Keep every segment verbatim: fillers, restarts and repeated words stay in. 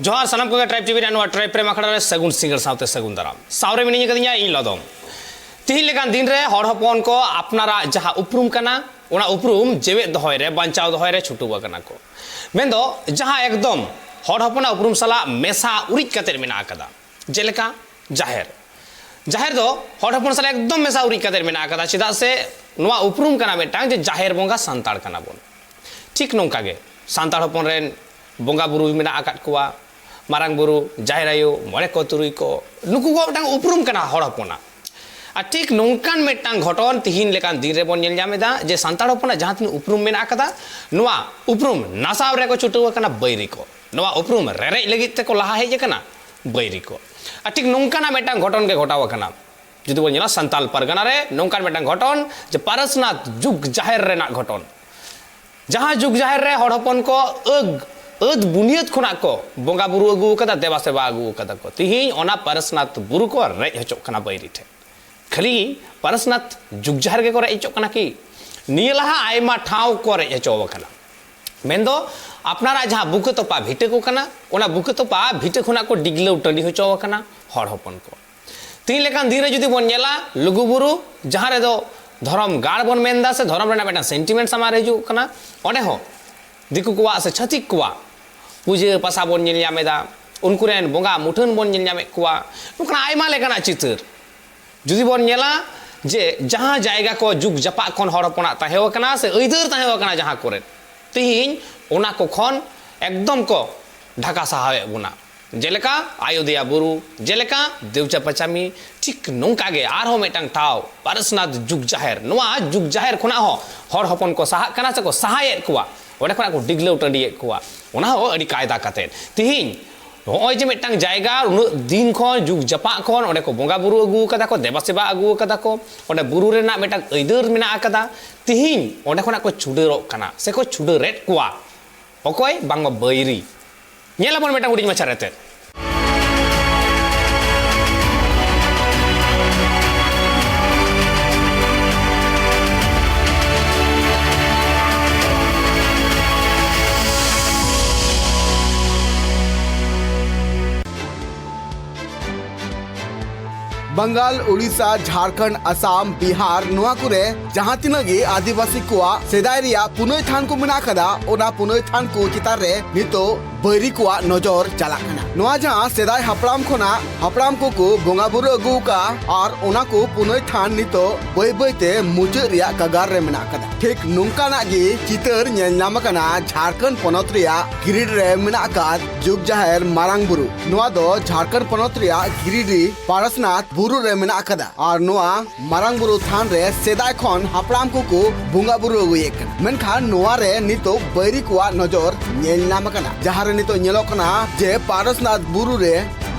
ᱡᱚᱦᱟᱨ ᱥᱟᱱᱟᱢ ᱠᱚᱜᱮ, ᱴᱨᱟᱭᱤᱵᱽ ᱴᱤᱵᱷᱤ ᱨᱮᱱᱟᱜ ᱱᱚᱣᱟ ᱴᱨᱟᱭᱤᱵᱽ ᱯᱨᱮᱢ ᱟᱠᱷᱲᱟ ᱨᱮ ᱥᱟᱹᱜᱩᱱ ᱥᱤᱸᱜᱟᱹᱲ ᱥᱟᱶᱛᱮ ᱥᱟᱹᱜᱩᱱ ᱫᱟᱨᱟᱢ᱾ ᱥᱟᱶᱨᱮ ᱢᱤᱱᱟᱹᱧ ᱟᱠᱟᱫᱤᱧᱟ ᱤᱧ ᱞᱚᱫᱚᱢ᱾ ᱛᱤᱦᱤᱧ ᱞᱮᱠᱟᱱ ᱫᱤᱱ ᱨᱮ ᱦᱚᱲ ᱦᱚᱯᱚᱱ ᱠᱚ ᱟᱯᱱᱟᱨᱟᱜ ᱡᱟᱦᱟᱸ ᱩᱯᱨᱩᱢ ᱠᱟᱱᱟ, ᱚᱱᱟ ᱩᱯᱨᱩᱢ ᱡᱮᱣᱮᱫ ᱫᱚᱦᱚᱭ ᱨᱮ, ᱵᱟᱧᱪᱟᱣ ᱫᱚᱦᱚᱭ ᱨᱮ ᱪᱷᱩᱴᱟᱹᱣ ᱟᱠᱟᱱᱟ ᱠᱚ᱾ ᱢᱮᱱᱫᱚ ᱡᱟᱦᱟᱸ ᱮᱠᱫᱚᱢ ᱦᱚᱲ ᱦᱚᱯᱚᱱᱟᱜ ᱩᱯᱨᱩᱢ ᱥᱟᱞᱟᱜ ᱢᱮᱥᱟ ᱩᱨᱤᱡ ᱠᱟᱛᱮ ᱢᱮᱱᱟᱜ ᱟᱠᱟᱫᱟ, ᱡᱮᱞᱮᱠᱟ ᱡᱟᱦᱮᱨ᱾ ᱡᱟᱦᱮᱨ ᱫᱚ ᱦᱚᱲ ᱦᱚᱯᱚᱱ ᱥᱟᱞᱟᱜ ᱮᱠᱫᱚᱢ ᱢᱮᱥᱟ ᱩᱨᱤᱡ ᱠᱟᱛᱮ ᱢᱮᱱᱟᱜ ᱟᱠᱟᱫᱟ, ᱪᱮᱫᱟᱜ ᱥᱮ ᱱᱚᱣᱟ ᱩᱯᱨᱩᱢ ᱠᱟᱱᱟ ᱢᱤᱫᱴᱟᱝ ᱡᱮ ᱡᱟᱦᱮᱨ ᱵᱚᱸᱜᱟ ᱥᱟᱱᱛᱟᱲ ᱠᱟᱱᱟ ᱵᱚᱱ᱾ ᱴᱷᱤᱠ ᱱᱚᱝᱠᱟ ᱜᱮ ᱥᱟᱱᱛᱟᱲ ᱦᱚᱯᱚᱱ ᱨᱮᱱ ᱵᱚᱸᱜᱟ ᱵᱩᱨᱩ ᱢᱮᱱᱟᱜ ᱟᱠᱟᱫ ᱠᱚᱣᱟ, ᱢᱟᱨᱟᱝ ᱵᱩᱨᱩ, ᱡᱟᱦᱮᱨ ᱟᱭᱳ, ᱢᱚᱬᱮ ᱠᱚ ᱛᱩᱨᱩᱭ ᱠᱚ, ᱱᱩᱠᱩ ᱠᱚ ᱢᱤᱫᱴᱟᱝ ᱩᱯᱨᱩᱢ ᱠᱟᱱᱟ ᱦᱚᱲ ᱦᱚᱯᱚᱱᱟᱜ᱾ ᱟᱨ ᱴᱷᱤᱠ ᱱᱚᱝᱠᱟᱱ ᱢᱤᱫᱴᱟᱝ ᱜᱷᱚᱴᱚᱱ ᱛᱤᱦᱤᱧ ᱞᱮᱠᱟᱱ ᱫᱤᱱ ᱨᱮᱵᱚᱱ ᱧᱮᱞ ᱧᱟᱢ ᱮᱫᱟ ᱡᱮ ᱥᱟᱱᱛᱟᱲ ᱦᱚᱯᱚᱱᱟᱜ ᱡᱟᱦᱟᱸ ᱛᱤᱱᱟᱹᱜ ᱩᱯᱨᱩᱢ ᱢᱮᱱᱟᱜ ᱟᱠᱟᱫᱟ, ᱱᱚᱣᱟ ᱩᱯᱨᱩᱢ ᱱᱟᱥᱟᱣ ᱨᱮᱠᱚ ᱪᱷᱩᱴᱟᱹᱣ ᱟᱠᱟᱱᱟ ᱵᱟᱹᱭᱨᱤ ᱠᱚ᱾ ᱱᱚᱣᱟ ᱩᱯᱨᱩᱢ ᱨᱮᱨᱮᱡ ᱞᱟᱹᱜᱤᱫ ᱛᱮᱠᱚ ᱞᱟᱦᱟ ᱦᱮᱡ ᱟᱠᱟᱱᱟ ᱵᱟᱹᱭᱨᱤ ᱠᱚ᱾ ᱟᱨ ᱴᱷᱤᱠ ᱱᱚᱝᱠᱟᱱᱟᱜ ᱢᱤᱫᱴᱟᱝ ᱜᱷᱚᱴᱚᱱ ᱜᱮ ᱜᱷᱚᱴᱟᱣ ᱟᱠᱟᱱᱟ᱾ ᱡᱩᱫᱤ ᱵᱚᱱ ᱧᱮᱞᱟ ᱥᱟᱱᱛᱟᱞ ᱯᱟᱨᱜᱟᱱᱟ ᱨᱮ ᱱᱚᱝᱠᱟᱱ ᱢᱤᱫᱴᱟᱝ ᱜᱷᱚᱴᱚᱱ, ᱡᱮ ᱯᱟᱨᱟᱥᱱᱟᱛᱷ ᱡᱩᱜᱽ ᱡᱟᱦᱮᱨ ᱨᱮᱱᱟᱜ ᱜᱷᱚᱴᱚᱱ, ᱡᱟᱦᱟᱸ ᱡᱩᱜᱽ ᱡᱟᱦᱮᱨ ᱨᱮ ᱦᱚᱲ ᱦᱚᱯᱚᱱ ᱠᱚ ᱟᱹᱜ ᱟᱹᱫ ᱵᱩᱱᱤᱭᱟᱹᱫ ᱠᱷᱚᱱᱟᱜ ᱠᱚ ᱵᱚᱸᱜᱟ ᱵᱩᱨᱩ ᱟᱹᱜᱩ ᱟᱠᱟᱫᱟ, ᱫᱮᱵᱟ ᱥᱮᱵᱟ ᱟᱹᱜᱩ ᱟᱠᱟᱫᱟ ᱠᱚ, ᱛᱤᱦᱤᱧ ᱚᱱᱟ ᱯᱟᱨᱟᱥᱱᱟᱛᱷ ᱵᱩᱨᱩ ᱠᱚ ᱨᱮᱡ ᱦᱚᱪᱚᱜ ᱠᱟᱱᱟ ᱵᱟᱹᱭᱨᱤ ᱴᱷᱮᱱ᱾ ᱠᱷᱟᱹᱞᱤ ᱯᱟᱨᱟᱥᱱᱟᱛᱷ ᱡᱩᱜᱽ ᱡᱟᱦᱮᱨ ᱜᱮᱠᱚ ᱨᱮᱡ ᱦᱚᱪᱚᱜ ᱠᱟᱱᱟ ᱠᱤ? ᱱᱤᱭᱟᱹ ᱞᱟᱦᱟ ᱟᱭᱢᱟ ᱴᱷᱟᱶ ᱠᱚ ᱨᱮᱡ ᱦᱚᱪᱚ ᱟᱠᱟᱱᱟ᱾ ᱢᱮᱱᱫᱚ ᱟᱯᱱᱟᱨᱟᱜ ᱡᱟᱦᱟᱸ ᱵᱩᱠᱟᱹ ᱛᱚᱯᱟ ᱵᱷᱤᱴᱟᱹ ᱠᱚ ᱠᱟᱱᱟ, ᱚᱱᱟ ᱵᱩᱠᱟᱹ ᱛᱚᱯᱟ ᱵᱷᱤᱴᱟᱹ ᱠᱷᱚᱱᱟᱜ ᱠᱚ ᱰᱤᱜᱽᱞᱟᱹᱣ ᱴᱟᱺᱰᱤ ᱦᱚᱪᱚ ᱟᱠᱟᱱᱟ ᱦᱚᱲ ᱦᱚᱯᱚᱱ ᱠᱚ᱾ ᱛᱮᱦᱮᱧ ᱞᱮᱠᱟᱱ ᱫᱤᱱ ᱨᱮ ᱡᱩᱫᱤ ᱵᱚᱱ ᱧᱮᱞᱟ, ᱞᱩᱜᱩᱵᱩᱨᱩ, ᱡᱟᱦᱟᱸ ᱨᱮᱫᱚ ᱫᱷᱚᱨᱚᱢ ᱜᱟᱲ ᱵᱚᱱ ᱢᱮᱱᱫᱟ ᱥᱮ ᱫᱷᱚᱨᱚᱢ ᱨᱮᱱᱟᱜ ᱢᱤᱫᱴᱟᱝ ᱥᱮᱱᱴᱤᱢᱮᱱᱴ ᱥᱟᱢᱟᱝ ᱨᱮ ᱦᱤᱡᱩᱜ ᱠᱟᱱᱟ, ᱚᱸᱰᱮ ᱦᱚᱸ ᱫᱤᱠᱩ ᱠᱚᱣᱟᱜ ᱥᱮ ᱪᱷᱟᱹᱛᱤᱠ ᱠᱚᱣᱟᱜ ᱯᱩᱡᱟᱹ ᱯᱟᱥᱟ ᱵᱚᱱ ᱧᱮᱞ ᱧᱟᱢ ᱮᱫᱟ, ᱩᱱᱠᱩ ᱨᱮᱱ ᱵᱚᱸᱜᱟ ᱢᱩᱴᱷᱟᱹᱱ ᱵᱚᱱ ᱧᱮᱞ ᱧᱟᱢᱮᱫ ᱠᱚᱣᱟ᱾ ᱱᱚᱝᱠᱟᱱᱟᱜ ᱟᱭᱢᱟ ᱞᱮᱠᱟᱱᱟᱜ ᱪᱤᱛᱟᱹᱨ ᱡᱩᱫᱤ ᱵᱚᱱ ᱧᱮᱞᱟ, ᱡᱮ ᱡᱟᱦᱟᱸ ᱡᱟᱭᱜᱟ ᱠᱚ ᱡᱩᱜᱽ ᱡᱟᱯᱟᱜ ᱠᱷᱚᱱ ᱦᱚᱲ ᱦᱚᱯᱚᱱᱟᱜ ᱛᱟᱦᱮᱸ ᱟᱠᱟᱱᱟ ᱥᱮ ᱟᱹᱭᱫᱟᱹᱨ ᱛᱟᱦᱮᱸ ᱟᱠᱟᱱᱟ ᱡᱟᱦᱟᱸ ᱠᱚᱨᱮ, ᱛᱤᱦᱤᱧ ᱚᱱᱟ ᱠᱚ ᱠᱷᱚᱱ ᱮᱠᱫᱚᱢ ᱠᱚ ᱰᱷᱟᱠᱟ ᱥᱟᱦᱟᱣᱮᱫ ᱵᱚᱱᱟ᱾ ᱡᱮᱞᱮᱠᱟ ᱟᱭᱳᱫᱮᱭᱟ ᱵᱩᱨᱩ, ᱡᱮᱞᱮᱠᱟ ᱫᱮᱣᱪᱟ ᱯᱟᱪᱟᱢᱤ, ᱴᱷᱤᱠ ᱱᱚᱝᱠᱟ ᱜᱮ ᱟᱨᱦᱚᱸ ᱢᱤᱫᱴᱟᱝ ᱴᱷᱟᱶ ᱯᱟᱨᱟᱥᱱᱟᱛᱷ ᱡᱩᱜᱽ ᱡᱟᱦᱮᱨ, ᱱᱚᱣᱟ ᱡᱩᱜᱽ ᱡᱟᱦᱮᱨ ᱠᱷᱚᱱᱟᱜ ᱦᱚᱸ ᱦᱚᱲ ᱦᱚᱯᱚᱱ ᱠᱚ ᱥᱟᱦᱟᱜ ᱠᱟᱱᱟ ᱥᱮᱠᱚ ᱥᱟᱦᱟᱭᱮᱫ ᱠᱚᱣᱟ, ᱚᱸᱰᱮ ᱠᱷᱚᱱᱟᱜ ᱠᱚ ᱰᱤᱜᱽᱞᱟᱹᱣ ᱴᱟᱺᱰᱤᱭᱮᱫ ᱠᱚᱣᱟ, ᱚᱱᱟ ᱦᱚᱸ ᱟᱹᱰᱤ ᱠᱟᱭᱫᱟ ᱠᱟᱛᱮᱫ᱾ ᱛᱤᱦᱤᱧ ᱱᱚᱜᱼᱚᱭ ᱡᱮ ᱢᱤᱫᱴᱟᱝ ᱡᱟᱭᱜᱟ ᱩᱱᱟᱹᱜ ᱫᱤᱱ ᱠᱷᱚᱱ ᱡᱩᱜᱽ ᱡᱟᱯᱟᱜ ᱠᱷᱚᱱ ᱚᱸᱰᱮ ᱠᱚ ᱵᱚᱸᱜᱟ ᱵᱩᱨᱩ ᱟᱹᱜᱩ ᱟᱠᱟᱫᱟ ᱠᱚ, ᱫᱮᱵᱟ ᱥᱮᱵᱟ ᱟᱹᱜᱩ ᱟᱠᱟᱫᱟ ᱠᱚ, ᱚᱸᱰᱮ ᱵᱩᱨᱩ ᱨᱮᱱᱟᱜ ᱢᱤᱫᱴᱟᱝ ᱟᱹᱭᱫᱟᱹᱨ ᱢᱮᱱᱟᱜ ᱟᱠᱟᱫᱟ, ᱛᱤᱦᱤᱧ ᱚᱸᱰᱮ ᱠᱷᱚᱱᱟᱜ ᱠᱚ ᱪᱷᱩᱰᱟᱹᱨᱚᱜ ᱠᱟᱱᱟ ᱥᱮᱠᱚ ᱪᱷᱩᱰᱟᱹᱨᱮᱫ ᱠᱚᱣᱟ᱾ ᱚᱠᱚᱭ? ᱵᱟᱝᱢᱟ ᱵᱟᱹᱭᱨᱤ᱾ ᱧᱮᱞᱟᱵᱚᱱ ᱢᱤᱫᱴᱟᱝ ᱦᱩᱰᱤᱧ ᱢᱟᱪᱷᱟ ᱨᱮᱛᱮᱫ᱾ ᱵᱟᱝᱜᱟᱞ, ᱩᱲᱤᱥᱥᱟ, ᱡᱷᱟᱲᱠᱷᱚᱸᱰ, ᱟᱥᱟᱢ, ᱵᱤᱦᱟᱨ, ᱱᱚᱣᱟ ᱠᱚᱨᱮ ᱡᱟᱦᱟᱸ ᱛᱤᱱᱟᱹᱜ ᱜᱮ ᱟᱹᱫᱤᱵᱟᱹᱥᱤ ᱠᱚᱣᱟᱜ ᱥᱮᱫᱟᱭ ᱨᱮᱭᱟᱜ ᱯᱩᱱᱟᱹᱭ ᱛᱷᱟᱱ ᱠᱚ ᱢᱮᱱᱟᱜ ᱟᱠᱟᱫᱟ, ᱚᱱᱟ ᱯᱩᱱᱟᱹᱭ ᱛᱷᱟᱱ ᱠᱚ ᱪᱮᱛᱟᱱ ᱨᱮ ᱱᱤᱛᱚᱜ ᱵᱟᱹᱭᱨᱤ ᱠᱚᱣᱟᱜ ᱱᱚᱡᱚᱨ ᱪᱟᱞᱟᱜ ᱠᱟᱱᱟ᱾ ᱱᱚᱣᱟ ᱡᱟᱦᱟᱸ ᱥᱮᱫᱟᱭ ᱦᱟᱯᱲᱟᱢ ᱠᱷᱚᱱᱟᱜ ᱦᱟᱯᱲᱟᱢ ᱠᱚᱠᱚ ᱵᱚᱸᱜᱟ ᱵᱩᱨᱩ ᱟᱹᱜᱩ ᱟᱠᱟᱫᱼᱟ, ᱟᱨ ᱚᱱᱟ ᱠᱚ ᱯᱩᱱᱟᱹᱭ ᱛᱷᱟᱱ ᱱᱤᱛᱚᱜ ᱵᱟᱹᱭ ᱵᱟᱹᱭ ᱛᱮ ᱢᱩᱪᱟᱹᱫ ᱨᱮᱭᱟᱜ ᱠᱟᱜᱟᱨ ᱨᱮ ᱢᱮᱱᱟᱜ ᱟᱠᱟᱫᱟ᱾ ᱴᱷᱤᱠ ᱱᱚᱝᱠᱟᱱᱟᱜ ᱜᱮ ᱪᱤᱛᱟᱹᱨ ᱧᱮᱞ ᱧᱟᱢ ᱟᱠᱟᱱᱟ ᱡᱷᱟᱲᱠᱷᱚᱸᱰ ᱯᱚᱱᱚᱛ ᱨᱮᱭᱟᱜ ᱜᱤᱨᱤᱰᱤ ᱨᱮ ᱢᱮᱱᱟᱜ ᱟᱠᱟᱫ ᱡᱩᱜᱽ ᱡᱟᱦᱮᱨ ᱢᱟᱨᱟᱝ ᱵᱩᱨᱩ᱾ ᱱᱚᱣᱟ ᱫᱚ ᱡᱷᱟᱲᱠᱷᱚᱸᱰ ᱯᱚᱱᱚᱛ ᱨᱮᱭᱟᱜ ᱜᱤᱨᱤᱰᱤ ᱯᱟᱨᱟᱥᱱᱟᱛᱷ ᱵᱩᱨᱩ ᱨᱮ ᱢᱮᱱᱟᱜ ᱟᱠᱟᱫᱟ, ᱟᱨ ᱱᱚᱣᱟ ᱢᱟᱨᱟᱝ ᱵᱩᱨᱩ ᱛᱷᱟᱱ ᱨᱮ ᱥᱮᱫᱟᱭ ᱠᱷᱚᱱ ᱦᱟᱯᱲᱟᱢ ᱠᱚᱠᱚ ᱵᱚᱸᱜᱟ ᱵᱩᱨᱩ ᱟᱹᱜᱩᱭᱮᱫ ᱠᱟᱱᱟ᱾ ᱢᱮᱱᱠᱷᱟᱱ ᱱᱚᱣᱟ ᱨᱮ ᱱᱤᱛᱚᱜ ᱵᱟᱹᱭᱨᱤ ᱠᱚᱣᱟᱜ ᱱᱚᱡᱚᱨ ᱧᱮᱞ ᱧᱟᱢ ᱟᱠᱟᱱᱟ, ᱡᱟᱦᱟᱸ ᱨᱮ ᱱᱤᱛᱚᱜ ᱧᱮᱞᱚᱜ ᱠᱟᱱᱟ ᱡᱮ ᱯᱟᱨᱟᱥᱱᱟᱛᱷ ᱵᱩᱨᱩ ᱨᱮ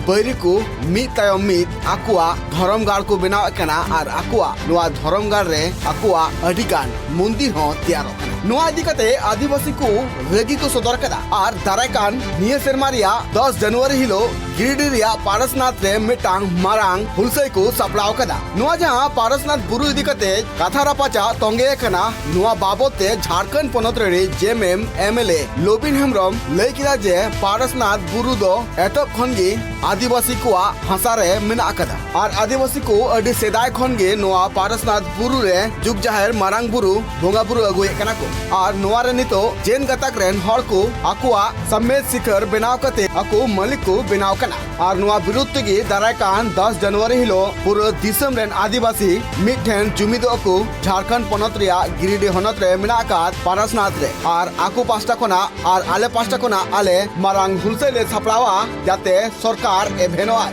ᱵᱟᱹᱭᱨᱤ ᱠᱚ ᱢᱤᱫ ᱛᱟᱭᱚᱢ ᱢᱤᱫ ᱟᱠᱚᱣᱟᱜ ᱫᱷᱚᱨᱚᱢ ᱜᱟᱲ ᱠᱚ ᱵᱮᱱᱟᱣᱮᱫ ᱠᱟᱱᱟ, ᱟᱨ ᱟᱠᱚᱣᱟᱜ ᱱᱚᱣᱟ ᱫᱷᱚᱨᱚᱢ ᱜᱟᱲ ᱨᱮ ᱟᱠᱚᱣᱟᱜ ᱟᱹᱰᱤ ᱜᱟᱱ ᱢᱚᱱᱫᱤᱨ ᱦᱚᱸ ᱛᱮᱭᱟᱨᱚᱜ ᱠᱟᱱᱟ᱾ ᱱᱚᱣᱟ ᱤᱫᱤ ᱠᱟᱛᱮ ᱟᱹᱫᱤᱵᱟᱹᱥᱤ ᱠᱚ ᱨᱟᱹᱜᱤ ᱠᱚ ᱥᱚᱫᱚᱨ ᱠᱟᱫᱟ, ᱟᱨ ᱫᱟᱨᱟᱭ ᱠᱟᱱ ᱱᱤᱭᱟᱹ ᱥᱮᱨᱢᱟ ᱨᱮᱭᱟᱜ ᱫᱚᱥ ᱡᱟᱱᱩᱣᱟᱨᱤ ᱦᱤᱞᱳᱜ ᱜᱤᱨᱤᱰᱤ ᱨᱮᱭᱟᱜ ᱯᱟᱨᱟᱥᱱᱟᱛᱷ ᱨᱮ ᱢᱤᱫᱴᱟᱝ ᱢᱟᱨᱟᱝ ᱦᱩᱞᱥᱟᱹᱭ ᱠᱚ ᱥᱟᱯᱲᱟᱣ ᱠᱟᱫᱟ᱾ ᱱᱚᱣᱟ ᱡᱟᱦᱟᱸ ᱯᱟᱨᱟᱥᱱᱟᱛᱷ ᱵᱩᱨᱩ ᱤᱫᱤ ᱠᱟᱛᱮ ᱠᱟᱛᱷᱟ ᱨᱟᱯᱟᱪᱟᱜ ᱛᱚᱸᱜᱮ ᱟᱠᱟᱱᱟ, ᱱᱚᱣᱟ ᱵᱟᱵᱚᱛ ᱛᱮ ᱡᱷᱟᱲᱠᱷᱚᱸᱰ ᱯᱚᱱᱚᱛ ᱨᱮᱱ JMM M L A Lobin Hembrom ᱞᱟᱹᱭ ᱠᱮᱫᱟ ᱡᱮ ᱯᱟᱨᱟᱥᱱᱟᱛᱷ ᱵᱩᱨᱩ ᱫᱚ ᱮᱛᱚᱦᱚᱵ ᱠᱷᱚᱱ ᱜᱮ ᱟᱹᱫᱤᱵᱟᱹᱥᱤ ᱠᱚᱣᱟᱜ ᱦᱟᱥᱟ ᱨᱮ ᱢᱮᱱᱟᱜ ᱟᱠᱟᱫᱟ, ᱟᱨ ᱟᱹᱫᱤᱵᱟᱹᱥᱤ ᱠᱚ ᱟᱹᱰᱤ ᱥᱮᱫᱟᱭ ᱠᱷᱚᱱ ᱜᱮ ᱱᱚᱣᱟ ᱯᱟᱨᱟᱥᱱᱟᱛᱷ ᱵᱩᱨᱩ ᱨᱮ ᱡᱩᱜᱽ ᱡᱟᱦᱮᱨ ᱢᱟᱨᱟᱝ ᱵᱩᱨᱩ ᱵᱚᱸᱜᱟ ᱵᱩᱨᱩ ᱟᱹᱜᱩᱭᱮᱫ ᱠᱟᱱᱟ ᱠᱚ, ᱟᱨ ᱱᱚᱣᱟ ᱨᱮ ᱱᱤᱛᱚᱜ ᱡᱮᱱ ᱜᱟᱛᱟᱠ ᱨᱮᱱ ᱦᱚᱲ ᱠᱚ ᱟᱠᱚᱣᱟᱜ ᱥᱟᱢᱢᱮᱫ ᱥᱤᱠᱷᱟᱹᱨ ᱵᱮᱱᱟᱣ ᱠᱟᱛᱮ ᱟᱠᱚ ᱢᱟᱹᱞᱤᱠ ᱠᱚ ᱵᱮᱱᱟᱣ ᱠᱟᱱᱟ᱾ ᱟᱨ ᱱᱚᱣᱟ ᱵᱤᱨᱩᱫᱷ ᱛᱮᱜᱮ ᱫᱟᱨᱟᱭ ᱠᱟᱱ ᱫᱚᱥ ᱡᱟᱱᱩᱣᱟᱨᱤ ᱦᱤᱞᱳᱜ ᱯᱩᱨᱟᱹ ᱫᱤᱥᱚᱢ ᱨᱮᱱ ᱟᱹᱫᱤᱵᱟᱹᱥᱤ ᱢᱤᱫᱴᱷᱮᱱ ᱡᱩᱢᱤᱫᱚᱜ ᱟᱠᱚ ᱡᱷᱟᱲᱠᱷᱚᱸᱰ ᱯᱚᱱᱚᱛ ᱨᱮᱭᱟᱜ ᱜᱤᱨᱤᱰᱤ ᱦᱚᱱᱚᱛ ᱨᱮ ᱢᱮᱱᱟᱜ ᱟᱠᱟᱫ ᱯᱟᱨᱟᱥᱱᱟᱛᱷ ᱨᱮ᱾ ᱟᱨ ᱟᱠᱚ ᱯᱟᱥᱴᱟ ᱠᱷᱚᱱᱟᱜ ᱟᱨ ᱟᱞᱮ ᱯᱟᱥᱴᱟ ᱠᱷᱚᱱᱟᱜ ᱟᱞᱮ ᱢᱟᱨᱟᱝ ᱦᱩᱞᱥᱟᱹᱭ ᱞᱮ ᱥᱟᱯᱲᱟᱣᱟ, ᱡᱟᱛᱮ ᱥᱚᱨᱠᱟᱨ ᱮᱵᱷᱮᱱᱚᱜᱼᱟᱭ᱾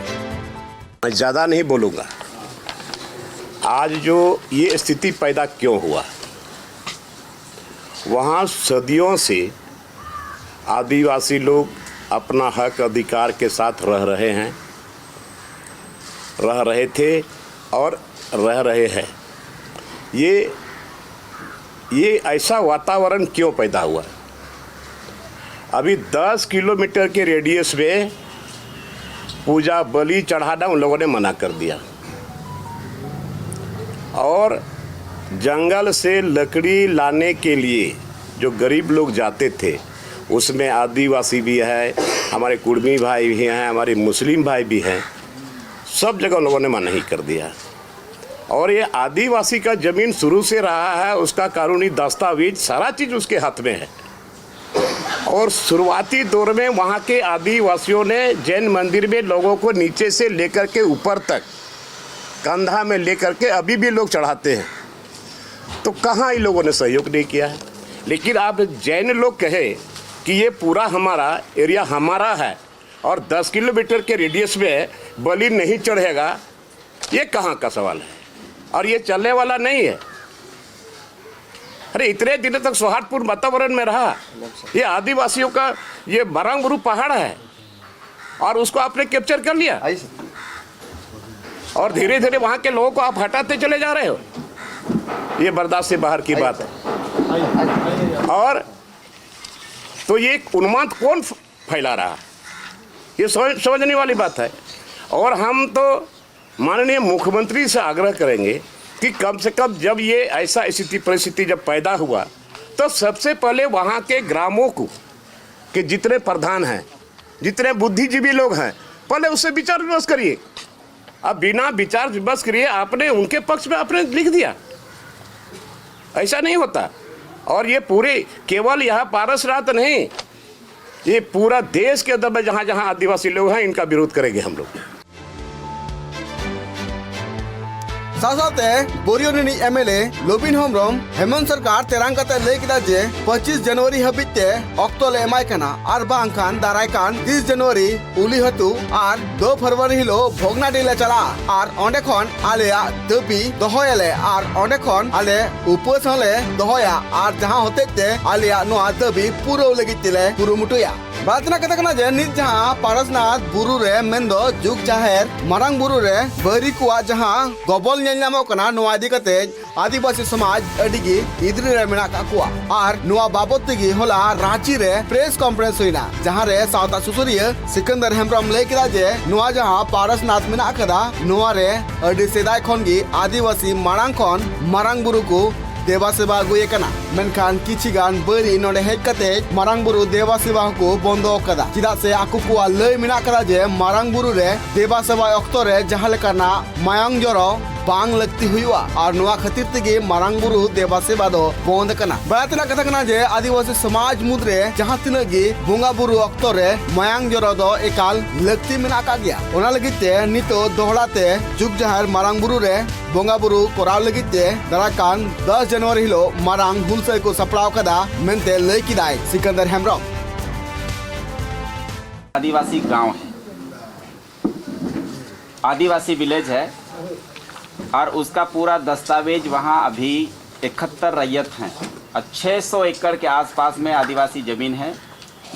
मैं ज़्यादा नहीं बोलूँगा। आज जो ये स्थिति पैदा क्यों हुआ, वहाँ सदियों से आदिवासी लोग अपना हक अधिकार के साथ रह रहे हैं, रह रहे थे और रह रहे हैं। ये ये ऐसा वातावरण क्यों पैदा हुआ? अभी दस किलोमीटर के रेडियस में पूजा बलि चढ़ाना उन लोगों ने मना कर दिया। और जंगल से लकड़ी लाने के लिए जो गरीब लोग जाते थे, उसमें आदिवासी भी है, हमारे कुड़मी भाई भी हैं, हमारे मुस्लिम भाई भी हैं। सब जगह लोगों ने मना ही कर दिया। और ये आदिवासी का जमीन शुरू से रहा है, उसका कानूनी दस्तावेज, सारा चीज उसके हाथ में है। और शुरुआती दौर में वहाँ के आदिवासियों ने जैन मंदिर में लोगों को नीचे से लेकर के ऊपर तक कंधा में लेकर के अभी भी लोग चढ़ाते हैं। तो कहाँ इन लोगों ने सहयोग नहीं किया है? लेकिन आप जैन लोग कहे कि ये पूरा हमारा एरिया हमारा है और दस किलोमीटर के रेडियस में बलि नहीं चढ़ेगा, ये कहाँ का सवाल है? और ये चलने वाला नहीं है। अरे, इतने दिनों तक सौहार्दपूर्ण वातावरण में रहा, ये आदिवासियों का, ये मरांग बुरु पहाड़ है और उसको आपने कैप्चर कर लिया। और धीरे धीरे वहाँ के लोगों को आप हटाते चले जा रहे हो। ये बर्दाश्त से बाहर की बात है। और तो ये उन्माद कौन फैला रहा है? ये समझ समझने वाली बात है। और हम तो माननीय मुख्यमंत्री से आग्रह करेंगे कि कम से कम जब ये ऐसा स्थिति परिस्थिति जब पैदा हुआ, तो सबसे पहले वहाँ के ग्रामों को, कि जितने प्रधान हैं, जितने बुद्धिजीवी लोग हैं, पहले उससे विचार विमर्श करिए। अब बिना विचार विमर्श करिए आपने उनके पक्ष में आपने लिख दिया, ऐसा नहीं होता। और ये पूरे, केवल यहाँ पारसनाथ नहीं, ये पूरा देश के अंदर में जहाँ जहाँ आदिवासी लोग हैं, इनका विरोध करेंगे हम लोग। ᱥᱟᱶᱛᱮ ᱵᱳᱨᱤᱭᱳ ᱨᱤᱱᱤᱡ ᱮᱢᱮᱞᱮ ᱞᱚᱵᱤᱱ ᱦᱮᱢᱵᱨᱚᱢ ᱦᱮᱢᱚᱱᱛ ᱥᱚᱨᱠᱟᱨ ᱛᱮᱨᱟᱝ ᱠᱟᱛᱮ ᱞᱟᱹᱭ ᱠᱮᱫᱟ ᱡᱮ ᱯᱚᱸᱪᱤᱥ ᱡᱟᱱᱩᱣᱟᱨᱤ ᱦᱟᱹᱵᱤᱡ ᱛᱮ ᱚᱠᱛᱚ ᱞᱮ ᱮᱢᱟᱭ ᱠᱟᱱᱟ, ᱟᱨ ᱵᱟᱝᱠᱷᱟᱱ ᱫᱟᱨᱟᱭ ᱠᱟᱱ ᱛᱤᱥ ᱡᱟᱱᱩᱣᱟᱨᱤ ᱩᱞᱤ ᱦᱟᱹᱛᱩ ᱟᱨ ᱫᱳ ᱯᱷᱮᱵᱽᱨᱩᱣᱟᱨᱤ ᱦᱤᱞᱳᱜ ᱵᱷᱚᱜᱽᱱᱟᱰᱤ ᱞᱮ ᱪᱟᱞᱟᱜᱼᱟ, ᱟᱨ ᱚᱸᱰᱮ ᱠᱷᱚᱱ ᱟᱞᱮᱭᱟᱜ ᱫᱟᱹᱵᱤ ᱫᱚᱦᱚᱭᱟᱞᱮ, ᱟᱨ ᱚᱸᱰᱮ ᱠᱷᱚᱱ ᱟᱞᱮ ᱩᱯᱟᱹᱥ ᱦᱚᱸᱞᱮ ᱫᱚᱦᱚᱭᱟ, ᱟᱨ ᱡᱟᱦᱟᱸ ᱦᱚᱛᱮᱡ ᱛᱮ ᱟᱞᱮᱭᱟᱜ ᱱᱚᱣᱟ ᱫᱟᱹᱵᱤ ᱯᱩᱨᱟᱹᱣ ᱞᱟᱹᱜᱤᱫ ᱛᱮᱞᱮ ᱠᱩᱨᱩᱢᱩᱴᱩᱭᱟ᱾ ᱵᱟᱲᱟᱭ ᱛᱮᱱᱟᱜ ᱠᱟᱛᱷᱟ ᱠᱟᱱᱟ ᱡᱮ ᱱᱤᱛ ᱡᱟᱦᱟᱸ ᱯᱟᱨᱟᱥᱱᱟᱛᱷ ᱵᱩᱨᱩ ᱨᱮ, ᱢᱮᱱᱫᱚ ᱡᱩᱜᱽ ᱡᱟᱦᱮᱨ ᱢᱟᱨᱟᱝ ᱵᱩᱨᱩ ᱨᱮ ᱵᱟᱹᱭᱨᱤ ᱠᱚᱣᱟᱜ ᱡᱟᱦᱟᱸ ᱜᱚᱵᱚᱞ ᱧᱮᱞ ᱧᱟᱢᱚᱜ ᱠᱟᱱᱟ, ᱱᱚᱣᱟ ᱤᱫᱤ ᱠᱟᱛᱮ ᱟᱹᱫᱤᱵᱟᱹᱥᱤ ᱥᱚᱢᱟᱡᱽ ᱟᱹᱰᱤ ᱜᱮ ᱤᱫᱽᱨᱤ ᱨᱮ ᱢᱮᱱᱟᱜ ᱠᱟᱜ ᱠᱚᱣᱟ᱾ ᱟᱨ ᱱᱚᱣᱟ ᱵᱟᱵᱚᱛ ᱛᱮᱜᱮ ᱦᱚᱞᱟ ᱨᱟᱸᱪᱤ ᱨᱮ ᱯᱨᱮᱥ ᱠᱚᱱᱯᱷᱟᱨᱮᱱᱥ ᱦᱩᱭᱱᱟ, ᱡᱟᱦᱟᱸ ᱨᱮ ᱥᱟᱶᱛᱟ ᱥᱩᱥᱟᱹᱨᱤᱭᱟᱹ ᱥᱤᱠᱟᱱᱫᱟᱨ ᱦᱮᱢᱵᱨᱚᱢ ᱞᱟᱹᱭ ᱠᱮᱫᱟ ᱡᱮ ᱱᱚᱣᱟ ᱡᱟᱦᱟᱸ ᱯᱟᱨᱟᱥᱱᱟᱛᱷ ᱢᱮᱱᱟᱜ ᱟᱠᱟᱫᱟ, ᱱᱚᱣᱟ ᱨᱮ ᱟᱹᱰᱤ ᱥᱮᱫᱟᱭ ᱠᱷᱚᱱ ᱜᱮ ᱟᱹᱫᱤᱵᱟᱹᱥᱤ ᱢᱟᱲᱟᱝ ᱠᱷᱚᱱ ᱢᱟᱨᱟᱝ ᱵᱩᱨᱩ ᱠᱚ ᱫᱮᱵᱟ ᱥᱮᱵᱟ ᱟᱹᱜᱩᱭᱮ ᱠᱟᱱᱟ᱾ ᱢᱮᱱᱠᱷᱟᱱ ᱠᱤᱪᱷᱤ ᱜᱟᱱ ᱵᱟᱹᱭᱨᱤ ᱱᱚᱰᱮ ᱦᱮᱡ ᱠᱟᱛᱮ ᱢᱟᱨᱟᱝ ᱵᱩᱨᱩ ᱫᱮᱵᱟ ᱥᱮᱵᱟ ᱦᱚᱸᱠᱚ ᱵᱚᱱᱫᱚ ᱟᱠᱟᱫᱟ, ᱪᱮᱫᱟᱜ ᱥᱮ ᱟᱠᱚ ᱠᱚᱣᱟᱜ ᱞᱟᱹᱭ ᱢᱮᱱᱟᱜ ᱟᱠᱟᱫᱟ ᱡᱮ ᱢᱟᱨᱟᱝ ᱵᱩᱨᱩ ᱨᱮ ᱫᱮᱵᱟ ᱥᱮᱵᱟ ᱚᱠᱛᱚ ᱨᱮ ᱡᱟᱦᱟᱸ ᱞᱮᱠᱟᱱᱟᱜ ᱢᱟᱭᱟᱝ ᱡᱚᱨᱚ ᱵᱟᱝ ᱞᱟᱹᱠᱛᱤ ᱦᱩᱭᱩᱜᱼᱟ ᱟᱨ ᱱᱚᱣᱟ ᱠᱷᱟᱹᱛᱤᱨ ᱛᱮᱜᱮ ᱢᱟᱨᱟᱝ ᱵᱩᱨᱩ ᱫᱮᱵᱟ ᱥᱮᱵᱟ ᱫᱚ ᱵᱚᱱᱫ ᱟᱠᱟᱱᱟ᱾ ᱵᱟᱲᱟᱭ ᱛᱮᱱᱟᱜ ᱠᱟᱛᱷᱟ ᱠᱟᱱᱟ ᱡᱮ ᱟᱹᱫᱤᱵᱟᱹᱥᱤ ᱥᱚᱢᱟᱡᱽ ᱢᱩᱫᱽᱨᱮ ᱡᱟᱦᱟᱸ ᱛᱤᱱᱟᱹᱜ ᱜᱮ ᱵᱚᱸᱜᱟ ᱵᱩᱨᱩ ᱚᱠᱛᱚ ᱨᱮ ᱢᱟᱭᱟᱝ ᱡᱚᱨᱚ ᱫᱚ ᱮᱠᱟᱞ ᱞᱟᱹᱠᱛᱤ ᱢᱮᱱᱟᱜ ᱟᱠᱟᱫ ᱜᱮᱭᱟ᱾ ᱚᱱᱟ ᱞᱟᱹᱜᱤᱫ ᱛᱮ ᱱᱤᱛᱚᱜ ᱫᱚᱦᱲᱟ ᱛᱮ ᱡᱩᱜᱽ ᱡᱟᱦᱮᱨ ᱢᱟᱨᱟᱝ ᱵᱩᱨᱩ ᱨᱮ ᱵᱚᱸᱜᱟ ᱵᱩᱨᱩ ᱠᱚᱨᱟᱣ ᱞᱟᱹᱜᱤᱫ ᱛᱮ ᱫᱟᱨᱟᱭ ᱠᱟᱱ ᱫᱚᱥ ᱡᱟᱱᱩᱣᱟᱨᱤ ᱦᱤᱞᱳᱜ ᱢᱟᱨᱟᱝ ᱦᱩᱞᱥᱟᱹᱭ ᱠᱚ ᱥᱟᱯᱲᱟᱣ ᱠᱟᱫᱟ ᱢᱮᱱᱛᱮ ᱞᱟᱹᱭ ᱠᱮᱫᱟᱭ ᱥᱤᱠᱟᱱᱫᱟᱨ ᱦᱮᱢᱵᱨᱚᱢ᱾ आदिवासी गांव है। आदिवासी विलेज है और उसका पूरा दस्तावेज वहाँ अभी इकहत्तर रैयत हैं और छः सौ एकड़ के आसपास में आदिवासी ज़मीन है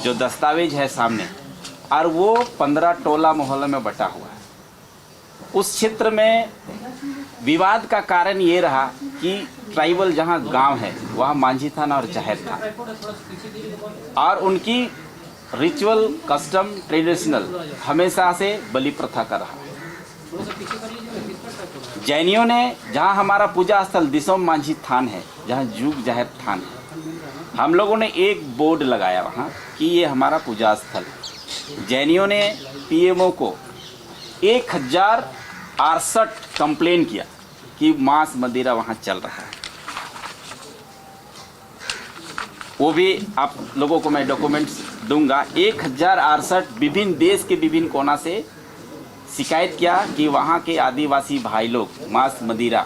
जो दस्तावेज है सामने, और वो पंद्रह टोला मोहल्ले में बटा हुआ है। उस क्षेत्र में विवाद का कारण ये रहा कि ट्राइबल जहाँ गांव है वहाँ मांझी थान और जाहेर थान, और उनकी रिचुअल कस्टम ट्रेडिशनल हमेशा से बलि प्रथा का रहा है। जैनियों ने, जहाँ हमारा पूजा स्थल दिसोम मांझी थान है, जहाँ जूग जाहेर थान है, हम लोगों ने एक बोर्ड लगाया वहाँ कि ये हमारा पूजा स्थल है। जैनियों ने पीएमओ को एक हज़ार अड़सठ कंप्लेन किया कि मांस मदिरा वहाँ चल रहा है। वो भी आप लोगों को मैं डॉक्यूमेंट्स दूंगा। एक हज़ार अड़सठ विभिन्न देश के विभिन्न कोना से शिकायत किया कि वहाँ के आदिवासी भाई लोग मांस मदिरा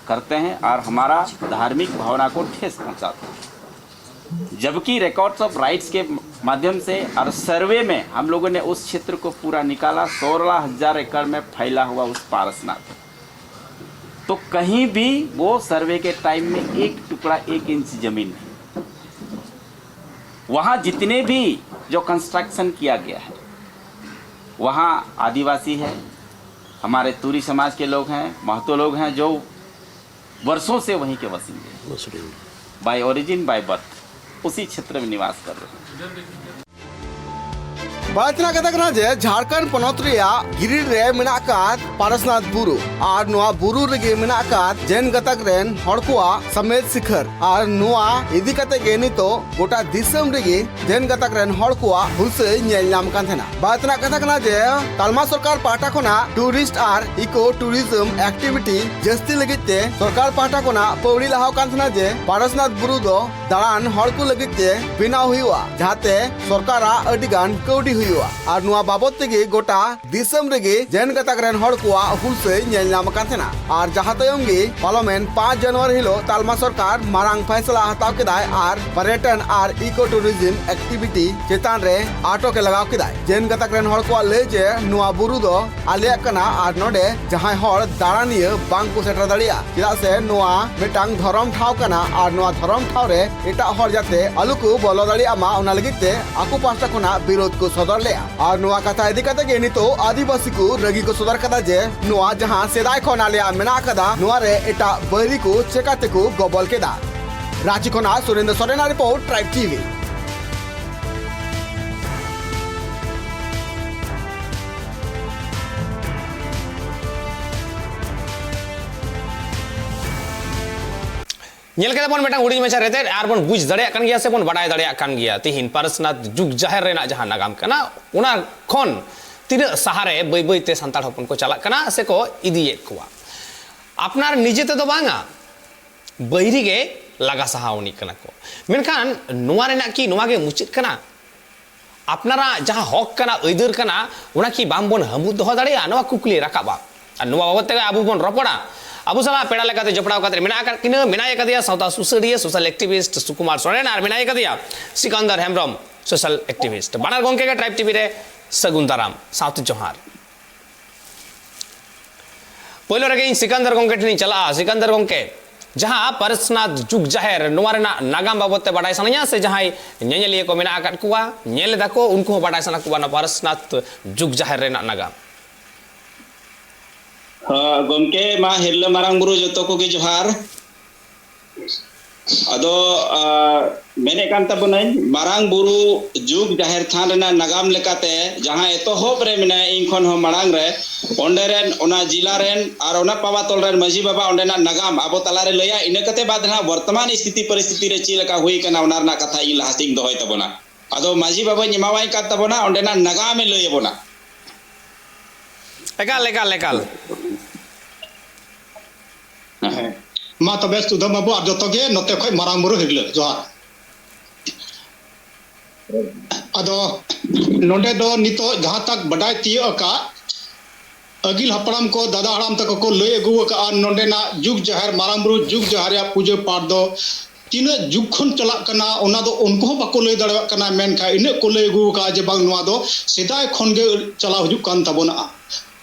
करते हैं और हमारा धार्मिक भावना को ठेस पहुँचाते हैं। जबकि रिकॉर्ड्स ऑफ राइट्स के माध्यम से और सर्वे में हम लोगों ने उस क्षेत्र को पूरा निकाला, सोलह हज़ार एकड़ में फैला हुआ उस पारसनाथ, तो कहीं भी वो सर्वे के टाइम में एक टुकड़ा, एक इंच जमीन नहीं। वहाँ जितने भी जो कंस्ट्रक्शन किया गया है, वहाँ आदिवासी है, हमारे तूरी समाज के लोग हैं, महतो लोग हैं, जो वर्षों से वहीं के वसिंदे हैं, बाय ओरिजिन, बाय बर्थ, उसी क्षेत्र में निवास कर रहे हैं। ᱵᱟᱲᱟᱭ ᱛᱮᱱᱟᱜ ᱠᱟᱛᱷᱟ ᱠᱟᱱᱟ ᱡᱮ ᱡᱷᱟᱲᱠᱷᱚᱸᱰ ᱯᱚᱱᱚᱛ ᱨᱮᱭᱟᱜ ᱜᱤᱨᱤᱰ ᱨᱮ ᱢᱮᱱᱟᱜ ᱟᱠᱟᱫ ᱯᱟᱨᱥᱱᱟᱛᱷ ᱵᱩᱨᱩ, ᱟᱨ ᱱᱚᱣᱟ ᱵᱩᱨᱩ ᱨᱮᱜᱮ ᱢᱮᱱᱟᱜ ᱟᱠᱟᱫ ᱡᱮᱱ ᱜᱟᱛᱟᱠ ᱨᱮᱱ ᱦᱚᱲ ᱠᱚᱣᱟᱜ ᱥᱟᱢᱮᱛ ᱥᱤᱠᱷᱟᱹᱨ, ᱟᱨ ᱱᱚᱣᱟ ᱤᱫᱤ ᱠᱟᱛᱮ ᱜᱮ ᱱᱤᱛᱚᱜ ᱜᱚᱴᱟ ᱫᱤᱥᱚᱢ ᱨᱮᱜᱮ ᱡᱮᱱ ᱜᱟᱛᱟᱠ ᱨᱮᱱ ᱦᱚᱲ ᱠᱚᱣᱟᱜ ᱦᱩᱞᱥᱟᱹᱭ ᱧᱮᱞ ᱧᱟᱢ ᱠᱟᱱ ᱛᱟᱦᱮᱱᱟ᱾ ᱵᱟᱲᱟᱭ ᱛᱮᱱᱟᱜ ᱠᱟᱛᱷᱟ ᱠᱟᱱᱟ ᱡᱮ ᱛᱟᱞᱢᱟ ᱥᱚᱨᱠᱟᱨ ᱯᱟᱦᱴᱟ ᱠᱷᱚᱱᱟᱜ ᱴᱩᱨᱤᱥᱴ ᱟᱨ ᱤᱠᱳ ᱴᱩᱨᱤᱡᱚᱢ ᱮᱠᱴᱤᱵᱷᱤᱴᱤ ᱡᱟᱹᱥᱛᱤ ᱞᱟᱹᱜᱤᱫ ᱛᱮ ᱥᱚᱨᱠᱟᱨ ᱯᱟᱦᱴᱟ ᱠᱷᱚᱱᱟᱜ ᱯᱟᱹᱣᱲᱤ ᱞᱟᱦᱟᱣ ᱠᱟᱱ ᱛᱟᱦᱮᱱᱟ ᱡᱮ ᱯᱟᱨᱥᱱᱟᱛᱷ ᱵᱩᱨᱩ ᱫᱚ ᱫᱟᱬᱟᱱ ᱦᱚᱲ ᱠᱚ ᱞᱟᱹᱜᱤᱫ ᱛᱮ ᱵᱮᱱᱟᱣ ᱦᱩᱭᱩᱜᱼᱟ, ᱡᱟᱦᱟᱸᱛᱮ ᱥᱚᱨᱠᱟᱨᱟᱜ ᱟᱹᱰᱤ ᱜᱟᱱ ᱠᱟᱹᱣᱰᱤ ᱦᱩᱭᱩᱜᱼᱟ᱾ ᱟᱨ ᱱᱚᱣᱟ ᱵᱟᱵᱚᱛ ᱛᱮᱜᱮ ᱜᱚᱴᱟ ᱫᱤᱥᱚᱢ ᱨᱮᱜᱮ ᱡᱮᱱ ᱜᱟᱛᱟᱠ ᱨᱮᱱ ᱦᱚᱲ ᱠᱚᱣᱟᱜ ᱦᱩᱞᱥᱟᱹᱭ ᱧᱮᱞ ᱧᱟᱢ ᱟᱠᱟᱱ ᱛᱟᱦᱮᱱᱟ᱾ ᱟᱨ ᱡᱟᱦᱟᱸ ᱛᱟᱭᱚᱢ ᱜᱮ ᱯᱟᱨᱞᱟᱢᱮᱱᱴ ᱯᱟᱸᱪ ᱡᱟᱱᱩᱣᱟᱨᱤ ᱦᱤᱞᱳᱜ ᱛᱟᱞᱢᱟ ᱥᱚᱨᱠᱟᱨ ᱢᱟᱨᱟᱝ ᱯᱷᱟᱭᱥᱟᱞᱟ ᱦᱟᱛᱟᱣ ᱠᱮᱫᱟᱭ ᱟᱨ ᱯᱚᱨᱭᱚᱴᱚᱱ ᱟᱨ ᱤᱠᱳ ᱴᱩᱨᱤᱡᱚᱢ ᱮᱠᱴᱤᱵᱷᱤᱴᱤ ᱪᱮᱛᱟᱱ ᱨᱮ ᱟᱴᱚᱠ ᱮ ᱞᱟᱜᱟᱣ ᱠᱮᱫᱟᱭ᱾ ᱡᱮᱱ ᱜᱟᱛᱟᱠ ᱨᱮᱱ ᱦᱚᱲ ᱠᱚᱣᱟᱜ ᱞᱟᱹᱭ ᱡᱮ ᱱᱚᱣᱟ ᱵᱩᱨᱩ ᱫᱚ ᱟᱞᱮᱭᱟᱜ ᱠᱟᱱᱟ ᱟᱨ ᱱᱚᱰᱮ ᱡᱟᱦᱟᱸᱭ ᱦᱚᱲ ᱫᱟᱬᱟᱱᱤᱭᱟᱹ ᱵᱟᱝ ᱠᱚ ᱥᱮᱴᱮᱨ ᱫᱟᱲᱮᱭᱟᱜᱼᱟ, ᱪᱮᱫᱟᱜ ᱥᱮ ᱱᱚᱣᱟ ᱢᱤᱫᱴᱟᱝ ᱫᱷᱚᱨᱚᱢ ᱴᱷᱟᱶ ᱠᱟᱱᱟ ᱟᱨ ᱱᱚᱣᱟ ᱫᱷᱚᱨᱚᱢ ᱴᱷᱟᱶ ᱨᱮ ᱮᱴᱟᱜ ᱦᱚᱲ ᱡᱟᱛᱮ ᱟᱞᱚ ᱠᱚ ᱵᱚᱞᱚ ᱫᱟᱲᱮᱭᱟᱜ ᱢᱟ, ᱚᱱᱟ ᱞᱟᱹᱜᱤᱫ ᱛᱮ ᱟᱠᱚ ᱯᱟᱦᱴᱟ ᱠᱷᱚᱱᱟᱜ ᱵᱤᱨᱳᱫ ᱠᱚ ᱥᱚᱫᱚᱨ ᱞᱮᱫᱼᱟ᱾ ᱟᱨ ᱱᱚᱣᱟ ᱠᱟᱛᱷᱟ ᱤᱫᱤ ᱠᱟᱛᱮ ᱜᱮ ᱱᱤᱛᱚᱜ ᱟᱹᱫᱤᱵᱟᱹᱥᱤ ᱠᱚ ᱨᱟᱹᱜᱤ ᱠᱚ ᱥᱚᱫᱚᱨ ᱠᱟᱫᱟ ᱡᱮ ᱱᱚᱣᱟ ᱡᱟᱦᱟᱸ ᱥᱮᱫᱟᱭ ᱠᱷᱚᱱ ᱟᱞᱮᱭᱟᱜ ᱢᱮᱱᱟᱜ ᱟᱠᱟᱫᱟ, ᱱᱚᱣᱟ ᱨᱮ ᱮᱴᱟᱜ ᱵᱟᱹᱭᱨᱤ ᱠᱚ ᱪᱮᱠᱟ ᱛᱮᱠᱚ ᱜᱚᱵᱚᱞ ᱠᱮᱫᱟ᱾ ᱨᱟᱸᱪᱤ ᱠᱷᱚᱱᱟᱜ ᱥᱩᱨᱮᱱᱫᱨᱚ ᱥᱚᱨᱮᱱᱟᱜ ᱨᱤᱯᱳᱨᱴ, ᱴᱨᱟᱭᱤᱵᱽ ᱴᱤᱵᱷᱤ᱾ ᱧᱮᱞ ᱠᱮᱫᱟ ᱵᱚᱱ ᱢᱤᱫᱴᱟᱝ ᱦᱩᱰᱤᱧ ᱢᱟᱪᱷᱟ ᱨᱮᱛᱮᱫ, ᱟᱨ ᱵᱚᱱ ᱵᱩᱡᱽ ᱫᱟᱲᱮᱭᱟᱜ ᱠᱟᱱ ᱜᱮᱭᱟ ᱥᱮ ᱵᱚᱱ ᱵᱟᱰᱟᱭ ᱫᱟᱲᱮᱭᱟᱜ ᱠᱟᱱ ᱜᱮᱭᱟ ᱛᱤᱦᱤᱧ ᱯᱟᱨᱥᱱᱟᱛᱷ ᱡᱩᱜᱽ ᱡᱟᱦᱮᱨ ᱨᱮᱱᱟᱜ ᱡᱟᱦᱟᱸ ᱱᱟᱜᱟᱢ ᱠᱟᱱᱟ, ᱚᱱᱟ ᱠᱷᱚᱱ ᱛᱤᱱᱟᱹᱜ ᱥᱟᱦᱟᱨᱮ ᱵᱟᱹᱭ ᱵᱟᱹᱭ ᱛᱮ ᱥᱟᱱᱛᱟᱲ ᱦᱚᱯᱚᱱ ᱠᱚ ᱪᱟᱞᱟᱜ ᱠᱟᱱᱟ ᱥᱮ ᱠᱚ ᱤᱫᱤᱭᱮᱫ ᱠᱚᱣᱟ᱾ ᱟᱯᱱᱟᱨ ᱱᱤᱡᱮ ᱛᱮᱫᱚ ᱵᱟᱝᱟ, ᱵᱟᱹᱭᱨᱤ ᱜᱮ ᱞᱟᱜᱟ ᱥᱟᱦᱟᱣ ᱟᱹᱱᱤᱡ ᱠᱟᱱᱟ ᱠᱚ᱾ ᱢᱮᱱᱠᱷᱟᱱ ᱱᱚᱣᱟ ᱨᱮᱱᱟᱜ ᱠᱤ ᱱᱚᱣᱟ ᱜᱮ ᱢᱩᱪᱟᱹᱫ ᱠᱟᱱᱟ? ᱟᱯᱱᱟᱨᱟᱜ ᱡᱟᱦᱟᱸ ᱦᱚᱠ ᱠᱟᱱᱟ, ᱟᱹᱭᱫᱟᱹᱨ ᱠᱟᱱᱟ, ᱚᱱᱟ ᱠᱤ ᱵᱟᱝ ᱵᱚᱱ ᱦᱟᱹᱢᱩᱫ ᱫᱚᱦᱚ ᱫᱟᱲᱮᱭᱟᱜᱼᱟ? ᱱᱚᱣᱟ ᱠᱩᱠᱞᱤ ᱨᱟᱠᱟᱵᱼᱟ᱾ ᱟᱨ ᱱᱚᱣᱟ ᱵᱟᱵᱚᱫ ᱛᱮᱜᱮ ᱟᱵᱚ ᱵᱚᱱ ᱨᱚᱯᱚᱲᱟ᱾ ᱟᱵᱚ ᱥᱟᱞᱟᱜ ᱯᱮᱲᱟ ᱞᱮᱠᱟᱛᱮ ᱡᱚᱯᱲᱟᱣ ᱠᱟᱛᱮ ᱢᱮᱱᱟᱜ ᱟᱠᱟᱫ ᱠᱤᱱᱟᱹ, ᱢᱮᱱᱟᱭ ᱟᱠᱟᱫᱮᱭᱟ ᱥᱟᱶᱛᱟ ᱥᱩᱥᱟᱹᱨᱤᱭᱟᱹ, ᱥᱳᱥᱟᱞ ᱮᱠᱴᱤᱵᱷᱤᱥᱴ ᱥᱩᱠᱩᱢᱟᱨ ᱥᱚᱨᱮᱱ, ᱟᱨ ᱢᱮᱱᱟᱭ ᱟᱠᱟᱫᱮᱭᱟ ᱥᱤᱠᱟᱱᱫᱟᱨ ᱦᱮᱢᱵᱨᱚᱢ, ᱥᱳᱥᱟᱞ ᱮᱠᱴᱤᱵᱷᱤᱥᱴ᱾ ᱵᱟᱱᱟᱨ ᱜᱚᱢᱠᱮ ᱜᱮ ᱴᱨᱟᱭᱤᱵᱽ ᱴᱤᱵᱷᱤ ᱨᱮ ᱥᱟᱹᱜᱩᱱ ᱫᱟᱨᱟᱢ, ᱥᱟᱶᱛᱮ ᱡᱚᱦᱟᱨ᱾ ᱯᱳᱭᱞᱳ ᱨᱮᱜᱮ ᱤᱧ ᱥᱤᱠᱟᱱᱫᱟᱨ ᱜᱚᱢᱠᱮ ᱴᱷᱮᱱᱤᱧ ᱪᱟᱞᱟᱜᱼᱟ᱾ ᱥᱤᱠᱟᱱᱫᱟᱨ ᱜᱚᱢᱠᱮ, ᱡᱟᱦᱟᱸ ᱯᱟᱨᱥᱱᱟᱛᱷ ᱡᱩᱜᱽ ᱡᱟᱦᱮᱨ, ᱱᱚᱣᱟ ᱨᱮᱱᱟᱜ ᱱᱟᱜᱟᱢ ᱵᱟᱵᱚᱫ ᱛᱮ ᱵᱟᱰᱟᱭ ᱥᱟᱱᱟᱧᱟ, ᱥᱮ ᱡᱟᱦᱟᱸᱭ ᱧᱮᱧᱮᱞᱤᱭᱟᱹ ᱠᱚ ᱢᱮᱱᱟᱜ ᱟᱠᱟᱫ ᱠᱚᱣᱟ, ᱧᱮᱞ ᱮᱫᱟ ᱠᱚ, ᱩᱱᱠᱩ ᱦᱚᱸ ᱵᱟᱰᱟᱭ ᱥᱟᱱᱟ ᱠᱚᱣᱟ ᱱᱚᱣᱟ ᱯᱟᱨᱥᱱᱟᱛᱷ ᱡᱩᱜᱽ ᱡᱟᱦᱮᱨ ᱨᱮᱱᱟᱜ ᱱᱟᱜᱟᱢ? ᱦᱚᱸ, ᱜᱚᱢᱠᱮ, ᱢᱟ ᱦᱤᱨᱞᱟᱹ ᱢᱟᱨᱟᱝ ᱵᱩᱨᱩ ᱡᱚᱛᱚ ᱠᱚᱜᱮ ᱡᱚᱦᱟᱨ᱾ ᱟᱫᱚ, ᱟ, ᱢᱮᱱᱮᱫ ᱠᱟᱱ ᱛᱟᱵᱚᱱᱟᱹᱧ, ᱢᱟᱨᱟᱝ ᱵᱩᱨᱩ ᱡᱩᱜᱽ ᱡᱟᱦᱮᱨ ᱛᱷᱟᱱ ᱨᱮᱱᱟᱜ ᱱᱟᱜᱟᱢ ᱞᱮᱠᱟᱛᱮ, ᱡᱟᱦᱟᱸ ᱮᱛᱚᱦᱚᱵ ᱨᱮ ᱢᱮᱱᱟᱭᱟ, ᱤᱧ ᱠᱷᱚᱱ ᱦᱚᱸ ᱢᱟᱲᱟᱝ ᱨᱮ, ᱚᱸᱰᱮ ᱨᱮᱱ, ᱚᱱᱟ ᱡᱤᱞᱟ ᱨᱮᱱ ᱟᱨ ᱚᱱᱟ ᱯᱟᱣᱟ ᱛᱚᱞ ᱨᱮᱱ ᱢᱟᱹᱡᱷᱤ ᱵᱟᱵᱟ ᱚᱸᱰᱮᱱᱟᱜ ᱱᱟᱜᱟᱢ ᱟᱵᱚ ᱛᱟᱞᱟᱨᱮ ᱞᱟᱹᱭᱟ, ᱤᱱᱟᱹ ᱠᱟᱛᱮ ᱵᱟᱫ ᱱᱟᱦᱟᱜ ᱵᱚᱨᱛᱚᱢᱟᱱ ᱥᱛᱷᱤᱛᱤ ᱯᱚᱨᱤᱥᱛᱷᱤᱛᱤ ᱨᱮ ᱪᱮᱫ ᱞᱮᱠᱟ ᱦᱩᱭ ᱠᱟᱱᱟ, ᱚᱱᱟ ᱨᱮᱱᱟᱜ ᱠᱟᱛᱷᱟ ᱤᱧ ᱞᱟᱦᱟ ᱥᱮᱫ ᱤᱧ ᱫᱚᱦᱚᱭ ᱛᱟᱵᱚᱱᱟ᱾ ᱟᱫᱚ ᱢᱟᱹᱡᱷᱤ ᱵᱟᱵᱟᱧ ᱮᱢᱟᱣᱟᱭ ᱠᱟᱱ ᱛᱟᱵᱚᱱᱟ, ᱚᱸᱰᱮᱱᱟᱜ ᱱᱟᱜᱟᱢᱮ ᱞᱟᱹᱭ ᱟᱵᱚᱱᱟ᱾ ᱮᱠᱟᱞ, ᱮᱠᱟᱞ, ᱮᱠᱟᱞ᱾ ᱦᱮᱸ᱾ ᱢᱟ ᱛᱚᱵᱮ ᱥᱩᱫᱷᱟᱹᱢ ᱵᱟᱹᱵᱩ ᱟᱨ ᱡᱚᱛᱚ ᱜᱮ ᱱᱚᱛᱮ ᱠᱷᱚᱡ ᱢᱟᱨᱟᱝ ᱵᱩᱨᱩ ᱦᱤᱨᱞᱟᱹ ᱡᱚᱦᱟᱨ᱾ ᱟᱫᱚ ᱱᱚᱰᱮ ᱫᱚ ᱱᱤᱛᱚᱜ ᱡᱟᱦᱟᱸ ᱛᱟᱠ ᱵᱟᱰᱟᱭ ᱛᱤᱭᱟᱹᱜ ᱟᱠᱟᱫ, ᱟᱹᱜᱤᱞ ᱦᱟᱯᱲᱟᱢ ᱠᱚ, ᱫᱟᱫᱟ ᱦᱟᱲᱟᱢ ᱛᱟᱠᱚ ᱠᱚ ᱞᱟᱹᱭ ᱟᱹᱜᱩ ᱟᱠᱟᱫᱼᱟ, ᱱᱚᱰᱮᱱᱟᱜ ᱡᱩᱜᱽ ᱡᱟᱦᱮᱨ, ᱢᱟᱨᱟᱝ ᱵᱩᱨᱩ ᱡᱩᱜᱽ ᱡᱟᱦᱮᱨ ᱨᱮᱭᱟᱜ ᱯᱩᱡᱟᱹ ᱯᱟᱴ ᱫᱚ ᱛᱤᱱᱟᱹᱜ ᱡᱩᱜᱽ ᱠᱷᱚᱱ ᱪᱟᱞᱟᱜ ᱠᱟᱱᱟ, ᱚᱱᱟ ᱫᱚ ᱩᱱᱠᱩ ᱦᱚᱸ ᱵᱟᱠᱚ ᱞᱟᱹᱭ ᱫᱟᱲᱮᱭᱟᱜ ᱠᱟᱱᱟ᱾ ᱢᱮᱱᱠᱷᱟᱱ ᱤᱱᱟᱹᱜ ᱠᱚ ᱞᱟᱹᱭ ᱟᱹᱜᱩ ᱟᱠᱟᱫᱼᱟ ᱡᱮ ᱵᱟᱝ, ᱱᱚᱣᱟ ᱫᱚ ᱥᱮᱫᱟᱭ ᱠᱷᱚᱱ ᱜᱮ ᱪᱟᱞᱟᱣ ᱦᱤᱡᱩᱜ ᱠᱟᱱ ᱛᱟᱵᱚᱱᱟ᱾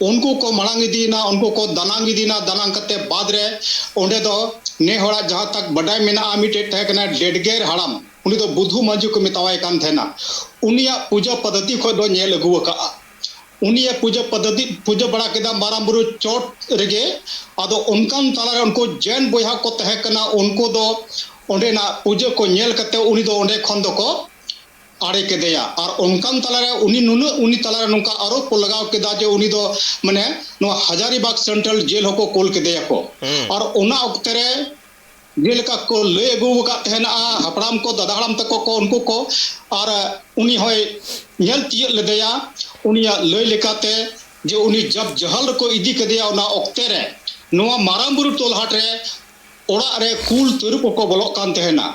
ᱩᱱᱠᱩ ᱠᱚ ᱢᱟᱲᱟᱝ ᱤᱫᱤᱭᱮᱱᱟ, ᱩᱱᱠᱩ ᱠᱚ ᱫᱟᱱᱟᱝ ᱤᱫᱤᱭᱮᱱᱟ, ᱫᱟᱱᱟᱝ ᱠᱟᱛᱮ ᱵᱟᱫ ᱨᱮ ᱚᱸᱰᱮ ᱫᱚ ᱱᱮ ᱦᱚᱲᱟᱜ ᱡᱟᱦᱟᱸ ᱛᱟᱠ ᱵᱟᱰᱟᱭ ᱢᱮᱱᱟᱜᱼᱟ, ᱢᱤᱫᱴᱮᱡ ᱛᱟᱦᱮᱸ ᱠᱟᱱᱟ ᱰᱮᱰᱜᱮᱨ ᱦᱟᱲᱟᱢ, ᱩᱱᱤ ᱫᱚ ᱵᱩᱫᱷᱩ ᱢᱟᱹᱡᱷᱤ ᱠᱚ ᱢᱮᱛᱟᱣᱟᱭ ᱠᱟᱱ ᱛᱟᱦᱮᱱᱟ᱾ ᱩᱱᱤᱭᱟᱜ ᱯᱩᱡᱟᱹ ᱯᱚᱫᱽᱫᱷᱚᱛᱤ ᱠᱷᱚᱱ ᱫᱚ ᱧᱮᱞ ᱟᱹᱜᱩ ᱟᱠᱟᱫᱼᱟ᱾ ᱩᱱᱤᱭᱟᱜ ᱯᱩᱡᱟᱹ ᱯᱚᱫᱽᱫᱷᱚᱛᱤ, ᱯᱩᱡᱟᱹ ᱵᱟᱲᱟ ᱠᱮᱫᱟ ᱢᱟᱨᱟᱝ ᱵᱩᱨᱩ ᱪᱚᱴ ᱨᱮᱜᱮ᱾ ᱟᱫᱚ ᱚᱱᱠᱟᱱ ᱛᱟᱞᱟᱨᱮ ᱩᱱᱠᱩ ᱡᱮᱱ ᱵᱚᱭᱦᱟ ᱠᱚ ᱛᱟᱦᱮᱸ ᱠᱟᱱᱟ, ᱩᱱᱠᱩ ᱫᱚ ᱚᱸᱰᱮᱱᱟᱜ ᱯᱩᱡᱟᱹ ᱠᱚ ᱧᱮᱞ ᱠᱟᱛᱮ ᱩᱱᱤ ᱫᱚ ᱚᱸᱰᱮ ᱠᱷᱚᱱ ᱫᱚᱠᱚ ᱟᱲᱮ ᱠᱮᱫᱮᱭᱟ᱾ ᱟᱨ ᱚᱱᱠᱟᱱ ᱛᱟᱞᱟᱨᱮ ᱩᱱᱤ ᱱᱩᱱᱟᱹᱜ, ᱩᱱᱤ ᱛᱟᱞᱟᱨᱮ ᱱᱚᱝᱠᱟ ᱟᱨᱳᱯ ᱠᱚ ᱞᱟᱜᱟᱣ ᱠᱮᱫᱟ ᱡᱮ ᱩᱱᱤ ᱫᱚ, ᱢᱟᱱᱮ, ᱱᱚᱣᱟ ᱦᱟᱡᱟᱨᱤᱵᱟᱜᱽ ᱥᱮᱱᱴᱨᱟᱞ ᱡᱮᱞ ᱦᱚᱸᱠᱚ ᱠᱳᱞ ᱠᱮᱫᱮᱭᱟ ᱠᱚ᱾ ᱦᱩᱸ᱾ ᱟᱨ ᱚᱱᱟ ᱚᱠᱛᱮ ᱨᱮ ᱡᱮᱞᱮᱠᱟ ᱠᱚ ᱞᱟᱹᱭ ᱟᱹᱜᱩ ᱟᱠᱟᱫ ᱛᱟᱦᱮᱱᱟ, ᱦᱟᱯᱲᱟᱢ ᱠᱚ, ᱫᱟᱫᱟ ᱦᱟᱲᱟᱢ ᱛᱟᱠᱚ ᱠᱚ, ᱩᱱᱠᱩ ᱠᱚ, ᱟᱨ ᱩᱱᱤ ᱦᱚᱸᱭ ᱧᱮᱞ ᱛᱤᱭᱟᱹᱜ ᱞᱮᱫᱮᱭᱟ᱾ ᱩᱱᱤᱭᱟᱜ ᱞᱟᱹᱭ ᱞᱮᱠᱟᱛᱮ ᱡᱮ ᱩᱱᱤ ᱡᱟᱵ ᱡᱟᱦᱟᱞ ᱨᱮᱠᱚ ᱤᱫᱤ ᱠᱮᱫᱮᱭᱟ, ᱚᱱᱟ ᱚᱠᱛᱮ ᱨᱮ ᱱᱚᱣᱟ ᱢᱟᱨᱟᱝ ᱵᱩᱨᱩ ᱴᱚᱞᱦᱟᱴ ᱨᱮ ᱚᱲᱟᱜ ᱨᱮ ᱠᱩᱞ ᱛᱟᱹᱨᱩᱵ ᱠᱚᱠᱚ ᱵᱚᱞᱚᱜ ᱠᱟᱱ ᱛᱟᱦᱮᱱᱟ᱾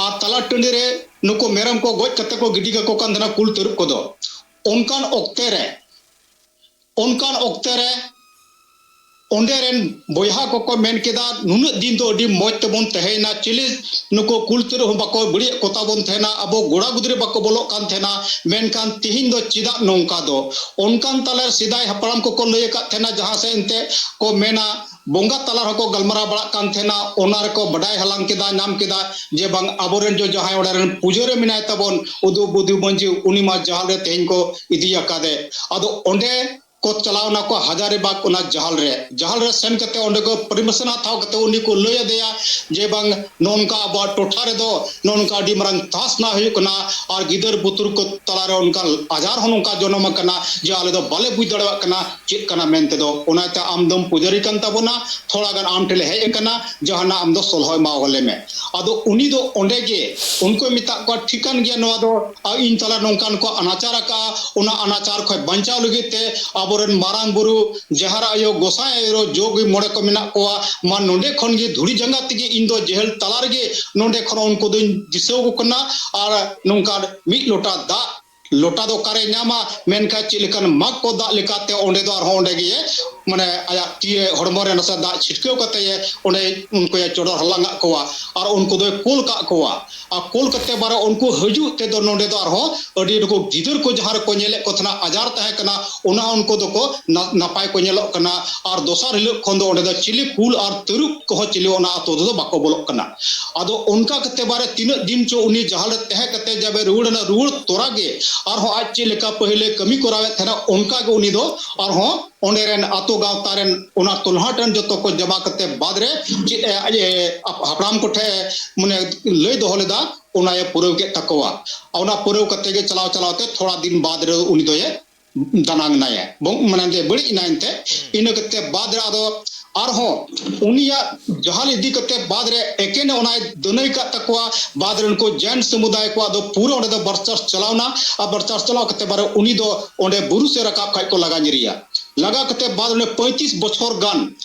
ᱟᱨ ᱛᱟᱞᱟ ᱴᱟᱺᱰᱤ ᱨᱮ ᱱᱩᱠᱩ ᱢᱮᱨᱚᱢ ᱠᱚ ᱜᱚᱡ ᱠᱟᱛᱮ ᱠᱚ ᱜᱤᱰᱤ ᱠᱟᱠᱚ ᱠᱟᱱ ᱛᱟᱦᱮᱱᱟ ᱠᱩᱞ ᱛᱟᱹᱨᱩᱵ ᱠᱚᱫᱚ᱾ ᱚᱱᱠᱟᱱ ᱚᱠᱛᱮ ᱨᱮ, ᱚᱱᱠᱟᱱ ᱚᱠᱛᱮ ᱨᱮ ᱚᱸᱰᱮ ᱨᱮᱱ ᱵᱚᱭᱦᱟ ᱠᱚᱠᱚ ᱢᱮᱱ ᱠᱮᱫᱟ, "ᱱᱩᱱᱟᱹᱜ ᱫᱤᱱ ᱫᱚ ᱟᱹᱰᱤ ᱢᱚᱡᱽ ᱛᱮᱵᱚᱱ ᱛᱟᱦᱮᱸᱭᱮᱱᱟ, ᱪᱤᱞᱤ ᱱᱩᱠᱩ ᱠᱩᱞ ᱛᱟᱹᱨᱩᱵ ᱦᱚᱸ ᱵᱟᱠᱚ ᱵᱟᱹᱲᱤᱡ ᱠᱚᱛᱟ ᱵᱚᱱ ᱛᱟᱦᱮᱱᱟ, ᱟᱵᱚ ᱜᱚᱲᱟ ᱜᱩᱫᱽᱨᱤ ᱵᱟᱠᱚ ᱵᱚᱞᱚᱜ ᱠᱟᱱ ᱛᱟᱦᱮᱱᱟ, ᱢᱮᱱᱠᱷᱟᱱ ᱛᱤᱦᱤᱧ ᱫᱚ ᱪᱮᱫᱟᱜ ᱱᱚᱝᱠᱟ ᱫᱚ?" ᱚᱱᱠᱟᱱ ᱛᱟᱞᱟᱨᱮ ᱥᱮᱫᱟᱭ ᱦᱟᱯᱲᱟᱢ ᱠᱚᱠᱚ ᱞᱟᱹᱭ ᱟᱠᱟᱫ ᱛᱟᱦᱮᱱᱟ, ᱡᱟᱦᱟᱸ ᱥᱮᱫ ᱮᱱᱛᱮ ᱠᱚ ᱢᱮᱱᱟ, ᱵᱚᱸᱜᱟ ᱛᱟᱞᱟ ᱨᱮᱦᱚᱸ ᱠᱚ ᱜᱟᱞᱢᱟᱨᱟᱣ ᱵᱟᱲᱟᱜ ᱠᱟᱱ ᱛᱟᱦᱮᱱᱟ, ᱚᱱᱟ ᱨᱮᱠᱚ ᱵᱟᱰᱟᱭ ᱦᱟᱞᱟᱝ ᱠᱮᱫᱟ, ᱧᱟᱢ ᱠᱮᱫᱟ ᱡᱮ ᱵᱟᱝ, ᱟᱵᱚᱨᱮᱱ ᱡᱚ ᱡᱟᱦᱟᱸᱭ ᱚᱸᱰᱮ ᱨᱮᱱ ᱯᱩᱡᱟᱹ ᱨᱮ ᱢᱮᱱᱟᱭ ᱛᱟᱵᱚᱱ, ᱩᱫᱩ ᱵᱩᱫᱷᱩ ᱢᱟᱹᱡᱷᱤ, ᱩᱱᱤ ᱢᱟ ᱡᱟᱦᱟᱸ ᱨᱮ ᱛᱮᱦᱮᱧ ᱠᱚ ᱤᱫᱤ ᱟᱠᱟᱫᱮ᱾ ᱟᱫᱚ ᱚᱸᱰᱮ ᱠᱚ ᱪᱟᱞᱟᱣ ᱱᱟᱠᱚ ᱦᱟᱡᱟᱨᱤᱵᱟᱜᱽ ᱚᱱᱟ ᱡᱟᱦᱟᱞ ᱨᱮ᱾ ᱡᱟᱦᱟᱞ ᱨᱮ ᱥᱮᱱ ᱠᱟᱛᱮ ᱚᱸᱰᱮ ᱠᱚ ᱯᱟᱨᱢᱤᱥᱚᱱ ᱦᱟᱛᱟᱣ ᱠᱟᱛᱮ ᱩᱱᱤ ᱠᱚ ᱞᱟᱹᱭ ᱟᱫᱮᱭᱟ ᱡᱮ, "ᱵᱟᱝ, ᱱᱚᱜᱼᱚ ᱱᱚᱝᱠᱟ ᱟᱵᱚᱣᱟᱜ ᱴᱚᱴᱷᱟ ᱨᱮᱫᱚ ᱱᱚᱜᱼᱚ ᱱᱚᱝᱠᱟ ᱟᱹᱰᱤ ᱢᱟᱨᱟᱝ ᱛᱟᱥᱱᱟ ᱦᱩᱭᱩᱜ ᱠᱟᱱᱟ ᱟᱨ ᱜᱤᱫᱟᱹᱨ ᱵᱩᱛᱩᱨ ᱠᱚ ᱛᱟᱞᱟᱨᱮ ᱚᱱᱠᱟ ᱟᱡᱟᱨ ᱦᱚᱸ ᱱᱚᱝᱠᱟ ᱡᱚᱱᱚᱢ ᱟᱠᱟᱱᱟ ᱡᱮ ᱟᱞᱮ ᱫᱚ ᱵᱟᱞᱮ ᱵᱩᱡᱽ ᱫᱟᱲᱮᱭᱟᱜ ᱠᱟᱱᱟ ᱪᱮᱫ ᱠᱟᱱᱟ ᱢᱮᱱᱛᱮ ᱫᱚ᱾ ᱚᱱᱟᱛᱮ ᱟᱢ ᱫᱚᱢ ᱯᱩᱡᱟᱹᱨᱤ ᱠᱟᱱ ᱛᱟᱵᱚᱱᱟ, ᱛᱷᱚᱲᱟ ᱜᱟᱱ ᱟᱢ ᱴᱷᱮᱱ ᱞᱮ ᱦᱮᱡ ᱟᱠᱟᱱᱟ, ᱡᱟᱦᱟᱱᱟᱜ ᱟᱢ ᱫᱚ ᱥᱚᱞᱦᱟ ᱮᱢᱟ ᱟᱞᱮ ᱢᱮ᱾" ᱟᱫᱚ ᱩᱱᱤ ᱫᱚ ᱚᱸᱰᱮ ᱜᱮ ᱩᱱᱠᱩᱭ ᱢᱮᱛᱟᱜ ᱠᱚᱣᱟ, "ᱴᱷᱤᱠᱟᱹᱱ ᱜᱮᱭᱟ, ᱱᱚᱣᱟ ᱫᱚ ᱤᱧ ᱛᱟᱞᱟ ᱱᱚᱝᱠᱟᱱ ᱠᱚ ᱟᱱᱟᱪᱟᱨ ᱟᱠᱟᱜᱼᱟ, ᱚᱱᱟ ᱟᱱᱟᱪᱟᱨ ᱠᱷᱚᱱ ᱵᱟᱧᱪᱟᱣ ᱞᱟᱹᱜᱤᱫ ᱛᱮ ᱟᱵᱚᱨᱮᱱ ᱢᱟᱨᱟᱝ ᱵᱩᱨᱩ, ᱡᱟᱦᱮᱨ ᱟᱭᱳ, ᱜᱚᱸᱥᱟᱭ ᱟᱭᱳ, ᱡᱚᱜᱽ ᱢᱚᱬᱮ ᱠᱚ ᱢᱮᱱᱟᱜ ᱠᱚᱣᱟ, ᱢᱟ ᱱᱚᱸᱰᱮ ᱠᱷᱚᱱ ᱜᱮ ᱫᱷᱩᱲᱤ ᱡᱟᱸᱜᱟ ᱛᱮᱜᱮ ᱤᱧ ᱫᱚ ᱡᱮᱦᱮᱞ ᱛᱟᱞᱟ ᱨᱮᱜᱮ ᱱᱚᱸᱰᱮ ᱠᱷᱚᱱ ᱩᱱᱠᱩ ᱫᱚᱧ ᱫᱤᱥᱟᱹ ᱟᱠᱚ ᱠᱟᱱᱟ ᱟᱨ ᱱᱚᱝᱠᱟᱱ ᱢᱤᱫ ᱞᱚᱴᱟ ᱫᱟᱜ ᱞᱚᱴᱟ ᱫᱚ ᱚᱠᱟᱨᱮ ᱧᱟᱢᱟ?" ᱢᱮᱱᱠᱷᱟᱱ ᱪᱮᱫ ᱞᱮᱠᱟᱱ ᱢᱟᱜᱽ ᱠᱚ ᱫᱟᱜ ᱞᱮᱠᱟᱛᱮ ᱚᱸᱰᱮ ᱫᱚ ᱟᱨᱦᱚᱸ ᱚᱸᱰᱮ ᱜᱮ, ᱢᱟᱱᱮ, ᱟᱭᱟᱜ ᱛᱤ ᱨᱮ, ᱦᱚᱲᱢᱚ ᱨᱮ ᱱᱟᱥᱮ ᱫᱟᱜ ᱪᱷᱤᱴᱠᱟᱹᱣ ᱠᱟᱛᱮ ᱮ ᱚᱸᱰᱮ ᱩᱱᱠᱩᱭ ᱪᱚᱰᱚᱨ ᱦᱟᱞᱟᱝ ᱟᱫ ᱠᱚᱣᱟ ᱟᱨ ᱩᱱᱠᱩ ᱫᱚᱭ ᱠᱩᱞ ᱠᱟᱜ ᱠᱚᱣᱟ᱾ ᱟᱨ ᱠᱩᱞ ᱠᱟᱛᱮ ᱵᱟᱨᱚ ᱩᱱᱠᱩ ᱦᱤᱡᱩᱜ ᱛᱮᱫᱚ ᱱᱚᱸᱰᱮ ᱫᱚ ᱟᱨᱦᱚᱸ ᱟᱹᱰᱤ ᱱᱩᱠᱩ ᱜᱤᱫᱟᱹᱨ ᱠᱚ ᱡᱟᱦᱟᱸ ᱨᱮᱠᱚ ᱧᱮᱞᱮᱫ ᱠᱚ ᱛᱟᱦᱮᱱᱟ, ᱟᱡᱟᱨ ᱛᱟᱦᱮᱸ ᱠᱟᱱᱟ, ᱚᱱᱟ ᱩᱱᱠᱩ ᱫᱚᱠᱚ ᱱᱟ-, ᱱᱟᱯᱟᱭ ᱠᱚ ᱧᱮᱞᱚᱜ ᱠᱟᱱᱟ᱾ ᱟᱨ ᱫᱚᱥᱟᱨ ᱦᱤᱞᱳᱜ ᱠᱷᱚᱱ ᱫᱚ ᱚᱸᱰᱮ ᱫᱚ ᱪᱤᱞᱤ ᱠᱩᱞ ᱟᱨ ᱛᱟᱹᱨᱩᱵ ᱠᱚᱦᱚᱸ ᱪᱤᱞᱤ ᱚᱱᱟ ᱟᱛᱳ ᱨᱮᱫᱚ ᱵᱟᱠᱚ ᱵᱚᱞᱚᱜ ᱠᱟᱱᱟ᱾ ᱟᱫᱚ ᱚᱱᱠᱟ ᱠᱟᱛᱮ ᱵᱟᱨᱮ ᱛᱤᱱᱟᱹᱜ ᱫᱤᱱ ᱪᱚ ᱩᱱᱤ ᱡᱟᱦᱟᱸ ᱨᱮ ᱛᱟᱦᱮᱸ ᱠᱟᱛᱮ ᱡᱟᱵᱮ ᱨᱩᱣᱟᱹᱲ ᱮᱱᱟ, ᱨᱩᱣᱟᱹᱲ ᱛᱚᱨᱟ ᱜᱮ ᱟᱨᱦᱚᱸ ᱟᱡ ᱪᱮᱫ ᱞᱮᱠᱟ ᱯᱟᱹᱦᱤᱞᱮ ᱠᱟᱹᱢᱤ ᱠᱚᱨᱟᱣᱮᱫ ᱛᱟᱦᱮᱱᱟ, ᱚᱱᱠᱟ ᱜᱮ ᱩᱱᱤ ᱫᱚ ᱟᱨᱦᱚᱸ ᱚᱸᱰᱮ ᱨᱮᱱ ᱟᱛᱳ ᱜᱟᱶᱛᱟ ᱨᱮᱱ ᱚᱱᱟ ᱛᱚᱞᱦᱟᱴ ᱨᱮᱱ ᱡᱚᱛᱚ ᱠᱚ ᱡᱟᱢᱟ ᱠᱟᱛᱮ ᱵᱟᱫ ᱨᱮ ᱪᱮᱫ ᱮ ᱟᱡ ᱮ ᱦᱟᱯᱲᱟᱢ ᱠᱚᱴᱷᱮᱱ ᱢᱟᱱᱮ ᱞᱟᱹᱭ ᱫᱚᱦᱚ ᱞᱮᱫᱟ, ᱚᱱᱟᱭ ᱯᱩᱨᱟᱹᱣ ᱠᱮᱫ ᱛᱟᱠᱚᱣᱟ᱾ ᱚᱱᱟ ᱯᱩᱨᱟᱹᱣ ᱠᱟᱛᱮ ᱜᱮ ᱪᱟᱞᱟᱣ ᱪᱟᱞᱟᱣ ᱛᱮ ᱛᱷᱚᱲᱟ ᱫᱤᱱ ᱵᱟᱫ ᱨᱮ ᱩᱱᱤ ᱫᱚᱭ ᱫᱟᱱᱟᱝ ᱮᱱᱟᱭ, ᱵᱚᱝ-, ᱢᱟᱱᱮ ᱫᱮ ᱵᱟᱹᱲᱤᱡ ᱮᱱᱟᱭ ᱮᱱᱛᱮ᱾ ᱤᱱᱟᱹ ᱠᱟᱛᱮ ᱵᱟᱫ ᱨᱮ ᱟᱫᱚ ᱟᱨᱦᱚᱸ ᱩᱱᱤᱭᱟᱜ ᱡᱟᱦᱟᱸ ᱤᱫᱤ ᱠᱟᱛᱮ ᱵᱟᱫ ᱨᱮ ᱮᱠᱮᱱ ᱚᱱᱟᱭ ᱫᱟᱹᱱᱟᱹᱭ ᱠᱟᱜ ᱛᱟᱠᱚᱣᱟ᱾ ᱵᱟᱫ ᱨᱮ ᱩᱱᱠᱩ ᱡᱮᱱ ᱥᱚᱢᱩᱫᱟᱭ ᱠᱚᱣᱟᱜ ᱫᱚ ᱯᱩᱨᱟᱹ ᱚᱸᱰᱮ ᱫᱚ ᱵᱟᱨᱪᱟᱥ ᱪᱟᱞᱟᱣ ᱮᱱᱟ᱾ ᱟᱨ ᱵᱟᱨᱪᱟᱥ ᱪᱟᱞᱟᱣ ᱠᱟᱛᱮ ᱵᱟᱨᱮ ᱩᱱᱤ ᱫᱚ ᱚᱸᱰᱮ ᱵᱩᱨᱩ ᱥᱮᱫ ᱨᱟᱠᱟᱵ ᱠᱷᱟᱡ ᱠᱚ ᱞᱟᱜᱟ ᱧᱤᱨᱮᱭᱟ᱾ ᱞᱟᱜᱟ ᱠᱟᱛᱮ ᱵᱟᱫ ᱚᱸᱰᱮ ᱯᱚᱸᱭᱛᱨᱤᱥ ᱵᱚᱪᱷᱚᱨ ᱜᱟᱱ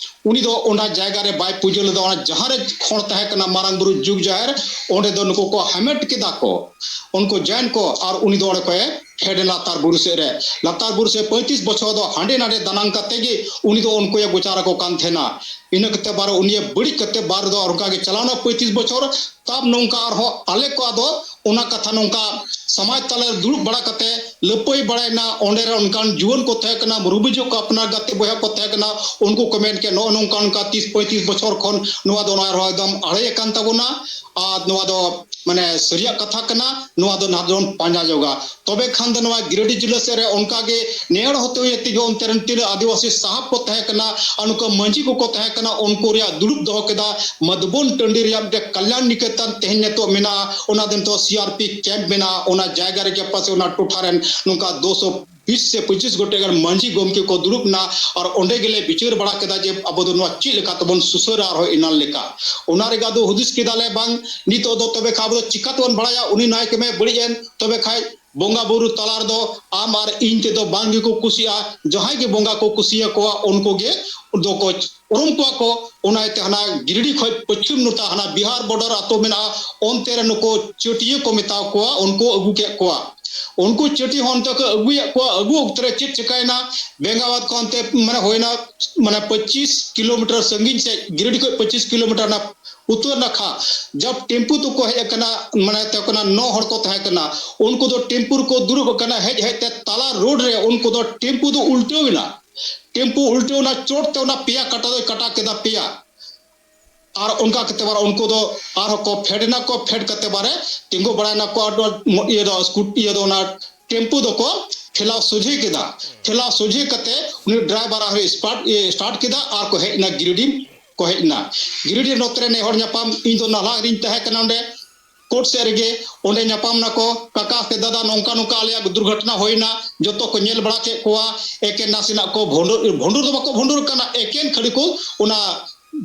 ᱩᱱᱤ ᱫᱚ ᱚᱱᱟ ᱡᱟᱭᱜᱟ ᱨᱮ ᱵᱟᱭ ᱯᱩᱡᱟᱹ ᱞᱮᱫᱟ᱾ ᱚᱱᱟ ᱡᱟᱦᱟᱸ ᱨᱮ ᱠᱷᱚᱸᱰ ᱛᱟᱦᱮᱸ ᱠᱟᱱᱟ ᱢᱟᱨᱟᱝ ᱵᱩᱨᱩ ᱡᱩᱜᱽ ᱡᱟᱦᱮᱨ, ᱚᱸᱰᱮ ᱫᱚ ᱱᱩᱠᱩ ᱠᱚ ᱦᱟᱢᱮᱴ ᱠᱮᱫᱟ ᱠᱚ, ᱩᱱᱠᱩ ᱡᱮᱱ ᱠᱚ, ᱟᱨ ᱩᱱᱤ ᱫᱚ ᱚᱸᱰᱮ ᱠᱷᱚᱱ ᱮ ᱯᱷᱮᱰ ᱮᱱᱟ ᱞᱟᱛᱟᱨ ᱵᱩᱨᱩ ᱥᱮᱫ ᱨᱮ᱾ ᱞᱟᱛᱟᱨ ᱵᱩᱨᱩ ᱥᱮᱫ ᱯᱚᱸᱭᱛᱨᱤᱥ ᱵᱚᱪᱷᱚᱨ ᱫᱚ ᱦᱟᱸᱰᱮ ᱱᱟᱰᱮ ᱫᱟᱱᱟᱝ ᱠᱟᱛᱮ ᱜᱮ ᱩᱱᱤ ᱫᱚ ᱩᱱᱠᱩᱭ ᱜᱚᱪᱟᱨ ᱟᱠᱚ ᱠᱟᱱ ᱛᱟᱦᱮᱱᱟ᱾ ᱤᱱᱟᱹ ᱠᱟᱛᱮ ᱵᱟᱨ ᱩᱱᱤ ᱵᱟᱹᱲᱤᱡ ᱠᱟᱛᱮ ᱵᱟᱨ ᱫᱚ ᱚᱱᱠᱟ ᱜᱮ ᱪᱟᱞᱟᱣᱱᱟ ᱯᱚᱸᱭᱛᱨᱤᱥ ᱵᱚᱪᱷᱚᱨ᱾ ᱛᱟᱵ ᱱᱚᱝᱠᱟ ᱟᱨᱦᱚᱸ ᱟᱞᱮ ᱠᱚᱣᱟᱜ ᱫᱚ ᱚᱱᱟ ᱠᱟᱛᱷᱟ ᱱᱚᱝᱠᱟ ᱥᱚᱢᱟᱡᱽ ᱛᱟᱞᱟ ᱨᱮ ᱫᱩᱲᱩᱵ ᱵᱟᱲᱟ ᱠᱟᱛᱮ ᱞᱟᱹᱯᱟᱹᱭ ᱵᱟᱲᱟᱭᱮᱱᱟ᱾ ᱚᱸᱰᱮ ᱨᱮ ᱚᱱᱠᱟᱱ ᱡᱩᱣᱟᱹᱱ ᱠᱚ ᱛᱟᱦᱮᱸ ᱠᱟᱱᱟ, ᱢᱩᱨᱩᱵᱤᱡᱚᱜ ᱠᱚ ᱟᱯᱱᱟᱨ ᱜᱟᱛᱮ ᱵᱚᱭᱦᱟ ᱠᱚ ᱛᱟᱦᱮᱸ ᱠᱟᱱᱟ, ᱩᱱᱠᱩ ᱠᱚ ᱢᱮᱱ ᱠᱮᱫ, "ᱱᱚᱜᱼᱚ ᱱᱚᱝᱠᱟ ᱱᱚᱝᱠᱟ ᱛᱤᱥ ᱯᱚᱸᱭᱛᱨᱤᱥ ᱵᱚᱪᱷᱚᱨ ᱠᱷᱚᱱ ᱱᱚᱣᱟ ᱫᱚ ᱱᱚᱣᱟ ᱨᱚᱦᱚᱭ ᱫᱚᱢ ᱟᱲᱮ ᱟᱠᱟᱱ ᱛᱟᱵᱚᱱᱟ, ᱟᱨ ᱱᱚᱣᱟ ᱫᱚ ᱢᱟᱱᱮ ᱥᱟᱹᱨᱤᱭᱟᱜ ᱠᱟᱛᱷᱟ ᱠᱟᱱᱟ, ᱱᱚᱣᱟ ᱫᱚ ᱱᱟᱦᱟᱜ ᱵᱚᱱ ᱯᱟᱸᱡᱟ ᱡᱚᱜᱟ᱾ ᱛᱚᱵᱮ ᱠᱷᱟᱱ ᱫᱚ ᱱᱚᱣᱟ ᱜᱤᱨᱤᱰᱤ ᱡᱮᱞᱟ ᱥᱮᱫ ᱨᱮ ᱚᱱᱠᱟ ᱜᱮ ᱱᱮᱦᱚᱲ ᱦᱚᱛᱮ ᱦᱩᱭᱩᱜ ᱛᱮᱜᱮ ᱚᱱᱛᱮ ᱨᱮᱱ ᱛᱤᱱᱟᱹᱜ ᱟᱹᱫᱤᱵᱟᱹᱥᱤ ᱥᱟᱦᱟᱵ ᱠᱚ ᱛᱟᱦᱮᱸ ᱠᱟᱱᱟ ᱟᱨ ᱱᱩᱠᱩ ᱢᱟᱹᱡᱷᱤ ᱠᱚᱠᱚ ᱛᱟᱦᱮᱸ ᱠᱟᱱᱟ, ᱩᱱᱠᱩ ᱨᱮᱭᱟᱜ ᱫᱩᱲᱩᱵ ᱫᱚᱦᱚ ᱠᱮᱫᱟ ᱢᱟᱫᱷᱩᱵᱚᱱ ᱴᱟᱺᱰᱤ ᱨᱮᱭᱟᱜ ᱢᱤᱫᱴᱮᱱ ᱠᱟᱞᱭᱟᱱ ᱱᱤᱠᱮᱛᱚᱱ ᱛᱮᱦᱮᱧ ᱱᱤᱛᱚᱜ ᱢᱮᱱᱟᱜᱼᱟ, ᱚᱱᱟ ᱫᱚ ᱱᱤᱛᱚᱜ ᱥᱤ ᱟᱨ ᱯᱤ ᱠᱮᱢᱯ ᱢᱮᱱᱟᱜᱼᱟ, ᱚᱱᱟ ᱡᱟᱭᱜᱟ ᱨᱮᱜᱮ ᱯᱟᱥᱮ ᱚᱱᱟ ᱴᱚᱴᱷᱟ ᱨᱮᱱ ᱱᱚᱝᱠᱟ ᱫᱩ ᱥᱚ ᱵᱤᱥ ᱥᱮ ᱯᱚᱸᱪᱤᱥ ᱜᱚᱴᱮᱡ ᱜᱟᱱ ᱢᱟᱹᱡᱷᱤ ᱜᱚᱢᱠᱮ ᱠᱚ ᱫᱩᱲᱩᱵ ᱮᱱᱟ ᱟᱨ ᱚᱸᱰᱮ ᱜᱮᱞᱮ ᱵᱤᱪᱟᱹᱨ ᱵᱟᱲᱟ ᱠᱮᱫᱟ ᱡᱮ ᱟᱵᱚ ᱫᱚ ᱱᱚᱣᱟ ᱪᱮᱫ ᱞᱮᱠᱟ ᱛᱮᱵᱚᱱ ᱥᱩᱥᱟᱹᱨᱟ ᱟᱨᱦᱚᱸ ᱮᱱᱟᱱ ᱞᱮᱠᱟ᱾ ᱚᱱᱟ ᱨᱮᱜᱮ ᱟᱫᱚ ᱦᱩᱫᱤᱥ ᱠᱮᱫᱟᱞᱮ ᱵᱟᱝ ᱱᱤᱛᱚᱜ ᱫᱚ ᱛᱚᱵᱮ ᱠᱷᱟᱱ ᱟᱵᱚ ᱫᱚ ᱪᱤᱠᱟ ᱛᱮᱵᱚᱱ ᱵᱟᱲᱟᱭᱟ ᱩᱱᱤ ᱱᱟᱭᱠᱮ ᱢᱮ ᱵᱟᱹᱲᱤᱡ ᱮᱱ, ᱛᱚᱵᱮ ᱠᱷᱟᱱ ᱵᱚᱸᱜᱟ ᱵᱩᱨᱩ ᱛᱟᱞᱟ ᱨᱮᱫᱚ ᱟᱢ ᱟᱨ ᱤᱧ ᱛᱮᱫᱚ ᱵᱟᱝ ᱜᱮᱠᱚ ᱠᱩᱥᱤᱜᱼᱟ᱾ ᱡᱟᱦᱟᱸᱭ ᱜᱮ ᱵᱚᱸᱜᱟ ᱠᱚ ᱠᱩᱥᱤᱭᱟᱠᱚᱣᱟ ᱩᱱᱠᱩ ᱜᱮ ᱫᱚᱠᱚ ᱩᱨᱩᱢ ᱠᱚᱣᱟ ᱠᱚ᱾ ᱚᱱᱟ ᱤᱭᱟᱹᱛᱮ ᱦᱟᱱᱟ ᱜᱤᱨᱤᱰᱤ ᱠᱷᱚᱡ ᱯᱚᱪᱷᱤᱢ ᱱᱚᱛᱟ ᱦᱟᱱᱟ ᱵᱤᱦᱟᱨ ᱵᱚᱰᱟᱨ ᱟᱛᱳ ᱢᱮᱱᱟᱜᱼᱟ, ᱚᱱᱛᱮ ᱨᱮ ᱱᱩᱠᱩ ᱪᱟᱹᱴᱤᱭᱟᱹ ᱠᱚ ᱢᱮᱛᱟ ᱠᱚᱣᱟ, ᱩᱱᱠᱩ ᱟᱹᱜᱩ ᱠᱮᱫ ᱠᱚᱣᱟ᱾ ᱩᱱᱠᱩ ᱪᱟᱹᱴᱤ ᱦᱚᱸ ᱚᱱᱛᱮ ᱠᱚ ᱟᱹᱜᱩᱭᱮᱫ ᱠᱚᱣᱟ᱾ ᱟᱹᱜᱩ ᱚᱠᱛᱮ ᱨᱮ ᱪᱮᱫ ᱪᱤᱠᱟᱭᱮᱱᱟ, ᱵᱮᱸᱜᱟᱣᱟᱫ ᱠᱚ ᱚᱱᱛᱮ ᱢᱟᱱᱮ ᱦᱩᱭᱱᱟ ᱢᱟᱱᱮ ᱯᱚᱸᱪᱤᱥ ᱠᱤᱞᱳᱢᱤᱴᱟᱨ ᱥᱟᱺᱜᱤᱧ ᱥᱮᱫ, ᱜᱤᱨᱤᱰᱤ ᱠᱷᱚᱡ ᱯᱚᱸᱪᱤᱥ ᱠᱤᱞᱳᱢᱤᱴᱟᱨ ᱚᱱᱟ ᱩᱛᱛᱚᱨ ᱱᱟᱠᱷᱟ᱾ ᱡᱟᱵ ᱴᱮᱢᱯᱩ ᱛᱮᱠᱚ ᱦᱮᱡ ᱟᱠᱟᱱᱟ, ᱢᱟᱱᱮ ᱛᱮ ᱠᱟᱱᱟ ᱱᱚ ᱦᱚᱲ ᱠᱚ ᱛᱟᱦᱮᱸ ᱠᱟᱱᱟ᱾ ᱩᱱᱠᱩ ᱫᱚ ᱴᱮᱢᱯᱩ ᱨᱮᱠᱚ ᱫᱩᱲᱩᱵ ᱟᱠᱟᱱᱟ, ᱦᱮᱡ ᱦᱮᱡ ᱛᱮ ᱛᱟᱞᱟ ᱨᱳᱰ ᱨᱮ ᱩᱱᱠᱩ ᱫᱚ ᱴᱮᱢᱯᱩ ᱫᱚ ᱩᱞᱴᱟᱹᱣ ᱮᱱᱟ᱾ ᱴᱮᱢᱯᱩ ᱩᱞᱴᱟᱹᱣ ᱮᱱᱟ, ᱪᱚᱴ ᱛᱮ ᱚᱱᱟ ᱯᱮᱭᱟ ᱠᱟᱴᱟ ᱫᱚᱭ ᱠᱟᱴᱟ ᱠᱮᱫᱟ, ᱯᱮᱭᱟ᱾ ᱟᱨ ᱚᱱᱠᱟ ᱠᱟᱛᱮ ᱵᱟᱨ ᱩᱱᱠᱩ ᱫᱚ ᱟᱨᱦᱚᱸ ᱠᱚ ᱯᱷᱮᱰ ᱮᱱᱟ ᱠᱚ, ᱯᱷᱮᱰ ᱠᱟᱛᱮ ᱵᱟᱨᱮ ᱛᱤᱸᱜᱩ ᱵᱟᱲᱟᱭᱮᱱᱟ ᱠᱚ᱾ ᱟᱨ ᱱᱚᱣᱟ ᱤᱭᱟᱹ ᱫᱚ ᱥᱠᱩᱴ ᱤᱭᱟᱹ ᱫᱚ ᱚᱱᱟ ᱴᱮᱢᱯᱩ ᱫᱚᱠᱚ ᱴᱷᱮᱞᱟᱣ ᱥᱚᱡᱷᱮ ᱠᱮᱫᱟ᱾ ᱴᱷᱮᱞᱟᱣ ᱥᱚᱡᱷᱮ ᱠᱟᱛᱮ ᱩᱱᱤ ᱰᱨᱟᱭᱵᱷᱟᱨ ᱟᱨᱦᱚᱸ ᱥᱴᱟᱨᱴ ᱤᱭᱟᱹ ᱥᱴᱟᱨᱴ ᱠᱮᱫᱟ ᱟᱨ ᱠᱚ ᱦᱮᱡ ᱮᱱᱟ ᱜᱤᱨᱤᱰᱤ ᱠᱚ ᱦᱮᱡ ᱮᱱᱟ᱾ ᱜᱤᱨᱤᱰᱤ ᱱᱚᱛᱮ ᱨᱮ ᱱᱮ ᱦᱚᱲ ᱧᱟᱯᱟᱢ, ᱤᱧ ᱫᱚ ᱱᱟᱞᱦᱟ ᱨᱤᱧ ᱛᱟᱦᱮᱸ ᱠᱟᱱᱟ ᱚᱸᱰᱮ ᱠᱳᱨᱴ ᱥᱮᱫ ᱨᱮᱜᱮ᱾ ᱚᱸᱰᱮ ᱧᱟᱯᱟᱢ ᱱᱟᱠᱚ, ᱠᱟᱠᱟ ᱥᱮ ᱫᱟᱫᱟ ᱱᱚᱝᱠᱟ ᱱᱚᱝᱠᱟ ᱟᱞᱮᱭᱟᱜ ᱫᱩᱨᱜᱷᱚᱴᱚᱱᱟ ᱦᱩᱭᱱᱟ᱾ ᱡᱚᱛᱚ ᱠᱚ ᱧᱮᱞ ᱵᱟᱲᱟ ᱠᱮᱫ ᱠᱚᱣᱟ᱾ ᱮᱠᱮᱱ ᱱᱟᱥᱮᱱᱟᱜ ᱠᱚ ᱵᱷᱚᱸᱰᱩᱨ, ᱵᱷᱚᱸᱰᱩᱨ ᱫᱚ ᱵᱟᱠᱚ ᱵᱷᱚᱸᱰᱩᱨ ᱠᱟᱱᱟ, ᱮᱠᱮᱱ ᱠᱷᱟᱹᱞᱤ ᱠᱚ ᱚᱱᱟ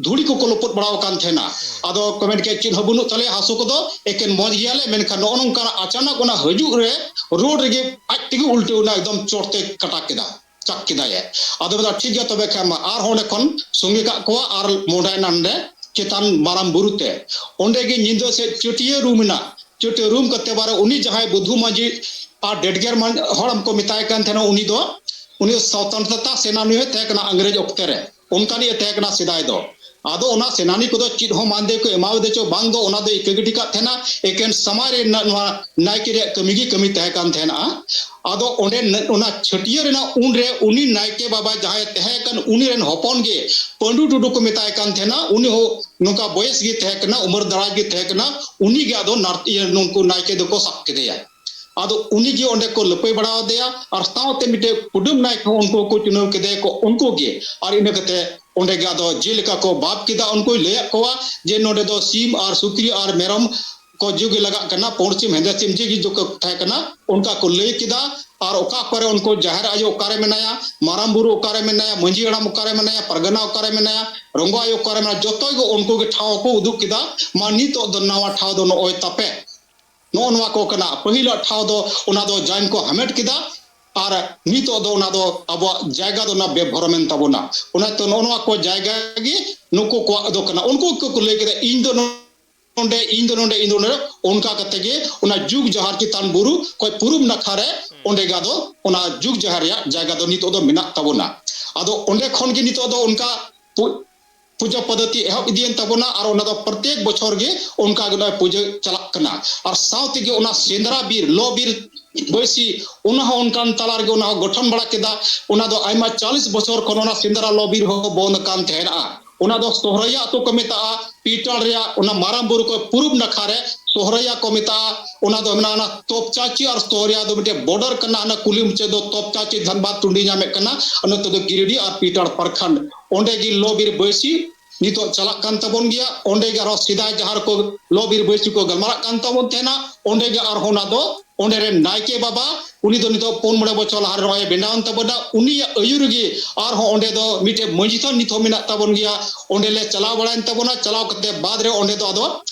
ᱫᱷᱩᱲᱤ ᱠᱚᱠᱚ ᱞᱚᱯᱚᱫ ᱵᱟᱲᱟ ᱟᱠᱟᱱ ᱛᱟᱦᱮᱱᱟ᱾ ᱟᱫᱚ ᱠᱚ ᱢᱮᱱ ᱠᱮᱫ, "ᱪᱮᱫ ᱦᱚᱸ ᱵᱟᱹᱱᱩᱜ ᱛᱟᱞᱮᱭᱟ, ᱦᱟᱹᱥᱩ ᱠᱚᱫᱚ ᱮᱠᱮᱱ ᱢᱚᱡᱽ ᱜᱮᱭᱟᱞᱮ, ᱢᱮᱱᱠᱷᱟᱱ ᱱᱚᱜᱼᱚ ᱱᱚᱝᱠᱟᱱᱟᱜ ᱟᱪᱟᱱᱟᱠ ᱚᱱᱟ ᱦᱤᱡᱩᱜ ᱨᱮ ᱨᱳᱰ ᱨᱮᱜᱮ ᱟᱡ ᱛᱮᱜᱮ ᱩᱞᱴᱟᱹᱣ ᱮᱱᱟ, ᱮᱠᱫᱚᱢ ᱪᱚᱴ ᱛᱮ ᱠᱟᱴᱟ ᱠᱮᱫᱟ, ᱪᱟᱠ ᱠᱮᱫᱟᱭ ᱮ᱾" ᱟᱫᱚ ᱢᱮᱱᱫᱟ, "ᱴᱷᱤᱠ ᱜᱮᱭᱟ, ᱛᱚᱵᱮ ᱠᱷᱟᱱ ᱢᱟ", ᱟᱨᱦᱚᱸ ᱚᱸᱰᱮ ᱠᱷᱚᱱ ᱥᱚᱸᱜᱮ ᱠᱟᱜ ᱠᱚᱣᱟ ᱟᱨ ᱢᱚᱦᱰᱟᱭᱮᱱᱟ ᱱᱚᱰᱮ ᱪᱮᱛᱟᱱ ᱢᱟᱨᱟᱝ ᱵᱩᱨᱩ ᱛᱮ᱾ ᱚᱸᱰᱮ ᱜᱮ ᱧᱤᱫᱟᱹ ᱥᱮᱫ ᱪᱟᱹᱴᱭᱟᱹ ᱨᱩᱢ ᱮᱱᱟ᱾ ᱪᱟᱹᱴᱭᱟᱹ ᱨᱩᱢ ᱠᱟᱛᱮ ᱵᱟᱨᱮ ᱩᱱᱤ ᱡᱟᱦᱟᱸᱭ ᱵᱩᱫᱷᱩ ᱢᱟᱹᱡᱷᱤ ᱟᱨ ᱰᱮᱰᱜᱮᱨ ᱢᱟᱹᱡᱷᱤ ᱦᱚᱲ ᱠᱚ ᱢᱮᱛᱟᱭ ᱠᱟᱱ ᱛᱟᱦᱮᱱᱟ, ᱩᱱᱤ ᱫᱚ, ᱩᱱᱤ ᱫᱚ ᱥᱚᱛᱚᱱᱛᱨᱚᱛᱟ ᱥᱮᱱᱟᱱᱤ ᱦᱚᱸᱭ ᱛᱟᱦᱮᱸ ᱠᱟᱱᱟ, ᱤᱝᱨᱮᱡᱽ ᱚᱠᱛᱮ ᱨᱮ ᱚᱱᱠᱟᱱᱤᱡ ᱮ ᱛᱟᱦᱮᱸ ᱠᱟᱱᱟ ᱥᱮᱫᱟᱭ ᱫᱚ᱾ ᱟᱫᱚ ᱚᱱᱟ ᱥᱮᱱᱟᱱᱤ ᱠᱚᱫᱚ ᱪᱮᱫ ᱦᱚᱸ ᱢᱟᱱᱫᱮ ᱠᱚ ᱮᱢᱟᱣᱟᱫᱮ ᱪᱚ ᱵᱟᱝ ᱫᱚ, ᱚᱱᱟ ᱫᱚ ᱤᱠᱟᱹ ᱜᱤᱰᱤ ᱠᱟᱜ ᱛᱟᱦᱮᱱᱟ᱾ ᱮᱠᱮᱱ ᱥᱟᱢᱟᱭ ᱨᱮ ᱱᱟ-, ᱱᱚᱣᱟ ᱱᱟᱭᱠᱮ ᱨᱮᱭᱟᱜ ᱠᱟᱹᱢᱤ ᱜᱮ ᱠᱟᱹᱢᱤ ᱛᱟᱦᱮᱸ ᱠᱟᱱ ᱛᱟᱦᱮᱱᱟ᱾ ᱟᱫᱚ ᱚᱸᱰᱮ ᱱᱟ-, ᱚᱱᱟ ᱪᱷᱟᱹᱴᱭᱟᱹ ᱨᱮᱱᱟᱜ ᱩᱱᱨᱮ ᱩᱱᱤ ᱱᱟᱭᱠᱮ ᱵᱟᱵᱟ ᱡᱟᱦᱟᱸᱭ ᱛᱟᱦᱮᱸ ᱠᱟᱱ, ᱩᱱᱤ ᱨᱮᱱ ᱦᱚᱯᱚᱱ ᱜᱮ ᱯᱟᱹᱰᱩ ᱴᱩᱰᱩ ᱠᱚ ᱢᱮᱛᱟᱭ ᱠᱟᱱ ᱛᱟᱦᱮᱱᱟ᱾ ᱩᱱᱤ ᱦᱚᱸ ᱱᱚᱝᱠᱟ ᱵᱚᱭᱮᱥ ᱜᱮ ᱛᱟᱦᱮᱸ ᱠᱟᱱᱟ, ᱩᱢᱮᱨ ᱫᱟᱨᱟᱡᱽ ᱜᱮ ᱛᱟᱦᱮᱸ ᱠᱟᱱᱟ᱾ ᱩᱱᱤ ᱜᱮ ᱟᱫᱚ ᱱᱟᱨ-, ᱤᱭᱟᱹ, ᱱᱩᱠᱩ ᱱᱟᱭᱠᱮ ᱫᱚᱠᱚ ᱥᱟᱵ ᱠᱮᱫᱮᱭᱟ᱾ ᱟᱫᱚ ᱩᱱᱤ ᱜᱮ ᱚᱸᱰᱮ ᱠᱚ ᱞᱟᱹᱯᱟᱹᱭ ᱵᱟᱲᱟ ᱟᱫᱮᱭᱟ, ᱟᱨ ᱥᱟᱶᱛᱮ ᱢᱤᱫᱴᱮᱡ ᱠᱩᱰᱟᱹᱢ ᱱᱟᱭᱠᱮ ᱦᱚᱸ ᱩᱱᱠᱩ ᱠᱚ ᱪᱩᱱᱟᱹᱣ ᱠᱮᱫᱮᱭᱟ ᱠᱚ, ᱩᱱᱠᱩ ᱜᱮ᱾ ᱟᱨ ᱤᱱᱟᱹ ᱠᱟᱛᱮ ᱚᱸᱰᱮ ᱜᱮ ᱟᱫᱚ ᱡᱮᱞᱮᱠᱟ ᱠᱚ ᱵᱟᱯ ᱠᱮᱫᱟ, ᱩᱱᱠᱩᱭ ᱞᱟᱹᱭᱟᱫ ᱠᱚᱣᱟ ᱡᱮ ᱱᱚᱸᱰᱮ ᱫᱚ ᱥᱤᱢ ᱟᱨ ᱥᱩᱠᱨᱤ ᱟᱨ ᱢᱮᱨᱚᱢ ᱠᱚ ᱡᱩᱜᱮ ᱞᱟᱜᱟᱜ ᱠᱟᱱᱟ, ᱯᱩᱸᱰ ᱥᱤᱢ, ᱦᱮᱸᱫᱮ ᱥᱤᱢ, ᱡᱮ ᱜᱮ ᱡᱩᱜ ᱛᱟᱦᱮᱸ ᱠᱟᱱᱟ, ᱚᱱᱠᱟ ᱠᱚ ᱞᱟᱹᱭ ᱠᱮᱫᱟ᱾ ᱟᱨ ᱚᱠᱟ ᱠᱚᱨᱮ ᱩᱱᱠᱩ ᱡᱟᱦᱮᱨ ᱟᱭᱳ ᱚᱠᱟᱨᱮ ᱢᱮᱱᱟᱭᱟ, ᱢᱟᱨᱟᱝ ᱵᱩᱨᱩ ᱚᱠᱟᱨᱮ ᱢᱮᱱᱟᱭᱟ, ᱢᱟᱹᱡᱷᱤ ᱦᱟᱲᱟᱢ ᱚᱠᱟᱨᱮ ᱢᱮᱱᱟᱭᱟ, ᱯᱟᱨᱜᱟᱱᱟ ᱚᱠᱟᱨᱮ ᱢᱮᱱᱟᱭᱟ, ᱨᱚᱝᱜᱚ ᱟᱭᱳ ᱚᱠᱟᱨᱮ ᱢᱮᱱᱟᱭᱟ, ᱡᱚᱛᱚ ᱜᱮ ᱩᱱᱠᱩ ᱜᱮ ᱴᱷᱟᱶ ᱠᱚ ᱩᱫᱩᱜ ᱠᱮᱫᱟ᱾ ᱢᱟ ᱱᱤᱛᱚᱜ ᱫᱚ ᱱᱟᱣᱟ ᱴᱷᱟᱶ ᱫᱚ ᱱᱚᱜᱼᱚᱭ ᱛᱟᱯᱮ᱾ ᱱᱚᱜᱼᱚ ᱱᱚᱣᱟ ᱠᱚ ᱠᱟᱱᱟ ᱯᱟᱹᱦᱤᱞᱟᱜ ᱴᱷᱟᱶ ᱫᱚ, ᱚᱱᱟ ᱫᱚ ᱡᱟᱭᱱ ᱠᱚ ᱦᱟᱢᱮᱴ ᱠᱮᱫᱟ᱾ ᱟᱨ ᱱᱤᱛᱚᱜ ᱫᱚ ᱚᱱᱟ ᱫᱚ ᱟᱵᱚᱣᱟᱜ ᱡᱟᱭᱜᱟ ᱫᱚ ᱚᱱᱟ ᱵᱮᱵᱷᱚᱨᱚᱢᱮᱱ ᱛᱟᱵᱚᱱᱟ᱾ ᱚᱱᱟᱛᱮ ᱱᱚᱜᱼᱚ ᱱᱚᱣᱟ ᱠᱚ ᱡᱟᱭᱜᱟ ᱜᱮ ᱱᱩᱠᱩ ᱠᱚᱣᱟᱜ ᱫᱚ ᱠᱟᱱᱟ᱾ ᱩᱱᱠᱩ ᱠᱚ ᱞᱟᱹᱭ ᱠᱮᱫᱟ, "ᱤᱧ ᱫᱚ ᱱᱚᱰᱮ, ᱤᱧ ᱫᱚ ᱱᱚᱰᱮ, ᱤᱧ ᱫᱚ ᱱᱚᱰᱮ", ᱚᱱᱠᱟ ᱠᱟᱛᱮ ᱜᱮ ᱚᱱᱟ ᱡᱩᱜᱽ ᱡᱟᱦᱟᱨ ᱪᱮᱛᱟᱱ ᱵᱩᱨᱩ ᱠᱷᱚᱡ ᱯᱩᱨᱩᱵ ᱱᱟᱠᱷᱟ ᱨᱮ ᱚᱸᱰᱮ ᱜᱮ ᱟᱫᱚ ᱚᱱᱟ ᱡᱩᱜᱽ ᱡᱟᱦᱟᱨ ᱨᱮᱭᱟᱜ ᱡᱟᱭᱜᱟ ᱫᱚ ᱱᱤᱛᱚᱜ ᱫᱚ ᱢᱮᱱᱟᱜ ᱛᱟᱵᱚᱱᱟ᱾ ᱟᱫᱚ ᱚᱸᱰᱮ ᱠᱷᱚᱱ ᱜᱮ ᱱᱤᱛᱚᱜ ᱫᱚ ᱚᱱᱠᱟ ᱯᱩ-, ᱯᱩᱡᱟᱹ ᱯᱚᱫᱽᱫᱷᱚᱛᱤ ᱮᱦᱚᱵ ᱤᱫᱤᱭᱮᱱ ᱛᱟᱵᱚᱱᱟ, ᱟᱨ ᱚᱱᱟ ᱫᱚ ᱯᱨᱚᱛᱮᱠ ᱵᱚᱪᱷᱚᱨ ᱜᱮ ᱚᱱᱠᱟ ᱜᱮ ᱱᱚᱜᱼᱚᱭ ᱯᱩᱡᱟᱹ ᱪᱟᱞᱟᱜ ᱠᱟᱱᱟ᱾ ᱟᱨ ᱥᱟᱶ ᱛᱮᱜᱮ ᱚᱱᱟ ᱥᱮᱸᱫᱽᱨᱟ ᱵᱤᱨ, ᱞᱚ ᱵᱤᱨ ᱵᱟᱹᱭᱥᱤ, ᱚᱱᱟ ᱦᱚᱸ ᱚᱱᱠᱟᱱ ᱛᱟᱞᱟ ᱨᱮᱜᱮ ᱚᱱᱟ ᱦᱚᱸ ᱜᱚᱴᱷᱚᱱ ᱵᱟᱲᱟ ᱠᱮᱫᱟ᱾ ᱚᱱᱟ ᱫᱚ ᱟᱭᱢᱟ ᱪᱟᱞᱤᱥ ᱵᱚᱪᱷᱚᱨ ᱠᱷᱚᱱ ᱚᱱᱟ ᱥᱮᱸᱫᱽᱨᱟ ᱞᱚ ᱵᱤᱨ ᱦᱚᱸ ᱵᱚᱱᱫ ᱟᱠᱟᱱ ᱛᱟᱦᱮᱱᱟ᱾ ᱚᱱᱟ ᱫᱚ ᱥᱚᱦᱨᱟᱭᱟ ᱟᱹᱛᱩ ᱠᱚ ᱢᱮᱛᱟᱜᱼᱟ, ᱯᱤᱴᱟᱲ ᱨᱮᱭᱟᱜ ᱚᱱᱟ ᱢᱟᱨᱟᱝ ᱵᱩᱨᱩ ᱠᱚ ᱯᱩᱨᱩᱵ ᱱᱟᱠᱷᱟ ᱨᱮ ᱥᱚᱦᱨᱟᱭᱟ ᱠᱚ ᱢᱮᱛᱟᱜᱼᱟ᱾ ᱚᱱᱟ ᱫᱚ ᱢᱮᱱᱟᱜᱼᱟ ᱚᱱᱟ ᱛᱚᱯᱪᱟᱪᱤ ᱟᱨ ᱥᱚᱦᱨᱟᱭᱟ ᱫᱚ ᱢᱤᱫᱴᱮᱱ ᱵᱚᱰᱟᱨ ᱠᱟᱱᱟ᱾ ᱚᱱᱟ ᱠᱩᱞᱦᱤ ᱢᱩᱪᱟᱹᱫ ᱫᱚ ᱛᱚᱯᱪᱟᱪᱤ ᱫᱷᱟᱱᱵᱟᱫ ᱴᱩᱸᱰᱤ ᱧᱟᱢᱮᱫ ᱠᱟᱱᱟ᱾ ᱚᱱᱟ ᱛᱮᱫᱚ ᱜᱤᱨᱤᱰᱤ ᱟᱨ ᱯᱤᱴᱟᱲ ᱯᱨᱚᱠᱷᱚᱸᱰ᱾ ᱚᱸᱰᱮ ᱜᱮ ᱞᱚ ᱵᱤᱨ ᱵᱟᱹᱭᱥᱤ ᱱᱤᱛᱚᱜ ᱪᱟᱞᱟᱜ ᱠᱟᱱ ᱛᱟᱵᱚᱱ ᱜᱮᱭᱟ᱾ ᱚᱸᱰᱮ ᱜᱮ ᱟᱨᱦᱚᱸ ᱥᱮᱫᱟᱭ ᱡᱟᱦᱟᱸ ᱨᱮᱠᱚ ᱞᱚ ᱵᱤᱨ ᱵᱟᱹᱭᱥᱤ ᱠᱚ ᱜᱟᱞᱢᱟᱨᱟᱜ ᱠᱟᱱ ᱛᱟᱵᱚᱱ ᱛᱟᱦᱮᱱᱟ, ᱚᱸᱰᱮ ᱜᱮ ᱟᱨᱦᱚᱸ ᱚᱱᱟ ᱫᱚ ᱚᱸᱰᱮ ᱨᱮᱱ ᱱᱟᱭᱠᱮ ᱵᱟᱵᱟ, ᱩᱱᱤ ᱫᱚ ᱱᱤᱛᱚᱜ ᱯᱩᱱ ᱢᱚᱬᱮ ᱵᱚᱪᱷᱚᱨ ᱞᱟᱦᱟ ᱨᱮ ᱱᱚᱜᱼᱚᱭ ᱵᱮᱱᱟᱣ ᱮᱱ ᱛᱟᱵᱚᱱᱟ᱾ ᱩᱱᱤᱭᱟᱜ ᱟᱹᱭᱩᱨ ᱨᱮᱜᱮ ᱟᱨᱦᱚᱸ ᱚᱸᱰᱮ ᱫᱚ ᱢᱤᱫᱴᱮᱡ ᱢᱟᱹᱡᱷᱤ ᱛᱷᱟᱱ ᱱᱤᱛ ᱦᱚᱸ ᱢᱮᱱᱟᱜ ᱛᱟᱵᱚᱱ ᱜᱮᱭᱟ᱾ ᱚᱸᱰᱮ ᱞᱮ ᱪᱟᱞᱟᱣ ᱵᱟᱲᱟᱭᱮᱱ ᱛᱟᱵᱚᱱᱟ᱾ ᱪᱟᱞᱟᱣ ᱠᱟᱛᱮ ᱵᱟᱫᱽ ᱨᱮ ᱚᱸᱰᱮ ᱫᱚ ᱟᱫᱚ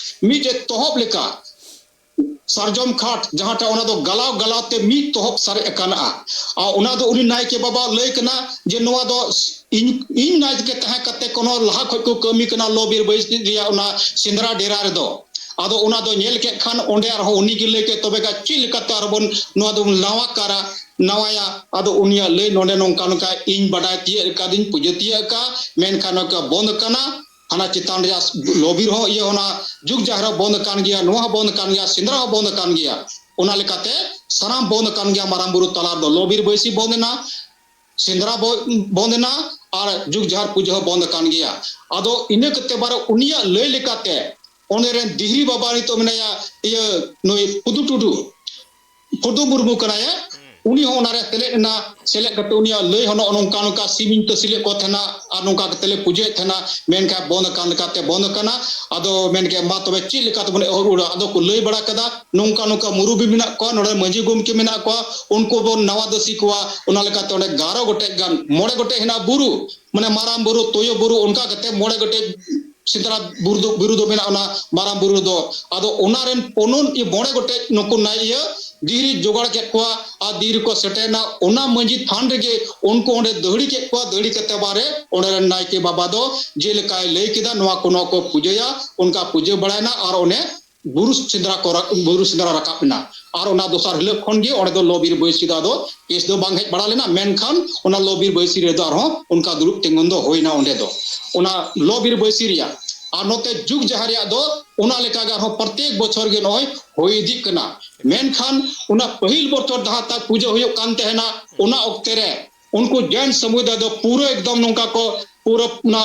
ᱢᱤᱫᱴᱮᱡ ᱛᱚᱦᱚᱵ ᱞᱮᱠᱟ ᱥᱟᱨᱡᱚᱢ ᱠᱟᱴ, ᱡᱟᱦᱟᱸᱴᱟᱜ ᱚᱱᱟ ᱫᱚ ᱜᱟᱞᱟᱣ ᱜᱟᱞᱟᱣ ᱛᱮ ᱢᱤᱫ ᱛᱚᱦᱚᱵ ᱥᱟᱨᱮᱡ ᱟᱠᱟᱱᱟ᱾ ᱟᱨ ᱚᱱᱟ ᱫᱚ ᱩᱱᱤ ᱱᱟᱭᱠᱮ ᱵᱟᱵᱟ ᱞᱟᱹᱭ ᱠᱟᱱᱟ ᱡᱮ ᱱᱚᱣᱟ ᱫᱚ ᱤᱧ, ᱤᱧ ᱱᱟᱭᱠᱮ ᱛᱟᱦᱮᱸ ᱠᱟᱛᱮ ᱠᱳᱱᱳ ᱞᱟᱦᱟ ᱠᱷᱚᱡ ᱠᱚ ᱠᱟᱹᱢᱤ ᱠᱟᱱᱟ ᱞᱚ ᱵᱤᱨ ᱵᱟᱹᱭᱥᱤ ᱨᱮᱭᱟᱜ ᱚᱱᱟ ᱥᱮᱸᱫᱽᱨᱟ ᱰᱮᱨᱟ ᱨᱮᱫᱚ᱾ ᱟᱫᱚ ᱚᱱᱟ ᱫᱚ ᱧᱮᱞ ᱠᱮᱫ ᱠᱷᱟᱱ ᱚᱸᱰᱮ ᱟᱨᱦᱚᱸ ᱩᱱᱤ ᱜᱮ ᱞᱟᱹᱭ ᱠᱮᱫ, "ᱛᱚᱵᱮ ᱠᱷᱟᱡ ᱪᱮᱫ ᱞᱮᱠᱟᱛᱮ ᱟᱨᱦᱚᱸ ᱵᱚᱱ ᱱᱚᱣᱟ ᱫᱚᱵᱚᱱ ᱱᱟᱣᱟ ᱠᱟᱨᱟ, ᱱᱟᱣᱟᱭᱟ?" ᱟᱫᱚ ᱩᱱᱤᱭᱟᱜ ᱞᱟᱹᱭ, "ᱱᱚᱰᱮ ᱱᱚᱝᱠᱟ ᱱᱚᱝᱠᱟ ᱤᱧ ᱵᱟᱰᱟᱭ ᱛᱤᱭᱟᱹᱜ ᱟᱠᱟᱫᱤᱧ, ᱯᱩᱡᱟᱹ ᱛᱤᱭᱟᱹᱜ ᱟᱠᱟᱫ, ᱢᱮᱱᱠᱷᱟᱱ ᱱᱚᱝᱠᱟ ᱵᱚᱱᱫ ᱟᱠᱟᱱᱟ, ᱦᱟᱱᱟ ᱪᱮᱛᱟᱱ ᱨᱮᱭᱟᱜ ᱞᱚᱵᱤᱨ ᱦᱚᱸ, ᱤᱭᱟᱹ, ᱚᱱᱟ ᱡᱩᱜᱽ ᱡᱟᱦᱮᱨ ᱦᱚᱸ ᱵᱚᱱᱫ ᱟᱠᱟᱱ ᱜᱮᱭᱟ, ᱱᱚᱣᱟ ᱦᱚᱸ ᱵᱚᱱᱫ ᱟᱠᱟᱱ ᱜᱮᱭᱟ, ᱥᱮᱸᱫᱽᱨᱟ ᱦᱚᱸ ᱵᱚᱱᱫ ᱟᱠᱟᱱ ᱜᱮᱭᱟ᱾ ᱚᱱᱟ ᱞᱮᱠᱟᱛᱮ ᱥᱟᱱᱟᱢ ᱵᱚᱱᱫ ᱟᱠᱟᱱ ᱜᱮᱭᱟ ᱢᱟᱨᱟᱝ ᱵᱩᱨᱩ ᱛᱟᱞᱟ ᱨᱮᱫᱚ᱾ ᱞᱚᱵᱤᱨ ᱵᱟᱹᱭᱥᱤ ᱵᱚᱱᱫ ᱮᱱᱟ, ᱥᱮᱸᱫᱽᱨᱟ ᱵᱚ-, ᱵᱚᱱᱫ ᱮᱱᱟ, ᱟᱨ ᱡᱩᱜᱽ ᱡᱟᱦᱮᱨ ᱯᱩᱡᱟᱹ ᱦᱚᱸ ᱵᱚᱱᱫ ᱟᱠᱟᱱ ᱜᱮᱭᱟ᱾ ᱟᱫᱚ ᱤᱱᱟᱹ ᱠᱟᱛᱮ ᱵᱟᱨᱮ ᱩᱱᱤᱭᱟᱜ ᱞᱟᱹᱭ ᱞᱮᱠᱟᱛᱮ ᱚᱸᱰᱮ ᱨᱮᱱ ᱫᱤᱦᱨᱤ ᱵᱟᱵᱟ ᱱᱤᱛᱚᱜ ᱢᱮᱱᱟᱭᱟ, ᱤᱭᱟᱹ, ᱱᱩᱭ ᱯᱩᱫᱩ ᱴᱩᱰᱩ, ᱯᱩᱫᱩ ᱢᱩᱨᱢᱩ ᱠᱟᱱᱟᱭ᱾ ᱩᱱᱤ ᱦᱚᱸ ᱚᱱᱟᱨᱮ ᱥᱮᱞᱮᱫ ᱮᱱᱟ᱾ ᱥᱮᱞᱮᱫ ᱠᱟᱛᱮ ᱩᱱᱤᱭᱟᱜ ᱞᱟᱹᱭ ᱦᱚᱸ ᱱᱚᱜᱼᱚ ᱱᱚᱝᱠᱟ ᱱᱚᱝᱠᱟ ᱥᱤᱢ ᱤᱧ ᱛᱟᱹᱥᱤᱞᱮᱫ ᱠᱚ ᱛᱟᱦᱮᱱᱟ ᱟᱨ ᱱᱚᱝᱠᱟ ᱠᱟᱛᱮ ᱞᱮ ᱯᱩᱡᱟᱹᱭᱮᱫ ᱛᱟᱦᱮᱱᱟ, ᱢᱮᱱᱠᱷᱟᱱ ᱵᱚᱱᱫ ᱟᱠᱟᱱ ᱞᱮᱠᱟᱛᱮ ᱵᱚᱱᱫ ᱟᱠᱟᱱᱟ᱾ ᱟᱫᱚ ᱢᱮᱱ ᱠᱮᱫ, ᱢᱟ ᱛᱚᱵᱮ ᱪᱮᱫ ᱞᱮᱠᱟ ᱛᱮᱵᱚᱱ ᱮᱦᱚᱵ ᱨᱩᱣᱟᱹᱲᱟ? ᱟᱫᱚ ᱠᱚ ᱞᱟᱹᱭ ᱵᱟᱲᱟ ᱠᱮᱫᱟ, ᱱᱚᱝᱠᱟ ᱱᱚᱝᱠᱟ ᱢᱩᱨᱩᱵᱤ ᱢᱮᱱᱟᱜ ᱠᱚᱣᱟ, ᱱᱚᱰᱮ ᱢᱟᱹᱡᱷᱤ ᱜᱚᱢᱠᱮ ᱢᱮᱱᱟᱜ ᱠᱚᱣᱟ, ᱩᱱᱠᱩ ᱵᱚᱱ ᱱᱟᱣᱟ ᱫᱟᱹᱥᱤ ᱠᱚᱣᱟ᱾ ᱚᱱᱟ ᱞᱮᱠᱟᱛᱮ ᱚᱸᱰᱮ ᱮᱜᱟᱨᱚ ᱜᱚᱴᱮᱡ ᱜᱟᱱ, ᱢᱚᱬᱮ ᱜᱚᱴᱮᱡ ᱦᱮᱱᱟᱜᱼᱟ ᱵᱩᱨᱩ, ᱢᱟᱱᱮ ᱢᱟᱨᱟᱝ ᱵᱩᱨᱩ, ᱛᱩᱭᱩ ᱵᱩᱨᱩ, ᱚᱱᱠᱟ ᱠᱟᱛᱮ ᱢᱚᱬᱮ ᱜᱚᱴᱮᱡ ᱥᱮᱸᱫᱽᱨᱟ ᱵᱩᱨᱩ ᱫᱚ, ᱵᱩᱨᱩ ᱫᱚ ᱢᱮᱱᱟᱜᱼᱟ ᱚᱱᱟ ᱢᱟᱨᱟᱝ ᱵᱩᱨᱩ ᱨᱮᱫᱚ᱾ ᱟᱫᱚ ᱚᱱᱟ ᱨᱮᱱ ᱯᱩᱱᱩᱱ ᱤ ᱢᱚᱬᱮ ᱜᱚᱴᱮᱡ ᱱᱩᱠᱩ ᱱᱟᱭ ᱤᱭᱟᱹ ᱫᱤᱦᱨᱤ ᱡᱚᱜᱟᱲ ᱠᱮᱫ ᱠᱚᱣᱟ ᱟᱨ ᱫᱤᱦᱨᱤ ᱠᱚ ᱥᱮᱴᱮᱨᱱᱟ᱾ ᱚᱱᱟ ᱢᱟᱹᱡᱷᱤ ᱛᱷᱟᱱ ᱨᱮᱜᱮ ᱩᱱᱠᱩ ᱚᱸᱰᱮ ᱫᱟᱹᱦᱲᱤ ᱠᱮᱫ ᱠᱚᱣᱟ᱾ ᱫᱟᱹᱦᱲᱤ ᱠᱟᱛᱮ ᱵᱟᱨᱮ ᱚᱸᱰᱮ ᱨᱮᱱ ᱱᱟᱭᱠᱮ ᱵᱟᱵᱟ ᱫᱚ ᱡᱮᱞᱮᱠᱟᱭ ᱞᱟᱹᱭ ᱠᱮᱫᱟ, ᱱᱚᱣᱟ ᱠᱚ, ᱱᱚᱣᱟ ᱠᱚ ᱯᱩᱡᱟᱹᱭᱟ, ᱚᱱᱠᱟ ᱯᱩᱡᱟᱹ ᱵᱟᱲᱟᱭᱱᱟ ᱟᱨ ᱚᱱᱮ ᱵᱩᱨᱩ ᱥᱮᱸᱫᱽᱨᱟ ᱠᱚ ᱨᱟ-, ᱵᱩᱨᱩ ᱥᱮᱸᱫᱽᱨᱟ ᱨᱟᱠᱟᱵ ᱮᱱᱟ᱾ ᱟᱨ ᱚᱱᱟ ᱫᱚᱥᱟᱨ ᱦᱤᱞᱳᱜ ᱠᱷᱚᱱ ᱜᱮ ᱚᱸᱰᱮ ᱫᱚ ᱞᱚ ᱵᱤᱨ ᱵᱟᱹᱭᱥᱤ ᱫᱚ ᱟᱫᱚ ᱠᱮᱥ ᱫᱚ ᱵᱟᱝ ᱦᱮᱡ ᱵᱟᱲᱟ ᱞᱮᱱᱟ, ᱢᱮᱱᱠᱷᱟᱱ ᱚᱱᱟ ᱞᱚ ᱵᱤᱨ ᱵᱟᱹᱭᱥᱤ ᱨᱮᱫᱚ ᱟᱨᱦᱚᱸ ᱚᱱᱠᱟ ᱫᱩᱲᱩᱵ ᱛᱤᱸᱜᱩᱱ ᱫᱚ ᱦᱩᱭᱱᱟ ᱚᱸᱰᱮ ᱫᱚ᱾ ᱚᱱᱟ ᱞᱚ ᱵᱤᱨ ᱵᱟᱹᱭᱥᱤ ᱨᱮᱭᱟᱜ ᱟᱨ ᱱᱚᱛᱮ ᱡᱩᱜᱽ ᱡᱟᱦᱟᱸ ᱨᱮᱭᱟᱜ ᱫᱚ ᱚᱱᱟ ᱞᱮᱠᱟᱜᱮ ᱟᱨᱦᱚᱸ ᱯᱨᱚᱛᱮᱠ ᱵᱚᱪᱷᱚᱨ ᱜᱮ ᱱᱚᱜᱼᱚᱭ ᱦᱩᱭ ᱤᱫᱤᱜ ᱠᱟᱱᱟ᱾ ᱢᱮᱱᱠᱷᱟᱱ ᱚᱱᱟ ᱯᱟᱹᱦᱤᱞ ᱵᱚᱪᱷᱚᱨ ᱡᱟᱦᱟᱸ ᱛᱟᱠ ᱯᱩᱡᱟᱹ ᱦᱩᱭᱩᱜ ᱠᱟᱱ ᱛᱟᱦᱮᱱᱟ, ᱚᱱᱟ ᱚᱠᱛᱮ ᱨᱮ ᱩᱱᱠᱩ ᱡᱮᱱ ᱥᱚᱢᱩᱫᱟᱭ ᱫᱚ ᱯᱩᱨᱟᱹ ᱮᱠᱫᱚᱢ ᱱᱚᱝᱠᱟ ᱠᱚ, ᱯᱩᱨᱟᱹ ᱚᱱᱟ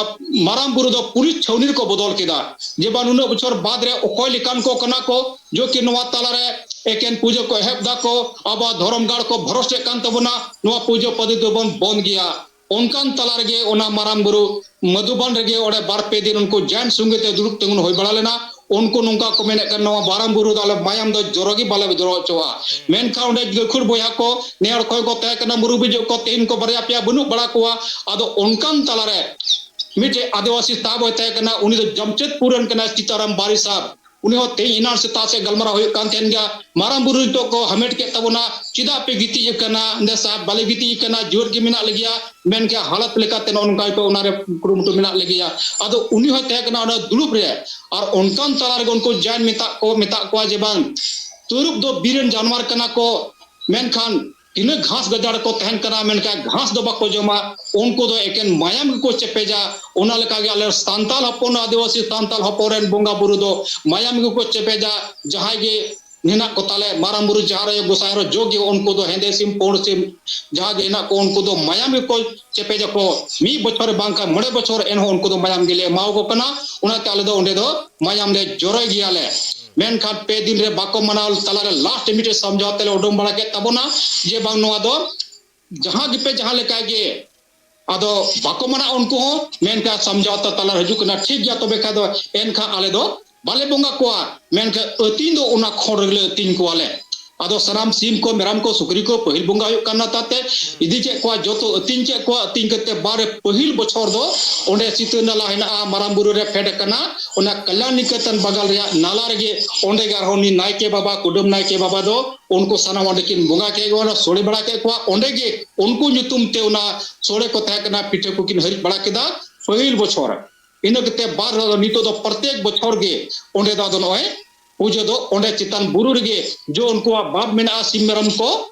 ᱢᱟᱨᱟᱝ ᱵᱩᱨᱩ ᱫᱚ ᱯᱩᱞᱤᱥ ᱪᱷᱟᱹᱣᱱᱤ ᱨᱮᱠᱚ ᱵᱚᱫᱚᱞ ᱠᱮᱫᱟ᱾ ᱡᱮ ᱵᱟᱝ ᱱᱩᱱᱟᱹᱜ ᱵᱚᱪᱷᱚᱨ ᱵᱟᱫ ᱨᱮ ᱚᱠᱚᱭ ᱞᱮᱠᱟᱱ ᱠᱚ ᱠᱟᱱᱟ ᱠᱚ, ᱡᱚ ᱠᱤ ᱱᱚᱣᱟ ᱛᱟᱞᱟᱨᱮ ᱮᱠᱮᱱ ᱯᱩᱡᱟᱹ ᱠᱚ ᱮᱦᱚᱵ ᱫᱟᱠᱚ, ᱟᱵᱚᱣᱟᱜ ᱫᱷᱚᱨᱚᱢ ᱜᱟᱲ ᱠᱚ ᱵᱷᱚᱨᱚᱥᱴᱮᱫ ᱠᱟᱱ ᱛᱟᱵᱚᱱᱟ, ᱱᱚᱣᱟ ᱯᱩᱡᱟᱹ ᱯᱚᱫᱽᱫᱷᱚᱛᱤ ᱫᱚᱵᱚᱱ ᱵᱚᱱᱫ ᱜᱮᱭᱟ᱾ ᱚᱱᱠᱟᱱ ᱛᱟᱞᱟ ᱨᱮᱜᱮ ᱚᱱᱟ ᱢᱟᱨᱟᱝ ᱵᱩᱨᱩ ᱢᱟᱫᱷᱩᱵᱟᱱ ᱨᱮᱜᱮ ᱚᱸᱰᱮ ᱵᱟᱨ ᱯᱮ ᱫᱤᱱ ᱩᱱᱠᱩ ᱡᱮᱱ ᱥᱚᱸᱜᱮ ᱛᱮ ᱫᱩᱲᱩᱵ ᱛᱤᱸᱜᱩᱱ ᱦᱩᱭ ᱵᱟᱲᱟ ᱞᱮᱱᱟ᱾ ᱩᱱᱠᱩ ᱱᱚᱝᱠᱟ ᱠᱚ ᱢᱮᱱᱮᱫ ᱠᱟᱱ, ᱱᱚᱣᱟ ᱢᱟᱨᱟᱝ ᱵᱩᱨᱩ ᱫᱚ ᱟᱞᱮ ᱢᱟᱭᱟᱢ ᱫᱚ ᱡᱚᱨᱚ ᱜᱮ ᱵᱟᱞᱮ ᱡᱚᱨᱚ ᱦᱚᱪᱚᱣᱟᱜᱼᱟ᱾ ᱢᱮᱱᱠᱷᱟᱱ ᱚᱸᱰᱮ ᱜᱟᱹᱠᱷᱩᱲ ᱵᱚᱭᱦᱟ ᱠᱚ ᱱᱮ ᱦᱚᱲ ᱠᱚ ᱠᱚ ᱛᱟᱦᱮᱸ ᱠᱟᱱᱟ, ᱢᱩᱨᱩᱵᱤ ᱡᱚᱜ ᱠᱚ ᱛᱮᱦᱮᱧ ᱠᱚ ᱵᱟᱨᱭᱟ ᱯᱮᱭᱟ ᱵᱟᱹᱱᱩᱜ ᱵᱟᱲᱟ ᱠᱚᱣᱟ᱾ ᱟᱫᱚ ᱚᱱᱠᱟᱱ ᱛᱟᱞᱟᱨᱮ ᱢᱤᱫᱴᱮᱡ ᱟᱹᱫᱤᱵᱟᱹᱥᱤ ᱛᱟᱵᱚᱭ ᱛᱟᱦᱮᱸ ᱠᱟᱱᱟ, ᱩᱱᱤ ᱫᱚ ᱡᱟᱢᱪᱮᱫᱯᱩᱨ ᱨᱮᱱ ᱠᱟᱱᱟᱭ, ᱥᱤᱛᱟᱨᱟᱢ ᱵᱟᱨᱤ ᱥᱟᱦ᱾ ᱩᱱᱤ ᱦᱚᱸ ᱛᱮᱦᱮᱧ ᱮᱱᱟᱱ ᱥᱮᱛᱟᱜ ᱥᱮᱫ ᱜᱟᱞᱢᱟᱨᱟᱣ ᱦᱩᱭᱩᱜ ᱠᱟᱱ ᱛᱟᱦᱮᱱ ᱜᱮᱭᱟ, ᱢᱟᱨᱟᱝ ᱵᱩᱨᱩ ᱱᱤᱛᱚᱜ ᱠᱚ ᱦᱟᱢᱮᱴ ᱠᱮᱫ ᱛᱟᱵᱚᱱᱟ, ᱪᱮᱫᱟᱜ ᱯᱮ ᱜᱤᱛᱤᱡ ᱟᱠᱟᱱᱟ? ᱮᱱᱫᱮ ᱥᱟᱦᱮᱵᱽ ᱵᱟᱞᱮ ᱜᱤᱛᱤᱡ ᱟᱠᱟᱱᱟ, ᱡᱤᱣᱮᱫ ᱜᱮ ᱢᱮᱱᱟᱜ ᱞᱮᱜᱮᱭᱟ, ᱢᱮᱱᱠᱷᱟᱱ ᱦᱟᱞᱚᱛ ᱞᱮᱠᱟᱛᱮ ᱱᱚᱜᱼᱚ ᱱᱚᱝᱠᱟ ᱜᱮ ᱚᱱᱟᱨᱮ ᱠᱩᱨᱩᱢᱩᱴᱩ ᱢᱮᱱᱟᱜ ᱞᱮᱜᱮᱭᱟ᱾ ᱟᱫᱚ ᱩᱱᱤ ᱦᱚᱸᱭ ᱛᱟᱦᱮᱸ ᱠᱟᱱᱟ ᱚᱱᱟ ᱫᱩᱲᱩᱵ ᱨᱮ, ᱟᱨ ᱚᱱᱠᱟᱱ ᱛᱟᱞᱟ ᱨᱮᱜᱮ ᱩᱱᱠᱩ ᱡᱟᱭᱱ ᱢᱮᱛᱟᱜ ᱠᱚ, ᱢᱮᱛᱟᱜ ᱠᱚᱣᱟ ᱡᱮ ᱵᱟᱝ, ᱛᱟᱹᱨᱩᱵ ᱫᱚ ᱵᱤᱨ ᱨᱮᱱ ᱡᱟᱱᱣᱟᱨ ᱠᱟᱱᱟ ᱠᱚ, ᱢᱮᱱᱠᱷᱟᱱ ᱛᱤᱱᱟᱹᱜ ᱜᱷᱟᱥ ᱜᱟᱡᱟᱲ ᱠᱚ ᱛᱟᱦᱮᱱ ᱠᱟᱱᱟ, ᱢᱮᱱᱠᱷᱟᱱ ᱜᱷᱟᱥ ᱫᱚ ᱵᱟᱠᱚ ᱡᱚᱢᱟ, ᱩᱱᱠᱩ ᱫᱚ ᱮᱠᱮᱱ ᱢᱟᱭᱟᱢ ᱜᱮᱠᱚ ᱪᱮᱯᱮᱡᱟ᱾ ᱚᱱᱟ ᱞᱮᱠᱟᱜᱮ ᱟᱞᱮ ᱥᱟᱱᱛᱟᱞ ᱦᱚᱯᱚᱱ, ᱟᱹᱫᱤᱵᱟᱹᱥᱤ ᱥᱟᱱᱛᱟᱞ ᱦᱚᱯᱚᱱ ᱨᱮᱱ ᱵᱚᱸᱜᱟ ᱵᱩᱨᱩ ᱫᱚ ᱢᱟᱭᱟᱢ ᱜᱮᱠᱚ ᱪᱮᱯᱮᱡᱟ᱾ ᱡᱟᱦᱟᱸᱭ ᱜᱮ ᱦᱮᱱᱟᱜ ᱠᱚ ᱛᱟᱞᱮ, ᱢᱟᱨᱟᱝ ᱵᱩᱨᱩ, ᱡᱟᱦᱮᱨ ᱟᱭᱳ, ᱜᱚᱸᱥᱟᱭ ᱦᱚᱲ ᱡᱚᱜ ᱜᱮ ᱩᱱᱠᱩ ᱫᱚ ᱦᱮᱸᱫᱮ ᱥᱤᱢ, ᱯᱩᱸᱰ ᱥᱤᱢ, ᱡᱟᱦᱟᱸ ᱜᱮ ᱦᱮᱱᱟᱜ ᱠᱚ, ᱩᱱᱠᱩ ᱫᱚ ᱢᱟᱭᱟᱢ ᱜᱮᱠᱚ ᱪᱮᱯᱮᱡᱟᱠᱚ᱾ ᱢᱤᱫ ᱵᱚᱪᱷᱚᱨ ᱵᱟᱝᱠᱷᱟᱱ ᱢᱚᱬᱮ ᱵᱚᱪᱷᱚᱨ, ᱮᱱᱦᱚᱸ ᱩᱱᱠᱩ ᱫᱚ ᱢᱟᱭᱟᱢ ᱜᱮᱞᱮ ᱮᱢᱟᱣᱟᱠᱚ ᱠᱟᱱᱟ᱾ ᱚᱱᱟᱛᱮ ᱟᱞᱮ ᱫᱚ ᱚᱸᱰᱮ ᱫᱚ ᱢᱟᱭᱟᱢ ᱞᱮ ᱡᱚᱨᱚᱭ ᱜᱮᱭᱟᱞᱮ᱾ ᱢᱮᱱᱠᱷᱟᱱ ᱯᱮ ᱫᱤᱱ ᱨᱮ ᱵᱟᱠᱚ ᱢᱟᱱᱟᱣ ᱛᱟᱞᱟᱨᱮ ᱞᱟᱥᱴ ᱢᱤᱫᱴᱮᱡ ᱥᱟᱢᱡᱷᱟᱣ ᱛᱮᱞᱮ ᱩᱰᱩᱝ ᱵᱟᱲᱟ ᱠᱮᱫ ᱛᱟᱵᱚᱱᱟ, ᱡᱮ ᱵᱟᱝ, ᱱᱚᱣᱟ ᱫᱚ ᱡᱟᱦᱟᱸ ᱜᱮᱯᱮ ᱡᱟᱦᱟᱸ ᱞᱮᱠᱟ ᱜᱮ, ᱟᱫᱚ ᱵᱟᱠᱚ ᱢᱟᱱᱟᱜ ᱩᱱᱠᱩ ᱦᱚᱸ, ᱢᱮᱱᱠᱷᱟᱱ ᱥᱟᱢᱡᱷᱟᱣᱛᱟ ᱛᱟᱞᱟ ᱨᱮ ᱦᱤᱡᱩᱜ ᱠᱟᱱᱟ, ᱴᱷᱤᱠ ᱜᱮᱭᱟ, ᱛᱚᱵᱮ ᱠᱷᱟᱡ ᱫᱚ ᱮᱱᱠᱷᱟᱱ ᱟᱞᱮ ᱫᱚ ᱵᱟᱞᱮ ᱵᱚᱸᱜᱟ ᱠᱚᱣᱟ, ᱢᱮᱱᱠᱷᱟᱱ ᱟᱹᱛᱤᱧ ᱫᱚ ᱚᱱᱟ ᱠᱷᱚᱸᱰ ᱨᱮᱜᱮ ᱟᱹᱛᱤᱧ ᱠᱚᱣᱟᱞᱮ᱾ ᱟᱫᱚ ᱥᱟᱱᱟᱢ ᱥᱤᱢ ᱠᱚ, ᱢᱮᱨᱚᱢ ᱠᱚ, ᱥᱩᱠᱨᱤ ᱠᱚ ᱯᱟᱹᱦᱤᱞ ᱵᱚᱸᱜᱟ ᱦᱩᱭᱩᱜ ᱠᱟᱱᱟ, ᱛᱟᱛᱮ ᱤᱫᱤ ᱠᱮᱫ ᱠᱚᱣᱟ, ᱡᱚᱛᱚ ᱟᱹᱛᱤᱧ ᱠᱮᱫ ᱠᱚᱣᱟ᱾ ᱟᱹᱛᱤᱧ ᱠᱟᱛᱮ ᱵᱟᱨ ᱯᱟᱹᱦᱤᱞ ᱵᱚᱪᱷᱚᱨ ᱫᱚ ᱚᱸᱰᱮ ᱥᱤᱛᱟᱹ ᱱᱟᱞᱟ ᱦᱮᱱᱟᱜᱼᱟ, ᱢᱟᱨᱟᱝ ᱵᱩᱨᱩ ᱨᱮ ᱯᱷᱮᱰ ᱟᱠᱟᱱᱟ, ᱚᱱᱟ ᱠᱟᱞᱭᱟᱱ ᱱᱤᱠᱮᱛᱚᱱ ᱵᱟᱜᱟᱞ ᱨᱮᱭᱟᱜ ᱱᱟᱞᱟ ᱨᱮᱜᱮ, ᱚᱸᱰᱮ ᱜᱮ ᱟᱨᱦᱚᱸ ᱩᱱᱤ ᱱᱟᱭᱠᱮ ᱵᱟᱵᱟ, ᱠᱩᱰᱟᱹᱢ ᱱᱟᱭᱠᱮ ᱵᱟᱵᱟ ᱫᱚ ᱩᱱᱠᱩ ᱥᱟᱱᱟᱢ ᱚᱸᱰᱮ ᱠᱤᱱ ᱵᱚᱸᱜᱟ ᱠᱮᱫ ᱠᱚᱣᱟ, ᱚᱱᱟ ᱥᱳᱲᱮ ᱵᱟᱲᱟ ᱠᱮᱫ ᱠᱚᱣᱟ᱾ ᱚᱸᱰᱮ ᱜᱮ ᱩᱱᱠᱩ ᱧᱩᱛᱩᱢ ᱛᱮ ᱚᱱᱟ ᱥᱳᱲᱮ ᱠᱚ ᱛᱟᱦᱮᱸ ᱠᱟᱱᱟ, ᱯᱤᱴᱷᱟᱹ ᱠᱚᱠᱤᱱ ᱦᱟᱹᱨᱤᱡ ᱵᱟᱲᱟ ᱠᱮᱫᱟ ᱯᱟᱹᱦᱤᱞ ᱵᱚᱪᱷᱚᱨ᱾ ᱤᱱᱟᱹ ᱠᱟᱛᱮ ᱵᱟᱨ ᱫᱷᱟᱣ ᱫᱚ, ᱱᱤᱛᱚᱜ ᱫᱚ ᱯᱨᱚᱛᱮᱠ ᱵᱚᱪᱷᱚᱨ ᱜᱮ ᱚᱸᱰᱮ ᱫᱚ ᱟᱫᱚ ᱱᱚᱜᱼᱚᱭ ᱯᱩᱡᱟᱹ ᱫᱚ ᱚᱸᱰᱮ ᱪᱮᱛᱟᱱ ᱵᱩᱨᱩ ᱨᱮᱜᱮ, ᱡᱚ ᱩᱱᱠᱩᱣᱟᱜ ᱵᱟᱯ ᱢᱮᱱᱟᱜᱼᱟ, ᱥᱤᱢ ᱢᱮᱨᱚᱢ ᱠᱚ,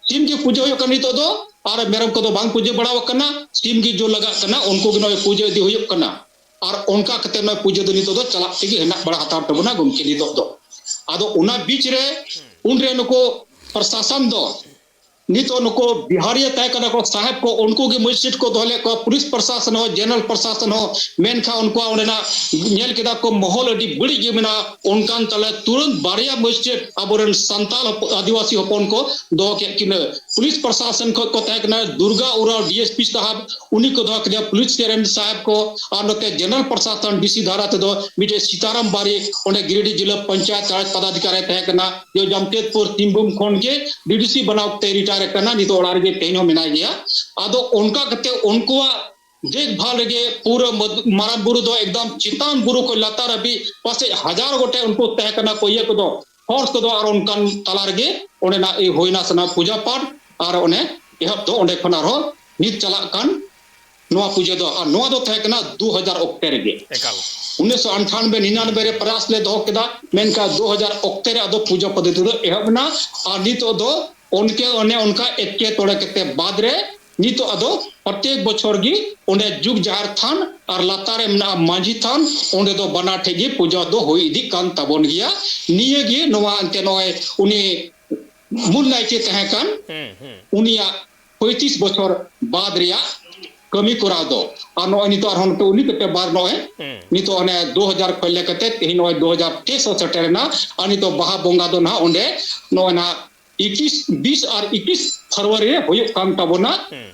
ᱥᱤᱢ ᱜᱮ ᱯᱩᱡᱟᱹ ᱦᱩᱭᱩᱜ ᱠᱟᱱᱟ ᱱᱤᱛᱚᱜ ᱫᱚ, ᱟᱨ ᱢᱮᱨᱚᱢ ᱠᱚᱫᱚ ᱵᱟᱝ ᱯᱩᱡᱟᱹ ᱵᱟᱲᱟ ᱟᱠᱟᱱᱟ᱾ ᱥᱤᱢ ᱜᱮ ᱡᱚ ᱞᱟᱜᱟᱜ ᱠᱟᱱᱟ, ᱩᱱᱠᱩ ᱜᱮ ᱱᱚᱜᱼᱚᱭ ᱯᱩᱡᱟᱹ ᱤᱫᱤ ᱦᱩᱭᱩᱜ ᱠᱟᱱᱟ᱾ ᱟᱨ ᱚᱱᱠᱟ ᱠᱟᱛᱮ ᱱᱚᱜᱼᱚᱭ ᱯᱩᱡᱟᱹ ᱫᱚ ᱱᱤᱛᱚᱜ ᱫᱚ ᱪᱟᱞᱟᱜ ᱛᱮᱜᱮ ᱦᱮᱱᱟᱜ ᱵᱟᱲᱟ ᱦᱟᱛᱟᱲ ᱛᱟᱵᱚᱱᱟ ᱜᱚᱢᱠᱮ ᱱᱤᱛᱚᱜ ᱫᱚ᱾ ᱟᱫᱚ ᱚᱱᱟ ᱵᱤᱪ ᱨᱮ ᱩᱱᱨᱮ ᱱᱩᱠᱩ ᱯᱨᱚᱥᱟᱥᱚᱱ ᱫᱚ, ᱱᱤᱛᱚᱜ ᱱᱩᱠᱩ ᱵᱤᱦᱟᱨᱤᱭᱟᱹ ᱛᱟᱦᱮᱸ ᱠᱟᱱᱟ ᱠᱚ ᱥᱟᱦᱮᱵᱽ ᱠᱚ, ᱩᱱᱠᱩ ᱜᱮ ᱢᱮᱡᱤᱥᱴᱨᱮᱴ ᱠᱚ ᱫᱚᱦᱚ ᱞᱮᱫ ᱠᱚᱣᱟ, ᱯᱩᱞᱤᱥ ᱯᱨᱚᱥᱟᱥᱚᱱ ᱦᱚᱸ, ᱡᱮᱱᱟᱨᱮᱞ ᱯᱨᱚᱥᱟᱥᱚᱱ ᱦᱚᱸ, ᱢᱮᱱᱠᱷᱟᱱ ᱩᱱᱠᱩᱣᱟᱜ ᱚᱸᱰᱮᱱᱟᱜ ᱧᱮᱞ ᱠᱮᱫᱟ ᱠᱚ ᱢᱚᱦᱚᱞ ᱟᱹᱰᱤ ᱵᱟᱹᱲᱤᱡ ᱜᱮ ᱢᱮᱱᱟᱜᱼᱟ᱾ ᱚᱱᱠᱟᱱ ᱛᱟᱞᱟ ᱛᱩᱨᱟᱹᱱᱛ ᱵᱟᱨᱭᱟ ᱢᱮᱡᱤᱥᱴᱨᱮᱴ ᱟᱵᱚᱨᱮᱱ ᱥᱟᱱᱛᱟᱞ ᱦᱚᱯᱚ-, ᱟᱹᱫᱤᱵᱟᱹᱥᱤ ᱦᱚᱯᱚᱱ ᱠᱚ ᱫᱚᱦᱚ ᱠᱮᱫ ᱠᱤᱱᱟᱹ᱾ ᱯᱩᱞᱤᱥ ᱯᱨᱚᱥᱟᱥᱚᱱ ᱠᱷᱚᱱ ᱠᱚ ᱛᱟᱦᱮᱸ ᱠᱟᱱᱟ Durga ᱩᱨᱟᱣ, D S P Sahab, ᱩᱱᱤ ᱠᱚ ᱫᱚᱦᱚ ᱠᱮᱫᱮᱭᱟ᱾ ᱯᱩᱞᱤᱥ ᱨᱮᱱ ᱥᱟᱦᱮᱵᱽ ᱠᱚ, ᱟᱨ ᱱᱚᱛᱮ ᱡᱮᱱᱟᱨᱮᱞ ᱯᱨᱚᱥᱟᱥᱚᱱ, ᱰᱤ ᱥᱤ ᱫᱷᱟᱨᱟ ᱛᱮᱫᱚ ᱢᱤᱫᱴᱮᱡ ᱥᱤᱛᱟᱨᱟᱢ ᱵᱟᱨᱤᱠ, ᱚᱸᱰᱮ ᱜᱤᱨᱤᱰᱤ ᱡᱮᱞᱟ ᱯᱚᱧᱪᱟᱭᱮᱛ ᱨᱟᱡᱽ ᱯᱚᱫᱟᱫᱷᱤᱠᱟᱨᱤ ᱛᱟᱦᱮᱸ ᱠᱟᱱᱟ᱾ ᱡᱚ ᱡᱟᱢᱥᱮᱫᱽᱯᱩᱨ ᱥᱤᱝᱵᱷᱩᱢ ᱠᱷᱚᱱ ᱜᱮ ᱰᱤ ᱰᱤ ᱥᱤ ᱵᱮᱱᱟᱣ ᱠᱟᱛᱮ ᱨᱤᱴᱟᱭᱟᱨ ᱟᱠᱟᱱᱟ, ᱱᱤᱛᱚᱜ ᱚᱲᱟᱜ ᱨᱮᱜᱮ ᱛᱮᱦᱮᱧ ᱦᱚᱸ ᱢᱮᱱᱟᱭ ᱜᱮᱭᱟ᱾ ᱟᱫᱚ ᱚᱱᱠᱟ ᱠᱟᱛᱮ ᱩᱱᱠᱩᱣᱟᱜ ᱫᱮᱠᱷᱵᱷᱟᱞ ᱨᱮᱜᱮ ᱯᱩᱨᱟᱹ ᱢᱟᱫ-, ᱢᱟᱨᱟᱝ ᱵᱩᱨᱩ ᱫᱚ ᱮᱠᱫᱚᱢ ᱪᱮᱛᱟᱱ ᱵᱩᱨᱩ ᱠᱷᱚᱱ ᱞᱟᱛᱟᱨ ᱦᱟᱹᱵᱤᱡ ᱯᱟᱥᱮᱡ ᱦᱟᱡᱟᱨ ᱜᱚᱴᱮᱡ ᱩᱱᱠᱩ ᱛᱟᱦᱮᱸ ᱠᱟᱱᱟ ᱠᱚ, ᱤᱭᱟᱹ ᱠᱚᱫᱚ, ᱦᱚᱲ ᱠᱚᱫᱚ, ᱟᱨ ᱚᱱᱠᱟᱱ ᱛᱟᱞᱟ ᱨᱮᱜᱮ ᱚᱸᱰᱮᱱᱟᱜ ᱦᱩᱭᱱᱟ ᱥᱟᱱᱟᱢ ᱯᱩᱡᱟᱹ ᱯᱟᱴ, ᱟᱨ ᱚᱱᱮ ᱮᱦᱚᱵ ᱫᱚ ᱚᱸᱰᱮ ᱠᱷᱚᱱ ᱟᱨᱦᱚᱸ ᱱᱤᱛ ᱪᱟᱞᱟᱜ ᱠᱟᱱ ᱱᱚᱣᱟ ᱯᱩᱡᱟᱹ ᱫᱚ, ᱟᱨ ᱱᱚᱣᱟ ᱫᱚ ᱛᱟᱦᱮᱸ ᱠᱟᱱᱟ ᱫᱩ ᱦᱟᱡᱟᱨ ᱚᱠᱛᱮ ᱨᱮᱜᱮ᱾ ᱮᱠᱟᱞ᱾ ᱩᱱᱤᱥᱥᱚ ᱟᱴᱷᱟᱱᱵᱮ ᱱᱤᱱᱟᱱᱵᱮ ᱨᱮ ᱯᱨᱟᱭᱟᱥ ᱞᱮ ᱫᱚᱦᱚ ᱠᱮᱫᱟ, ᱢᱮᱱᱠᱷᱟᱱ ᱫᱩ ᱦᱟᱡᱟᱨ ᱚᱠᱛᱮ ᱨᱮ ᱟᱫᱚ ᱯᱩᱡᱟᱹ ᱯᱚᱫᱽᱫᱷᱚᱛᱤ ᱫᱚ ᱮᱦᱚᱵ ᱮᱱᱟ᱾ ᱟᱨ ᱱᱤᱛᱚᱜ ᱫᱚ ᱚᱱᱠᱮ ᱚᱱᱮ ᱚᱱᱠᱟ ᱮᱴᱠᱮᱴᱚᱬᱮ ᱠᱟᱛᱮ ᱵᱟᱫ ᱨᱮ ᱱᱤᱛᱚᱜ ᱟᱫᱚ ᱯᱨᱚᱛᱮᱠ ᱵᱚᱪᱷᱚᱨ ᱜᱮ ᱚᱸᱰᱮ ᱡᱩᱜᱽ ᱡᱟᱦᱮᱨ ᱛᱷᱟᱱ ᱟᱨ ᱞᱟᱛᱟᱨ ᱨᱮ ᱢᱮᱱᱟᱜᱼᱟ ᱢᱟᱹᱡᱷᱤ ᱛᱷᱟᱱ, ᱚᱸᱰᱮ ᱫᱚ ᱵᱟᱱᱟᱨ ᱴᱷᱮᱡ ᱜᱮ ᱯᱩᱡᱟᱹ ᱫᱚ ᱦᱩᱭ ᱤᱫᱤᱜ ᱠᱟᱱ ᱛᱟᱵᱚᱱ ᱜᱮᱭᱟ᱾ ᱱᱤᱭᱟᱹ ᱜᱮ ᱱᱚᱣᱟ ᱮᱱᱛᱮ ᱱᱚᱜᱼᱚᱭ ᱩᱱᱤ ᱢᱩᱞ ᱱᱟᱭᱠᱮ ᱛᱟᱦᱮᱸ ᱠᱟᱱ, ᱦᱩᱸ, ᱦᱩᱸ᱾ ᱩᱱᱤᱭᱟᱜ ᱯᱚᱸᱭᱛᱨᱤᱥ ᱵᱚᱪᱷᱚᱨ ᱵᱟᱫ ᱨᱮᱭᱟᱜ ᱠᱟᱹᱢᱤ ᱠᱚᱨᱟᱣ ᱫᱚ᱾ ᱟᱨ ᱱᱚᱜᱼᱚᱭ ᱱᱤᱛᱚᱜ ᱟᱨᱦᱚᱸ ᱱᱤᱛᱚᱜ ᱩᱱᱤ ᱠᱟᱛᱮ ᱵᱟᱨ ᱱᱚᱜᱼᱚᱭ ᱦᱩᱸ᱾ ᱱᱤᱛᱚᱜ ᱚᱱᱮ ᱫᱩ ᱦᱟᱡᱟᱨ ᱠᱷᱚᱱ ᱞᱮ ᱠᱟᱛᱮ ᱛᱮᱦᱮᱧ ᱱᱚᱜᱼᱚᱭ ᱫᱩ ᱦᱟᱡᱟᱨ ᱛᱮᱭᱤᱥ ᱦᱚᱸ ᱥᱮᱴᱮᱨ ᱮᱱᱟ᱾ ᱟᱨ ᱱᱤᱛᱚᱜ ᱵᱟᱦᱟ ᱵᱚᱸᱜᱟ ᱫᱚ ᱱᱟᱦᱟᱜ ᱚᱸᱰᱮ ᱱᱚᱜᱼᱚᱭ ᱱᱟᱦᱟᱜ ᱤᱠᱤᱥ, ᱵᱤᱥ ᱟᱨ ᱤᱠᱤᱥ ᱯᱷᱮᱵᱽᱨᱩᱣᱟᱨᱤ ᱨᱮ ᱦᱩᱭᱩᱜ ᱠᱟᱱ ᱛᱟᱵᱚᱱᱟ᱾ ᱦᱩᱸ᱾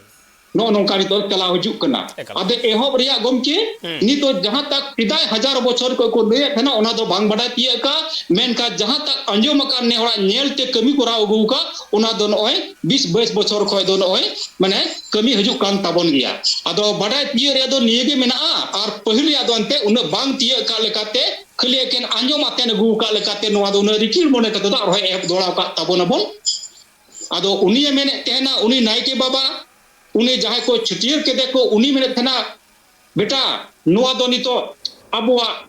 ᱱᱚᱜᱼᱚ ᱱᱚᱝᱠᱟ ᱱᱤᱛᱚᱜ ᱪᱟᱞᱟᱣ ᱦᱤᱡᱩᱜ ᱠᱟᱱᱟ᱾ ᱮᱠᱟᱞ᱾ ᱟᱫᱚ ᱮᱦᱚᱵ ᱨᱮᱭᱟᱜ ᱜᱚᱢᱠᱮ, ᱦᱩᱸ᱾ ᱱᱤᱛᱚᱜ ᱡᱟᱦᱟᱸ ᱛᱟᱠ ᱥᱮᱫᱟᱭ ᱦᱟᱡᱟᱨ ᱵᱚᱪᱷᱚᱨ ᱠᱷᱚᱱ ᱠᱚ ᱞᱟᱹᱭᱮᱫ ᱛᱟᱦᱮᱱᱟ, ᱚᱱᱟ ᱫᱚ ᱵᱟᱝ ᱵᱟᱰᱟᱭ ᱛᱤᱭᱟᱹᱜ ᱠᱟᱜ, ᱢᱮᱱᱠᱷᱟᱱ ᱡᱟᱦᱟᱸ ᱛᱟᱠ ᱟᱸᱡᱚᱢ ᱟᱠᱟᱫ, ᱱᱮ ᱦᱚᱲᱟᱜ ᱧᱮᱞ ᱛᱮ ᱠᱟᱹᱢᱤ ᱠᱚᱨᱟᱣ ᱟᱹᱜᱩ ᱟᱠᱟᱫ, ᱚᱱᱟ ᱫᱚ ᱱᱚᱜᱼᱚᱭ ᱵᱤᱥ ᱵᱟᱭᱤᱥ ᱵᱚᱪᱷᱚᱨ ᱠᱷᱚᱱ ᱫᱚ ᱱᱚᱜᱼᱚᱭ ᱢᱟᱱᱮ ᱠᱟᱹᱢᱤ ᱦᱤᱡᱩᱜ ᱠᱟᱱ ᱛᱟᱵᱚᱱ ᱜᱮᱭᱟ᱾ ᱟᱫᱚ ᱵᱟᱰᱟᱭ ᱛᱤᱭᱟᱹᱜ ᱨᱮᱭᱟᱜ ᱫᱚ ᱱᱤᱭᱟᱹ ᱜᱮ ᱢᱮᱱᱟᱜᱼᱟ, ᱟᱨ ᱯᱟᱹᱦᱤᱞ ᱨᱮᱭᱟᱜ ᱫᱚ ᱮᱱᱛᱮ ᱩᱱᱟᱹᱜ ᱵᱟᱝ ᱛᱤᱭᱟᱹᱜ ᱠᱟᱜ ᱞᱮᱠᱟᱛᱮ ᱠᱷᱟᱹᱞᱤ ᱮᱠᱮᱱ ᱟᱸᱡᱚᱢ ᱟᱛᱮᱱ ᱟᱹᱜᱩ ᱟᱠᱟᱫ ᱞᱮᱠᱟᱛᱮ ᱱᱚᱣᱟ ᱫᱚ ᱩᱱᱟᱹᱜ ᱨᱤᱠᱤᱲ ᱢᱚᱱᱮ ᱠᱟᱛᱮ ᱫᱚ ᱟᱨᱦᱚᱸ ᱮᱦᱚᱵ ᱫᱚᱦᱲᱟᱣ ᱟᱠᱟᱫ ᱛᱟᱵᱚᱱᱟᱵᱚᱱ᱾ ᱟᱫᱚ ᱩᱱᱤᱭᱮ ᱢᱮᱱᱮᱫ ᱛᱟᱦᱮᱱᱟ, ᱩᱱᱤ ᱱᱟᱭᱠᱮ ᱵᱟᱵᱟ, ᱩᱱᱤ ᱡᱟᱦᱟᱸᱭ ᱠᱚ ᱪᱷᱟᱹᱴᱭᱟᱹᱨ ᱠᱮᱫᱮ ᱠᱚ, ᱩᱱᱤ ᱢᱮᱱᱮᱫ ᱛᱟᱦᱮᱱᱟ, ᱵᱮᱴᱟ, ᱱᱚᱣᱟ ᱫᱚ ᱱᱤᱛᱚᱜ ᱟᱵᱚᱣᱟᱜ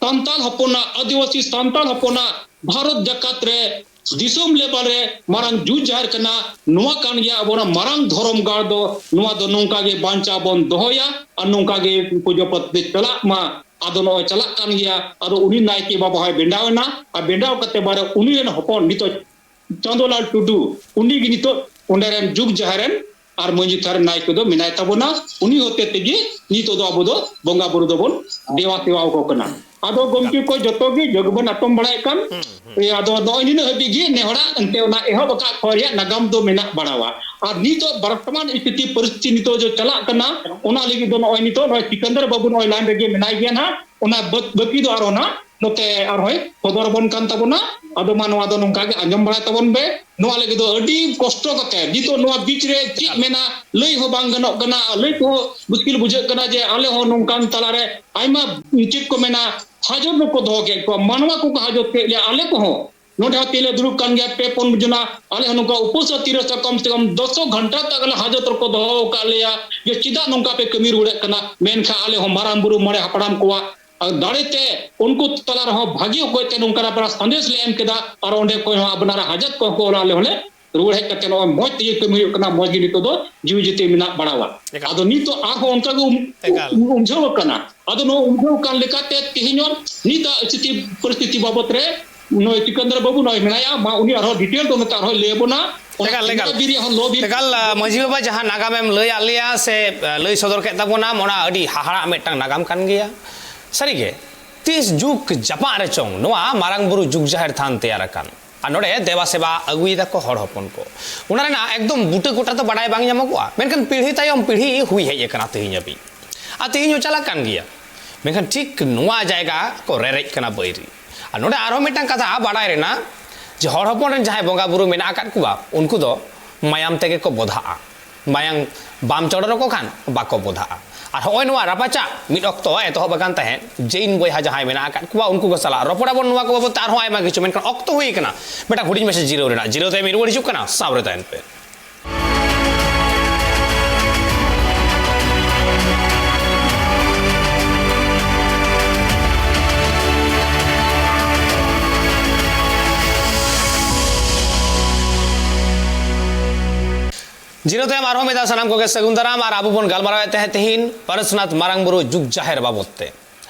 ᱥᱟᱱᱛᱟᱲ ᱦᱚᱯᱚᱱᱟᱜ, ᱟᱹᱫᱤᱵᱟᱹᱥᱤ ᱥᱟᱱᱛᱟᱲ ᱦᱚᱯᱚᱱᱟᱜ ᱵᱷᱟᱨᱚᱛ ᱡᱟᱠᱟᱛ ᱨᱮ ᱫᱤᱥᱚᱢ ᱞᱮᱵᱮᱞ ᱨᱮ ᱢᱟᱨᱟᱝ ᱡᱩᱜᱽ ᱡᱟᱦᱮᱨ ᱠᱟᱱᱟ, ᱱᱚᱣᱟ ᱠᱟᱱ ᱜᱮᱭᱟ ᱟᱵᱚᱱᱟᱜ ᱢᱟᱨᱟᱝ ᱫᱷᱚᱨᱚᱢ ᱜᱟᱲ ᱫᱚ, ᱱᱚᱣᱟ ᱫᱚ ᱱᱚᱝᱠᱟ ᱜᱮ ᱵᱟᱧᱪᱟᱣ ᱵᱚᱱ ᱫᱚᱦᱚᱭᱟ ᱟᱨ ᱱᱚᱝᱠᱟ ᱜᱮ ᱯᱩᱡᱟᱹ ᱯᱟᱹᱛᱤ ᱪᱟᱞᱟᱜ ᱢᱟ᱾ ᱟᱫᱚ ᱱᱚᱜᱼᱚᱭ ᱪᱟᱞᱟᱜ ᱠᱟᱱ ᱜᱮᱭᱟ᱾ ᱟᱫᱚ ᱩᱱᱤ ᱱᱟᱭᱠᱮ ᱵᱟᱵᱟ ᱦᱚᱸᱭ ᱵᱮᱸᱰᱟᱣ ᱮᱱᱟ, ᱟᱨ ᱵᱮᱸᱰᱟᱣ ᱠᱟᱛᱮ ᱵᱟᱨᱮ ᱩᱱᱤ ᱨᱮᱱ ᱦᱚᱯᱚᱱ ᱱᱤᱛᱚᱜ ᱪᱟᱸᱫᱚᱞᱟᱞ ᱴᱩᱰᱩ, ᱩᱱᱤ ᱜᱮ ᱱᱤᱛᱚᱜ ᱚᱸᱰᱮ ᱨᱮᱱ ᱡᱩᱜᱽ ᱡᱟᱦᱮᱨ ᱨᱮᱱ ᱟᱨ ᱢᱟᱹᱡᱷᱤ ᱛᱷᱟᱱ ᱨᱮᱱ ᱱᱟᱭᱠᱮ ᱫᱚ ᱢᱮᱱᱟᱭ ᱛᱟᱵᱚᱱᱟ᱾ ᱩᱱᱤ ᱦᱚᱛᱮ ᱛᱮᱜᱮ ᱱᱤᱛᱚᱜ ᱫᱚ ᱟᱵᱚ ᱫᱚ ᱵᱚᱸᱜᱟ ᱵᱩᱨᱩ ᱫᱚᱵᱚᱱ ᱫᱮᱣᱟ ᱥᱮᱣᱟ ᱟᱠᱚ ᱠᱟᱱᱟ᱾ ᱟᱫᱚ ᱜᱚᱢᱠᱮ ᱠᱚ ᱡᱚᱛᱚ ᱜᱮ ᱡᱚᱜᱽ ᱵᱚᱱ ᱟᱛᱚᱢ ᱵᱟᱲᱟᱭᱮᱫ ᱠᱟᱱ, ᱦᱩᱸ, ᱦᱩᱸ᱾ ᱮ, ᱟᱫᱚ ᱱᱚᱜᱼᱚᱭ ᱱᱤᱱᱟᱹᱜ ᱦᱟᱹᱵᱤᱡ ᱜᱮ ᱱᱮ ᱦᱚᱲᱟᱜ ᱮᱱᱛᱮ ᱚᱱᱟ ᱮᱦᱚᱵ ᱟᱠᱟᱫ ᱠᱷᱚᱱ ᱨᱮᱭᱟᱜ ᱱᱟᱜᱟᱢ ᱫᱚ ᱢᱮᱱᱟᱜ ᱵᱟᱲᱟᱣᱟ᱾ ᱟᱨ ᱱᱤᱛᱚᱜ ᱵᱚᱨᱛᱚᱢᱟᱱ ᱥᱛᱷᱤᱛᱤ ᱯᱚᱨᱤᱥᱛᱷᱤᱛᱤ ᱱᱤᱛᱚᱜ ᱡᱮ ᱪᱟᱞᱟᱜ ᱠᱟᱱᱟ, ᱚᱱᱟ ᱞᱟᱹᱜᱤᱫ ᱫᱚ ᱱᱚᱜᱼᱚᱭ ᱱᱤᱛᱚᱜ ᱱᱚᱜᱼᱚᱭ ᱥᱤᱠᱟᱱᱫᱟᱨ ᱵᱟᱹᱵᱩ ᱱᱚᱜᱼᱚᱭ ᱞᱟᱭᱤᱱ ᱨᱮᱜᱮ ᱢᱮᱱᱟᱭ ᱜᱮᱭᱟ ᱱᱟᱦᱟᱜ᱾ ᱚᱱᱟ ᱵᱟᱹ-, ᱵᱟᱹᱠᱤ ᱫᱚ ᱟᱨᱦᱚᱸ ᱱᱟᱦᱟᱜ ᱱᱚᱛᱮ ᱟᱨᱦᱚᱸᱭ ᱥᱚᱫᱚᱨ ᱟᱵᱚᱱ ᱠᱟᱱ ᱛᱟᱵᱚᱱᱟ᱾ ᱟᱫᱚ ᱢᱟ ᱱᱚᱣᱟ ᱫᱚ ᱱᱚᱝᱠᱟ ᱜᱮ ᱟᱸᱡᱚᱢ ᱵᱟᱲᱟᱭ ᱛᱟᱵᱚᱱ ᱯᱮ᱾ ᱱᱚᱣᱟ ᱞᱟᱹᱜᱤᱫ ᱫᱚ ᱟᱹᱰᱤ ᱠᱚᱥᱴᱚ ᱠᱟᱛᱮ ᱱᱤᱛᱚᱜ ᱱᱚᱣᱟ ᱵᱤᱪ ᱨᱮ ᱪᱮᱫ ᱮᱠᱟᱞ᱾ ᱢᱮᱱᱟ ᱞᱟᱹᱭ ᱦᱚᱸ ᱵᱟᱝ ᱜᱟᱱᱚᱜ ᱠᱟᱱᱟ, ᱞᱟᱹᱭ ᱠᱚᱦᱚᱸ ᱢᱩᱥᱠᱤᱞ ᱵᱩᱡᱷᱟᱹᱜ ᱠᱟᱱᱟ ᱡᱮ ᱟᱞᱮ ᱦᱚᱸ ᱱᱚᱝᱠᱟᱱ ᱛᱟᱞᱟᱨᱮ ᱟᱭᱢᱟ ᱪᱮᱫ ᱠᱚ ᱢᱮᱱᱟ ᱦᱟᱡᱚᱛ ᱨᱮᱠᱚ ᱫᱚᱦᱚ ᱠᱮᱫ ᱠᱚᱣᱟ, ᱢᱟᱱᱣᱟ ᱠᱚᱠᱚ ᱦᱟᱡᱚᱛ ᱠᱮᱫ ᱞᱮᱭᱟ, ᱟᱞᱮ ᱠᱚᱦᱚᱸ ᱱᱚᱰᱮ ᱦᱚᱸ ᱛᱮᱞᱮ ᱫᱩᱲᱩᱵ ᱠᱟᱱ ᱜᱮᱭᱟ ᱯᱮ ᱯᱩᱱ ᱡᱚᱱᱟ, ᱟᱞᱮ ᱦᱚᱸ ᱱᱚᱝᱠᱟ ᱩᱯᱟᱹᱥ ᱟᱹᱛᱤ ᱨᱮ ᱥᱮ ᱠᱚᱢ ᱥᱮ ᱠᱚᱢ ᱫᱚᱥᱚ ᱜᱷᱚᱱᱴᱟ ᱛᱟᱠ ᱟᱞᱮ ᱦᱟᱡᱚᱛ ᱨᱮᱠᱚ ᱫᱚᱦᱚ ᱟᱠᱟᱫ ᱞᱮᱭᱟ ᱡᱮ ᱪᱮᱫᱟᱜ ᱱᱚᱝᱠᱟ ᱯᱮ ᱠᱟᱹᱢᱤ ᱨᱩᱣᱟᱹᱲᱮᱫ ᱠᱟᱱᱟ, ᱢᱮᱱᱠᱷᱟᱱ ᱟᱞᱮ ᱦᱚᱸ ᱢᱟᱨᱟᱝ ᱵᱩᱨᱩ ᱢᱚᱬᱮ ᱦᱟᱯᱲᱟᱢ ᱠᱚᱣᱟᱜ ᱫᱟᱲᱮ ᱛᱮ ᱩᱱᱠᱩ ᱛᱟᱞᱟ ᱨᱮᱦᱚᱸ ᱵᱷᱟᱹᱜᱤ ᱚᱠᱚᱡ ᱛᱮ ᱱᱚᱝᱠᱟᱱᱟᱜ ᱵᱟᱨᱟ ᱥᱟᱸᱫᱮᱥ ᱞᱮ ᱮᱢ ᱠᱮᱫᱟ ᱟᱨ ᱚᱸᱰᱮ ᱠᱷᱚᱱ ᱦᱚᱸ ᱟᱯᱱᱟᱨᱟᱜ ᱦᱟᱡᱚᱛ ᱠᱚᱦᱚᱸ ᱠᱚ ᱚᱞᱟ ᱟᱞᱮ ᱦᱚᱸᱞᱮ ᱨᱩᱣᱟᱹᱲ ᱦᱮᱡ ᱠᱟᱛᱮ ᱱᱚᱜᱼᱚᱭ ᱢᱚᱡᱽ ᱛᱮᱜᱮ ᱠᱟᱹᱢᱤ ᱦᱩᱭᱩᱜ ᱠᱟᱱᱟ, ᱢᱚᱡᱽ ᱜᱮ ᱱᱤᱛᱚᱜ ᱫᱚ ᱡᱤᱣᱤ ᱡᱟᱹᱛᱤ ᱢᱮᱱᱟᱜ ᱵᱟᱲᱟᱣᱟ᱾ ᱮᱠᱟᱞ᱾ ᱟᱫᱚ ᱱᱤᱛᱚᱜ ᱟᱨᱦᱚᱸ ᱚᱱᱠᱟ ᱜᱮ ᱩᱢ-, ᱮᱠᱟᱞ᱾ ᱩᱢ-, ᱩᱢᱡᱷᱟᱹᱣ ᱟᱠᱟᱱᱟ᱾ ᱟᱫᱚ ᱱᱚᱣᱟ ᱩᱢᱡᱷᱟᱹᱣ ᱟᱠᱟᱱ ᱞᱮᱠᱟᱛᱮ ᱛᱮᱦᱮᱧᱚᱜ ᱱᱤᱛᱟᱜ ᱥᱛᱷᱤᱛᱤ ᱯᱚᱨᱤᱥᱛᱷᱤᱛᱤ ᱵᱟᱵᱚᱛ ᱨᱮ ᱱᱩᱭ ᱥᱤᱠᱟᱱᱫᱚᱨ ᱵᱟᱹᱵᱩ ᱱᱚᱜᱼᱚᱭ ᱢᱮᱱᱟᱭᱟ, ᱢᱟ ᱩᱱᱤ ᱟᱨᱦᱚᱸ detail ᱫᱚ ᱱᱚᱛᱮ ᱟᱨᱦᱚᱸᱭ ᱞᱟᱹᱭ ᱟᱵᱚᱱᱟ᱾ ᱚᱱᱟ ᱮᱠᱟᱞ, ᱮᱠᱟᱞ᱾ ᱵᱤᱨ ᱨᱮᱭᱟᱜ ᱦᱚᱸ ᱞᱚ ᱵᱤᱨ ᱮᱠᱟᱞ, ᱟ, ᱢᱟᱹᱡᱷᱤ ᱵᱟᱵᱟ ᱡᱟᱦᱟᱸ ᱱᱟᱜᱟᱢᱮᱢ ᱞᱟᱹᱭ ᱟᱫ ᱞᱮᱭᱟ ᱥᱮ, ᱟ, ᱞᱟᱹᱭ ᱥᱚᱫᱚᱨ ᱠᱮᱫ ᱛᱟᱵᱚᱱᱟᱢ, ᱚᱱᱟ ᱟᱹᱰᱤ ᱦᱟᱦᱟᱲᱟᱜ ᱢᱤᱫᱴᱟᱝ ᱱᱟᱜᱟᱢ ᱠᱟᱱ ᱜᱮᱭᱟ᱾ ᱥᱟᱹᱨᱤᱜᱮ, ᱛᱤᱥ ᱡᱩᱜᱽ ᱡᱟᱯᱟᱜ ᱨᱮᱪᱚᱝ ᱱᱚᱣᱟ ᱢᱟᱨᱟᱝ ᱵᱩᱨᱩ ᱡᱩᱜᱽ ᱡᱟᱦᱮᱨ ᱛᱷᱟᱱ ᱛᱮᱭᱟᱨ ᱟᱠᱟᱱ᱾ ᱟᱨ ᱱᱚᱰᱮ ᱫᱮᱵᱟ ᱥᱮᱵᱟ ᱟᱹᱜᱩᱭᱮᱫᱟ ᱠᱚ ᱦᱚᱲ ᱦᱚᱯᱚᱱ ᱠᱚ᱾ ᱚᱱᱟ ᱨᱮᱱᱟᱜ ᱮᱠᱫᱚᱢ ᱵᱩᱴᱟᱹ ᱠᱚᱴᱟ ᱫᱚ ᱵᱟᱰᱟᱭ ᱵᱟᱝ ᱧᱟᱢᱚᱜᱚᱜᱼᱟ, ᱢᱮᱱᱠᱷᱟᱱ ᱯᱤᱲᱦᱤ ᱛᱟᱭᱚᱢ ᱯᱤᱲᱦᱤ ᱦᱩᱭ ᱦᱮᱡ ᱟᱠᱟᱱᱟ ᱛᱮᱦᱮᱧ ᱦᱟᱹᱵᱤᱡ᱾ ᱟᱨ ᱛᱮᱦᱮᱧ ᱦᱚᱸ ᱪᱟᱞᱟᱜ ᱠᱟᱱ ᱜᱮᱭᱟ᱾ ᱢᱮᱱᱠᱷᱟᱱ ᱴᱷᱤᱠ ᱱᱚᱣᱟ ᱡᱟᱭᱜᱟ ᱠᱚ ᱨᱮᱨᱮᱡ ᱠᱟᱱᱟ ᱵᱟᱹᱭᱨᱤ᱾ ᱟᱨ ᱱᱚᱰᱮ ᱟᱨᱦᱚᱸ ᱢᱤᱫᱴᱟᱝ ᱠᱟᱛᱷᱟ ᱵᱟᱰᱟᱭ ᱨᱮᱱᱟᱜ, ᱡᱮ ᱦᱚᱲ ᱦᱚᱯᱚᱱ ᱨᱮᱱ ᱡᱟᱦᱟᱸᱭ ᱵᱚᱸᱜᱟ ᱵᱩᱨᱩ ᱢᱮᱱᱟᱜ ᱟᱠᱟᱫ ᱠᱚᱣᱟ, ᱩᱱᱠᱩ ᱫᱚ ᱢᱟᱭᱟᱢ ᱛᱮᱜᱮ ᱠᱚ ᱵᱚᱫᱷᱟᱜᱼᱟ᱾ ᱢᱟᱭᱟᱝ ᱵᱟᱢ ᱪᱚᱰᱚᱨ ᱟᱠᱚ ᱠᱷᱟᱱ ᱵᱟᱠᱚ ᱵᱚᱫᱷᱟᱜᱼᱟ᱾ ᱟᱨ ᱦᱚᱸᱜᱼᱚᱭ ᱱᱚᱣᱟ ᱨᱟᱯᱟᱪᱟᱜ ᱢᱤᱫ ᱚᱠᱛᱚ ᱮᱛᱚᱦᱚᱵ ᱟᱠᱟᱱ ᱛᱟᱦᱮᱸᱫ, ᱡᱮᱭᱤᱱ ᱵᱚᱭᱦᱟ ᱡᱟᱦᱟᱸᱭ ᱢᱮᱱᱟᱜ ᱟᱠᱟᱫ ᱠᱚᱣᱟ, ᱩᱱᱠᱩ ᱠᱚ ᱥᱟᱞᱟᱜ ᱨᱚᱯᱚᱲ ᱟᱵᱚᱱ ᱱᱚᱣᱟ ᱠᱚ ᱵᱟᱵᱚᱫ ᱛᱮ ᱟᱨᱦᱚᱸ ᱟᱭᱢᱟ ᱠᱤᱪᱷᱩ᱾ ᱢᱮᱱᱠᱷᱟᱱ ᱚᱠᱛᱚ ᱦᱩᱭ ᱟᱠᱟᱱᱟ ᱢᱤᱫᱴᱟᱝ ᱦᱩᱰᱤᱧ ᱢᱟᱪᱷᱟ ᱡᱤᱨᱟᱹᱣ ᱨᱮᱱᱟᱜ᱾ ᱡᱤᱨᱟᱹᱣ ᱛᱟᱭᱚᱢ ᱨᱩᱣᱟᱹᱲ ᱦᱤᱡᱩᱜ ᱠᱟᱱᱟ, ᱥᱟᱶ ᱨᱮ ᱛᱟᱦᱮᱱ ᱯᱮ᱾ ᱡᱤᱨᱟᱹᱣ ᱛᱟᱭᱚᱢ ᱟᱨᱦᱚᱸ ᱢᱤᱫ ᱫᱷᱟᱣ ᱥᱟᱱᱟᱢ ᱠᱚᱜᱮ ᱥᱟᱹᱜᱩᱱ ᱫᱟᱨᱟᱢ᱾ ᱟᱨ ᱟᱵᱚ ᱵᱚᱱ ᱜᱟᱞᱢᱟᱨᱟᱣᱮᱫ ᱛᱟᱦᱮᱸᱫ ᱛᱮᱦᱮᱧ ᱯᱟᱨᱥᱱᱟᱛᱷ ᱢᱟᱨᱟᱝ ᱵᱩᱨᱩ ᱡᱩᱜᱽ ᱡᱟᱦᱮᱨ ᱵᱟᱵᱚᱫ ᱛᱮ᱾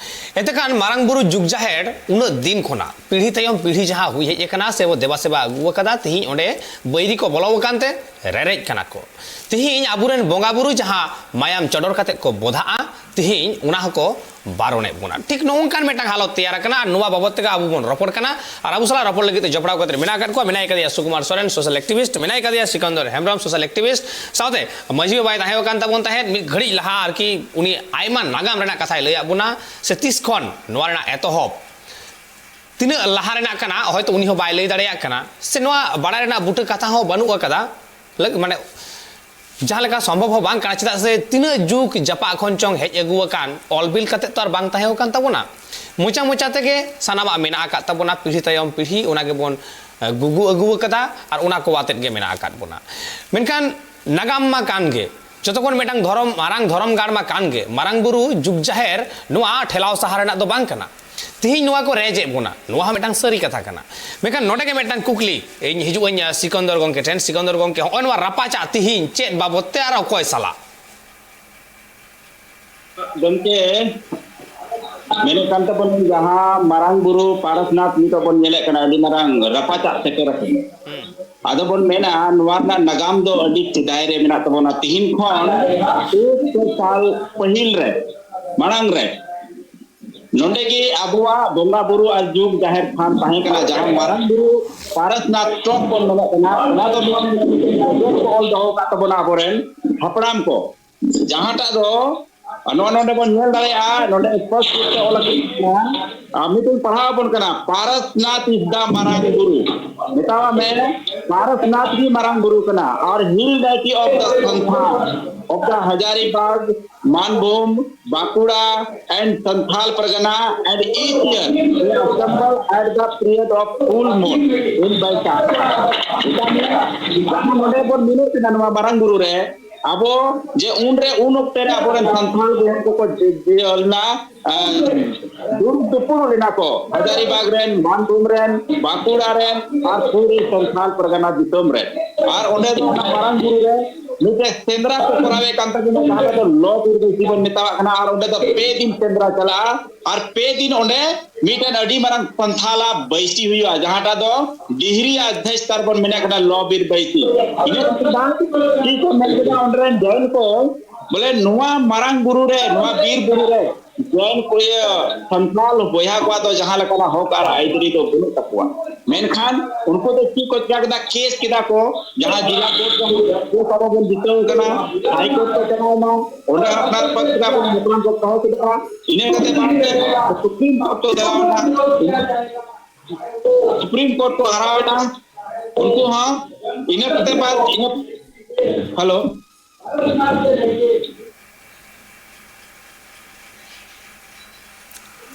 ᱮᱱᱛᱮᱠᱷᱟᱱ ᱢᱟᱨᱟᱝ ᱵᱩᱨᱩ ᱡᱩᱜᱽ ᱡᱟᱦᱮᱨ ᱩᱱᱟᱹᱜ ᱫᱤᱱ ᱠᱷᱚᱱᱟᱜ ᱯᱤᱲᱦᱤ ᱛᱟᱭᱚᱢ ᱯᱤᱲᱦᱤ ᱡᱟᱦᱟᱸ ᱦᱩᱭ ᱦᱮᱡ ᱟᱠᱟᱱᱟ ᱥᱮ ᱵᱚ ᱫᱮᱵᱟ ᱥᱮᱵᱟ ᱟᱹᱜᱩ ᱟᱠᱟᱫᱟ, ᱛᱮᱦᱮᱧ ᱚᱸᱰᱮ ᱵᱟᱹᱭᱨᱤ ᱠᱚ ᱵᱚᱞᱚ ᱟᱠᱟᱱ ᱛᱮ ᱨᱮᱨᱮᱡ ᱠᱟᱱᱟ ᱠᱚ᱾ ᱛᱮᱦᱮᱧ ᱟᱵᱚᱨᱮᱱ ᱵᱚᱸᱜᱟ ᱵᱩᱨᱩ ᱡᱟᱦᱟᱸ ᱢᱟᱭᱟᱢ ᱪᱚᱰᱚᱨ ᱠᱟᱛᱮ ᱠᱚ ᱵᱚᱫᱷᱟᱜᱼᱟ, ᱛᱮᱦᱮᱧ ᱚᱱᱟ ᱦᱚᱸᱠᱚ ᱵᱟᱨᱚᱱᱮᱫ ᱵᱚᱱᱟ᱾ ᱴᱷᱤᱠ ᱱᱚᱜᱼᱚ ᱱᱚᱝᱠᱟᱱ ᱢᱤᱫᱴᱟᱝ ᱦᱟᱞᱚᱛ ᱛᱮᱭᱟᱨ ᱟᱠᱟᱱᱟ᱾ ᱟᱨ ᱱᱚᱣᱟ ᱵᱟᱵᱚᱫ ᱛᱮᱜᱮ ᱟᱵᱚ ᱵᱚᱱ ᱨᱚᱯᱚᱲ ᱠᱟᱱᱟ᱾ ᱟᱨ ᱟᱵᱚ ᱥᱟᱞᱟᱜ ᱨᱚᱯᱚᱲ ᱞᱟᱹᱜᱤᱫ ᱛᱮ ᱡᱚᱯᱲᱟᱣ ᱠᱟᱛᱮ ᱢᱮᱱᱟᱜ ᱟᱠᱟᱫ ᱠᱚᱣᱟ, ᱢᱮᱱᱟᱭ ᱠᱟᱫᱮᱭᱟ ᱥᱩᱠᱩᱢᱟᱨ ᱥᱚᱨᱮᱱ, social activist, ᱢᱮᱱᱟᱭ ᱠᱟᱫᱮᱭᱟ ᱥᱤᱠᱟᱱᱫᱚᱨ ᱦᱮᱢᱵᱨᱚᱢ, social activist, ᱥᱟᱶᱛᱮ ᱢᱟᱹᱡᱷᱤ ᱵᱟᱵᱟᱭ ᱛᱟᱦᱮᱸ ᱟᱠᱟᱱ ᱛᱟᱵᱚᱱ ᱛᱟᱦᱮᱸᱫ ᱢᱤᱫ ᱜᱷᱟᱹᱲᱤᱡ ᱞᱟᱦᱟ, ᱟᱨᱠᱤ ᱩᱱᱤ ᱟᱭᱢᱟ ᱱᱟᱜᱟᱢ ᱨᱮᱱᱟᱜ ᱠᱟᱛᱷᱟᱭ ᱞᱟᱹᱭᱟᱫ ᱵᱚᱱᱟ, ᱥᱮ ᱛᱤᱥ ᱠᱷᱚᱱ ᱱᱚᱣᱟ ᱨᱮᱱᱟᱜ ᱮᱛᱚᱦᱚᱵ, ᱛᱤᱱᱟᱹᱜ ᱞᱟᱦᱟ ᱨᱮᱱᱟᱜ ᱠᱟᱱᱟ, ᱦᱚᱭᱛᱳ ᱩᱱᱤ ᱦᱚᱸ ᱵᱟᱭ ᱞᱟᱹᱭ ᱫᱟᱲᱮᱭᱟᱜ ᱠᱟᱱᱟ, ᱥᱮ ᱱᱚᱣᱟ ᱵᱟᱲᱟᱭ ᱨᱮᱱᱟᱜ ᱵᱩᱴᱟᱹ ᱠᱟᱛᱷᱟ ᱦᱚᱸ ᱵᱟᱹᱱᱩᱜ ᱟᱠᱟᱫᱟ᱾ ᱞᱟᱹᱜ-, ᱢᱟᱱᱮ, ᱡᱟᱦᱟᱸ ᱞᱮᱠᱟ ᱥᱚᱢᱵᱷᱚᱵ ᱦᱚᱸ ᱵᱟᱝ ᱠᱟᱱᱟ, ᱪᱮᱫᱟᱜ ᱥᱮ ᱛᱤᱱᱟᱹᱜ ᱡᱩᱜᱽ ᱡᱟᱯᱟᱜ ᱠᱷᱚᱱ ᱪᱚᱝ ᱦᱮᱡ ᱟᱹᱜᱩ ᱟᱠᱟᱱ, ᱚᱞ ᱵᱤᱞ ᱠᱟᱛᱮ ᱛᱚ ᱟᱨ ᱵᱟᱝ ᱛᱟᱦᱮᱸ ᱟᱠᱟᱱ ᱛᱟᱵᱚᱱᱟ᱾ ᱢᱚᱪᱟ ᱢᱚᱪᱟ ᱛᱮᱜᱮ ᱥᱟᱱᱟᱢᱟᱜ ᱢᱮᱱᱟᱜ ᱟᱠᱟᱫ ᱛᱟᱵᱚᱱᱟ, ᱯᱤᱲᱦᱤ ᱛᱟᱭᱚᱢ ᱯᱤᱲᱦᱤ ᱚᱱᱟ ᱜᱮᱵᱚᱱ, ᱮ, ᱜᱩᱜᱩ ᱟᱹᱜᱩ ᱟᱠᱟᱫᱟ ᱟᱨ ᱚᱱᱟ ᱠᱚ ᱟᱛᱮᱫ ᱜᱮ ᱢᱮᱱᱟᱜ ᱟᱠᱟᱫ ᱵᱚᱱᱟ᱾ ᱢᱮᱱᱠᱷᱟᱱ ᱱᱟᱜᱟᱢ ᱢᱟ ᱠᱟᱱ ᱜᱮ, ᱡᱚᱛᱚ ᱠᱷᱚᱱ ᱢᱤᱫᱴᱟᱝ ᱫᱷᱚᱨᱚᱢ, ᱢᱟᱨᱟᱝ ᱫᱷᱚᱨᱚᱢ ᱜᱟᱲ ᱢᱟ ᱠᱟᱱ ᱜᱮ, ᱢᱟᱨᱟᱝ ᱵᱩᱨᱩ ᱡᱩᱜᱽ ᱡᱟᱦᱮᱨ ᱱᱚᱣᱟ ᱴᱷᱮᱞᱟᱣ ᱥᱟᱦᱟ ᱨᱮᱱᱟᱜ ᱫᱚ ᱵᱟᱝ ᱠᱟᱱᱟ᱾ ᱛᱤᱦᱤᱧ ᱱᱚᱣᱟ ᱠᱚ ᱨᱮᱡᱮᱫ ᱵᱚᱱᱟ, ᱱᱚᱣᱟ ᱦᱚᱸ ᱢᱤᱫᱴᱟᱝ ᱥᱟᱹᱨᱤ ᱠᱟᱛᱷᱟ ᱠᱟᱱᱟ᱾ ᱢᱮᱱᱠᱷᱟᱱ ᱱᱚᱰᱮ ᱜᱮ ᱢᱤᱫᱴᱟᱝ ᱠᱩᱠᱞᱤ ᱤᱧ ᱦᱤᱡᱩᱜ ᱟᱹᱧ, ᱟᱸ, ᱥᱤᱠᱚᱱᱫᱚᱨ ᱜᱚᱢᱠᱮ ᱴᱷᱮᱱ᱾ ᱥᱤᱠᱚᱱᱫᱚᱨ ᱜᱚᱢᱠᱮ, ᱦᱚᱸᱜᱼᱚᱭ ᱱᱚᱣᱟ ᱨᱟᱯᱟᱪᱟᱜ ᱛᱤᱦᱤᱧ ᱪᱮᱫ ᱵᱟᱵᱚᱛ ᱛᱮ ᱟᱨ ᱚᱠᱚᱭ ᱥᱟᱞᱟᱜ? ᱜᱚᱢᱠᱮ, ᱢᱮᱱᱮᱫ ᱠᱟᱱ ᱛᱟᱵᱚᱱ, ᱡᱟᱦᱟᱸ ᱢᱟᱨᱟᱝ ᱵᱩᱨᱩ ᱯᱟᱨᱥᱱᱟᱛᱷ ᱱᱤᱛᱚᱜ ᱵᱚᱱ ᱧᱮᱞᱮᱫ ᱠᱟᱱᱟ, ᱟᱹᱰᱤ ᱢᱟᱨᱟᱝ ᱨᱟᱯᱟᱪᱟᱜ ᱥᱮᱴᱮᱨ ᱟᱠᱟᱱᱟ᱾ ᱟᱫᱚ ᱵᱚᱱ ᱢᱮᱱᱟ, ᱱᱚᱣᱟ ᱨᱮᱱᱟᱜ ᱱᱟᱜᱟᱢ ᱫᱚ ᱟᱹᱰᱤ ᱥᱮᱫᱟᱭ ᱨᱮ ᱢᱮᱱᱟᱜ ᱛᱟᱵᱚᱱᱟ᱾ ᱛᱤᱦᱤᱧ ᱠᱷᱚᱱ ᱮᱠᱥᱚ ᱥᱟᱞ ᱯᱟᱹᱦᱤᱞ ᱨᱮ, ᱢᱟᱲᱟᱝ ᱨᱮ, ᱱᱚᱰᱮ ᱜᱮ ᱟᱵᱚᱣᱟᱜ ᱵᱚᱸᱜᱟ ᱵᱩᱨᱩ ᱟᱨ ᱡᱩᱜᱽ ᱡᱟᱦᱮᱨ ᱛᱷᱟᱱ ᱛᱟᱦᱮᱸ ᱠᱟᱱᱟ, ᱡᱟᱦᱟᱸ ᱢᱟᱨᱟᱝ ᱵᱩᱨᱩ ᱯᱟᱨᱥᱱᱟᱛᱷ ᱪᱚᱠ ᱵᱚᱱ ᱢᱮᱱᱮᱫ ᱠᱟᱱᱟ, ᱚᱱᱟ ᱫᱚ ᱱᱚᱣᱟ ᱠᱚ ᱚᱞ ᱫᱚᱦᱚ ᱟᱠᱟᱫ ᱛᱟᱵᱚᱱᱟ ᱟᱵᱚᱨᱮᱱ ᱦᱟᱯᱲᱟᱢ ᱠᱚ᱾ ᱡᱟᱦᱟᱸᱴᱟᱜ ᱫᱚ ᱱᱚᱜᱼᱚ ᱱᱚᱰᱮ ᱵᱚᱱ ᱧᱮᱞ ᱫᱟᱲᱮᱭᱟᱜᱼᱟ, ᱱᱚᱰᱮ ᱥᱯᱚᱥᱴ ᱨᱩᱯ ᱛᱮ ᱚᱞ ᱟᱠᱟᱱᱟ, ᱟᱨ ᱢᱤᱫᱴᱮᱱ ᱯᱟᱲᱦᱟᱣ ᱟᱵᱚᱱ ᱠᱟᱱᱟ, "ᱯᱟᱨᱥᱱᱟᱛᱷ is the ᱢᱟᱨᱟᱝ ᱵᱩᱨᱩ", ᱢᱮᱛᱟᱣᱟᱜ ᱢᱮ, ᱯᱟᱨᱥᱱᱟᱛᱷ ᱜᱮ ᱢᱟᱨᱟᱝ ᱵᱩᱨᱩ ᱠᱟᱱᱟ, ᱟᱨ hill deity of the Santhal of the Hazaribagh, Manbhum, Bankura and Santhal Pargana, and each year they assemble at the period of full moon in Baisakh. ᱱᱚᱰᱮ ᱵᱚᱱ ᱢᱮᱱᱮᱫ ᱠᱟᱱᱟ, ᱱᱚᱣᱟ ᱢᱟᱨᱟᱝ ᱵᱩᱨᱩ ᱨᱮ ᱟᱵᱚ ᱡᱮ ᱩᱱᱨᱮ, ᱩᱱ ᱚᱠᱛᱮ ᱨᱮ ᱟᱵᱚᱨᱮᱱ ᱥᱟᱱᱛᱷᱟᱞ ᱵᱚᱭᱦᱟ ᱠᱚᱠᱚ ᱡᱤ-, ᱡᱤᱭᱟᱹ ᱞᱮᱱᱟ, ᱟᱨ ᱫᱩᱲᱩᱵ ᱫᱩᱯᱩᱲᱩᱵ ᱞᱮᱱᱟ ᱠᱚ ᱦᱟᱡᱟᱨᱤᱵᱟᱜᱽ ᱨᱮᱱ, ᱢᱟᱱᱵᱷᱩᱢ ᱨᱮᱱ, ᱵᱟᱸᱠᱩᱲᱟ ᱨᱮᱱ ᱟᱨ ᱯᱩᱨᱤ ᱥᱟᱱᱛᱷᱟᱞ ᱯᱟᱨᱜᱟᱱᱟ ᱫᱤᱥᱚᱢ ᱨᱮ᱾ ᱟᱨ ᱚᱸᱰᱮ ᱫᱚ ᱚᱱᱟ ᱢᱟᱨᱟᱝ ᱵᱩᱨᱩ ᱨᱮ ᱢᱤᱫᱴᱮᱡ ᱥᱮᱸᱫᱽᱨᱟ ᱠᱚ ᱠᱚᱨᱟᱣᱮᱫ ᱠᱟᱱ ᱛᱟᱵᱚᱱᱟ, ᱡᱟᱦᱟᱸ ᱫᱚ ᱞᱚ ᱵᱤᱨ ᱵᱟᱹᱭᱥᱤ ᱵᱚᱱ ᱢᱮᱛᱟᱣᱟᱜ ᱠᱟᱱᱟ᱾ ᱟᱨ ᱚᱸᱰᱮ ᱫᱚ ᱯᱮ ᱫᱤᱱ ᱥᱮᱸᱫᱽᱨᱟ ᱪᱟᱞᱟᱜᱼᱟ, ᱟᱨ ᱯᱮ ᱫᱤᱱ ᱚᱸᱰᱮ ᱢᱤᱫᱴᱮᱱ ᱟᱹᱰᱤ ᱢᱟᱨᱟᱝ ᱥᱟᱱᱛᱷᱟᱞᱟ ᱵᱟᱹᱭᱥᱤ ᱦᱩᱭᱩᱜᱼᱟ, ᱡᱟᱦᱟᱸᱴᱟᱜ ᱫᱚ ᱰᱤᱦᱨᱤ ᱟᱫᱷᱮᱥᱛᱟᱨ ᱵᱚᱱ ᱢᱮᱱᱮᱫ ᱠᱟᱱᱟ, ᱞᱚ ᱵᱤᱨ ᱵᱟᱹᱭᱥᱤ᱾ ᱤᱱᱟᱹ ᱠᱷᱟᱹᱛᱤᱨ ᱵᱟᱝ ᱪᱮᱫ ᱠᱚ ᱢᱮᱱ ᱠᱮᱫᱟ ᱚᱸᱰᱮ ᱨᱮᱱ ᱡᱚᱭᱱ ᱠᱚ, ᱵᱚᱞᱮ ᱱᱚᱣᱟ ᱢᱟᱨᱟᱝ ᱵᱩᱨᱩ ᱨᱮ, ᱱᱚᱣᱟ ᱵᱤᱨ ᱵᱩᱨᱩ ᱨᱮ ᱡᱚᱭᱱ ᱠᱚ, ᱤᱭᱟᱹ, ᱥᱟᱱᱛᱷᱟᱞ ᱵᱚᱭᱦᱟ ᱠᱚᱣᱟᱜ ᱫᱚ ᱡᱟᱦᱟᱸ ᱞᱮᱠᱟᱱᱟᱜ ᱦᱚᱠ ᱟᱨ ᱟᱹᱭᱫᱟᱹᱨᱤ ᱫᱚ ᱵᱟᱹᱱᱩᱜ ᱛᱟᱠᱚᱣᱟ᱾ ᱢᱮᱱᱠᱷᱟᱱ ᱩᱱᱠᱩ ᱫᱚ ᱪᱮᱫ ᱠᱚ ᱪᱤᱠᱟ ᱠᱮᱫᱟ? ᱠᱮᱥ ᱠᱮᱫᱟ ᱠᱚ, ᱡᱟᱦᱟᱸ ᱡᱮᱞᱟ ᱠᱳᱨᱴ ᱨᱮ ᱠᱮᱥ ᱟᱵᱚ ᱵᱚᱱ ᱡᱤᱛᱟᱹᱣ ᱠᱟᱱᱟ, ᱦᱟᱭ ᱠᱳᱨᱴ ᱠᱚ ᱪᱟᱞᱟᱣ ᱮᱱᱟ, ᱚᱸᱰᱮ ᱟᱯᱱᱟᱨ ᱯᱚᱠᱠᱷ ᱨᱮ ᱟᱵᱚ ᱦᱟᱯᱲᱟᱢ ᱠᱚ ᱫᱚᱦᱚ ᱠᱮᱫᱟ᱾ ᱤᱱᱟᱹ ᱠᱟᱛᱮ ᱵᱟᱝ ᱛᱮ ᱥᱩᱯᱨᱤᱢ ᱠᱳᱨᱴ ᱠᱚ ᱪᱟᱞᱟᱣ ᱮᱱᱟ, ᱥᱩᱯᱨᱤᱢ ᱠᱳᱨᱴ ᱠᱚ ᱦᱟᱨᱟᱣ ᱮᱱᱟ᱾ ᱩᱱᱠᱩ ᱦᱚᱸ ᱤᱱᱟᱹ ᱠᱟᱛᱮ ᱵᱟᱫ, ᱤᱱᱟᱹ, ᱦᱮᱞᱳ᱾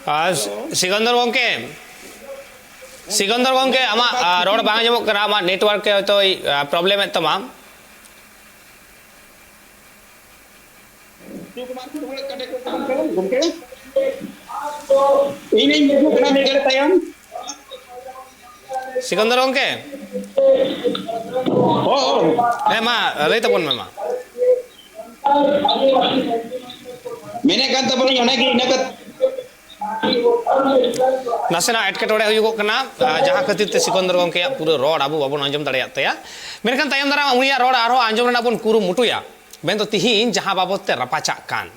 ᱟᱨ ᱥᱤᱠᱚᱱᱫᱚᱨ ᱜᱚᱢᱠᱮ, ᱥᱤᱠᱚᱱᱫᱚᱨ ᱜᱚᱢᱠᱮ, ᱟᱢᱟᱜ, ᱟ, ᱨᱚᱲ ᱵᱟᱝ ᱟᱸᱡᱚᱢᱚᱜ ᱠᱟᱱᱟ, ᱟᱢᱟᱜ ᱱᱮᱴᱣᱟᱨᱠ ᱮ ᱦᱚᱭᱛᱳᱭ, ᱟ, ᱯᱨᱚᱵᱞᱮᱢᱮᱫ ᱛᱟᱢᱟ᱾ ᱜᱚᱢᱠᱮ? ᱤᱧᱤᱧ ᱦᱤᱡᱩᱜ ᱠᱟᱱᱟ ᱢᱤᱫ ᱜᱷᱟᱹᱲᱤ ᱛᱟᱭᱚᱢ᱾ ᱥᱤᱠᱚᱱᱫᱚᱨ ᱜᱚᱢᱠᱮ᱾ ᱦᱳᱭ, ᱦᱳᱭ᱾ ᱦᱮᱸ, ᱢᱟ ᱞᱟᱹᱭ ᱛᱟᱵᱚᱱ ᱢᱮ, ᱢᱟ᱾ ᱢᱮᱱᱮᱫ ᱠᱟᱱ ᱛᱟᱵᱚᱱᱟᱹᱧ ᱚᱱᱟᱜᱮ, ᱤᱱᱟᱹ ᱠᱟᱛᱮ ᱱᱟᱥᱮᱱᱟᱜ ᱮᱴᱠᱮᱴᱚᱬᱮ ᱦᱩᱭᱩᱜᱚᱜ ᱠᱟᱱᱟ, ᱟᱨ ᱡᱟᱦᱟᱸ ᱠᱷᱟᱹᱛᱤᱨ ᱛᱮ ᱥᱤᱠᱚᱱᱫᱚᱨ ᱜᱚᱢᱠᱮᱭᱟᱜ ᱯᱩᱨᱟᱹ ᱨᱚᱲ ᱟᱵᱚ ᱵᱟᱵᱚᱱ ᱟᱸᱡᱚᱢ ᱫᱟᱲᱮᱭᱟᱜ ᱛᱟᱭᱟ᱾ ᱢᱮᱱᱠᱷᱟᱱ ᱛᱟᱭᱚᱢ ᱫᱟᱨᱟᱢ ᱩᱱᱤᱭᱟᱜ ᱨᱚᱲ ᱟᱨᱦᱚᱸ ᱟᱸᱡᱚᱢ ᱨᱮᱱᱟᱜ ᱵᱚᱱ ᱠᱩᱨᱩᱢᱩᱴᱩᱭᱟ᱾ ᱢᱮᱱᱫᱚ ᱛᱤᱦᱤᱧ ᱡᱟᱦᱟᱸ ᱵᱟᱵᱚᱫ ᱛᱮ ᱨᱟᱯᱟᱪᱟᱜ ᱠᱟᱱ,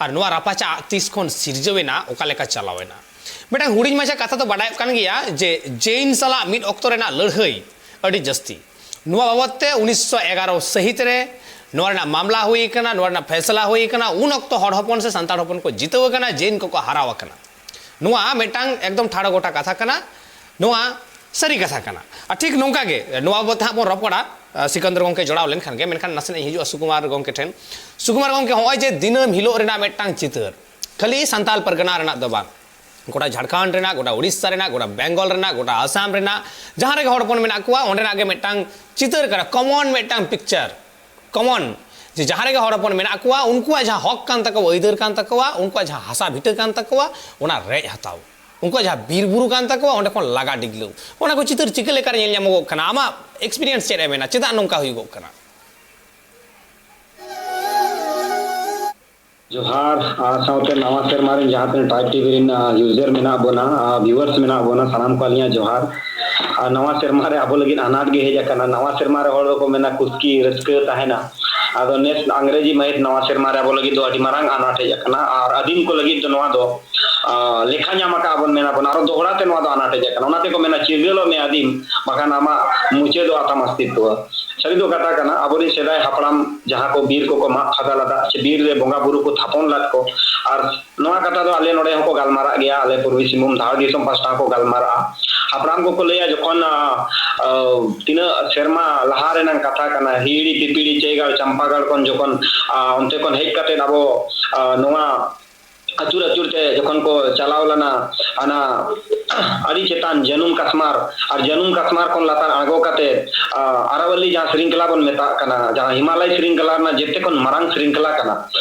ᱟᱨ ᱱᱚᱣᱟ ᱨᱟᱯᱟᱪᱟᱜ ᱛᱤᱥ ᱠᱷᱚᱱ ᱥᱤᱨᱡᱟᱹᱣ ᱮᱱᱟ, ᱚᱠᱟ ᱞᱮᱠᱟ ᱪᱟᱞᱟᱣ ᱮᱱᱟ? ᱢᱤᱫᱴᱟᱝ ᱦᱩᱰᱤᱧ ᱢᱟᱪᱷᱟ ᱠᱟᱛᱷᱟ ᱫᱚ ᱵᱟᱰᱟᱭᱚᱜ ᱠᱟᱱ ᱜᱮᱭᱟ ᱡᱮ ᱡᱮᱭᱤᱱ ᱥᱟᱞᱟᱜ ᱢᱤᱫ ᱚᱠᱛᱚ ᱨᱮᱱᱟᱜ ᱞᱟᱹᱲᱦᱟᱹᱭ ᱟᱹᱰᱤ ᱡᱟᱹᱥᱛᱤ᱾ ᱱᱚᱣᱟ ᱵᱟᱵᱚᱫ ᱛᱮ ᱩᱱᱤᱥᱥᱚ ᱮᱜᱟᱨᱚ ᱥᱟᱹᱦᱤᱛ ᱨᱮ ᱱᱚᱣᱟ ᱨᱮᱱᱟᱜ ᱢᱟᱢᱞᱟ ᱦᱩᱭ ᱟᱠᱟᱱᱟ, ᱱᱚᱣᱟ ᱨᱮᱱᱟᱜ ᱯᱷᱮᱥᱞᱟ ᱦᱩᱭ ᱟᱠᱟᱱᱟ᱾ ᱩᱱ ᱚᱠᱛᱚ ᱦᱚᱲ ᱦᱚᱯᱚᱱ ᱥᱮ ᱥᱟᱱᱛᱟᱲ ᱦᱚᱯᱚᱱ ᱠᱚ ᱡᱤᱛᱟᱹᱣ ᱟᱠᱟᱱᱟ, ᱡᱮᱭᱤᱱ ᱠᱚᱠᱚ ᱦᱟᱨᱟᱣ ᱟᱠᱟᱱᱟ᱾ ᱱᱚᱣᱟ ᱢᱤᱫᱴᱟᱝ ᱮᱠᱫᱚᱢ ᱴᱷᱟᱲᱚ ᱜᱚᱴᱟ ᱠᱟᱛᱷᱟ ᱠᱟᱱᱟ, ᱱᱚᱣᱟ ᱥᱟᱹᱨᱤ ᱠᱟᱛᱷᱟ ᱠᱟᱱᱟ᱾ ᱟᱨ ᱴᱷᱤᱠ ᱱᱚᱝᱠᱟ ᱜᱮ ᱱᱚᱣᱟ ᱵᱟᱵᱚᱫ ᱛᱮ ᱦᱟᱸᱜ ᱵᱚᱱ ᱨᱚᱯᱚᱲᱟ, ᱟᱨ ᱥᱤᱠᱟᱱᱫᱚᱨ ᱜᱚᱢᱠᱮ ᱡᱚᱲᱟᱣ ᱞᱮᱱᱠᱷᱟᱱ ᱜᱮ᱾ ᱢᱮᱱᱠᱷᱟᱱ ᱱᱟᱥᱮᱱᱟᱜ ᱤᱧ ᱦᱤᱡᱩᱜᱼᱟ ᱥᱩᱠᱩᱢᱟᱨ ᱜᱚᱢᱠᱮ ᱴᱷᱮᱱ᱾ ᱥᱩᱠᱩᱢᱟᱨ ᱜᱚᱢᱠᱮ, ᱦᱚᱸᱜᱼᱚᱭ ᱡᱮ ᱫᱤᱱᱟᱹᱢ ᱦᱤᱞᱳᱜ ᱨᱮᱱᱟᱜ ᱢᱤᱫᱴᱟᱝ ᱪᱤᱛᱟᱹᱨ, ᱠᱷᱟᱹᱞᱤ ᱥᱟᱱᱛᱟᱲ ᱯᱟᱨᱜᱟᱱᱟ ᱨᱮᱱᱟᱜ ᱫᱚ ᱵᱟᱝ, ᱜᱚᱴᱟ ᱡᱷᱟᱲᱠᱷᱚᱸᱰ ᱨᱮᱱᱟᱜ, ᱜᱚᱴᱟ ᱩᱲᱤᱥᱥᱟ ᱨᱮᱱᱟᱜ, ᱜᱚᱴᱟ ᱵᱮᱝᱜᱚᱞ ᱨᱮᱱᱟᱜ, ᱜᱚᱴᱟ ᱟᱥᱟᱢ ᱨᱮᱱᱟᱜ, ᱡᱟᱦᱟᱸ ᱨᱮᱜᱮ ᱦᱚᱲ ᱦᱚᱯᱚᱱ ᱢᱮᱱᱟᱜ ᱠᱚᱣᱟ, ᱚᱸᱰᱮᱱᱟᱜ ᱜᱮ ᱢᱤᱫᱴᱟᱝ ᱪᱤᱛᱟᱹᱨ ᱠᱟᱱᱟ, ᱠᱚᱢᱚᱱ ᱢᱤᱫᱴᱟᱝ ᱯᱤᱠᱪᱟᱨ, ᱠᱚᱢᱚᱱ, ᱡᱮ ᱡᱟᱦᱟᱸ ᱨᱮᱜᱮ ᱦᱚᱲ ᱦᱚᱯᱚᱱ ᱢᱮᱱᱟᱜ ᱠᱚᱣᱟ, ᱩᱱᱠᱩᱣᱟᱜ ᱡᱟᱦᱟᱸ ᱦᱚᱠ ᱠᱟᱱ ᱛᱟᱠᱚᱣᱟ, ᱟᱹᱭᱫᱟᱹᱨ ᱠᱟᱱ ᱛᱟᱠᱚᱣᱟ, ᱩᱱᱠᱩᱣᱟᱜ ᱡᱟᱦᱟᱸ ᱦᱟᱥᱟ ᱵᱷᱤᱴᱟᱹ ᱠᱟᱱ ᱛᱟᱠᱚᱣᱟ, ᱚᱱᱟ ᱨᱮᱡ ᱦᱟᱛᱟᱣ, ᱩᱱᱠᱩᱣᱟᱜ ᱡᱟᱦᱟᱸ ᱵᱤᱨ ᱵᱩᱨᱩ ᱠᱟᱱ ᱛᱟᱠᱚᱣᱟ, ᱚᱸᱰᱮ ᱠᱷᱚᱱ ᱞᱟᱜᱟ ᱰᱤᱜᱽᱞᱟᱹᱣ, ᱚᱱᱟ ᱠᱚ ᱪᱤᱛᱟᱹᱨ ᱪᱤᱠᱟᱹ ᱞᱮᱠᱟᱨᱮ ᱧᱮᱞ ᱧᱟᱢᱚᱜᱚᱜ ᱠᱟᱱᱟ? ᱟᱢᱟᱜ ᱮᱠᱥᱯᱤᱨᱤᱭᱮᱱᱥ ᱪᱮᱫ ᱮ ᱢᱮᱱᱟ? ᱪᱮᱫᱟᱜ ᱱᱚᱝᱠᱟ ᱦᱩᱭᱩᱜᱚᱜ ᱠᱟᱱᱟ? ᱡᱚᱦᱟᱨ, ᱟᱨ ᱥᱟᱶᱛᱮ ᱱᱟᱣᱟ ᱥᱮᱨᱢᱟ ᱨᱮᱱ ᱡᱟᱦᱟᱸ ᱛᱤᱱᱟᱹᱜ ᱴᱨᱟᱭᱤᱵᱽ ᱴᱤᱵᱷᱤ ᱨᱮᱱ, ᱟ, ᱭᱩᱡᱟᱨ ᱢᱮᱱᱟᱜ ᱵᱚᱱᱟ, ᱟ, ᱵᱷᱤᱭᱩᱣᱟᱨᱥ ᱢᱮᱱᱟᱜ ᱵᱚᱱᱟ, ᱥᱟᱱᱟᱢ ᱠᱚ ᱟᱹᱞᱤᱧᱟᱜ ᱡᱚᱦᱟᱨ᱾ ᱟᱨ ᱱᱟᱣᱟ ᱥᱮᱨᱢᱟ ᱨᱮ ᱟᱵᱚ ᱞᱟᱹᱜᱤᱫ ᱟᱱᱟᱴ ᱜᱮ ᱦᱮᱡ ᱟᱠᱟᱱᱟ᱾ ᱱᱟᱣᱟ ᱥᱮᱨᱢᱟ ᱨᱮ ᱦᱚᱲ ᱫᱚᱠᱚ ᱢᱮᱱᱟ ᱠᱩᱥᱠᱤ, ᱨᱟᱹᱥᱠᱟᱹ ᱛᱟᱦᱮᱱᱟ᱾ ᱟᱫᱚ ᱱᱮᱥ ᱟᱝᱨᱮᱡᱤ ᱢᱟᱹᱦᱤᱛ ᱱᱟᱣᱟ ᱥᱮᱨᱢᱟ ᱨᱮ ᱟᱵᱚ ᱞᱟᱹᱜᱤᱫ ᱫᱚ ᱟᱹᱰᱤ ᱢᱟᱨᱟᱝ ᱟᱱᱟᱴ ᱦᱮᱡ ᱟᱠᱟᱱᱟ᱾ ᱟᱨ ᱟᱹᱫᱤᱢ ᱠᱚ ᱞᱟᱹᱜᱤᱫ ᱫᱚ ᱱᱚᱣᱟ ᱫᱚ, ᱟ, ᱞᱮᱠᱷᱟ ᱧᱟᱢ ᱟᱠᱟᱫ ᱵᱚᱱ ᱢᱮᱱᱟ ᱵᱚᱱ, ᱟᱨᱚ ᱫᱚᱦᱲᱟ ᱛᱮ ᱱᱚᱣᱟ ᱫᱚ ᱟᱱᱟᱴ ᱦᱮᱡ ᱟᱠᱟᱱᱟ᱾ ᱚᱱᱟ ᱛᱮᱠᱚ ᱢᱮᱱᱟ, "ᱪᱤᱨᱜᱟᱹᱞᱚᱜ ᱢᱮ ᱟᱹᱫᱤᱢ, ᱵᱟᱠᱷᱟᱱ ᱟᱢᱟᱜ ᱢᱩᱪᱟᱹᱫᱚᱜᱼᱟ ᱛᱟᱢ ᱚᱥᱛᱤᱛᱣᱚ᱾" ᱥᱟᱹᱨᱤ ᱫᱚ ᱠᱟᱛᱷᱟ ᱠᱟᱱᱟ, ᱟᱵᱚᱨᱮᱱ ᱥᱮᱫᱟᱭ ᱦᱟᱯᱲᱟᱢ ᱡᱟᱦᱟᱸ ᱠᱚ ᱵᱤᱨ ᱠᱚᱠᱚ ᱢᱟᱜ ᱯᱷᱟᱫᱟ ᱞᱮᱫᱟ, ᱥᱮ ᱵᱤᱨ ᱨᱮ ᱵᱚᱸᱜᱟ ᱵᱩᱨᱩ ᱠᱚ ᱛᱷᱟᱯᱚᱱ ᱞᱮᱫ ᱠᱚ, ᱟᱨ ᱱᱚᱣᱟ ᱠᱟᱛᱷᱟ ᱫᱚ ᱟᱞᱮ ᱱᱚᱰᱮ ᱦᱚᱸᱠᱚ ᱜᱟᱞᱢᱟᱨᱟᱜ ᱜᱮᱭᱟ, ᱟᱞᱮ ᱯᱩᱨᱵᱤ ᱥᱤᱝᱵᱷᱩᱢ ᱫᱷᱟᱲ ᱫᱤᱥᱚᱢ ᱯᱟᱥᱴᱟ ᱦᱚᱸᱠᱚ ᱜᱟᱞᱢᱟᱨᱟᱜᱼᱟ᱾ ᱦᱟᱯᱲᱟᱢ ᱠᱚᱠᱚ ᱞᱟᱹᱭᱟ, ᱡᱚᱠᱷᱚᱱ, ᱟ, ᱟ, ᱛᱤᱱᱟᱹᱜ ᱥᱮᱨᱢᱟ ᱞᱟᱦᱟ ᱨᱮᱱᱟᱜ ᱠᱟᱛᱷᱟ ᱠᱟᱱᱟ, ᱦᱤᱦᱤᱲᱤ ᱯᱤᱯᱤᱲᱤ ᱪᱟᱹᱭᱜᱟᱲ ᱪᱟᱢᱯᱟᱜᱟᱲ ᱠᱷᱚᱱ ᱡᱚᱠᱷᱚᱱ, ᱟ, ᱚᱱᱛᱮ ᱠᱷᱚᱱ ᱦᱮᱡ ᱠᱟᱛᱮ ᱟᱵᱚ, ᱟ, ᱱᱚᱣᱟ ᱟᱹᱪᱩᱨ ᱟᱹᱪᱩᱨ ᱛᱮ ᱡᱚᱠᱷᱚᱱ ᱠᱚ ᱪᱟᱞᱟᱣ ᱞᱮᱱᱟ ᱦᱟᱱᱟ ᱟᱹᱰᱤ ᱪᱮᱛᱟᱱ ᱡᱟᱹᱱᱩᱢ ᱠᱟᱥᱢᱟᱨ, ᱟᱨ ᱡᱟᱹᱱᱩᱢ ᱠᱟᱥᱢᱟᱨ ᱠᱷᱚᱱ ᱞᱟᱛᱟᱨ ᱟᱬᱜᱚ ᱠᱟᱛᱮ, ᱟ, ᱟᱨᱟᱣᱟᱞᱤ ᱡᱟᱦᱟᱸ ᱥᱨᱤᱝᱠᱷᱞᱟ ᱵᱚᱱ ᱢᱮᱛᱟᱜ ᱠᱟᱱᱟ, ᱡᱟᱦᱟᱸ ᱦᱤᱢᱟᱞᱚᱭ ᱥᱨᱤᱝᱠᱷᱞᱟ ᱨᱮᱱᱟᱜ ᱡᱮᱛᱮ ᱠᱷᱚᱱ ᱢᱟᱨᱟᱝ ᱥᱨᱤᱝᱠᱷᱞᱟ ᱠᱟᱱᱟ᱾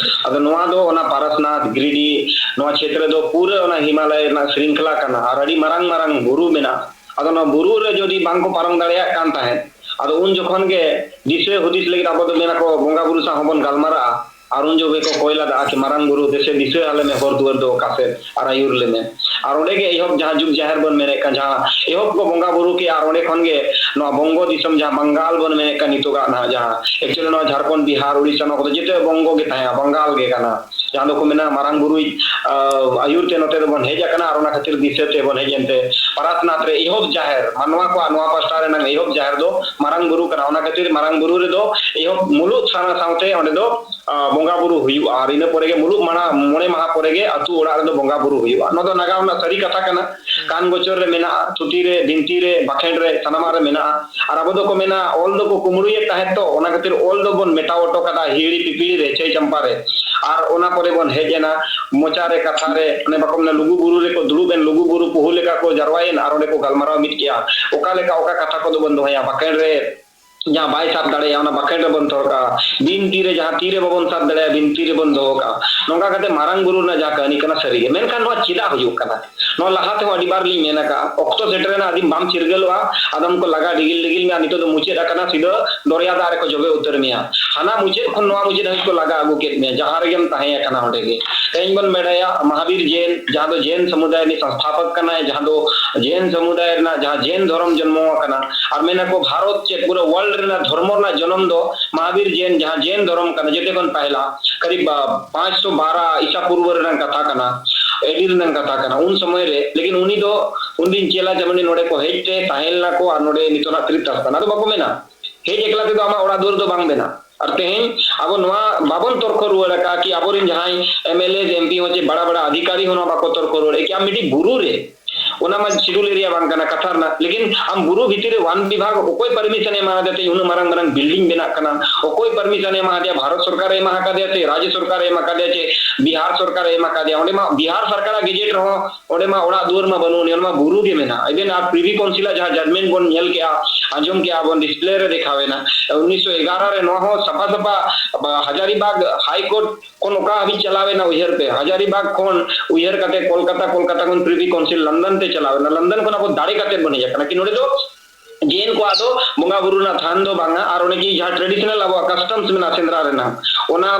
ᱟᱫᱚ ᱱᱚᱣᱟ ᱫᱚ ᱚᱱᱟ ᱯᱟᱨᱟᱥᱱᱟᱛᱷ, ᱜᱤᱨᱤᱰᱤ, ᱱᱚᱣᱟ ᱪᱷᱮᱛᱨᱚ ᱫᱚ ᱯᱩᱨᱟᱹ ᱚᱱᱟ ᱦᱤᱢᱟᱞᱚᱭ ᱨᱮᱱᱟᱜ ᱥᱨᱤᱝᱠᱷᱞᱟ ᱠᱟᱱᱟ ᱟᱨ ᱟᱹᱰᱤ ᱢᱟᱨᱟᱝ ᱢᱟᱨᱟᱝ ᱵᱩᱨᱩ ᱢᱮᱱᱟᱜᱼᱟ᱾ ᱟᱫᱚ ᱱᱚᱣᱟ ᱵᱩᱨᱩ ᱨᱮ ᱡᱩᱫᱤ ᱵᱟᱝ ᱠᱚ ᱯᱟᱨᱚᱢ ᱫᱟᱲᱮᱭᱟᱜ ᱠᱟᱱ ᱛᱟᱦᱮᱸᱫ, ᱟᱫᱚ ᱩᱱ ᱡᱚᱠᱷᱚᱱ ᱜᱮ ᱫᱤᱥᱟᱹ ᱦᱩᱫᱤᱥ ᱞᱟᱹᱜᱤᱫ ᱟᱵᱚ ᱫᱚ ᱢᱮᱱᱟ ᱠᱚ ᱵᱚᱸᱜᱟ ᱵᱩᱨᱩ ᱥᱟᱶ ᱦᱚᱸᱵᱚᱱ ᱜᱟᱞᱢᱟᱨᱟᱜᱼᱟ᱾ ᱟᱨ ᱩᱱ ᱡᱚᱠᱷᱚᱱ ᱜᱮᱠᱚ ᱠᱚᱭ ᱞᱟᱫᱟ ᱠᱤ ᱢᱟᱨᱟᱝ ᱵᱩᱨᱩ ᱫᱮᱥᱮ ᱫᱤᱥᱟᱹ ᱟᱞᱮ ᱢᱮ ᱦᱚᱨ ᱫᱩᱣᱟᱹᱨ ᱫᱚ ᱚᱠᱟ ᱥᱮᱫ ᱟᱨ ᱟᱹᱭᱩᱨ ᱞᱮ ᱢᱮ᱾ ᱟᱨ ᱚᱸᱰᱮ ᱜᱮ ᱮᱦᱚᱵ ᱡᱟᱦᱟᱸ ᱡᱩᱜᱽ ᱡᱟᱦᱮᱨ ᱵᱚᱱ ᱢᱮᱱᱮᱫ ᱠᱟᱱ ᱡᱟᱦᱟᱸ ᱮᱦᱚᱵ ᱠᱚ ᱵᱚᱸᱜᱟ ᱵᱩᱨᱩ ᱠᱮᱜᱼᱟ ᱟᱨ ᱚᱸᱰᱮ ᱠᱷᱚᱱ ᱜᱮ ᱱᱚᱣᱟ ᱵᱚᱝᱜᱚ ᱫᱤᱥᱚᱢ ᱡᱟᱦᱟᱸ ᱵᱟᱝᱜᱟᱞ ᱵᱚᱱ ᱢᱮᱱᱮᱫ ᱠᱟᱱ ᱱᱤᱛᱚᱜᱟᱜ ᱱᱟᱦᱟᱜ ᱡᱟᱦᱟᱸ actually ᱱᱚᱣᱟ ᱡᱷᱟᱲᱠᱷᱚᱸᱰ, ᱵᱤᱦᱟᱨ, ᱩᱲᱤᱥᱥᱟ ᱱᱚᱣᱟ ᱠᱚᱫᱚ ᱡᱮᱛᱮ ᱵᱚᱝᱜᱚ ᱜᱮ ᱛᱟᱦᱮᱸ ᱵᱟᱝᱜᱟᱞ ᱜᱮ ᱠᱟᱱᱟ᱾ ᱡᱟᱦᱟᱸ ᱫᱚᱠᱚ ᱢᱮᱱᱟ ᱢᱟᱨᱟᱝ ᱵᱩᱨᱩᱭ, ᱟ, ᱟᱹᱭᱩᱨ ᱛᱮ ᱱᱚᱛᱮ ᱫᱚᱵᱚᱱ ᱦᱮᱡ ᱟᱠᱟᱱᱟ ᱟᱨ ᱚᱱᱟ ᱠᱷᱟᱹᱛᱤᱨ ᱫᱤᱥᱟᱹ ᱛᱮᱵᱚᱱ ᱦᱮᱡ ᱮᱱᱛᱮ ᱯᱟᱨᱟᱥᱱᱟᱛᱷ ᱨᱮ ᱮᱦᱚᱵ ᱡᱟᱦᱮᱨ, ᱢᱟᱱᱣᱟ ᱠᱚᱣᱟᱜ ᱱᱚᱣᱟ ᱯᱟᱥᱴᱟ ᱨᱮᱱᱟᱜ ᱮᱦᱚᱵ ᱡᱟᱦᱮᱨ ᱫᱚ ᱢᱟᱨᱟᱝ ᱵᱩᱨᱩ ᱠᱟᱱᱟ᱾ ᱚᱱᱟ ᱠᱷᱟᱹᱛᱤᱨ ᱢᱟᱨᱟᱝ ᱵᱩᱨᱩ ᱨᱮᱫᱚ ᱮᱦᱚᱵ ᱢᱩᱞᱩᱜ ᱥᱟᱨᱟ ᱥᱟᱶᱛᱮ ᱚᱸᱰᱮ ᱫᱚ, ᱟ, ᱵᱚᱸᱜᱟ ᱵᱩᱨᱩ ᱦᱩᱭᱩᱜᱼᱟ ᱟᱨ ᱤᱱᱟᱹ ᱯᱚᱨᱮ ᱜᱮ ᱢᱩᱞᱩᱜ ᱢᱟᱲᱟ-, ᱢᱚᱬᱮ ᱢᱟᱦᱟ ᱯᱚᱨᱮ ᱜᱮ ᱟᱹᱛᱩ ᱚᱲᱟᱜ ᱨᱮᱫᱚ ᱵᱚᱸᱜᱟ ᱵᱩᱨᱩ ᱦᱩᱭᱩᱜᱼᱟ᱾ ᱱᱚᱣᱟ ᱫᱚ ᱱᱟᱜᱟᱢ ᱨᱮᱱᱟᱜ ᱥᱟᱹᱨᱤ ᱠᱟᱛᱷᱟ ᱠᱟᱱᱟ᱾ ᱠᱟᱱ ᱜᱚᱪᱚᱨ ᱨᱮ ᱢᱮᱱᱟᱜᱼᱟ, ᱛᱷᱩᱛᱤ ᱨᱮ, ᱵᱤᱱᱛᱤ ᱨᱮ, ᱵᱟᱠᱷᱮᱬ ᱨᱮ, ᱥᱟᱱᱟᱢᱟᱜ ᱨᱮ ᱢᱮᱱᱟᱜᱼᱟ᱾ ᱟᱨ ᱟᱵᱚ ᱫᱚᱠᱚ ᱢᱮᱱᱟ ᱚᱞ ᱫᱚᱠᱚ ᱠᱩᱢᱲᱩᱭᱮᱫ ᱛᱟᱦᱮᱸᱫ ᱛᱚ, ᱚᱱᱟ ᱠᱷᱟᱹᱛᱤᱨ ᱚᱞ ᱫᱚᱵᱚᱱ ᱢᱮᱴᱟᱣ ᱦᱚᱴᱚ ᱠᱟᱫᱟ ᱦᱤᱦᱤᱲᱤ ᱯᱤᱯᱤᱲᱤ ᱨᱮ, ᱪᱟᱹᱭ ᱪᱟᱢᱯᱟ ᱨᱮ᱾ ᱟᱨ ᱚᱱᱟ ᱯᱚᱨᱮ ᱵᱚᱱ ᱦᱮᱡ ᱮᱱᱟ ᱢᱚᱪᱟ ᱨᱮ, ᱠᱟᱛᱷᱟ ᱨᱮ, ᱚᱱᱮ ᱵᱟᱠᱚ ᱢᱮᱱᱟ ᱞᱩᱜᱩ ᱵᱩᱨᱩ ᱨᱮᱠᱚ ᱫᱩᱲᱩᱵ ᱮᱱ, ᱞᱩᱜᱩ ᱵᱩᱨᱩ ᱯᱩᱦᱩ ᱞᱮᱠᱟ ᱠᱚ ᱡᱟᱨᱣᱟᱭᱮᱱ ᱟᱨ ᱚᱸᱰᱮ ᱠᱚ ᱜᱟᱞᱢᱟᱨᱟᱣ ᱢᱤᱫ ᱠᱮᱜᱼᱟ᱾ ᱚᱠᱟ ᱞᱮᱠᱟ ᱚᱠᱟ ᱠᱟᱛᱷᱟ ᱠᱚᱫᱚ ᱵᱚᱱ ᱫᱚᱦᱚᱭᱟ, ᱵᱟᱠᱷᱮᱬ ᱨᱮ ᱡᱟᱦᱟᱸ ᱵᱟᱭ ᱥᱟᱵ ᱫᱟᱲᱮᱭᱟᱜᱼᱟ, ᱚᱱᱟ ᱵᱟᱠᱷᱮᱬ ᱨᱮᱵᱚᱱ ᱫᱚᱦᱚ ᱠᱟᱜᱼᱟ᱾ ᱵᱤᱱᱛᱤ ᱨᱮ ᱡᱟᱦᱟᱸ ᱛᱤ ᱨᱮ ᱵᱟᱵᱚᱱ ᱥᱟᱵ ᱫᱟᱲᱮᱭᱟᱜᱼᱟ, ᱵᱤᱱᱛᱤ ᱨᱮᱵᱚᱱ ᱫᱚᱦᱚ ᱠᱟᱜᱼᱟ᱾ ᱱᱚᱝᱠᱟ ᱠᱟᱛᱮ ᱢᱟᱨᱟᱝ ᱵᱩᱨᱩ ᱨᱮᱱᱟᱜ ᱡᱟᱦᱟᱸ ᱠᱟᱹᱦᱱᱤ ᱠᱟᱱᱟ, ᱥᱟᱹᱨᱤᱜᱮ᱾ ᱢᱮᱱᱠᱷᱟᱱ ᱱᱚᱣᱟ ᱪᱮᱫᱟᱜ ᱦᱩᱭᱩᱜ ᱠᱟᱱᱟ? ᱱᱚᱣᱟ ᱞᱟᱦᱟ ᱛᱮᱦᱚᱸ ᱟᱹᱰᱤ ᱵᱟᱨ ᱞᱤᱧ ᱢᱮᱱ ᱟᱠᱟᱜᱼᱟ, ᱚᱠᱛᱚ ᱥᱮᱴᱮᱨᱮᱱᱟ, ᱟᱹᱫᱤᱢ ᱵᱟᱢ ᱪᱤᱨᱜᱟᱹᱞᱚᱜᱼᱟ, ᱟᱫᱚᱢ ᱠᱚ ᱞᱟᱜᱟ ᱰᱤᱜᱤᱞ ᱰᱤᱜᱤᱞ ᱢᱮᱭᱟ, ᱱᱤᱛᱚᱜ ᱫᱚ ᱢᱩᱪᱟᱹᱫ ᱟᱠᱟᱱᱟ, ᱥᱤᱫᱷᱟᱹ ᱫᱚᱨᱭᱟ ᱫᱟᱜ ᱨᱮᱠᱚ ᱡᱚᱵᱮ ᱩᱛᱟᱹᱨ ᱢᱮᱭᱟ᱾ ᱦᱟᱱᱟ ᱢᱩᱪᱟᱹᱫ ᱠᱷᱚᱱ ᱱᱚᱣᱟ ᱢᱩᱪᱟᱹᱫ ᱦᱟᱹᱵᱤᱡ ᱠᱚ ᱞᱟᱜᱟ ᱟᱹᱜᱩ ᱠᱮᱫ ᱢᱮᱭᱟ, ᱡᱟᱦᱟᱸ ᱨᱮᱜᱮᱢ ᱛᱟᱦᱮᱸ ᱟᱠᱟᱱᱟ ᱚᱸᱰᱮ ᱜᱮ᱾ ᱛᱮᱦᱮᱧ ᱵᱚᱱ ᱵᱟᱰᱟᱭᱟ, ᱢᱚᱦᱟᱵᱤᱨ ᱡᱮᱱ, ᱡᱟᱦᱟᱸ ᱫᱚ ᱡᱮᱱ ᱥᱚᱢᱩᱫᱟᱭ ᱨᱤᱱᱤᱡ ᱥᱚᱝᱥᱛᱷᱟᱯᱚᱠ ᱠᱟᱱᱟᱭ, ᱡᱟᱦᱟᱸ ᱫᱚ ᱡᱮᱱ ᱥᱚᱢᱩᱫᱟᱭ ᱨᱮᱱᱟᱜ ᱡᱟᱦᱟᱸ ᱡᱮᱱ ᱫᱷᱚᱨᱚᱢ ᱡᱚᱱᱢᱚ ᱟᱠᱟᱱᱟ, ᱟᱨ ᱢᱮᱱᱟ ᱠᱚ ᱵᱷᱟᱨᱚᱛ ᱪᱮᱫ ᱯᱩᱨᱟᱹ world ᱨᱮᱱᱟᱜ ᱫᱷᱚᱨᱢᱚ ᱨᱮᱱᱟᱜ ᱡᱚᱱᱚᱢ ᱫᱚ ᱢᱚᱦᱟᱵᱤᱨ ᱡᱮᱱ, ᱡᱟᱦᱟᱸ ᱡᱮᱱ ᱫᱷᱚᱨᱚᱢ ᱠᱟᱱᱟ, ᱡᱮᱛᱮ ᱠᱷᱚᱱ ᱯᱟᱦᱞᱟ, ᱠᱟᱨᱤᱵ, ᱟ, ᱯᱟᱸᱪᱥᱚ ᱵᱟᱨᱟ ᱤᱥᱟ ᱯᱩᱨᱵᱚ ᱨᱮᱱᱟᱜ ᱠᱟᱛᱷᱟ ᱠᱟᱱᱟ, ᱮᱰᱤ ᱨᱮᱱᱟᱜ ᱠᱟᱛᱷᱟ ᱠᱟᱱᱟ᱾ ᱩᱱ ᱥᱚᱢᱚᱭ ᱨᱮ, ᱞᱮᱠᱤᱱ ᱩᱱᱤ ᱫᱚ ᱩᱱᱫᱤᱱ ᱪᱮᱞᱟ ᱪᱟᱢᱟᱱᱰᱤ ᱱᱚᱰᱮ ᱠᱚ ᱦᱮᱡ ᱛᱮ ᱛᱟᱦᱮᱸ ᱞᱮᱱᱟ ᱠᱚ ᱟᱨ ᱱᱚᱰᱮ ᱱᱤᱛᱚᱜ ᱱᱟᱜ ᱛᱤᱨᱤᱯ ᱛᱟᱥ ᱠᱟᱱᱟ᱾ ᱟᱫᱚ ᱵᱟᱠᱚ ᱢᱮᱱᱟ, ᱦᱮᱡ ᱮᱠᱞᱟ ᱛᱮᱫᱚ ᱟᱢᱟᱜ ᱚᱲᱟᱜ ᱫᱩᱣᱟᱹᱨ ᱫᱚ ᱵᱟᱝ ᱵᱮᱱᱟᱜ᱾ ᱟᱨ ᱛᱮᱦᱮᱧ ᱟᱵᱚ ᱱᱚᱣᱟ ᱵᱟᱵᱚᱱ ᱛᱚᱨᱠᱚ ᱨᱩᱣᱟᱹᱲ ᱟᱠᱟᱫᱼᱟ ᱠᱤ ᱟᱵᱚᱨᱮᱱ ᱡᱟᱦᱟᱸᱭ M L A, M P ᱦᱚᱸ ᱪᱮ ᱵᱟᱲᱟ ᱵᱟᱲᱟ ᱟᱫᱷᱤᱠᱟᱨᱤ ᱦᱚᱸ ᱱᱚᱣᱟ ᱵᱟᱠᱚ ᱛᱚᱨᱠᱚ ᱨᱩᱣᱟᱹᱲ ᱮᱫ ᱠᱤ ᱟᱢ ᱢᱤᱫᱴᱤᱡ ᱵᱩᱨᱩ ᱨᱮ ᱚᱱᱟ ᱢᱟ ᱥᱤᱰᱩᱞ ᱮᱨᱤᱭᱟ ᱵᱟᱝ ᱠᱟᱱᱟ ᱠᱟᱛᱷᱟ ᱨᱮᱱᱟᱜ᱾ ᱞᱮᱠᱤᱱ ᱟᱢ ᱵᱩᱨᱩ ᱵᱷᱤᱛᱤᱨ ᱨᱮ ᱚᱣᱟᱱ ᱵᱤᱵᱷᱟᱜᱽ ᱚᱠᱚᱭ ᱯᱟᱨᱢᱤᱥᱚᱱ ᱮ ᱮᱢᱟ ᱫᱮᱭᱟ ᱛᱮ ᱩᱱᱟᱹᱜ ᱢᱟᱨᱟᱝ ᱢᱟᱨᱟᱝ ᱵᱤᱞᱰᱤᱝ ᱵᱮᱱᱟᱜ ᱠᱟᱱᱟ? ᱚᱠᱚᱭ ᱯᱟᱨᱢᱤᱥᱚᱱ ᱮ ᱮᱢᱟ ᱫᱮᱭᱟ? ᱵᱷᱟᱨᱚᱛ ᱥᱚᱨᱠᱟᱨ ᱮ ᱮᱢᱟ ᱠᱟᱫᱮᱭᱟ ᱥᱮ ᱨᱟᱡᱽ ᱥᱚᱨᱠᱟᱨ ᱮ ᱮᱢᱟ ᱠᱟᱫᱮᱭᱟ ᱪᱮ ᱵᱤᱦᱟᱨ ᱥᱚᱨᱠᱟᱨ ᱮ ᱮᱢᱟ ᱠᱟᱫᱮᱭᱟ? ᱚᱸᱰᱮ ᱢᱟ ᱵᱤᱦᱟᱨ ᱥᱚᱨᱠᱟᱨᱟᱜ ᱜᱮᱡᱮᱴ ᱨᱮᱦᱚᱸ ᱚᱸᱰᱮ ᱢᱟ ᱚᱲᱟᱜ ᱫᱩᱣᱟᱹᱨ ᱢᱟ ᱵᱟᱹᱱᱩᱜ ᱟᱹᱱᱤᱡ, ᱚᱱᱟ ᱢᱟ ᱵᱩᱨᱩ ᱜᱮ ᱢᱮᱱᱟᱜᱼᱟ᱾ ᱤᱵᱷᱮᱱ ᱟᱨ ᱯᱨᱤᱵᱷᱤ ᱠᱟᱣᱩᱱᱥᱤᱞᱟᱜ ᱡᱟᱦᱟᱸ ᱡᱟᱡᱢᱮᱱᱴ ᱵᱚᱱ ᱧᱮᱞ ᱠᱮᱜᱼᱟ, ᱟᱸᱡᱚᱢ ᱠᱮᱜᱼᱟ ᱵᱚᱱ, ᱰᱤᱥᱯᱞᱮ ᱨᱮ ᱫᱮᱠᱷᱟᱣ ᱮᱱᱟ ᱩᱱᱤᱥᱥᱚ ᱮᱜᱟᱨᱚ ᱨᱮ, ᱱᱚᱣᱟ ᱦᱚᱸ ᱥᱟᱯᱷᱟ ᱥᱟᱯᱷᱟ ᱦᱟᱡᱟᱨᱤᱵᱟᱜᱽ ᱦᱟᱭ ᱠᱳᱨᱴ ᱠᱷᱚᱱ ᱚᱠᱟ ᱦᱟᱹᱵᱤᱡ ᱪᱟᱞᱟᱣ ᱮᱱᱟ ᱩᱭᱦᱟᱹᱨ ᱯᱮ, ᱦᱟᱡᱟᱨᱤᱵᱟᱜᱽ ᱠᱷᱚᱱ ᱩᱭᱦᱟᱹᱨ ᱠᱟᱛᱮ ᱠᱳᱞᱠᱟᱛᱟ, ᱠᱳᱞᱠᱟᱛᱟ ᱠᱷᱚᱱ ᱯᱨᱤᱵᱷᱤ ᱠᱟᱣᱩᱱᱥᱤᱞ ᱞᱚᱱᱰᱚᱱ ᱛᱮ ᱪᱟᱞᱟᱣ ᱮᱱᱟ, ᱞᱚᱱᱰᱚᱱ ᱠᱷᱚᱱ ᱟᱵᱚ ᱫᱟᱲᱮ ᱠᱟᱛᱮ ᱵᱚᱱ ᱦᱮᱡ ᱟᱠᱟᱱᱟ᱾ ᱠᱤ ᱱᱚᱰᱮ ᱫᱚ ᱡᱮᱱ ᱠᱚᱣᱟᱜ ᱫᱚ ᱵᱚᱸᱜᱟ ᱵᱩᱨᱩ ᱨᱮᱱᱟᱜ ᱛᱷᱟᱱ ᱫᱚ ᱵᱟᱝᱟ, ᱟᱨ ᱚᱱᱮ ᱠᱤ ᱡᱟᱦᱟᱸ ᱴᱨᱮᱰᱤᱥᱚᱱᱟᱞ ᱟᱵᱚᱣᱟᱜ ᱠᱟᱥᱴᱚᱢᱥ ᱢᱮᱱᱟᱜᱼᱟ ᱥᱮᱸᱫᱽᱨᱟ ᱨᱮᱱᱟᱜ, ᱚᱱᱟ,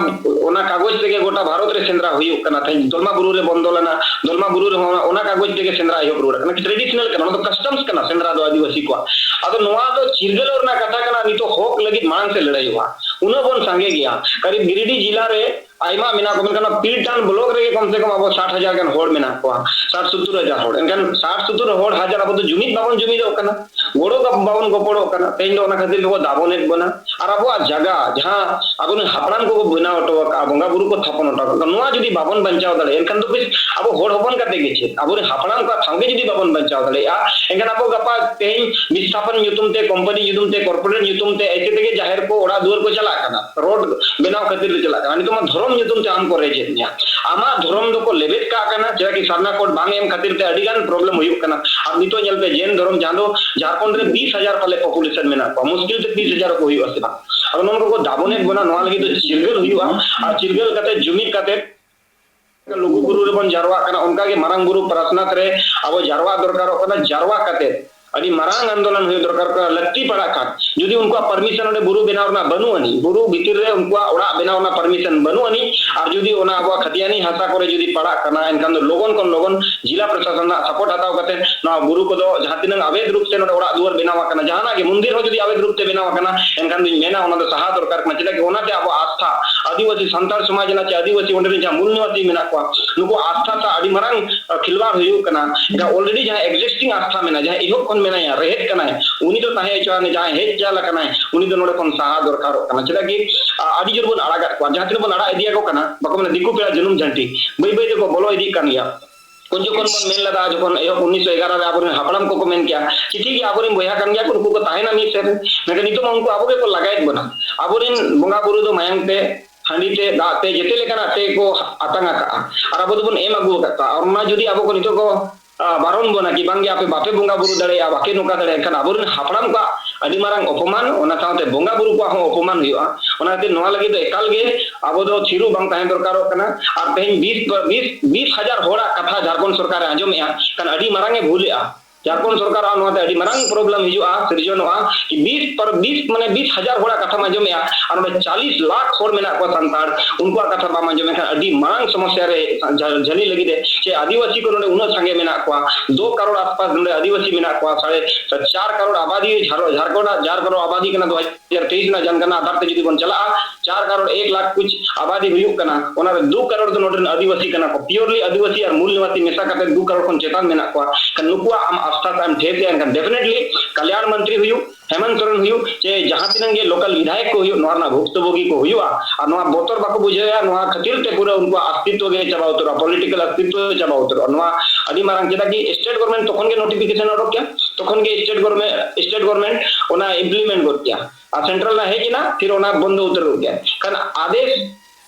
ᱚᱱᱟ ᱠᱟᱜᱚᱡᱽ ᱛᱮᱜᱮ ᱜᱚᱴᱟ ᱵᱷᱟᱨᱚᱛ ᱨᱮ ᱥᱮᱸᱫᱽᱨᱟ ᱦᱩᱭᱩᱜ ᱠᱟᱱᱟ᱾ ᱛᱮᱦᱮᱧ ᱫᱚᱞᱢᱟ ᱵᱩᱨᱩ ᱨᱮ ᱵᱚᱱᱫᱚ ᱞᱮᱱᱟ, ᱫᱚᱞᱢᱟ ᱵᱩᱨᱩ ᱨᱮᱦᱚᱸ ᱚᱱᱟ, ᱚᱱᱟ ᱠᱟᱜᱚᱡᱽ ᱛᱮᱜᱮ ᱥᱮᱸᱫᱽᱨᱟ ᱮᱦᱚᱵ ᱨᱩᱣᱟᱹᱲ ᱠᱟᱱᱟ᱾ ᱴᱨᱮᱰᱤᱥᱚᱱᱟᱞ ᱠᱟᱱᱟ, ᱚᱱᱟ ᱫᱚ ᱠᱟᱥᱴᱚᱢᱥ ᱠᱟᱱᱟ ᱥᱮᱸᱫᱽᱨᱟ ᱫᱚ ᱟᱹᱫᱤᱵᱟᱹᱥᱤ ᱠᱚᱣᱟᱜ᱾ ᱟᱫᱚ ᱱᱚᱣᱟ ᱫᱚ ᱪᱤᱨᱜᱟᱹᱞ ᱨᱮᱱᱟᱜ ᱠᱟᱛᱷᱟ ᱠᱟᱱᱟ, ᱱᱤᱛᱚᱜ ᱦᱚᱠ ᱞᱟᱹᱜᱤᱫ ᱢᱟᱲᱟᱝ ᱥᱮᱫ ᱞᱟᱹᱲᱦᱟᱹᱭ ᱦᱩᱭᱩᱜᱼᱟ᱾ ᱩᱱᱟᱹᱜ ᱵᱚᱱ ᱥᱟᱸᱜᱮ ᱜᱮᱭᱟ, ᱠᱟᱨᱤᱵ ᱜᱤᱨᱤᱰᱤ ᱡᱤᱞᱟ ᱨᱮ ᱟᱭᱢᱟ ᱢᱮᱱᱟᱜ ᱠᱚ, ᱢᱮᱱᱠᱷᱟᱱ ᱱᱚᱣᱟ ᱯᱤᱲ ᱴᱟᱣᱩᱱ ᱵᱞᱚᱠ ᱨᱮᱜᱮ ᱠᱚᱢ ᱥᱮ ᱠᱚᱢ ᱟᱵᱚ ᱥᱟᱴ ᱦᱟᱡᱟᱨ ᱜᱟᱱ ᱦᱚᱲ ᱢᱮᱱᱟᱜ ᱠᱚᱣᱟ, ᱥᱟᱴ ᱥᱚᱛᱛᱚᱨ ᱦᱟᱡᱟᱨ ᱦᱚᱲ᱾ ᱮᱱᱠᱷᱟᱱ ᱥᱟᱴ ᱥᱚᱛᱛᱚᱨ ᱦᱚᱲ ᱦᱟᱡᱟᱨ ᱟᱵᱚ ᱫᱚ ᱡᱩᱢᱤᱫ ᱵᱟᱵᱚᱱ ᱡᱩᱢᱤᱫᱚᱜ ᱠᱟᱱᱟ, ᱜᱚᱲᱚ ᱵᱟᱵᱚᱱ ᱜᱚᱯᱚᱲᱚᱜ ᱠᱟᱱᱟ᱾ ᱛᱮᱦᱮᱧ ᱫᱚ ᱚᱱᱟ ᱠᱷᱟᱹᱛᱤᱨ ᱜᱮᱵᱚ ᱫᱟᱵᱚᱱᱮᱫ ᱵᱚᱱᱟ᱾ ᱟᱨ ᱟᱵᱚᱣᱟᱜ ᱡᱟᱭᱜᱟ, ᱡᱟᱦᱟᱸ ᱟᱵᱚᱨᱮᱱ ᱦᱟᱯᱲᱟᱢ ᱠᱚᱠᱚ ᱵᱮᱱᱟᱣ ᱦᱚᱴᱚ ᱟᱠᱟᱫᱼᱟ, ᱵᱚᱸᱜᱟ ᱵᱩᱨᱩ ᱠᱚ ᱛᱷᱟᱯᱚᱱ ᱦᱚᱴᱚ ᱟᱠᱟᱫ, ᱱᱚᱣᱟ ᱡᱩᱫᱤ ᱵᱟᱵᱚᱱ ᱵᱟᱧᱪᱟᱣ ᱫᱟᱲᱮᱭᱟᱜᱼᱟ, ᱮᱱᱠᱷᱟᱱ ᱫᱚ ᱵᱮᱥ, ᱟᱵᱚ ᱦᱚᱲ ᱦᱚᱯᱚᱱ ᱠᱟᱛᱮ ᱜᱮ ᱪᱮᱫ? ᱟᱵᱚᱨᱮᱱ ᱦᱟᱯᱲᱟᱢ ᱠᱚᱣᱟᱜ ᱴᱷᱟᱶ ᱜᱮ ᱡᱩᱫᱤ ᱵᱟᱵᱚᱱ ᱵᱟᱧᱪᱟᱣ ᱫᱟᱲᱮᱭᱟᱜᱼᱟ, ᱮᱱᱠᱷᱟᱱ ᱟᱵᱚ ᱜᱟᱯᱟ ᱛᱮᱦᱮᱧ ᱵᱤᱥᱛᱷᱟᱯᱚᱱ ᱧᱩᱛᱩᱢ ᱛᱮ, ᱠᱳᱢᱯᱟᱱᱤ ᱧᱩᱛᱩᱢ ᱛᱮ, ᱠᱚᱨᱯᱳᱨᱮᱴ ᱧᱩᱛᱩᱢ ᱛᱮ ᱮᱭᱥᱮ ᱛᱮᱜᱮ ᱡᱟᱦᱮᱨ ᱠᱚ ᱚᱲᱟᱜ ᱫᱩᱣᱟᱹᱨ ᱠᱚ ᱪᱟᱞᱟᱜ ᱠᱟᱱᱟ, ᱨᱳᱰ ᱵᱮᱱᱟᱣ ᱠᱷᱟᱹᱛᱤᱨ ᱛᱮ ᱪᱟᱞᱟᱜ ᱠᱟᱱᱟ᱾ ᱱᱤᱛᱚᱜ ᱢᱟ ᱫᱷᱚᱨᱚᱢ ᱧᱩᱛᱩᱢ ᱛᱮ ᱟᱢ ᱠᱚ ᱨᱮᱡᱮᱫ ᱢᱮᱭᱟ᱾ ᱟᱢᱟᱜ ᱫᱷᱚᱨᱚᱢ ᱫᱚᱠᱚ ᱞᱮᱵᱮᱫ ᱠᱟᱜ ᱠᱟᱱᱟ, ᱪᱮᱫᱟᱜ ᱠᱤ ᱥᱟᱨᱱᱟ ᱠᱳᱰ ᱵᱟᱝ ᱮᱢ ᱠᱷᱟᱹᱛᱤᱨ ᱛᱮ ᱟᱹᱰᱤ ᱜᱟᱱ ᱯᱨᱚᱵᱞᱮᱢ ᱦᱩᱭᱩᱜ ᱠᱟᱱᱟ᱾ ᱟᱨ ᱱᱤᱛᱚᱜ ᱧᱮᱞ ᱯᱮ, ᱡᱮᱱ ᱫᱷᱚᱨᱚᱢ, ᱡᱟᱦᱟᱸ ᱫᱚ ᱡᱷᱟᱲᱠᱷᱚᱸᱰ ᱨᱮ ᱵᱤᱥ ᱦᱟᱡᱟᱨ ᱯᱟᱞᱮ ᱯᱚᱯᱩᱞᱮᱥᱚᱱ ᱢᱮᱱᱟᱜ ᱠᱚᱣᱟ, ᱢᱩᱥᱠᱤᱞ ᱛᱮ ᱵᱤᱥ ᱦᱟᱡᱟᱨ ᱠᱚ ᱦᱩᱭᱩᱜᱼᱟ ᱥᱮ ᱵᱟᱝ? ᱟᱫᱚ ᱱᱚᱣᱟ ᱠᱚᱠᱚ ᱫᱟᱵᱚᱱᱮᱫ ᱵᱚᱱᱟ, ᱱᱚᱣᱟ ᱞᱟᱹᱜᱤᱫ ᱫᱚ ᱪᱤᱨᱜᱟᱹᱞ ᱦᱩᱭᱩᱜᱼᱟ᱾ ᱟᱨ ᱪᱤᱨᱜᱟᱹᱞ ᱠᱟᱛᱮ, ᱡᱩᱢᱤᱫ ᱠᱟᱛᱮ ᱞᱩᱜᱩ ᱵᱩᱨᱩ ᱨᱮᱵᱚᱱ ᱡᱟᱨᱣᱟᱜ ᱠᱟᱱᱟ, ᱚᱱᱠᱟ ᱜᱮ ᱢᱟᱨᱟᱝ ᱵᱩᱨᱩ ᱯᱨᱟᱨᱛᱷᱱᱟ ᱨᱮ ᱟᱵᱚ ᱡᱟᱨᱣᱟ ᱫᱚᱨᱠᱟᱨᱚᱜ ᱠᱟᱱᱟ᱾ ᱡᱟᱨᱣᱟ ᱠᱟᱛᱮ ᱟᱹᱰᱤ ᱢᱟᱨᱟᱝ ᱟᱱᱫᱳᱞᱚᱱ ᱦᱩᱭᱩᱜ ᱫᱚᱨᱠᱟᱨ ᱠᱟᱱᱟ᱾ ᱞᱟᱹᱠᱛᱤ ᱯᱟᱲᱟᱜ ᱠᱷᱟᱱ ᱡᱩᱫᱤ ᱩᱱᱠᱩᱣᱟᱜ ᱯᱟᱨᱢᱤᱥᱚᱱ ᱚᱸᱰᱮ ᱵᱩᱨᱩ ᱵᱮᱱᱟᱣ ᱨᱮᱱᱟᱜ ᱵᱟᱹᱱᱩᱜ ᱟᱹᱱᱤᱡ, ᱵᱩᱨᱩ ᱵᱷᱤᱛᱤᱨ ᱨᱮ ᱩᱱᱠᱩᱣᱟᱜ ᱚᱲᱟᱜ ᱵᱮᱱᱟᱣ ᱨᱮᱱᱟᱜ ᱯᱟᱨᱢᱤᱥᱚᱱ ᱵᱟᱹᱱᱩᱜ ᱟᱹᱱᱤᱡ, ᱟᱨ ᱡᱩᱫᱤ ᱚᱱᱟ ᱟᱵᱚᱣᱟᱜ ᱠᱷᱟᱹᱛᱤᱭᱟᱱᱤ ᱦᱟᱥᱟ ᱠᱚᱨᱮ ᱡᱩᱫᱤ ᱯᱟᱲᱟᱜ ᱠᱟᱱᱟ, ᱮᱱᱠᱷᱟᱱ ᱫᱚ ᱞᱚᱜᱚᱱ ᱠᱷᱚᱱ ᱞᱚᱜᱚᱱ ᱡᱤᱞᱟ ᱯᱨᱚᱥᱟᱥᱚᱱ ᱨᱮᱱᱟᱜ ᱥᱟᱯᱳᱨᱴ ᱦᱟᱛᱟᱣ ᱠᱟᱛᱮ ᱱᱚᱣᱟ ᱵᱩᱨᱩ ᱠᱚᱫᱚ ᱡᱟᱦᱟᱸ ᱛᱤᱱᱟᱹᱜ ᱟᱵᱮᱫ ᱨᱩᱯ ᱛᱮ ᱱᱚᱰᱮ ᱚᱲᱟᱜ ᱫᱩᱣᱟᱹᱨ ᱵᱮᱱᱟᱣ ᱟᱠᱟᱱᱟ, ᱡᱟᱦᱟᱱᱟᱜ ᱜᱮ ᱢᱚᱱᱫᱤᱨ ᱦᱚᱸ ᱡᱩᱫᱤ ᱟᱵᱮᱫ ᱨᱩᱯ ᱛᱮ ᱵᱮᱱᱟᱣ ᱟᱠᱟᱱᱟ, ᱮᱱᱠᱷᱟᱱ ᱫᱩᱧ ᱢᱮᱱᱟ ᱚᱱᱟ ᱫᱚ ᱥᱟᱦᱟ ᱫᱚᱨᱠᱟᱨ ᱠᱟᱱᱟ᱾ ᱪᱮᱫᱟᱜ ᱠᱤ ᱚᱱᱟᱛᱮ ᱟᱵᱚ ᱟᱥᱛᱷᱟ, ᱟᱹᱫᱤᱵᱟᱹᱥᱤ ᱥᱟᱱᱛᱟᱲ ᱥᱚᱢᱟᱡᱽ ᱨᱮᱱᱟᱜ ᱪᱮ ᱟᱹᱫᱤᱵᱟᱹᱥᱤ ᱚᱸᱰᱮ ᱨᱮᱱ ᱡᱟᱦᱟᱸ ᱢᱩᱞ ᱱᱤᱣᱟᱥᱤ ᱢᱮᱱᱟᱜ ᱠᱚᱣᱟ, ᱱᱩᱠᱩ ᱟᱥᱛᱷᱟ ᱥᱟᱶ ᱟᱹᱰᱤ ᱢᱟᱨᱟᱝ, ᱟ, ᱠᱷᱤᱞᱣᱟᱲ ᱦᱩᱭᱩᱜ ᱠᱟᱱᱟ᱾ ᱡᱟᱦᱟᱸ already ᱡᱟᱦᱟᱸ existing ᱟᱥᱛᱷᱟ ᱢᱮᱱᱟᱜᱼᱟ, ᱡᱟᱦᱟᱸ ᱮᱦᱚᱵ ᱠᱷᱚᱱ ᱢᱮᱱᱟᱭᱟ, ᱨᱮᱦᱮᱫ ᱠᱟᱱᱟᱭ, ᱩᱱᱤ ᱫᱚ ᱛᱟᱦᱮᱸ ᱦᱚᱪᱚᱣᱟᱱ, ᱡᱟᱦᱟᱸᱭ ᱦᱮᱡ ᱪᱟᱞ ᱟᱠᱟᱱᱟᱭ, ᱩᱱᱤ ᱫᱚ ᱱᱚᱰᱮ ᱠᱷᱚᱱ ᱥᱟᱦᱟ ᱫᱚᱨᱠᱟᱨᱚᱜ ᱠᱟᱱᱟ᱾ ᱪᱮᱫᱟᱜ ᱠᱤ, ᱟ, ᱟᱹᱰᱤ ᱡᱳᱨ ᱵᱚᱱ ᱟᱲᱟᱜᱟᱜ ᱠᱚᱣᱟ, ᱡᱟᱦᱟᱸ ᱛᱤᱱᱟᱹᱜ ᱵᱚᱱ ᱟᱲᱟᱜ ᱤᱫᱤᱭᱟᱠᱚ ᱠᱟᱱᱟ, ᱵᱟᱠᱚ ᱢᱮᱱᱟ ᱫᱤᱠᱩ ᱯᱮᱲᱟ ᱡᱟᱹᱱᱩᱢ ᱡᱷᱟᱹᱱᱴᱤ, ᱵᱟᱹᱭ ᱵᱟᱹᱭ ᱛᱮᱠᱚ ᱵᱚᱞᱚ ᱤᱫᱤᱜ ᱠᱟᱱ ᱜᱮᱭᱟ᱾ ᱩᱱ ᱡᱚᱠᱷᱚᱱ ᱵᱚᱱ ᱢᱮᱱ ᱞᱮᱫᱟ, ᱡᱚᱠᱷᱚᱱ ᱮᱦᱚᱵ ᱩᱱᱤᱥᱥᱚ ᱮᱜᱟᱨᱚ ᱨᱮ ᱟᱵᱚᱨᱮᱱ ᱦᱟᱯᱲᱟᱢ ᱠᱚᱠᱚ ᱢᱮᱱ ᱠᱮᱜᱼᱟ, ᱪᱮᱫ ᱴᱷᱤᱠ ᱜᱮᱭᱟ, ᱟᱵᱚᱨᱮᱱ ᱵᱚᱭᱦᱟ ᱠᱟᱱ ᱜᱮᱭᱟ ᱠᱚ, ᱱᱩᱠᱩ ᱠᱚ ᱛᱟᱦᱮᱱᱟ ᱢᱤᱫ ᱥᱮᱫ ᱨᱮ, ᱢᱮᱱᱠᱷᱟᱱ ᱱᱤᱛᱚᱜ ᱢᱟ ᱩᱱᱠᱩ ᱟᱵᱚ ᱜᱮᱠᱚ ᱞᱟᱜᱟᱭᱮᱫ ᱵᱚᱱᱟ᱾ ᱟᱵᱚᱨᱮᱱ ᱵᱚᱸᱜᱟ ᱵᱩᱨᱩ ᱫᱚ ᱢᱟᱭᱟᱝ ᱛᱮ, ᱦᱟᱺᱰᱤ ᱛᱮ, ᱫᱟᱜ ᱛᱮ, ᱡᱮᱛᱮ ᱞᱮᱠᱟᱱᱟᱜ ᱛᱮ ᱠᱚ ᱟᱛᱟᱝ ᱟᱠᱟᱜᱼᱟ, ᱟᱨ ᱟᱵᱚ ᱫᱚᱵᱚᱱ ᱮᱢ ᱟᱹᱜᱩ ᱟᱠᱟᱫ ᱠᱚᱣᱟ᱾ ᱟᱨ ᱚᱱᱟ ᱡᱩᱫᱤ ᱟᱵᱚ ᱠᱚ ᱱᱤᱛᱚᱜ ᱠᱚ, ᱟ, ᱵᱟᱨᱚᱱ ᱵᱚᱱᱟ ᱠᱤ ᱵᱟᱝᱜᱮ ᱟᱯᱮ ᱵᱟᱯᱮ ᱵᱚᱸᱜᱟ ᱵᱩᱨᱩ ᱫᱟᱲᱮᱭᱟᱜᱼᱟ, ᱵᱟᱯᱮ ᱱᱚᱝᱠᱟ ᱫᱟᱲᱮᱭᱟᱜᱼᱟ, ᱮᱱᱠᱷᱟᱱ ᱟᱵᱚᱨᱮᱱ ᱦᱟᱯᱲᱟᱢ ᱠᱚᱣᱟᱜ ᱟᱹᱰᱤ ᱢᱟᱨᱟᱝ ᱚᱯᱚᱢᱟᱱ, ᱚᱱᱟ ᱥᱟᱶᱛᱮ ᱵᱚᱸᱜᱟ ᱵᱩᱨᱩ ᱠᱚᱣᱟᱜ ᱦᱚᱸ ᱚᱯᱚᱢᱟᱱ ᱦᱩᱭᱩᱜᱼᱟ᱾ ᱚᱱᱟ ᱠᱷᱟᱹᱛᱤᱨ ᱱᱚᱣᱟ ᱞᱟᱹᱜᱤᱫ ᱫᱚ ᱮᱠᱟᱞ ᱜᱮ ᱟᱵᱚ ᱫᱚ ᱛᱷᱤᱨᱩ ᱵᱟᱝ ᱛᱟᱦᱮᱸ ᱫᱚᱨᱠᱟᱨᱚᱜ ᱠᱟᱱᱟ᱾ ᱟᱨ ᱛᱮᱦᱮᱧ ᱵᱤᱥ, ᱵᱤᱥ, ᱵᱤᱥ ᱦᱟᱡᱟᱨ ᱦᱚᱲᱟᱜ ᱠᱟᱛᱷᱟ ᱡᱷᱟᱲᱠᱷᱚᱸᱰ ᱥᱚᱨᱠᱟᱨᱮ ᱟᱸᱡᱚᱢᱮᱜᱼᱟ, ᱠᱷᱟᱱ ᱟᱹᱰᱤ ᱢᱟᱨᱟᱝ ᱮ ᱵᱷᱩᱞᱮᱜᱼᱟ᱾ ᱡᱷᱟᱲᱠᱷᱚᱸᱰ ᱥᱚᱨᱠᱟᱨᱟᱜ ᱱᱚᱣᱟᱛᱮ ᱟᱹᱰᱤ ᱢᱟᱨᱟᱝ problem ᱦᱤᱡᱩᱜᱼᱟ, ᱥᱤᱨᱡᱚᱱᱚᱜᱼᱟ᱾ ᱠᱤ ᱵᱤᱥ ᱯᱟᱨ-, ᱵᱤᱥ, ᱢᱟᱱᱮ ᱵᱤᱥ ᱦᱟᱡᱟᱨ ᱦᱚᱲᱟᱜ ᱠᱟᱛᱷᱟᱢ ᱟᱸᱡᱚᱢᱮᱜᱼᱟ, ᱟᱨ ᱚᱸᱰᱮ ᱪᱟᱞᱤᱥ ᱞᱟᱠᱷ ᱦᱚᱲ ᱢᱮᱱᱟᱜ ᱠᱚᱣᱟ ᱥᱟᱱᱛᱟᱲ, ᱩᱱᱠᱩᱣᱟᱜ ᱠᱟᱛᱷᱟ ᱵᱟᱢ ᱟᱸᱡᱚᱢᱮᱫ ᱠᱷᱟᱱ ᱟᱹᱰᱤ ᱢᱟᱨᱟᱝ ᱥᱚᱢᱚᱥᱥᱟ ᱨᱮ ᱡᱷᱟ-, ᱡᱷᱟᱹᱞᱤ ᱞᱟᱹᱜᱤᱫ ᱮ, ᱪᱮ ᱟᱹᱫᱤᱵᱟᱹᱥᱤ ᱠᱚ ᱱᱚᱰᱮ ᱩᱱᱟᱹᱜ ᱥᱟᱸᱜᱮ ᱢᱮᱱᱟᱜ ᱠᱚᱣᱟ, ᱫᱩ ᱠᱟᱨᱳᱲ ᱟᱥᱯᱟᱥ ᱱᱚᱰᱮ ᱟᱹᱫᱤᱵᱟᱹᱥᱤ ᱢᱮᱱᱟᱜ ᱠᱚᱣᱟ, ᱥᱟᱲᱮ ᱪᱟᱨ ᱠᱟᱨᱳᱲ ᱟᱵᱟᱫᱤ ᱡᱷᱟᱲ-, ᱡᱷᱟᱲᱠᱷᱚᱸᱰ ᱟᱜ ᱪᱟᱨ ᱠᱟᱨᱳᱲ ᱟᱵᱟᱫᱤ ᱠᱟᱱᱟ ᱫᱩ ᱦᱟᱡᱟᱨ ᱛᱮᱭᱤᱥ ᱨᱮᱱᱟᱜ ᱡᱟᱱᱜᱟᱱᱟ ᱟᱫᱷᱟᱨ ᱛᱮ ᱡᱩᱫᱤ ᱵᱚᱱ ᱪᱟᱞᱟᱜᱼᱟ, ᱪᱟᱨ ᱠᱟᱨᱳᱲ ᱮᱠ ᱞᱟᱠᱷ ᱠᱩᱪ ᱟᱵᱟᱫᱤ ᱦᱩᱭᱩᱜ ᱠᱟᱱᱟ, ᱚᱱᱟ ᱨᱮ ᱫᱩ ᱠᱟᱨᱳᱲ ᱫᱚ ᱱᱚᱰᱮ ᱨᱮᱱ ᱟᱹᱫᱤᱵᱟᱹᱥᱤ ᱠᱟᱱᱟ ᱠᱚ, purely ᱟᱹᱫᱤᱵᱟᱹᱥᱤ ᱟᱨ ᱢᱩᱞ ᱱᱤᱵᱟᱥᱤ ᱢᱮᱥᱟ ᱠᱟᱛᱮ ᱫᱩ ᱠᱟᱨᱳᱲ ᱠᱷᱚᱱ ᱪᱮᱛᱟᱱ ᱢᱮᱱᱟᱜ ᱠᱚᱣᱟ᱾ ᱠᱷᱟᱱ ᱱᱩᱠᱩᱣᱟᱜ ᱟᱢ ᱟᱥᱛᱷᱟ ᱛᱟᱢ ᱴᱷᱮᱥ ᱮᱱ ᱠᱷᱟᱱ definitely ᱠᱟᱞᱭᱟᱱ ᱢᱚᱱᱛᱨᱤ ᱦᱩᱭᱩᱜ, ᱦᱮᱢᱚᱱᱛ ᱥᱚᱨᱮᱱ ᱦᱩᱭᱩᱜ, ᱪᱮ ᱡᱟᱦᱟᱸ ᱛᱤᱱᱟᱹᱜ ᱜᱮ local ᱵᱤᱫᱷᱟᱭᱚᱠ ᱠᱚ ᱦᱩᱭᱩᱜ, ᱱᱚᱣᱟ ᱨᱮᱱᱟᱜ ᱵᱷᱩᱠᱛᱚᱵᱷᱳᱜᱤ ᱠᱚ ᱦᱩᱭᱩᱜᱼᱟ᱾ ᱟᱨ ᱱᱚᱣᱟ ᱵᱚᱛᱚᱨ ᱵᱟᱠᱚ ᱵᱩᱡᱷᱟᱹᱣᱮᱫᱼᱟ, ᱱᱚᱣᱟ ᱠᱷᱟᱹᱛᱤᱨ ᱛᱮ ᱯᱩᱨᱟᱹ ᱩᱱᱠᱩᱣᱟᱜ ᱟᱥᱛᱤᱛᱣᱚ ᱜᱮ ᱪᱟᱵᱟ ᱩᱛᱟᱹᱨᱚᱜᱼᱟ, political ᱟᱥᱛᱤᱛᱣᱚ ᱪᱟᱵᱟ ᱩᱛᱟᱹᱨᱚᱜᱼᱟ᱾ ᱱᱚᱣᱟ ᱟᱹᱰᱤ ᱢᱟᱨᱟᱝ, ᱪᱮᱫᱟᱜ ᱠᱤ state government ᱛᱚᱠᱷᱚᱱ ᱜᱮ notification ᱚᱰᱚᱠ ᱠᱮᱭᱟ, ᱛᱚᱠᱷᱚᱱ ᱜᱮ state government, state government ᱚᱱᱟ implement ᱜᱚᱫ ᱠᱮᱭᱟ᱾ ᱟᱨ central ᱨᱮᱱᱟᱜ ᱦᱮᱡ ᱮᱱᱟ, ᱯᱷᱤᱨ ᱚᱱᱟ ᱵᱚᱱᱫᱚ ᱩᱛᱟᱹᱨ ᱜᱚᱫ ᱠᱮᱭᱟ᱾ ᱠᱷᱟᱱ ᱟᱫᱮᱥ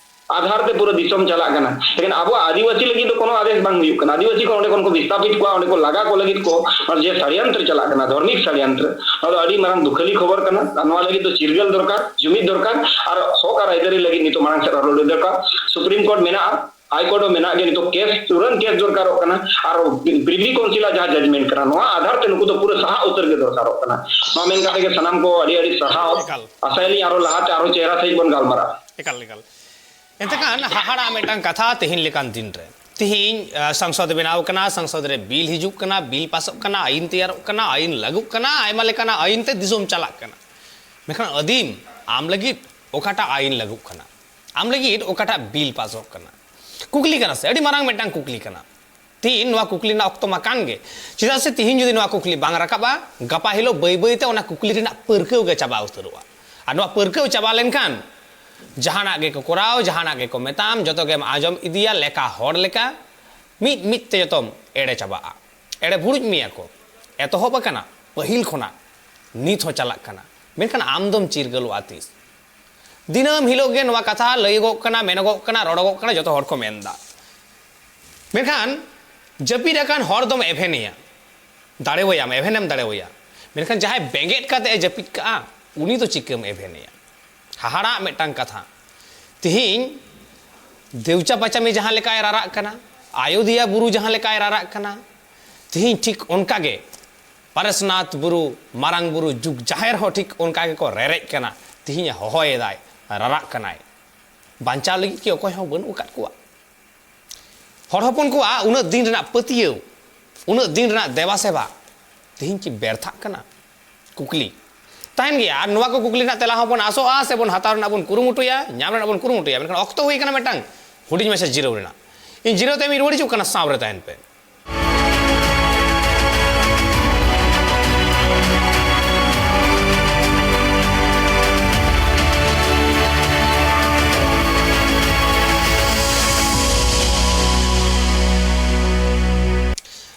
ᱟᱫᱷᱟᱨ ᱛᱮ ᱯᱩᱨᱟᱹ ᱫᱤᱥᱚᱢ ᱪᱟᱞᱟᱜ ᱠᱟᱱᱟ᱾ ᱞᱮᱠᱤᱱ ᱟᱵᱚᱣᱟᱜ ᱟᱹᱫᱤᱵᱟᱹᱥᱤ ᱞᱟᱹᱜᱤᱫ ᱫᱚ ᱠᱳᱱᱳ ᱟᱫᱮᱥ ᱵᱟᱝ ᱦᱩᱭᱩᱜ ᱠᱟᱱᱟ᱾ ᱟᱹᱫᱤᱵᱟᱹᱥᱤ ᱠᱚ ᱚᱸᱰᱮ ᱠᱷᱚᱱ ᱠᱚ ᱵᱤᱥᱛᱟᱯᱤᱛ ᱠᱚᱣᱟ, ᱚᱸᱰᱮ ᱠᱚ ᱞᱟᱜᱟ ᱠᱚ ᱞᱟᱹᱜᱤᱫ ᱠᱚ, ᱟᱨ ᱡᱮ ᱥᱟᱲᱭᱟᱱᱛᱨᱚ ᱪᱟᱞᱟᱜ ᱠᱟᱱᱟ, ᱫᱷᱟᱨᱢᱤᱠ ᱥᱟᱲᱭᱟᱱᱛᱨᱚ, ᱱᱚᱣᱟ ᱫᱚ ᱟᱹᱰᱤ ᱢᱟᱨᱟᱝ ᱫᱩᱠᱷᱟᱹᱞᱤ ᱠᱷᱚᱵᱚᱨ ᱠᱟᱱᱟ᱾ ᱟᱨ ᱱᱚᱣᱟ ᱞᱟᱹᱜᱤᱫ ᱫᱚ ᱪᱤᱨᱜᱟᱹᱞ ᱫᱚᱨᱠᱟᱨ, ᱡᱩᱢᱤᱫ ᱫᱚᱨᱠᱟᱨ, ᱟᱨ ᱦᱚᱠ ᱟᱨ ᱟᱹᱭᱫᱟᱹᱨᱤ ᱞᱟᱹᱜᱤᱫ ᱱᱤᱛᱚᱜ ᱢᱟᱲᱟᱝ ᱥᱮᱫ ᱟᱨᱚ ᱞᱟᱹᱲᱦᱟᱹᱭ ᱫᱚᱨᱠᱟᱨ᱾ Supreme Court ᱢᱮᱱᱟᱜᱼᱟ, High Court ᱦᱚᱸ ᱢᱮᱱᱟᱜ ᱜᱮᱭᱟ, ᱱᱤᱛᱚᱜ case, ᱛᱩᱨᱟᱹᱱᱛ case ᱫᱚᱨᱠᱟᱨᱚᱜ ᱠᱟᱱᱟ᱾ ᱟᱨ Privy Council ᱟᱜ ᱡᱟᱦᱟᱸ judgment ᱠᱟᱱᱟ, ᱱᱚᱣᱟ ᱟᱫᱷᱟᱨ ᱛᱮ ᱱᱩᱠᱩ ᱫᱚ ᱯᱩᱨᱟᱹ ᱥᱟᱦᱟ ᱩᱛᱟᱹᱨ ᱜᱮ ᱫᱚᱨᱠᱟᱨᱚᱜ ᱠᱟᱱᱟ᱾ ᱱᱚᱣᱟ ᱢᱮᱱ ᱠᱟᱛᱮ ᱜᱮ ᱥᱟᱱᱟᱢ ᱠᱚ ᱟᱹᱰᱤ ᱟᱹᱰᱤ ᱥᱟᱨᱦᱟᱣ᱾ ᱮᱠᱟᱞ᱾ ᱟᱥᱟᱭᱟᱞᱤᱧ ᱟᱨᱚ ᱞᱟᱦᱟᱛᱮ ᱟᱨᱚ ᱪᱮᱦᱨᱟ ᱥᱟᱺᱦᱤᱡ ᱵᱚᱱ ᱜᱟᱞᱢᱟᱨᱟᱜᱼᱟ᱾ ᱮᱠᱟᱞ, ᱮᱠᱟᱞ᱾ ᱮᱱᱛᱮ ᱠᱷᱟᱱ ᱦᱟᱦᱟᱲᱟ ᱢᱤᱫᱴᱟᱝ ᱠᱟᱛᱷᱟ ᱛᱮᱦᱮᱧ ᱞᱮᱠᱟᱱ ᱫᱤᱱ ᱨᱮ᱾ ᱛᱮᱦᱮᱧ, ᱟ, ᱥᱚᱝᱥᱚᱫ ᱵᱮᱱᱟᱣ ᱠᱟᱱᱟ, ᱥᱚᱝᱥᱚᱫ ᱨᱮ ᱵᱤᱞ ᱦᱤᱡᱩᱜ ᱠᱟᱱᱟ, ᱵᱤᱞ ᱯᱟᱥᱚᱜ ᱠᱟᱱᱟ, ᱟᱹᱭᱤᱱ ᱛᱮᱭᱟᱨᱚᱜ ᱠᱟᱱᱟ, ᱟᱹᱭᱤᱱ ᱞᱟᱹᱜᱩᱜ ᱠᱟᱱᱟ, ᱟᱭᱢᱟ ᱞᱮᱠᱟᱱᱟᱜ ᱟᱹᱭᱤᱱ ᱛᱮ ᱫᱤᱥᱚᱢ ᱪᱟᱞᱟᱜ ᱠᱟᱱᱟ᱾ ᱢᱮᱱᱠᱷᱟᱱ ᱟᱹᱫᱤᱢ, ᱟᱢ ᱞᱟᱹᱜᱤᱫ ᱚᱠᱟᱴᱟᱜ ᱟᱹᱭᱤᱱ ᱞᱟᱹᱜᱩᱜ ᱠᱟᱱᱟ? ᱟᱢ ᱞᱟᱹᱜᱤᱫ ᱚᱠᱟᱴᱟᱜ ᱵᱤᱞ ᱯᱟᱥᱚᱜ ᱠᱟᱱᱟ? ᱠᱩᱠᱞᱤ ᱠᱟᱱᱟ ᱥᱮ? ᱟᱹᱰᱤ ᱢᱟᱨᱟᱝ ᱢᱤᱫᱴᱟᱝ ᱠᱩᱠᱞᱤ ᱠᱟᱱᱟ᱾ ᱛᱤᱦᱤᱧ ᱱᱚᱣᱟ ᱠᱩᱠᱞᱤ ᱨᱮᱱᱟᱜ ᱚᱠᱛᱚ ᱢᱟ ᱠᱟᱱ ᱜᱮ᱾ ᱪᱮᱫᱟᱜ ᱥᱮ ᱛᱤᱦᱤᱧ ᱡᱩᱫᱤ ᱱᱚᱣᱟ ᱠᱩᱠᱞᱤ ᱵᱟᱝ ᱨᱟᱠᱟᱵᱼᱟ, ᱜᱟᱯᱟ ᱦᱤᱞᱳᱜ ᱵᱟᱹᱭ ᱵᱟᱹᱭ ᱛᱮ ᱚᱱᱟ ᱠᱩᱠᱞᱤ ᱨᱮᱱᱟᱜ ᱯᱟᱹᱨᱠᱟᱹᱣ ᱜᱮ ᱪᱟᱵᱟ ᱩᱛᱟᱹᱨᱚᱜᱼᱟ᱾ ᱟᱨ ᱱᱚᱣᱟ ᱯᱟᱹᱨᱠᱟᱹᱣ ᱪᱟᱵᱟ ᱞᱮᱱᱠᱷᱟᱱ ᱡᱟᱦᱟᱱᱟᱜ ᱜᱮᱠᱚ ᱠᱚᱨᱟᱣ, ᱡᱟᱦᱟᱱᱟᱜ ᱜᱮᱠᱚ ᱢᱮᱛᱟᱢ, ᱡᱚᱛᱚ ᱜᱮᱢ ᱟᱸᱡᱚᱢ ᱤᱫᱤᱭᱟ ᱞᱮᱠᱟ ᱦᱚᱲ ᱞᱮᱠᱟ᱾ ᱢᱤᱫ ᱢᱤᱫ ᱛᱮ ᱡᱚᱛᱚᱢ ᱮᱲᱮ ᱪᱟᱵᱟᱜᱼᱟ᱾ ᱮᱲᱮ ᱵᱷᱩᱲᱩᱡ ᱢᱮᱭᱟ ᱠᱚ᱾ ᱮᱛᱚᱦᱚᱵ ᱟᱠᱟᱱᱟ ᱯᱟᱹᱦᱤᱞ ᱠᱷᱚᱱᱟᱜ, ᱱᱤᱛ ᱦᱚᱸ ᱪᱟᱞᱟᱜ ᱠᱟᱱᱟ, ᱢᱮᱱᱠᱷᱟᱱ ᱟᱢ ᱫᱚᱢ ᱪᱤᱨᱜᱟᱹᱞᱚᱜᱼᱟ ᱛᱤᱥ? ᱫᱤᱱᱟᱹᱢ ᱦᱤᱞᱳᱜ ᱜᱮ ᱱᱚᱣᱟ ᱠᱟᱛᱷᱟ ᱞᱟᱹᱭᱚᱜᱚᱜ ᱠᱟᱱᱟ, ᱢᱮᱱᱚᱜᱚᱜ ᱠᱟᱱᱟ, ᱨᱚᱲᱚᱜᱚᱜ ᱠᱟᱱᱟ, ᱡᱚᱛᱚ ᱦᱚᱲ ᱠᱚ ᱢᱮᱱᱫᱟ᱾ ᱢᱮᱱᱠᱷᱟᱱ ᱡᱟᱹᱯᱤᱫ ᱟᱠᱟᱱ ᱦᱚᱲ ᱫᱚᱢ ᱮᱵᱷᱮᱱᱮᱭᱟ, ᱫᱟᱲᱮᱣᱟᱭᱟᱢ, ᱮᱵᱷᱮᱱᱮᱢ ᱫᱟᱲᱮᱣᱟᱭᱟ᱾ ᱢᱮᱱᱠᱷᱟᱱ ᱡᱟᱦᱟᱸᱭ ᱵᱮᱸᱜᱮᱫ ᱠᱟᱛᱮ ᱮ ᱡᱟᱹᱯᱤᱫ ᱠᱟᱜᱼᱟ, ᱩᱱᱤ ᱫᱚ ᱪᱤᱠᱟᱹᱢ ᱮᱵᱷᱮᱱᱮᱭᱟ? ᱦᱟᱦᱟᱲᱟᱜ ᱢᱤᱫᱴᱟᱝ ᱠᱟᱛᱷᱟ᱾ ᱛᱤᱦᱤᱧ ᱫᱮᱣᱪᱟ ᱯᱟᱪᱟᱢᱤ ᱡᱟᱦᱟᱸ ᱞᱮᱠᱟᱭ ᱨᱟᱨᱟᱜ ᱠᱟᱱᱟ, ᱟᱭᱳᱫᱤᱭᱟ ᱵᱩᱨᱩ ᱡᱟᱦᱟᱸ ᱞᱮᱠᱟᱭ ᱨᱟᱨᱟᱜ ᱠᱟᱱᱟ, ᱛᱤᱦᱤᱧ ᱴᱷᱤᱠ ᱚᱱᱠᱟ ᱜᱮ ᱯᱟᱨᱮᱥᱱᱟᱛᱷ ᱵᱩᱨᱩ, ᱢᱟᱨᱟᱝ ᱵᱩᱨᱩ, ᱡᱩᱜᱽ ᱡᱟᱦᱮᱨ ᱦᱚᱸ ᱴᱷᱤᱠ ᱚᱱᱠᱟ ᱜᱮᱠᱚ ᱨᱮᱨᱮᱡ ᱠᱟᱱᱟ᱾ ᱛᱤᱦᱤᱧ ᱮ ᱦᱚᱦᱚᱭᱮᱫᱟᱭ, ᱨᱟᱨᱟᱜ ᱠᱟᱱᱟᱭ᱾ ᱵᱟᱧᱪᱟᱣ ᱞᱟᱹᱜᱤᱫ ᱠᱤ ᱚᱠᱚᱭ ᱦᱚᱸ ᱵᱟᱹᱱᱩᱜ ᱟᱠᱟᱫ ᱠᱚᱣᱟ? ᱦᱚᱲ ᱦᱚᱯᱚᱱ ᱠᱚᱣᱟᱜ ᱩᱱᱟᱹᱜ ᱫᱤᱱ ᱨᱮᱱᱟᱜ ᱯᱟᱹᱛᱭᱟᱹᱣ, ᱩᱱᱟᱹᱜ ᱫᱤᱱ ᱨᱮᱱᱟᱜ ᱫᱮᱵᱟ ᱥᱮᱵᱟ ᱛᱮᱦᱮᱧ ᱠᱤ ᱵᱮᱨᱛᱷᱟᱜ ᱠᱟᱱᱟ? ᱠᱩᱠᱞᱤ ᱛᱟᱦᱮᱱ ᱜᱮᱭᱟ᱾ ᱟᱨ ᱱᱚᱣᱟ ᱠᱚ ᱠᱩᱠᱞᱤ ᱨᱮᱱᱟᱜ ᱛᱮᱞᱟ ᱦᱚᱸᱵᱚᱱ ᱟᱥᱚᱜᱼᱟ ᱥᱮ ᱵᱚᱱ ᱦᱟᱛᱟᱣ ᱨᱮᱱᱟᱜ ᱵᱚᱱ ᱠᱩᱨᱩᱢᱩᱴᱩᱭᱟ, ᱧᱟᱢ ᱨᱮᱱᱟᱜ ᱵᱚᱱ ᱠᱩᱨᱩᱢᱩᱴᱩᱭᱟ᱾ ᱢᱮᱱᱠᱷᱟᱱ ᱚᱠᱛᱚ ᱦᱩᱭ ᱠᱟᱱᱟ ᱢᱤᱫᱴᱟᱝ ᱦᱩᱰᱤᱧ ᱢᱟᱪᱷᱟ ᱡᱤᱨᱟᱹᱣ ᱨᱮᱱᱟᱜ᱾ ᱤᱧ ᱡᱤᱨᱟᱹᱣ ᱛᱮ ᱢᱤᱫ ᱨᱩᱣᱟᱹᱲ ᱦᱤᱡᱩᱜ ᱠᱟᱱᱟ, ᱥᱟᱶ ᱨᱮ ᱛᱟᱦᱮᱱ ᱯᱮ᱾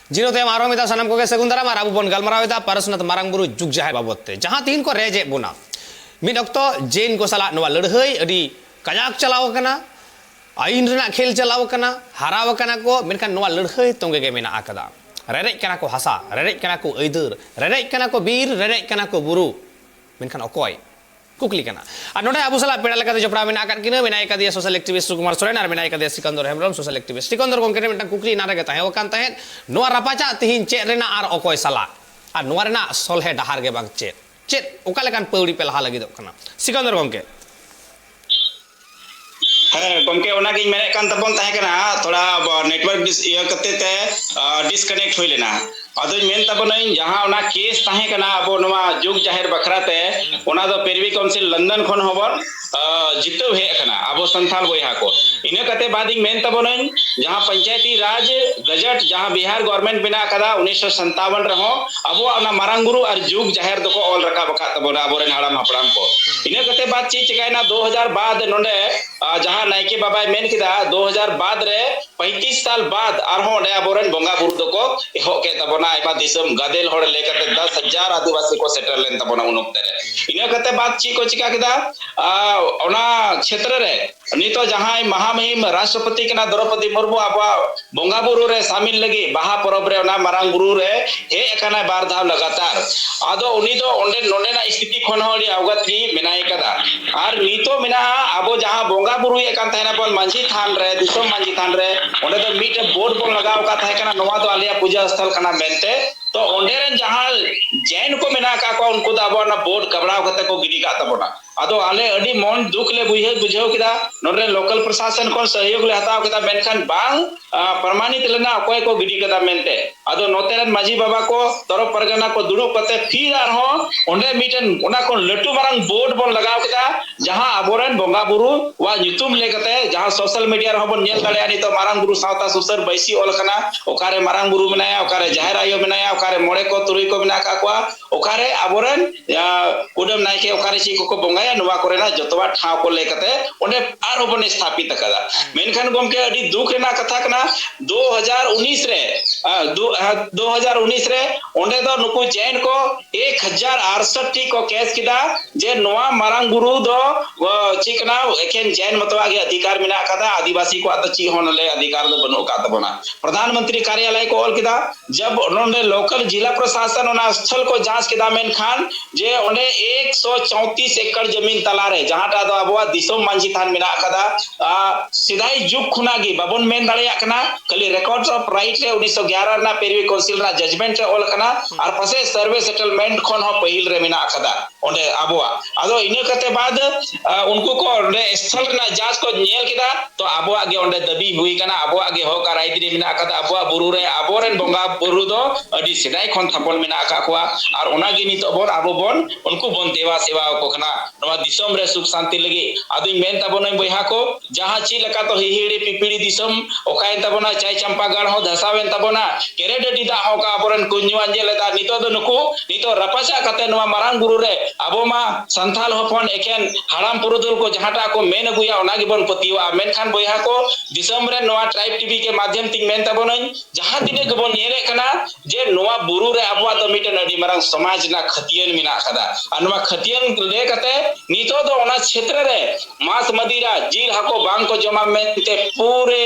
ᱡᱤᱨᱟᱹᱣ ᱛᱟᱭᱚᱢ ᱟᱨᱦᱚᱸ ᱢᱤᱫ ᱫᱷᱟᱣ ᱥᱟᱱᱟᱢ ᱠᱚᱜᱮ ᱥᱟᱹᱜᱩᱱ ᱫᱟᱨᱟᱢ᱾ ᱟᱨ ᱟᱵᱚ ᱵᱚᱱ ᱜᱟᱞᱢᱟᱨᱟᱣ ᱮᱫᱟ ᱯᱟᱨᱮᱥᱱᱟᱛᱷ ᱢᱟᱨᱟᱝ ᱵᱩᱨᱩ ᱡᱩᱜᱽ ᱡᱟᱦᱮᱨ ᱵᱟᱵᱚᱫ ᱛᱮ, ᱡᱟᱦᱟᱸ ᱛᱤᱦᱤᱧ ᱠᱚ ᱨᱮᱡ ᱮᱫ ᱵᱚᱱᱟ᱾ ᱢᱤᱫ ᱚᱠᱛᱚ ᱡᱮᱱ ᱠᱚ ᱥᱟᱞᱟᱜ ᱱᱚᱣᱟ ᱞᱟᱹᱲᱦᱟᱹᱭ ᱟᱹᱰᱤ ᱠᱟᱡᱟᱠ ᱪᱟᱞᱟᱣ ᱟᱠᱟᱱᱟ, ᱟᱹᱭᱤᱱ ᱨᱮᱱᱟᱜ ᱠᱷᱮᱞ ᱪᱟᱞᱟᱣ ᱟᱠᱟᱱᱟ, ᱦᱟᱨᱟᱣ ᱟᱠᱟᱱᱟ ᱠᱚ, ᱢᱮᱱᱠᱷᱟᱱ ᱱᱚᱣᱟ ᱞᱟᱹᱲᱦᱟᱹᱭ ᱛᱚᱸᱜᱮ ᱜᱮ ᱢᱮᱱᱟᱜ ᱟᱠᱟᱫᱟ᱾ ᱨᱮᱨᱮᱡ ᱠᱟᱱᱟ ᱠᱚ ᱦᱟᱥᱟ, ᱨᱮᱨᱮᱡ ᱠᱟᱱᱟ ᱠᱚ ᱟᱹᱭᱫᱟᱹᱨ, ᱨᱮᱨᱮᱡ ᱠᱟᱱᱟ ᱠᱚ ᱵᱤᱨ, ᱨᱮᱨᱮᱡ ᱠᱟᱱᱟ ᱠᱚ ᱵᱩᱨᱩ, ᱢᱮᱱᱠᱷᱟᱱ ᱚᱠᱚᱭ? ᱠᱩᱠᱞᱤ ᱠᱟᱱᱟ᱾ ᱟᱨ ᱱᱚᱰᱮ ᱟᱵᱚ ᱥᱟᱞᱟᱜ ᱯᱮᱲᱟ ᱞᱮᱠᱟᱛᱮ ᱡᱚᱯᱲᱟᱣ ᱢᱮᱱᱟᱜ ᱟᱠᱟᱫ ᱠᱤᱱᱟ, ᱢᱮᱱᱟᱭ ᱠᱟᱫᱮᱭᱟ social activist ᱥᱩᱠᱩᱢᱟᱨ ᱥᱚᱨᱮᱱ ᱟᱨ ᱢᱮᱱᱟᱭ ᱠᱟᱫᱮᱭᱟ ᱥᱤᱠᱟᱱᱫᱚᱨ ᱦᱮᱢᱵᱨᱚᱢ, social activist᱾ ᱥᱤᱠᱟᱱᱫᱚᱨ ᱜᱚᱢᱠᱮ ᱴᱷᱮᱱ ᱢᱤᱫᱴᱟᱝ ᱠᱩᱠᱞᱤ ᱮᱱᱟᱝ ᱨᱮᱜᱮ ᱛᱟᱦᱮᱸ ᱟᱠᱟᱱ ᱛᱟᱦᱮᱸᱫ, ᱱᱚᱣᱟ ᱨᱟᱯᱟᱪᱟᱜ ᱛᱤᱦᱤᱧ ᱪᱮᱫ ᱨᱮᱱᱟᱜ ᱟᱨ ᱚᱠᱚᱭ ᱥᱟᱞᱟᱜ, ᱟᱨ ᱱᱚᱣᱟ ᱨᱮᱱᱟᱜ ᱥᱚᱞᱦᱮ ᱰᱟᱦᱟᱨ ᱜᱮ ᱵᱟᱝ ᱪᱮᱫ? ᱪᱮᱫ, ᱚᱠᱟ ᱞᱮᱠᱟᱱ ᱯᱟᱹᱣᱲᱤ ᱯᱮ ᱞᱟᱦᱟ ᱞᱟᱹᱜᱤᱫᱚᱜ ᱠᱟᱱᱟ? ᱥᱤᱠᱟᱱᱫᱚᱨ ᱜᱚᱢᱠᱮ᱾ ᱦᱮᱸ ᱜᱚᱢᱠᱮ, ᱚᱱᱟᱜᱤᱧ ᱢᱮᱱᱮᱫ ᱠᱟᱱ ᱛᱟᱵᱚᱱ ᱛᱟᱦᱮᱸ ᱠᱟᱱᱟ, ᱛᱷᱚᱲᱟ ᱟᱵᱚ network dis-, ᱤᱭᱟᱹ ᱠᱟᱛᱮ ᱛᱮ, ᱟ, disconnect ᱦᱩᱭ ᱞᱮᱱᱟ᱾ ᱟᱫᱚᱧ ᱢᱮᱱ ᱛᱟᱵᱚᱱᱟᱹᱧ, ᱡᱟᱦᱟᱸ ᱚᱱᱟ case ᱛᱟᱦᱮᱸ ᱠᱟᱱᱟ ᱟᱵᱚ ᱱᱚᱣᱟ ᱡᱩᱜᱽ ᱡᱟᱦᱮᱨ ᱵᱟᱠᱷᱨᱟ ᱛᱮ, ᱚᱱᱟ ᱫᱚ ᱯᱮᱨᱤᱵᱷᱤ ᱠᱟᱣᱩᱱᱥᱤᱞ ᱞᱚᱱᱰᱚᱱ ᱠᱷᱚᱱ ᱦᱚᱸᱵᱚᱱ, ᱟ, ᱡᱤᱛᱟᱹᱣ ᱦᱮᱡ ᱟᱠᱟᱱᱟ ᱟᱵᱚ ᱥᱟᱱᱛᱟᱲ ᱵᱚᱭᱦᱟ ᱠᱚ᱾ ᱤᱱᱟᱹ ᱠᱟᱛᱮ ᱵᱟᱫ ᱤᱧ ᱢᱮᱱ ᱛᱟᱵᱚᱱᱟᱹᱧ, ᱡᱟᱦᱟᱸ ᱯᱚᱧᱪᱟᱭᱮᱛᱤ ᱨᱟᱡᱽ ᱜᱟᱡᱮᱴ ᱡᱟᱦᱟᱸ ᱵᱤᱦᱟᱨ government ᱵᱮᱱᱟᱣ ᱟᱠᱟᱫᱟ ᱩᱱᱤᱥᱥᱚ ᱥᱟᱱᱛᱟᱣᱚᱱ ᱨᱮᱦᱚᱸ, ᱟᱵᱚᱣᱟᱜ ᱚᱱᱟ ᱢᱟᱨᱟᱝ ᱵᱩᱨᱩ ᱟᱨ ᱡᱩᱜᱽ ᱡᱟᱦᱮᱨ ᱫᱚᱠᱚ ᱚᱞ ᱨᱟᱠᱟᱵ ᱟᱠᱟᱫ ᱛᱟᱵᱚᱱᱟ ᱟᱵᱚᱨᱮᱱ ᱦᱟᱲᱟᱢ ᱦᱟᱯᱲᱟᱢ ᱠᱚ᱾ ᱤᱱᱟᱹ ᱠᱟᱛᱮ ᱵᱟᱫ ᱪᱮᱫ ᱪᱤᱠᱟᱭᱮᱱᱟ, ᱫᱩ ᱦᱟᱡᱟᱨ ᱵᱟᱫ ᱱᱚᱰᱮ ᱟᱨ ᱡᱟᱦᱟᱸ ᱱᱟᱭᱠᱮ ᱵᱟᱵᱟᱭ ᱢᱮᱱ ᱠᱮᱫᱟ, ᱫᱩ ᱦᱟᱡᱟᱨ ᱵᱟᱫ ᱨᱮ, ᱯᱚᱸᱭᱛᱨᱤᱥ ᱥᱟᱞ ᱵᱟᱫ ᱟᱨᱦᱚᱸ ᱚᱸᱰᱮ ᱟᱵᱚᱨᱮᱱ ᱵᱚᱸᱜᱟ ᱵᱩᱨᱩ ᱫᱚᱠᱚ ᱮᱦᱚᱵ ᱠᱮᱫ ᱛᱟᱵᱚᱱᱟ᱾ ᱟᱭᱢᱟ ᱫᱤᱥᱚᱢ ᱜᱟᱫᱮᱞ ᱦᱚᱲ ᱞᱟᱹᱭ ᱠᱟᱛᱮ ᱫᱚᱥ ᱦᱟᱡᱟᱨ ᱟᱹᱫᱤᱵᱟᱹᱥᱤ ᱠᱚ ᱥᱮᱴᱮᱨ ᱞᱮᱱ ᱛᱟᱵᱚᱱᱟ ᱩᱱ ᱚᱠᱛᱮ ᱨᱮ᱾ ᱤᱱᱟᱹ ᱠᱟᱛᱮ ᱵᱟᱫ ᱪᱮᱫ ᱠᱚ ᱪᱤᱠᱟ ᱠᱮᱫᱟ? ᱟᱨ ᱚᱱᱟ ᱠᱷᱮᱛᱨᱮ ᱨᱮ ᱱᱤᱛᱚᱜ ᱡᱟᱦᱟᱸᱭ ᱢᱟᱦᱟᱢᱩᱦᱤᱢ ᱨᱟᱥᱴᱨᱚᱯᱚᱛᱤ ᱠᱟᱱᱟ ᱫᱨᱚᱯᱚᱫᱤ ᱢᱩᱨᱢᱩ, ᱟᱵᱚᱣᱟᱜ ᱵᱚᱸᱜᱟ ᱵᱩᱨᱩ ᱨᱮ ᱥᱟᱢᱤᱞ ᱞᱟᱹᱜᱤᱫ ᱵᱟᱦᱟ ᱯᱚᱨᱚᱵᱽ ᱨᱮ ᱚᱱᱟ ᱢᱟᱨᱟᱝ ᱵᱩᱨᱩ ᱨᱮ ᱦᱮᱡ ᱟᱠᱟᱱᱟᱭ ᱵᱟᱨ ᱫᱷᱟᱣ ᱞᱟᱜᱟᱛᱟᱨ᱾ ᱟᱫᱚ ᱩᱱᱤ ᱫᱚ ᱚᱸᱰᱮ, ᱱᱚᱸᱰᱮᱱᱟᱜ ᱥᱛᱷᱤᱛᱤ ᱠᱷᱚᱱ ᱦᱚᱸ ᱟᱹᱰᱤ ᱚᱵᱚᱜᱚᱛ ᱜᱮ ᱢᱮᱱᱟᱭ ᱠᱟᱫᱟ᱾ ᱟᱨ ᱱᱤᱛᱚᱜ ᱢᱮᱱᱟᱜᱼᱟ, ᱟᱵᱚ ᱡᱟᱦᱟᱸ ᱵᱚᱸᱜᱟ ᱵᱩᱨᱩᱭᱮᱫ ᱠᱟᱱ ᱛᱟᱦᱮᱱᱟ ᱵᱚᱱ ᱢᱟᱹᱡᱷᱤ ᱛᱷᱟᱱ ᱨᱮ, ᱫᱤᱥᱚᱢ ᱢᱟᱹᱡᱷᱤ ᱛᱷᱟᱱ ᱨᱮ, ᱚᱸᱰᱮ ᱫᱚ ᱢᱤᱫᱴᱮᱱ ᱵᱳᱨᱰ ᱵᱚᱱ ᱞᱟᱜᱟᱣ ᱟᱠᱟᱫ ᱛᱟᱦᱮᱸ ᱠᱟᱱᱟ, ᱱᱚᱣᱟ ᱫᱚ ᱟᱞᱮᱭᱟᱜ ᱯᱩᱡᱟᱹ ᱥᱛᱷᱚᱞ ᱠᱟᱱᱟ ᱢᱮᱱᱛᱮ᱾ ᱛᱚ ᱚᱸᱰᱮ ᱨᱮᱱ ᱡᱟᱦᱟᱸ ᱡᱮᱱ ᱠᱚ ᱢᱮᱱᱟᱜ ᱟᱠᱟᱫ ᱠᱚᱣᱟ, ᱩᱱᱠᱩ ᱫᱚ ᱟᱵᱚ ᱚᱱᱟ ᱵᱳᱨᱰ ᱠᱟᱵᱲᱟᱣ ᱠᱟᱛᱮ ᱠᱚ ᱜᱤᱰᱤ ᱠᱟᱜ ᱛᱟᱵᱚᱱᱟ᱾ ᱟᱫᱚ ᱟᱞᱮ ᱟᱹᱰᱤ ᱢᱚᱱ ᱫᱩᱠ ᱞᱮ ᱵᱩᱡᱷᱟᱹᱣ, ᱵᱩᱡᱷᱟᱹᱣ ᱠᱮᱫᱟ᱾ ᱱᱚᱰᱮ ᱞᱳᱠᱟᱞ ᱯᱨᱚᱥᱟᱥᱚᱱ ᱠᱷᱚᱱ ᱥᱚᱦᱭᱳᱜᱽ ᱞᱮ ᱦᱟᱛᱟᱣ ᱠᱮᱫᱟ, ᱢᱮᱱᱠᱷᱟᱱ ᱵᱟᱝ, ᱟ, ᱯᱨᱚᱢᱟᱱᱤᱛ ᱞᱮᱱᱟ ᱚᱠᱚᱭ ᱠᱚ ᱜᱤᱰᱤ ᱠᱟᱫᱟ ᱢᱮᱱᱛᱮ᱾ ᱟᱫᱚ ᱱᱚᱛᱮ ᱨᱮᱱ ᱢᱟᱹᱡᱷᱤ ᱵᱟᱵᱟ ᱠᱚ, ᱛᱚᱨᱚᱯ ᱯᱟᱨᱜᱟᱱᱟ ᱠᱚ ᱫᱩᱲᱩᱵ ᱠᱟᱛᱮ ᱯᱷᱤᱨ ᱟᱨᱦᱚᱸ ᱚᱸᱰᱮ ᱢᱤᱫᱴᱮᱱ ᱚᱱᱟ ᱠᱷᱚᱱ ᱞᱟᱹᱴᱩ ᱢᱟᱨᱟᱝ ᱵᱳᱨᱰ ᱵᱚᱱ ᱞᱟᱜᱟᱣ ᱠᱮᱫᱟ, ᱡᱟᱦᱟᱸ ᱟᱵᱚᱨᱮᱱ ᱵᱚᱸᱜᱟ ᱵᱩᱨᱩ ᱣᱟᱜ ᱧᱩᱛᱩᱢ ᱞᱟᱹᱭ ᱠᱟᱛᱮ, ᱡᱟᱦᱟᱸ ᱥᱳᱥᱟᱞ ᱢᱤᱰᱤᱭᱟ ᱨᱮᱦᱚᱸ ᱵᱚᱱ ᱧᱮᱞ ᱫᱟᱲᱮᱭᱟᱜᱼᱟ, ᱱᱤᱛᱚᱜ ᱢᱟᱨᱟᱝ ᱵᱩᱨᱩ ᱥᱟᱶᱛᱟ ᱥᱩᱥᱟᱹᱨ ᱵᱟᱹᱭᱥᱤ ᱚᱞ ᱠᱟᱱᱟ, ᱚᱠᱟᱨᱮ ᱢᱟᱨᱟᱝ ᱵᱩᱨᱩ ᱢᱮᱱᱟᱭᱟ, ᱚᱠᱟᱨᱮ ᱡᱟᱦᱮᱨ ᱟᱭᱳ ᱢᱮᱱᱟᱭᱟ, ᱚᱠᱟᱨᱮ ᱢᱚᱬᱮ ᱠᱚ ᱛᱩᱨᱩᱭ ᱠᱚ ᱢᱮᱱᱟᱜ ᱟᱠᱟᱫ ᱠᱚᱣᱟ, ᱚᱠᱟᱨᱮ ᱟᱵᱚᱨᱮᱱ, ᱟ, ᱠᱩᱰᱟᱹᱢ ᱱᱟᱭᱠᱮ ᱚᱠᱟᱨᱮ ᱪᱮᱫ ᱠᱚᱠᱚ ᱵᱚᱸᱜᱟᱭᱟ, ᱱᱚᱣᱟ ᱠᱚᱨᱮᱱᱟᱜ ᱡᱚᱛᱚᱣᱟᱜ ᱴᱷᱟᱶ ᱠᱚ ᱞᱟᱹᱭ ᱠᱟᱛᱮ ᱚᱸᱰᱮ ᱟᱨᱦᱚᱸ ᱵᱚᱱ ᱥᱛᱷᱟᱯᱤᱛ ᱟᱠᱟᱫᱟ᱾ ᱢᱮᱱᱠᱷᱟᱱ ᱜᱚᱢᱠᱮ, ᱟᱹᱰᱤ ᱫᱩᱠ ᱨᱮᱱᱟᱜ ᱠᱟᱛᱷᱟ ᱠᱟᱱᱟ, ᱫᱩ ᱦᱟᱡᱟᱨ ᱩᱱᱤᱥ ᱨᱮ, ᱟ, ᱫᱩ, ᱟ, ᱫᱩ ᱦᱟᱡᱟᱨ ᱩᱱᱤᱥ ᱨᱮ ᱚᱸᱰᱮ ᱫᱚ ᱱᱩᱠᱩ ᱡᱮᱱ ᱠᱚ ᱮᱠ ᱦᱟᱡᱟᱨ ᱟᱴᱥᱚᱴᱴᱤ ᱠᱚ ᱠᱮᱥ ᱠᱮᱫᱟ ᱡᱮ ᱱᱚᱣᱟ ᱢᱟᱨᱟᱝ ᱵᱩᱨᱩ ᱫᱚ, ᱚ, ᱪᱮᱫ ᱠᱟᱱᱟ, ᱮᱠᱮᱱ ᱡᱮᱱ ᱢᱚᱛᱚᱣᱟᱜ ᱜᱮ ᱚᱫᱷᱤᱠᱟᱨ ᱢᱮᱱᱟᱜ ᱟᱠᱟᱫᱟ, ᱟᱹᱫᱤᱵᱟᱹᱥᱤ ᱠᱚᱣᱟᱜ ᱫᱚ ᱪᱮᱫ ᱦᱚᱸ ᱱᱚᱰᱮ ᱚᱫᱷᱤᱠᱟᱨ ᱫᱚ ᱵᱟᱹᱱᱩᱜ ᱟᱠᱟᱫ ᱛᱟᱵᱚᱱᱟ᱾ ᱯᱨᱚᱫᱷᱟᱱ ᱢᱚᱱᱛᱨᱤ ᱠᱟᱨᱭᱟᱞᱚᱭ ᱠᱚ ᱚᱞ ᱠᱮᱫᱟ, ᱡᱟᱵ ᱱᱚᱰᱮ ᱞᱳᱠᱟᱞ ᱡᱤᱞᱟ ᱯᱨᱚᱥᱟᱥᱚᱱ ᱚᱱᱟ ᱥᱛᱷᱚᱞ ᱠᱚ ᱡᱟᱸᱪ ᱠᱮᱫᱟ, ᱢᱮᱱᱠᱷᱟᱱ ᱡᱮ ᱚᱸᱰᱮ ᱮᱠᱥᱚ ᱪᱳᱭᱛᱨᱤᱥ ᱮᱠᱚᱨ ᱡᱚᱢᱤᱱ ᱛᱟᱞᱟᱨᱮ, ᱡᱟᱦᱟᱸᱴᱟᱜ ᱫᱚ ᱟᱵᱚᱣᱟᱜ ᱫᱤᱥᱚᱢ ᱢᱟᱹᱡᱷᱤ ᱛᱷᱟᱱ ᱢᱮᱱᱟᱜ ᱟᱠᱟᱫᱟ, ᱟ, ᱥᱮᱫᱟᱭ ᱡᱩᱜᱽ ᱠᱷᱚᱱᱟᱜ ᱜᱮ ᱵᱟᱵᱚᱱ ᱢᱮᱱ ᱫᱟᱲᱮᱭᱟᱜ ᱠᱟᱱᱟ, ᱠᱷᱟᱹᱞᱤ ᱨᱮᱠᱚᱨᱰ ᱚᱯᱷ ᱨᱟᱭᱤᱴ ᱨᱮ ᱩᱱᱤᱥᱥᱚ ᱜᱭᱟᱨᱟ ᱨᱮᱱᱟᱜ ᱯᱮᱨᱤᱭᱩ ᱠᱟᱣᱩᱱᱥᱤᱞ ᱨᱮᱱᱟᱜ ᱡᱟᱡᱢᱮᱱᱴ ᱨᱮ ᱚᱞ ᱟᱠᱟᱱᱟ, ᱟᱨ ᱯᱟᱥᱮᱡ ᱥᱟᱨᱵᱷᱮ ᱥᱮᱴᱮᱞᱢᱮᱱᱴ ᱠᱷᱚᱱ ᱦᱚᱸ ᱯᱟᱹᱦᱤᱞ ᱨᱮ ᱢᱮᱱᱟᱜ ᱟᱠᱟᱫᱟ ᱚᱸᱰᱮ ᱟᱵᱚᱣᱟᱜ᱾ ᱟᱫᱚ ᱤᱱᱟᱹ ᱠᱟᱛᱮ ᱵᱟᱫ, ᱟ, ᱩᱱᱠᱩ ᱠᱚ ᱚᱸᱰᱮ ᱥᱛᱷᱚᱞ ᱨᱮᱱᱟᱜ ᱡᱟᱸᱪ ᱠᱚ ᱧᱮᱞ ᱠᱮᱫᱟ, ᱛᱚ ᱟᱵᱚᱣᱟᱜ ᱜᱮ ᱚᱸᱰᱮ ᱫᱟᱹᱵᱤ ᱦᱩᱭ ᱠᱟᱱᱟ, ᱟᱵᱚᱣᱟᱜ ᱜᱮ ᱦᱚᱠ ᱟᱨ ᱟᱹᱭᱫᱟᱹᱨᱤ ᱢᱮᱱᱟᱜ ᱟᱠᱟᱫᱟ, ᱟᱵᱚᱣᱟᱜ ᱵᱩᱨᱩ ᱨᱮ ᱟᱵᱚᱨᱮᱱ ᱵᱚᱸᱜᱟ ᱵᱩᱨᱩ ᱫᱚ ᱟᱹᱰᱤ ᱥᱮᱫᱟᱭ ᱠᱷᱚᱱ ᱛᱷᱟᱯᱚᱱ ᱢᱮᱱᱟᱜ ᱟᱠᱟᱫ ᱠᱚᱣᱟ, ᱟᱨ ᱚᱱᱟᱜᱮ ᱱᱤᱛᱚᱜ ᱵᱚᱱ, ᱟᱵᱚ ᱵᱚᱱ ᱩᱱᱠᱩ ᱵᱚᱱ ᱫᱮᱵᱟ ᱥᱮᱵᱟ ᱟᱠᱚ ᱠᱟᱱᱟ ᱱᱚᱣᱟ ᱫᱤᱥᱚᱢ ᱨᱮ ᱥᱩᱠ ᱥᱟᱱᱛᱤ ᱞᱟᱹᱜᱤᱫ᱾ ᱟᱫᱚᱧ ᱢᱮᱱ ᱛᱟᱵᱚᱱᱟᱹᱧ ᱵᱚᱭᱦᱟ ᱠᱚ, ᱡᱟᱦᱟᱸ ᱪᱮᱫ ᱞᱮᱠᱟ ᱛᱚ ᱦᱤᱦᱤᱲᱤ ᱯᱤᱯᱤᱲᱤ ᱫᱤᱥᱚᱢ ᱚᱠᱟᱭᱮᱱ ᱛᱟᱵᱚᱱᱟ, ᱪᱟᱭ ᱪᱟᱢᱯᱟ ᱜᱟᱲ ᱦᱚᱸ ᱫᱷᱟᱥᱟᱣᱮᱱ ᱛᱟᱵᱚᱱᱟ, ᱠᱮᱨᱮ ᱰᱟᱹᱰᱤ ᱫᱟᱜ ᱦᱚᱸ ᱚᱠᱟ ᱟᱵᱚᱨᱮᱱ ᱠᱚ ᱧᱩ ᱟᱸᱡᱮᱫ ᱞᱮᱫᱟ, ᱱᱤᱛᱚᱜ ᱫᱚ ᱱᱩᱠᱩ ᱱᱤᱛᱚᱜ ᱨᱟᱯᱟᱪᱟᱜ ᱠᱟᱛᱮ ᱱᱚᱣᱟ ᱢᱟᱨᱟᱝ ᱵᱩᱨᱩ ᱨᱮ ᱟᱵᱚ ᱢᱟ ᱥᱟᱱᱛᱟᱲ ᱦᱚᱯᱚᱱ ᱮᱠᱮᱱ ᱦᱟᱲᱟᱢ ᱯᱩᱨᱩᱫᱷᱩᱞ ᱠᱚ ᱡᱟᱦᱟᱸᱴᱟᱜ ᱠᱚ ᱢᱮᱱ ᱟᱹᱜᱩᱭᱟ, ᱚᱱᱟ ᱜᱮᱵᱚᱱ ᱯᱟᱹᱛᱭᱟᱹᱣᱟᱜᱼᱟ᱾ ᱢᱮᱱᱠᱷᱟᱱ ᱵᱚᱭᱦᱟ ᱠᱚ, ᱫᱤᱥᱚᱢ ᱨᱮᱱ ᱱᱚᱣᱟ ᱴᱨᱟᱭᱤᱵᱽ ᱴᱤᱵᱷᱤ ᱠᱮ ᱢᱟᱫᱽᱫᱷᱚᱢ ᱛᱤᱧ ᱢᱮᱱ ᱛᱟᱵᱚᱱᱟᱹᱧ, ᱡᱟᱦᱟᱸ ᱛᱤᱱᱟᱹᱜ ᱜᱮᱵᱚᱱ ᱧᱮᱞᱮᱫ ᱠᱟᱱᱟ ᱡᱮ ᱱᱚᱣᱟ ᱵᱩᱨᱩ ᱨᱮ ᱟᱵᱚᱣᱟᱜ ᱫᱚ ᱢᱤᱫᱴᱮᱱ ᱟᱹᱰᱤ ᱢᱟᱨᱟᱝ ᱥᱚᱢᱟᱡᱽ ᱨᱮᱱᱟᱜ ᱠᱷᱟᱹᱛᱤᱭᱟᱹᱱ ᱢᱮᱱᱟᱜ ᱟᱠᱟᱫᱟ᱾ ᱟᱨ ᱱᱚᱣᱟ ᱠᱷᱟᱹᱛᱤᱭᱟᱹᱱ ᱞᱟᱹᱭ ᱠᱟᱛᱮ ᱱᱤᱛᱚᱜ ᱫᱚ ᱚᱱᱟ ᱪᱷᱮᱛᱨᱚ ᱨᱮ ᱢᱟᱸᱥ ᱢᱟᱫᱤᱨᱟ, ᱡᱤᱞ ᱦᱟᱹᱠᱩ ᱵᱟᱝ ᱠᱚ ᱡᱚᱢᱟ ᱢᱮᱱᱛᱮ ᱯᱩᱨᱟᱹ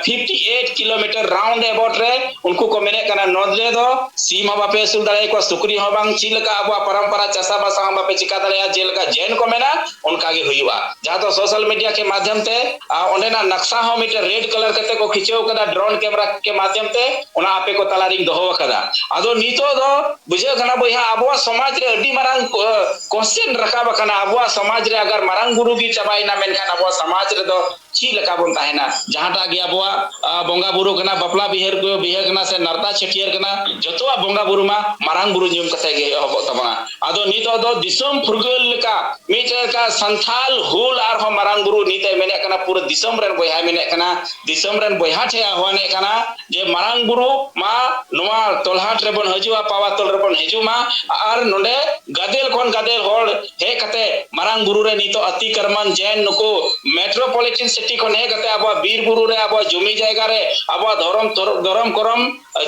fifty eight kilometre round about ᱨᱮ ᱩᱱᱠᱩ ᱠᱚ ᱢᱮᱱᱮᱫ ᱠᱟᱱᱟ, ᱱᱚᱰᱮ ᱫᱚ ᱥᱤᱢ ᱦᱚᱸ ᱵᱟᱯᱮ ᱟᱹᱥᱩᱞ ᱫᱟᱲᱮᱭᱟᱠᱚᱣᱟ, ᱥᱩᱠᱨᱤ ᱦᱚᱸ ᱵᱟᱝ, ᱪᱮᱫ ᱞᱮᱠᱟ ᱟᱵᱚᱣᱟᱜ ᱯᱚᱨᱚᱢᱯᱚᱨᱟ ᱪᱟᱥᱟᱵᱟᱥᱟ ᱦᱚᱸ ᱵᱟᱯᱮ ᱪᱤᱠᱟ ᱫᱟᱲᱮᱭᱟᱜᱼᱟ, ᱪᱮᱫ ᱞᱮᱠᱟ ᱡᱮᱱ ᱠᱚ ᱢᱮᱱᱟ ᱚᱱᱠᱟ ᱜᱮ ᱦᱩᱭᱩᱜᱼᱟ᱾ ᱡᱟᱦᱟᱸ ᱫᱚ ᱥᱳᱥᱟᱞ ᱢᱤᱰᱤᱭᱟ ᱠᱮ ᱢᱟᱫᱽᱫᱷᱚᱢ ᱛᱮ, ᱟᱨ ᱚᱸᱰᱮᱱᱟᱜ ᱱᱟᱠᱥᱟ ᱦᱚᱸ ᱢᱤᱫᱴᱮᱱ ᱨᱮᱰ ᱠᱟᱞᱟᱨ ᱠᱟᱛᱮ ᱠᱚ ᱠᱷᱤᱪᱟᱹᱣ ᱠᱟᱫᱟ ᱰᱨᱳᱱ ᱠᱮᱢᱮᱨᱟ ᱠᱮ ᱢᱟᱫᱽᱫᱷᱚᱢ ᱛᱮ, ᱚᱱᱟ ᱟᱯᱮ ᱠᱚ ᱛᱟᱞᱟᱨᱤᱧ ᱫᱚᱦᱚ ᱟᱠᱟᱫᱟ᱾ ᱟᱫᱚ ᱱᱤᱛᱚᱜ ᱫᱚ ᱵᱩᱡᱷᱟᱹᱜ ᱠᱟᱱᱟ ᱵᱚᱭᱦᱟ, ᱟᱵᱚᱣᱟᱜ ᱥᱚᱢᱟᱡᱽ ᱨᱮ ᱟᱹᱰᱤ ᱢᱟᱨᱟᱝ ᱠᱚ-, ᱠᱚᱥᱪᱮᱱ ᱨᱟᱠᱟᱵ ᱟᱠᱟᱱᱟ᱾ ᱟᱵᱚᱣᱟᱜ ᱥᱚᱢᱟᱡᱽ ᱨᱮ ᱟᱜᱟᱨ ᱢᱟᱨᱟᱝ ᱵᱩᱨᱩ ᱜᱮ ᱪᱟᱵᱟᱭᱮᱱᱟ, ᱢᱮᱱᱠᱷᱟᱱ ᱟᱵᱚᱣᱟᱜ ᱥᱚᱢᱟᱡᱽ ᱨᱮᱫᱚ ᱪᱮᱫ ᱞᱮᱠᱟ ᱵᱚᱱ ᱛᱟᱦᱮᱱᱟ? ᱡᱟᱦᱟᱸᱴᱟᱜ ᱜᱮ ᱟᱵᱚᱣᱟᱜ, ᱟ, ᱵᱚᱸᱜᱟ ᱵᱩᱨᱩ ᱠᱟᱱᱟ, ᱵᱟᱯᱞᱟ ᱵᱤᱦᱟᱹ ᱠᱚ, ᱵᱤᱦᱟᱹ ᱠᱟᱱᱟ ᱥᱮ ᱱᱟᱨᱫᱟ ᱪᱷᱟᱹᱴᱭᱟᱹᱨ ᱠᱟᱱᱟ, ᱡᱚᱛᱚᱣᱟᱜ ᱵᱚᱸᱜᱟ ᱵᱩᱨᱩ ᱢᱟ ᱢᱟᱨᱟᱝ ᱵᱩᱨᱩ ᱧᱩᱢ ᱠᱟᱛᱮ ᱜᱮ ᱮᱦᱚᱵᱚᱜ ᱛᱟᱵᱚᱱᱟ᱾ ᱟᱫᱚ ᱱᱤᱛᱚᱜ ᱫᱚ ᱫᱤᱥᱚᱢ ᱯᱷᱩᱨᱜᱟᱹᱞ ᱞᱮᱠᱟ ᱢᱤᱫᱴᱮᱱ ᱞᱮᱠᱟ ᱥᱟᱱᱛᱷᱟᱞ ᱦᱩᱞ ᱟᱨᱦᱚᱸ ᱢᱟᱨᱟᱝ ᱵᱩᱨᱩ ᱱᱤᱛ ᱮ ᱢᱮᱱᱮᱫ ᱠᱟᱱᱟ, ᱯᱩᱨᱟᱹ ᱫᱤᱥᱚᱢ ᱨᱮᱱ ᱵᱚᱭᱦᱟᱭ ᱢᱮᱱᱮᱫ ᱠᱟᱱᱟ, ᱫᱤᱥᱚᱢ ᱨᱮᱱ ᱵᱚᱭᱦᱟ ᱴᱷᱮᱱ ᱟᱦᱣᱟᱱᱮᱫ ᱠᱟᱱᱟ ᱡᱮ ᱢᱟᱨᱟᱝ ᱵᱩᱨᱩ ᱢᱟ ᱱᱚᱣᱟ ᱛᱚᱞᱦᱟᱴ ᱨᱮᱵᱚᱱ ᱦᱤᱡᱩᱜᱼᱟ, ᱯᱟᱣᱟ ᱛᱚᱞ ᱨᱮᱵᱚᱱ ᱦᱤᱡᱩᱜ ᱢᱟ ᱟᱨ ᱱᱚᱰᱮ ᱜᱟᱫᱮᱞ ᱠᱷᱚᱱ ᱜᱟᱫᱮᱞ ᱦᱚᱲ ᱦᱮᱡ ᱠᱟᱛᱮ ᱢᱟᱨᱟᱝ ᱵᱩᱨᱩ ᱨᱮ ᱱᱤᱛᱚᱜ ᱟᱹᱛᱤ ᱠᱟᱨᱢᱟᱱ ᱡᱮᱱ ᱱᱩᱠᱩ ᱢᱮᱴᱨᱳᱯᱚᱞᱤᱴᱟᱱ ᱥᱤᱴᱤ ᱠᱷᱚᱱ ᱦᱮᱡ ᱠᱟᱛᱮ ᱟᱵᱚᱣᱟᱜ ᱵᱤᱨ ᱵᱩᱨᱩ ᱨᱮ, ᱟᱵᱚᱣᱟᱜ ᱡᱚᱢᱤ ᱡᱟᱭᱜᱟ ᱨᱮ, ᱟᱵᱚᱣᱟᱜ ᱫᱷᱚᱨᱚᱢ ᱛᱚᱨ-, ᱫᱷᱚᱨᱚᱢ ᱠᱚᱨᱚᱢ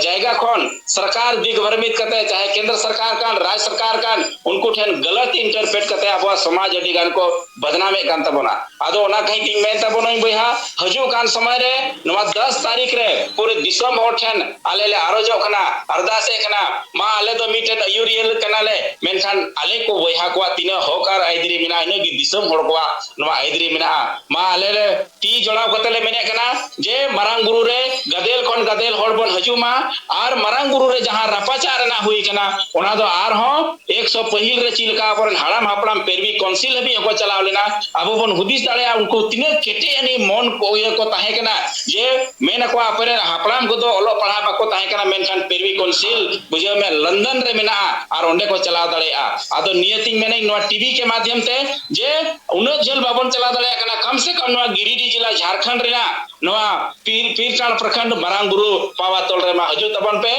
ᱡᱟᱭᱜᱟ ᱠᱷᱚᱱ ᱥᱚᱨᱠᱟᱨ ᱫᱤᱜᱽᱵᱷᱨᱢᱤᱛ ᱠᱟᱛᱮ, ᱪᱟᱦᱮ ᱠᱮᱱᱫᱨᱚ ᱥᱚᱨᱠᱟᱨ ᱠᱟᱱ, ᱨᱟᱡᱽ ᱥᱚᱨᱠᱟᱨ ᱠᱟᱱ, ᱩᱱᱠᱩ ᱴᱷᱮᱱ ᱜᱟᱞᱟᱛ ᱤᱱᱴᱟᱨᱯᱨᱮᱴ ᱠᱟᱛᱮ ᱟᱵᱚᱣᱟᱜ ᱥᱚᱢᱟᱡᱽ ᱟᱹᱰᱤ ᱜᱟᱱ ᱠᱚ ᱵᱚᱫᱱᱟᱢᱮᱫ ᱠᱟᱱ ᱛᱟᱵᱚᱱᱟ᱾ ᱟᱫᱚ ᱚᱱᱟ ᱠᱟᱹᱦᱤ ᱛᱤᱧ ᱢᱮᱱ ᱛᱟᱵᱚᱱᱟᱹᱧ ᱵᱚᱭᱦᱟ, ᱦᱤᱡᱩᱜ ᱠᱟᱱ ᱥᱚᱢᱚᱭ ᱨᱮ ᱱᱚᱣᱟ ᱫᱚᱥ ᱛᱟᱹᱨᱤᱠᱷ ᱨᱮ ᱯᱩᱨᱟᱹ ᱫᱤᱥᱚᱢ ᱦᱚᱲ ᱴᱷᱮᱱ ᱟᱞᱮ ᱞᱮ ᱟᱨᱚᱡᱚᱜ ᱠᱟᱱᱟ, ᱟᱨᱫᱟᱥᱮᱫ ᱠᱟᱱᱟ, ᱢᱟ ᱟᱞᱮ ᱫᱚ ᱢᱤᱫᱴᱮᱱ ᱟᱹᱭᱩᱨᱤᱭᱟᱹ ᱠᱟᱱᱟᱞᱮ, ᱢᱮᱱᱠᱷᱟᱱ ᱟᱞᱮ ᱠᱚ ᱵᱚᱭᱦᱟ ᱠᱚᱣᱟᱜ ᱛᱤᱱᱟᱹᱜ ᱦᱚᱠ ᱟᱨ ᱟᱹᱭᱫᱟᱹᱨᱤ ᱢᱮᱱᱟᱜᱼᱟ, ᱤᱱᱟᱹᱜ ᱜᱮ ᱫᱤᱥᱚᱢ ᱦᱚᱲ ᱠᱚᱣᱟᱜ ᱱᱚᱣᱟ ᱟᱹᱭᱫᱟᱹᱨᱤ ᱢᱮᱱᱟᱜᱼᱟ᱾ ᱢᱟ ᱟᱞᱮ ᱞᱮ ᱛᱤ ᱡᱚᱲᱟᱣ ᱠᱟᱛᱮ ᱞᱮ ᱢᱮᱱᱮᱫ ᱠᱟᱱᱟ ᱡᱮ ᱢᱟᱨᱟᱝ ᱵᱩᱨᱩ ᱨᱮ ᱜᱟᱫᱮᱞ ᱠᱷᱚᱱ ᱜᱟᱫᱮᱞ ᱦᱚᱲ ᱵᱚᱱ ᱦᱤᱡᱩᱜ ᱢᱟ ᱟᱨ ᱢᱟᱨᱟᱝ ᱵᱩᱨᱩ ᱨᱮ ᱡᱟᱦᱟᱸ ᱨᱟᱯᱟᱪᱟᱜ ᱨᱮᱱᱟᱜ ᱦᱩᱭ ᱠᱟᱱᱟ, ᱚᱱᱟ ᱫᱚ ᱟᱨᱦᱚᱸ ᱮᱠᱥᱚ ᱯᱟᱹᱦᱤᱞ ᱨᱮ ᱪᱮᱫ ᱞᱮᱠᱟ ᱟᱵᱚᱨᱮᱱ ᱦᱟᱲᱟᱢ ᱦᱟᱯᱲᱟᱢ ᱯᱮᱨᱵᱤ ᱠᱟᱣᱩᱱᱥᱤᱞ ᱦᱟᱹᱵᱤᱡ ᱦᱚᱸᱠᱚ ᱪᱟᱞᱟᱣ ᱞᱮᱱᱟ᱾ ᱟᱵᱚ ᱵᱚᱱ ᱦᱩᱫᱤᱥ ᱫᱟᱲᱮᱭᱟᱜᱼᱟ, ᱩᱱᱠᱩ ᱛᱤᱱᱟᱹᱜ ᱠᱮᱴᱮᱡ ᱟᱹᱱᱤᱡ ᱢᱚᱱ ᱠᱚ, ᱤᱭᱟᱹ ᱠᱚ ᱛᱟᱦᱮᱸ ᱠᱟᱱᱟ ᱡᱮ ᱢᱮᱱ ᱟᱠᱚ ᱟᱯᱮᱨᱮᱱ ᱦᱟᱯᱲᱟᱢ ᱠᱚᱫᱚ ᱚᱞᱚᱜ ᱯᱟᱲᱦᱟᱜ ᱵᱟᱠᱚ ᱛᱟᱦᱮᱸ ᱠᱟᱱᱟ, ᱢᱮᱱᱠᱷᱟᱱ ᱯᱮᱨᱵᱤ ᱠᱟᱣᱩᱱᱥᱤᱞ ᱵᱩᱡᱷᱟᱹᱣ ᱢᱮ ᱞᱚᱱᱰᱚᱱ ᱨᱮ ᱢᱮᱱᱟᱜᱼᱟ ᱟᱨ ᱚᱸᱰᱮ ᱠᱚ ᱪᱟᱞᱟᱣ ᱫᱟᱲᱮᱭᱟᱜᱼᱟ᱾ ᱟᱫᱚ ᱱᱤᱭᱟᱹ ᱛᱤᱧ ᱢᱮᱱᱟᱹᱧ ᱱᱚᱣᱟ ᱴᱤᱵᱷᱤ ᱠᱮ ᱢᱟᱫᱽᱫᱷᱚᱢ ᱛᱮ ᱡᱮ ᱩᱱᱟᱹᱜ ᱡᱷᱟᱹᱞ ᱵᱟᱵᱚᱱ ᱪᱟᱞᱟᱣ ᱫᱟᱲᱮᱭᱟᱜ ᱠᱟᱱᱟ, ᱠᱚᱢ ᱥᱮ ᱠᱚᱢ ᱱᱚᱣᱟ ᱜᱤᱨᱤᱰᱤ ᱡᱮᱞᱟ ᱡᱷᱟᱲᱠᱷᱚᱸᱰ ᱨᱮᱱᱟᱜ ᱱᱚᱣᱟ ᱯᱤᱨ ᱯᱤᱨᱴᱟᱲ ᱯᱨᱚᱠᱷᱚᱸᱰ ᱢᱟᱨᱟᱝ ᱵᱩᱨᱩ ᱯᱟᱣᱟ ᱛᱚᱞ ᱨᱮᱢᱟ ᱦᱤᱡᱩᱜ ᱛᱟᱵᱚᱱ ᱯᱮ᱾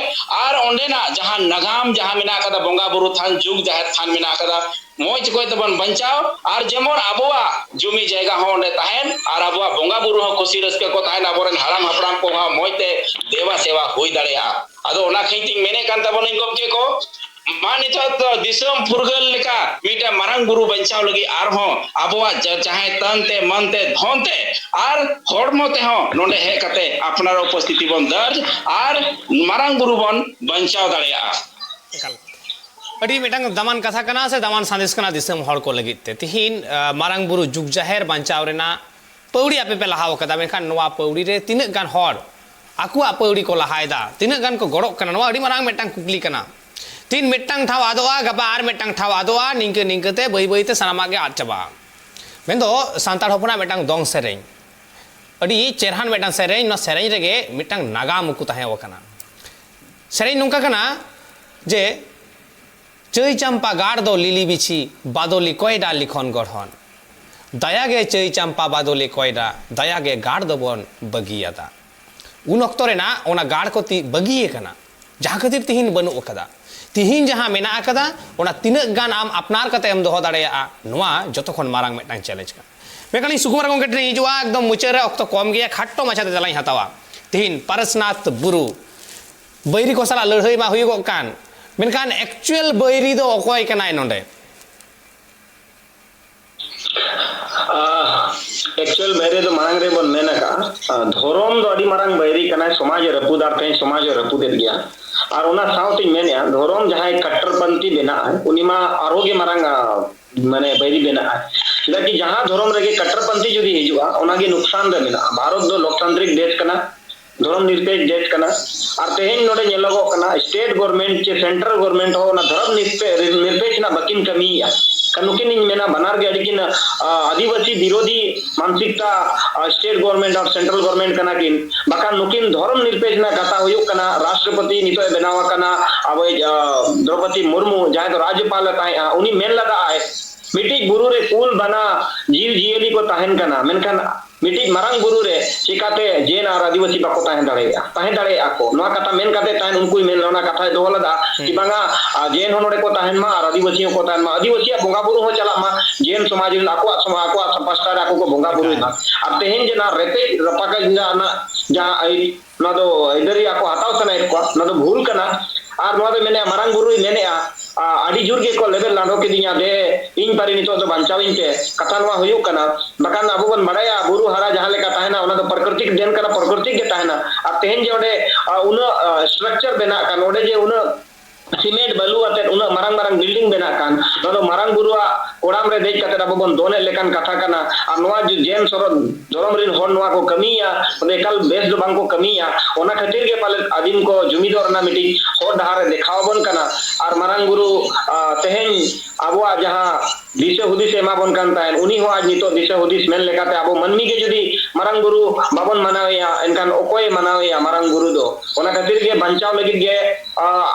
ᱟᱨ ᱚᱸᱰᱮᱱᱟᱜ ᱡᱟᱦᱟᱸ ᱱᱟᱜᱟᱢ ᱡᱟᱦᱟᱸ ᱢᱮᱱᱟᱜ ᱟᱠᱟᱫᱟ, ᱵᱚᱸᱜᱟ ᱵᱩᱨᱩ ᱛᱷᱟᱱ, ᱡᱩᱜᱽ ᱡᱟᱦᱮᱨ ᱛᱷᱟᱱ ᱢᱮᱱᱟᱜ ᱟᱠᱟᱫᱟ, ᱢᱚᱡᱽ ᱚᱠᱚᱡ ᱛᱮᱵᱚᱱ ᱵᱟᱧᱪᱟᱣ, ᱟᱨ ᱡᱮᱢᱚᱱ ᱟᱵᱚᱣᱟᱜ ᱡᱩᱢᱤ ᱡᱟᱭᱜᱟ ᱦᱚᱸ ᱚᱸᱰᱮ ᱛᱟᱦᱮᱱ, ᱟᱨ ᱟᱵᱚᱣᱟᱜ ᱵᱚᱸᱜᱟ ᱵᱩᱨᱩ ᱦᱚᱸ ᱠᱩᱥᱤ ᱨᱟᱹᱥᱠᱟᱹ ᱠᱚ ᱛᱟᱦᱮᱱ, ᱟᱵᱚᱨᱮᱱ ᱦᱟᱲᱟᱢ ᱦᱟᱯᱲᱟᱢ ᱠᱚᱦᱚᱸ ᱢᱚᱡᱽ ᱛᱮ ᱫᱮᱵᱟ ᱥᱮᱵᱟ ᱦᱩᱭ ᱫᱟᱲᱮᱭᱟᱜᱼᱟ᱾ ᱟᱫᱚ ᱚᱱᱟ ᱠᱷᱟᱹᱛᱤᱨ ᱛᱤᱧ ᱢᱮᱱᱮᱫ ᱠᱟᱱ ᱛᱟᱵᱚᱱᱟᱹᱧ ᱜᱚᱢᱠᱮ ᱠᱚ, ᱢᱟ ᱱᱤᱛᱚᱜ ᱫᱚ ᱫᱤᱥᱚᱢ ᱯᱷᱩᱨᱜᱟᱹᱞ ᱞᱮᱠᱟ ᱢᱤᱫᱴᱟᱝ ᱢᱟᱨᱟᱝ ᱵᱩᱨᱩ ᱵᱟᱧᱪᱟᱣ ᱞᱟᱹᱜᱤᱫ ᱟᱨᱦᱚᱸ ᱟᱵᱚᱣᱟᱜ ᱡᱟ-, ᱡᱟᱦᱟᱸᱭ ᱛᱟᱱ ᱛᱮ, ᱢᱚᱱ ᱛᱮ, ᱫᱷᱚᱱ ᱛᱮ ᱟᱨ ᱦᱚᱲᱢᱚ ᱛᱮᱦᱚᱸ ᱱᱚᱰᱮ ᱦᱮᱡ ᱠᱟᱛᱮ ᱟᱯᱱᱟᱨ ᱩᱯᱚᱥᱛᱷᱤᱛᱤ ᱵᱚᱱ ᱫᱟᱨᱡᱽ ᱟᱨ ᱢᱟᱨᱟᱝ ᱵᱩᱨᱩ ᱵᱚᱱ ᱵᱟᱧᱪᱟᱣ ᱫᱟᱲᱮᱭᱟᱜᱼᱟ᱾ ᱮᱠᱟᱞ᱾ ᱟᱹᱰᱤ ᱢᱤᱫᱴᱟᱝ ᱫᱟᱢᱟᱱ ᱠᱟᱛᱷᱟ ᱠᱟᱱᱟ ᱥᱮ ᱫᱟᱢᱟᱱ ᱥᱟᱸᱫᱮᱥ ᱠᱟᱱᱟ ᱫᱤᱥᱚᱢ ᱦᱚᱲ ᱠᱚ ᱞᱟᱹᱜᱤᱫ ᱛᱮ᱾ ᱛᱤᱦᱤᱧ, ᱟ, ᱢᱟᱨᱟᱝ ᱵᱩᱨᱩ ᱡᱩᱜᱽ ᱡᱟᱦᱮᱨ ᱵᱟᱧᱪᱟᱣ ᱨᱮᱱᱟᱜ ᱯᱟᱹᱣᱲᱤ ᱟᱯᱮ ᱯᱮ ᱞᱟᱦᱟᱣ ᱠᱟᱫᱟ, ᱢᱮᱱᱠᱷᱟᱱ ᱱᱚᱣᱟ ᱯᱟᱹᱣᱲᱤ ᱨᱮ ᱛᱤᱱᱟᱹᱜ ᱜᱟᱱ ᱦᱚᱲ ᱟᱠᱚᱣᱟᱜ ᱯᱟᱹᱣᱲᱤ ᱠᱚ ᱞᱟᱦᱟᱭᱮᱫᱟ, ᱛᱤᱱᱟᱹᱜ ᱜᱟᱱ ᱠᱚ ᱜᱚᱲᱚᱜ ᱠᱟᱱᱟ, ᱱᱚᱣᱟ ᱟᱹᱰᱤ ᱢᱟᱨᱟᱝ ᱢᱤᱫᱴᱟᱝ ᱠᱩᱠᱞᱤ ᱠᱟᱱᱟ᱾ ᱛᱤᱦᱤᱧ ᱢᱤᱫᱴᱟᱝ ᱴᱷᱟᱶ ᱟᱫᱚᱜᱼᱟ, ᱜᱟᱯᱟ ᱟᱨ ᱢᱤᱫᱴᱟᱝ ᱴᱷᱟᱶ ᱟᱫᱚᱜᱼᱟ, ᱱᱤᱝᱠᱟᱹ ᱱᱤᱝᱠᱟᱹ ᱛᱮ ᱵᱟᱹᱭ ᱵᱟᱹᱭ ᱛᱮ ᱥᱟᱱᱟᱢᱟᱜ ᱜᱮ ᱟᱫ ᱪᱟᱵᱟᱜᱼᱟ᱾ ᱢᱮᱱᱫᱚ ᱥᱟᱱᱛᱟᱲ ᱦᱚᱯᱚᱱᱟᱜ ᱢᱤᱫᱴᱟᱝ ᱫᱚᱝ ᱥᱮᱨᱮᱧ, ᱟᱹᱰᱤ ᱪᱮᱨᱦᱟᱱ ᱢᱤᱫᱴᱟᱝ ᱥᱮᱨᱮᱧ, ᱱᱚᱣᱟ ᱥᱮᱨᱮᱧ ᱨᱮᱜᱮ ᱢᱤᱫᱴᱟᱝ ᱱᱟᱜᱟᱢ ᱩᱠᱩ ᱛᱟᱦᱮᱸ ᱟᱠᱟᱱᱟ᱾ ᱥᱮᱨᱮᱧ ᱱᱚᱝᱠᱟ ᱠᱟᱱᱟ ᱡᱮ, ᱪᱟᱹᱭ ᱪᱟᱢᱯᱟ ᱜᱟᱲ ᱫᱚ ᱞᱤᱞᱤ ᱵᱤᱪᱷᱤ, ᱵᱟᱫᱚᱞᱤ ᱠᱚᱭᱰᱟ ᱞᱤᱠᱷᱚᱱ ᱜᱚᱲᱦᱚᱱ᱾ ᱫᱟᱭᱟ ᱜᱮ ᱪᱟᱹᱭ ᱪᱟᱢᱯᱟ ᱵᱟᱫᱚᱞᱤ ᱠᱚᱭᱰᱟ, ᱫᱟᱭᱟ ᱜᱮ ᱜᱟᱲ ᱫᱚᱵᱚᱱ ᱵᱟᱹᱜᱤᱭᱟᱫᱟ᱾ ᱩᱱ ᱚᱠᱛᱚ ᱨᱮᱱᱟᱜ ᱚᱱᱟ ᱜᱟᱲ ᱠᱚ ᱛᱤ-, ᱵᱟᱹᱜᱤᱭ ᱠᱟᱱᱟ, ᱡᱟᱦᱟᱸ ᱠᱷᱟᱹᱛᱤᱨ ᱛᱤᱦᱤᱧ ᱵᱟᱹᱱᱩᱜ ᱟᱠᱟᱫᱟ᱾ ᱛᱤᱦᱤᱧ ᱡᱟᱦᱟᱸ ᱢᱮᱱᱟᱜ ᱟᱠᱟᱫᱟ, ᱚᱱᱟ ᱛᱤᱱᱟᱹᱜ ᱜᱟᱱ ᱟᱢ ᱟᱯᱱᱟᱨ ᱠᱟᱛᱮ ᱮᱢ ᱫᱚᱦᱚ ᱫᱟᱲᱮᱭᱟᱜᱼᱟ, ᱱᱚᱣᱟ ᱡᱚᱛᱚ ᱠᱷᱚᱱ ᱢᱟᱨᱟᱝ ᱢᱤᱫᱴᱟᱝ challenge ᱠᱟᱱᱟ᱾ ᱢᱮᱱᱠᱷᱟᱱ ᱤᱧ ᱥᱩᱠᱩᱢᱟᱨ ᱜᱚᱢᱠᱮ ᱴᱷᱮᱱ ᱤᱧ ᱦᱤᱡᱩᱜᱼᱟ, ᱮᱠᱫᱚᱢ ᱢᱩᱪᱟᱹᱫ ᱨᱮ, ᱚᱠᱛᱚ ᱠᱚᱢ ᱜᱮᱭᱟ, ᱠᱷᱟᱴᱚ ᱢᱟᱪᱷᱟ ᱛᱮ ᱛᱮᱞᱟᱧ ᱦᱟᱛᱟᱣᱟ᱾ ᱛᱤᱦᱤᱧ ᱯᱟᱨᱟᱥᱱᱟᱛᱷ ᱵᱩᱨᱩ ᱵᱟᱹᱭᱨᱤ ᱠᱚ ᱥᱟᱞᱟᱜ ᱞᱟᱹᱲᱦᱟᱹᱭ ᱢᱟ ᱦᱩᱭᱩᱜᱚᱜ ᱠᱟᱱ, ᱢᱮᱱᱠᱷᱟᱱ actual ᱵᱟᱹᱭᱨᱤ ᱫᱚ ᱚᱠᱚᱭ ᱠᱟᱱᱟᱭ ᱱᱚᱰᱮ? ᱟᱦ, actual ᱵᱟᱹᱭᱨᱤ ᱫᱚ ᱢᱟᱲᱟᱝ ᱨᱮᱵᱚᱱ ᱢᱮᱱ ᱟᱠᱟᱫᱼᱟ, ᱟᱦ, ᱫᱷᱚᱨᱚᱢ ᱫᱚ ᱟᱹᱰᱤ ᱢᱟᱨᱟᱝ ᱵᱟᱹᱭᱨᱤ ᱠᱟᱱᱟᱭ, ᱥᱚᱢᱟᱡᱽ ᱮ ᱨᱟᱹᱯᱩᱫᱟ, ᱛᱮᱦᱮᱧ ᱥᱚᱢᱟᱡᱽ ᱮ ᱨᱟᱹᱯᱩᱫᱮᱫ ᱜᱮᱭᱟ᱾ ᱟᱨ ᱚᱱᱟ ᱥᱟᱶᱛᱮᱧ ᱢᱮᱱᱮᱫᱼᱟ, ᱫᱷᱚᱨᱚᱢ ᱡᱟᱦᱟᱸᱭ ᱠᱟᱴᱴᱚᱨᱯᱚᱱᱛᱷᱤ ᱵᱮᱱᱟᱜᱼᱟᱭ, ᱩᱱᱤ ᱢᱟ ᱟᱨᱦᱚᱸ ᱜᱮ ᱢᱟᱨᱟᱝ, ᱟᱦ, ᱢᱟᱱᱮ ᱵᱟᱹᱭᱨᱤ ᱵᱮᱱᱟᱜᱼᱟᱭ᱾ ᱪᱮᱫᱟᱜ ᱠᱤ ᱡᱟᱦᱟᱸ ᱫᱷᱚᱨᱚᱢ ᱨᱮᱜᱮ ᱠᱟᱴᱴᱚᱨᱯᱚᱱᱛᱷᱤ ᱡᱩᱫᱤ ᱦᱤᱡᱩᱜᱼᱟ, ᱚᱱᱟ ᱜᱮ ᱱᱩᱠᱥᱟᱱ ᱨᱮ ᱢᱮᱱᱟᱜᱼᱟ᱾ ᱵᱷᱟᱨᱚᱛ ᱫᱚ ᱞᱳᱠᱛᱟᱱᱛᱨᱤᱠ ᱫᱮᱥ ᱠᱟᱱᱟ, ᱫᱷᱚᱨᱚᱢ ᱱᱤᱨᱯᱮᱠᱷ ᱫᱮᱥ ᱠᱟᱱᱟ᱾ ᱟᱨ ᱛᱮᱦᱮᱧ ᱱᱚᱰᱮ ᱧᱮᱞᱚᱜᱚᱜ ᱠᱟᱱᱟ, state government ᱪᱮ central government ᱦᱚᱸ ᱚᱱᱟ ᱫᱷᱚᱨᱚᱢ ᱱᱤᱨᱯᱮ-, ᱱᱤᱨᱯᱮᱠᱷ ᱨᱮᱱᱟᱜ ᱵᱟᱹᱠᱤᱱ ᱠᱟᱹᱢᱤᱭᱮᱫᱼᱟ᱾ ᱠᱷᱟᱱ ᱱᱩᱠᱤᱱ, ᱤᱧ ᱢᱮᱱᱟ, ᱵᱟᱱᱟᱨ ᱜᱮ ᱟᱹᱰᱤ ᱠᱤᱱ, ᱟ, ᱟᱹᱫᱤᱵᱟᱹᱥᱤ ᱵᱤᱨᱳᱫᱷᱤ ᱢᱟᱱᱥᱤᱠᱛᱟ, ᱟ, state government ᱟᱨ central government ᱠᱟᱱᱟ ᱠᱤᱱ᱾ ᱵᱟᱠᱷᱟᱱ ᱱᱩᱠᱤᱱ ᱫᱷᱚᱨᱚᱢ ᱱᱤᱨᱯᱮᱠᱷ ᱨᱮᱱᱟᱜ ᱠᱟᱛᱷᱟ ᱦᱩᱭᱩᱜ ᱠᱟᱱᱟ, ᱨᱟᱥᱴᱨᱚᱯᱚᱛᱤ ᱱᱤᱛᱚᱜ ᱮ ᱵᱮᱱᱟᱣ ᱟᱠᱟᱱᱟ ᱟᱵᱚᱭᱤᱡ, ᱟ, ᱫᱨᱚᱯᱚᱫᱤ ᱢᱩᱨᱢᱩ, ᱡᱟᱦᱟᱸᱭ ᱫᱚ ᱨᱟᱡᱽᱡᱚᱯᱟᱞ ᱮ ᱛᱟᱦᱮᱸᱫᱼᱟ, ᱩᱱᱤ ᱢᱮᱱ ᱞᱟᱜᱟᱜᱼᱟᱭ, ᱢᱤᱫᱴᱤᱡ ᱵᱩᱨᱩ ᱨᱮ ᱠᱩᱞ ᱵᱟᱱᱟ ᱡᱤᱣᱤ ᱡᱤᱭᱟᱹᱞᱤ ᱠᱚ ᱛᱟᱦᱮᱱ ᱠᱟᱱᱟ, ᱢᱮᱱᱠᱷᱟᱱ ᱢᱤᱫᱴᱤᱡ ᱢᱟᱨᱟᱝ ᱵᱩᱨᱩ ᱨᱮ ᱪᱤᱠᱟᱛᱮ ᱡᱮᱱ ᱟᱨ ᱟᱹᱫᱤᱵᱟᱹᱥᱤ ᱵᱟᱠᱚ ᱛᱟᱦᱮᱸ ᱫᱟᱲᱮᱭᱟᱜᱼᱟ, ᱛᱟᱦᱮᱸ ᱫᱟᱲᱮᱭᱟᱜᱼᱟ ᱠᱚ? ᱱᱚᱣᱟ ᱠᱟᱛᱷᱟ ᱢᱮᱱ ᱠᱟᱛᱮ ᱛᱟᱦᱮᱱ ᱩᱱᱠᱩᱭ ᱢᱮᱱ ᱚᱱᱟ ᱠᱟᱛᱷᱟᱭ ᱫᱚᱦᱚ ᱞᱮᱫᱟ ᱠᱤ ᱦᱩᱸ᱾ ᱵᱟᱝᱟ, ᱟ, ᱡᱮᱱ ᱦᱚᱸ ᱱᱚᱰᱮ ᱠᱚ ᱛᱟᱦᱮᱱ ᱢᱟ ᱟᱨ ᱟᱹᱫᱤᱵᱟᱹᱥᱤ ᱦᱚᱸᱠᱚ ᱛᱟᱦᱮᱱ ᱢᱟ, ᱟᱹᱫᱤᱵᱟᱹᱥᱤᱭᱟᱜ ᱵᱚᱸᱜᱟ ᱵᱩᱨᱩ ᱦᱚᱸ ᱪᱟᱞᱟᱜ ᱢᱟ, ᱡᱮᱱ ᱥᱚᱢᱟᱡᱽ ᱨᱮᱱ ᱟᱠᱚᱣᱟᱜ ᱥᱚᱢᱟ-, ᱟᱠᱚᱣᱟᱜ ᱯᱟᱥᱴᱟ ᱨᱮ ᱟᱠᱚ ᱠᱚ ᱵᱚᱸᱜᱟ ᱵᱩᱨᱩᱭ ᱢᱟ᱾ ᱮᱠᱟᱞ᱾ ᱟᱨ ᱛᱮᱦᱮᱧ ᱡᱮ ᱱᱚᱣᱟ ᱨᱮᱯᱮᱡ ᱨᱟᱯᱟᱠᱟᱡ ᱨᱮᱱᱟᱜ ᱡᱟᱦᱟᱸ ᱟᱹᱭ-, ᱱᱚᱣᱟ ᱫᱚ ᱟᱹᱭᱫᱟᱹᱨᱤ ᱟᱠᱚ ᱦᱟᱛᱟᱣ ᱥᱟᱱᱟᱭᱮᱫ ᱠᱚᱣᱟ, ᱱᱚᱣᱟ ᱫᱚ ᱵᱷᱩᱞ ᱠᱟᱱᱟ᱾ ᱟᱨ ᱱᱚᱣᱟ ᱫᱚ ᱢᱮᱱᱮᱫᱼᱟ, ᱢᱟᱨᱟᱝ ᱵᱩᱨᱩᱭ ᱢᱮᱱᱮᱫᱼᱟ, ᱟ, ᱟᱹᱰᱤ ᱡᱳᱨ ᱜᱮᱠᱚ ᱞᱮᱵᱮᱫ ᱞᱟᱸᱰᱚ ᱠᱤᱫᱤᱧᱟ, ᱫᱮ ᱤᱧ ᱯᱟᱹᱨᱤ ᱱᱤᱛᱚᱜ ᱫᱚ ᱵᱟᱧᱪᱟᱣᱤᱧ ᱯᱮ᱾ ᱠᱟᱛᱷᱟ ᱱᱚᱣᱟ ᱦᱩᱭᱩᱜ ᱠᱟᱱᱟ, ᱵᱟᱠᱷᱟᱱ ᱟᱵᱚ ᱵᱚᱱ ᱵᱟᱲᱟᱭᱟ ᱵᱩᱨᱩ ᱦᱟᱨᱟ ᱡᱟᱦᱟᱸ ᱞᱮᱠᱟ ᱛᱟᱦᱮᱱᱟ, ᱚᱱᱟ ᱫᱚ ᱯᱨᱟᱠᱨᱤᱛᱤᱠ ᱫᱮᱱ ᱠᱟᱱᱟ, ᱯᱨᱟᱠᱨᱤᱛᱤᱠ ᱜᱮ ᱛᱟᱦᱮᱱᱟ᱾ ᱟᱨ ᱛᱮᱦᱮᱧ ᱡᱮ ᱚᱸᱰᱮ, ᱟ, ᱩᱱᱟᱹᱜ, ᱟ, structure ᱵᱮᱱᱟᱜ ᱠᱟᱱ, ᱚᱸᱰᱮ ᱡᱮ ᱩᱱᱟᱹᱜ ᱥᱤᱢᱮᱱᱴ ᱵᱟᱹᱞᱩ ᱟᱛᱮᱫ ᱩᱱᱟᱹᱜ ᱢᱟᱨᱟᱝ ᱢᱟᱨᱟᱝ building ᱵᱮᱱᱟᱜ ᱠᱟᱱ, ᱱᱚᱣᱟ ᱫᱚ ᱢᱟᱨᱟᱝ ᱵᱩᱨᱩᱣᱟᱜ ᱠᱚᱲᱟᱢ ᱨᱮ ᱫᱮᱡ ᱠᱟᱛᱮᱫ ᱟᱵᱚ ᱵᱚᱱ ᱫᱚᱱᱮᱫ ᱞᱮᱠᱟᱱ ᱠᱟᱛᱷᱟ ᱠᱟᱱᱟ᱾ ᱟᱨ ᱱᱚᱣᱟ ᱡᱮ ᱡᱮᱱ ᱥᱚᱨᱚ-, ᱫᱷᱚᱨᱚᱢ ᱨᱮᱱ ᱦᱚᱲ ᱱᱚᱣᱟ ᱠᱚ ᱠᱟᱹᱢᱤᱭᱟ, ᱚᱱᱟ ᱮᱠᱟᱞ ᱵᱮᱥ ᱫᱚ ᱵᱟᱝ ᱠᱚ ᱠᱟᱹᱢᱤᱭᱟ᱾ ᱚᱱᱟ ᱠᱷᱟᱹᱛᱤᱨ ᱜᱮ ᱯᱟᱞᱮᱫ ᱟᱹᱫᱤᱢ ᱠᱚ ᱡᱩᱢᱤᱫᱚᱜ ᱨᱮᱱᱟᱜ ᱢᱤᱫᱴᱤᱡ ᱦᱚᱨ ᱰᱟᱦᱟᱨ ᱮ ᱫᱮᱠᱷᱟᱣ ᱟᱵᱚᱱ ᱠᱟᱱᱟ᱾ ᱟᱨ ᱢᱟᱨᱟᱝ ᱵᱩᱨᱩ, ᱟ, ᱛᱮᱦᱮᱧ ᱟᱵᱚᱣᱟᱜ ᱡᱟᱦᱟᱸ ᱫᱤᱥᱟᱹ ᱦᱩᱫᱤᱥ ᱮ ᱮᱢᱟ ᱵᱚᱱ ᱠᱟᱱ ᱛᱟᱦᱮᱸᱫ, ᱩᱱᱤ ᱦᱚᱸ ᱟᱡ ᱱᱤᱛᱚᱜ ᱫᱤᱥᱟᱹ ᱦᱩᱫᱤᱥ ᱢᱮᱱ ᱞᱮᱠᱟᱛᱮ ᱟᱵᱚ ᱢᱟᱹᱱᱢᱤ ᱜᱮ ᱡᱩᱫᱤ ᱢᱟᱨᱟᱝ ᱵᱩᱨᱩ ᱵᱟᱵᱚᱱ ᱢᱟᱱᱟᱣᱮᱭᱟ, ᱮᱱᱠᱷᱟᱱ ᱚᱠᱚᱭᱮ ᱢᱟᱱᱟᱣᱮᱭᱟ ᱢᱟᱨᱟᱝ ᱵᱩᱨᱩ ᱫᱚ? ᱚᱱᱟ ᱠᱷᱟᱹᱛᱤᱨ ᱜᱮ ᱵᱟᱧᱪᱟᱣ ᱞᱟᱹᱜᱤᱫ ᱜᱮ, ᱟ,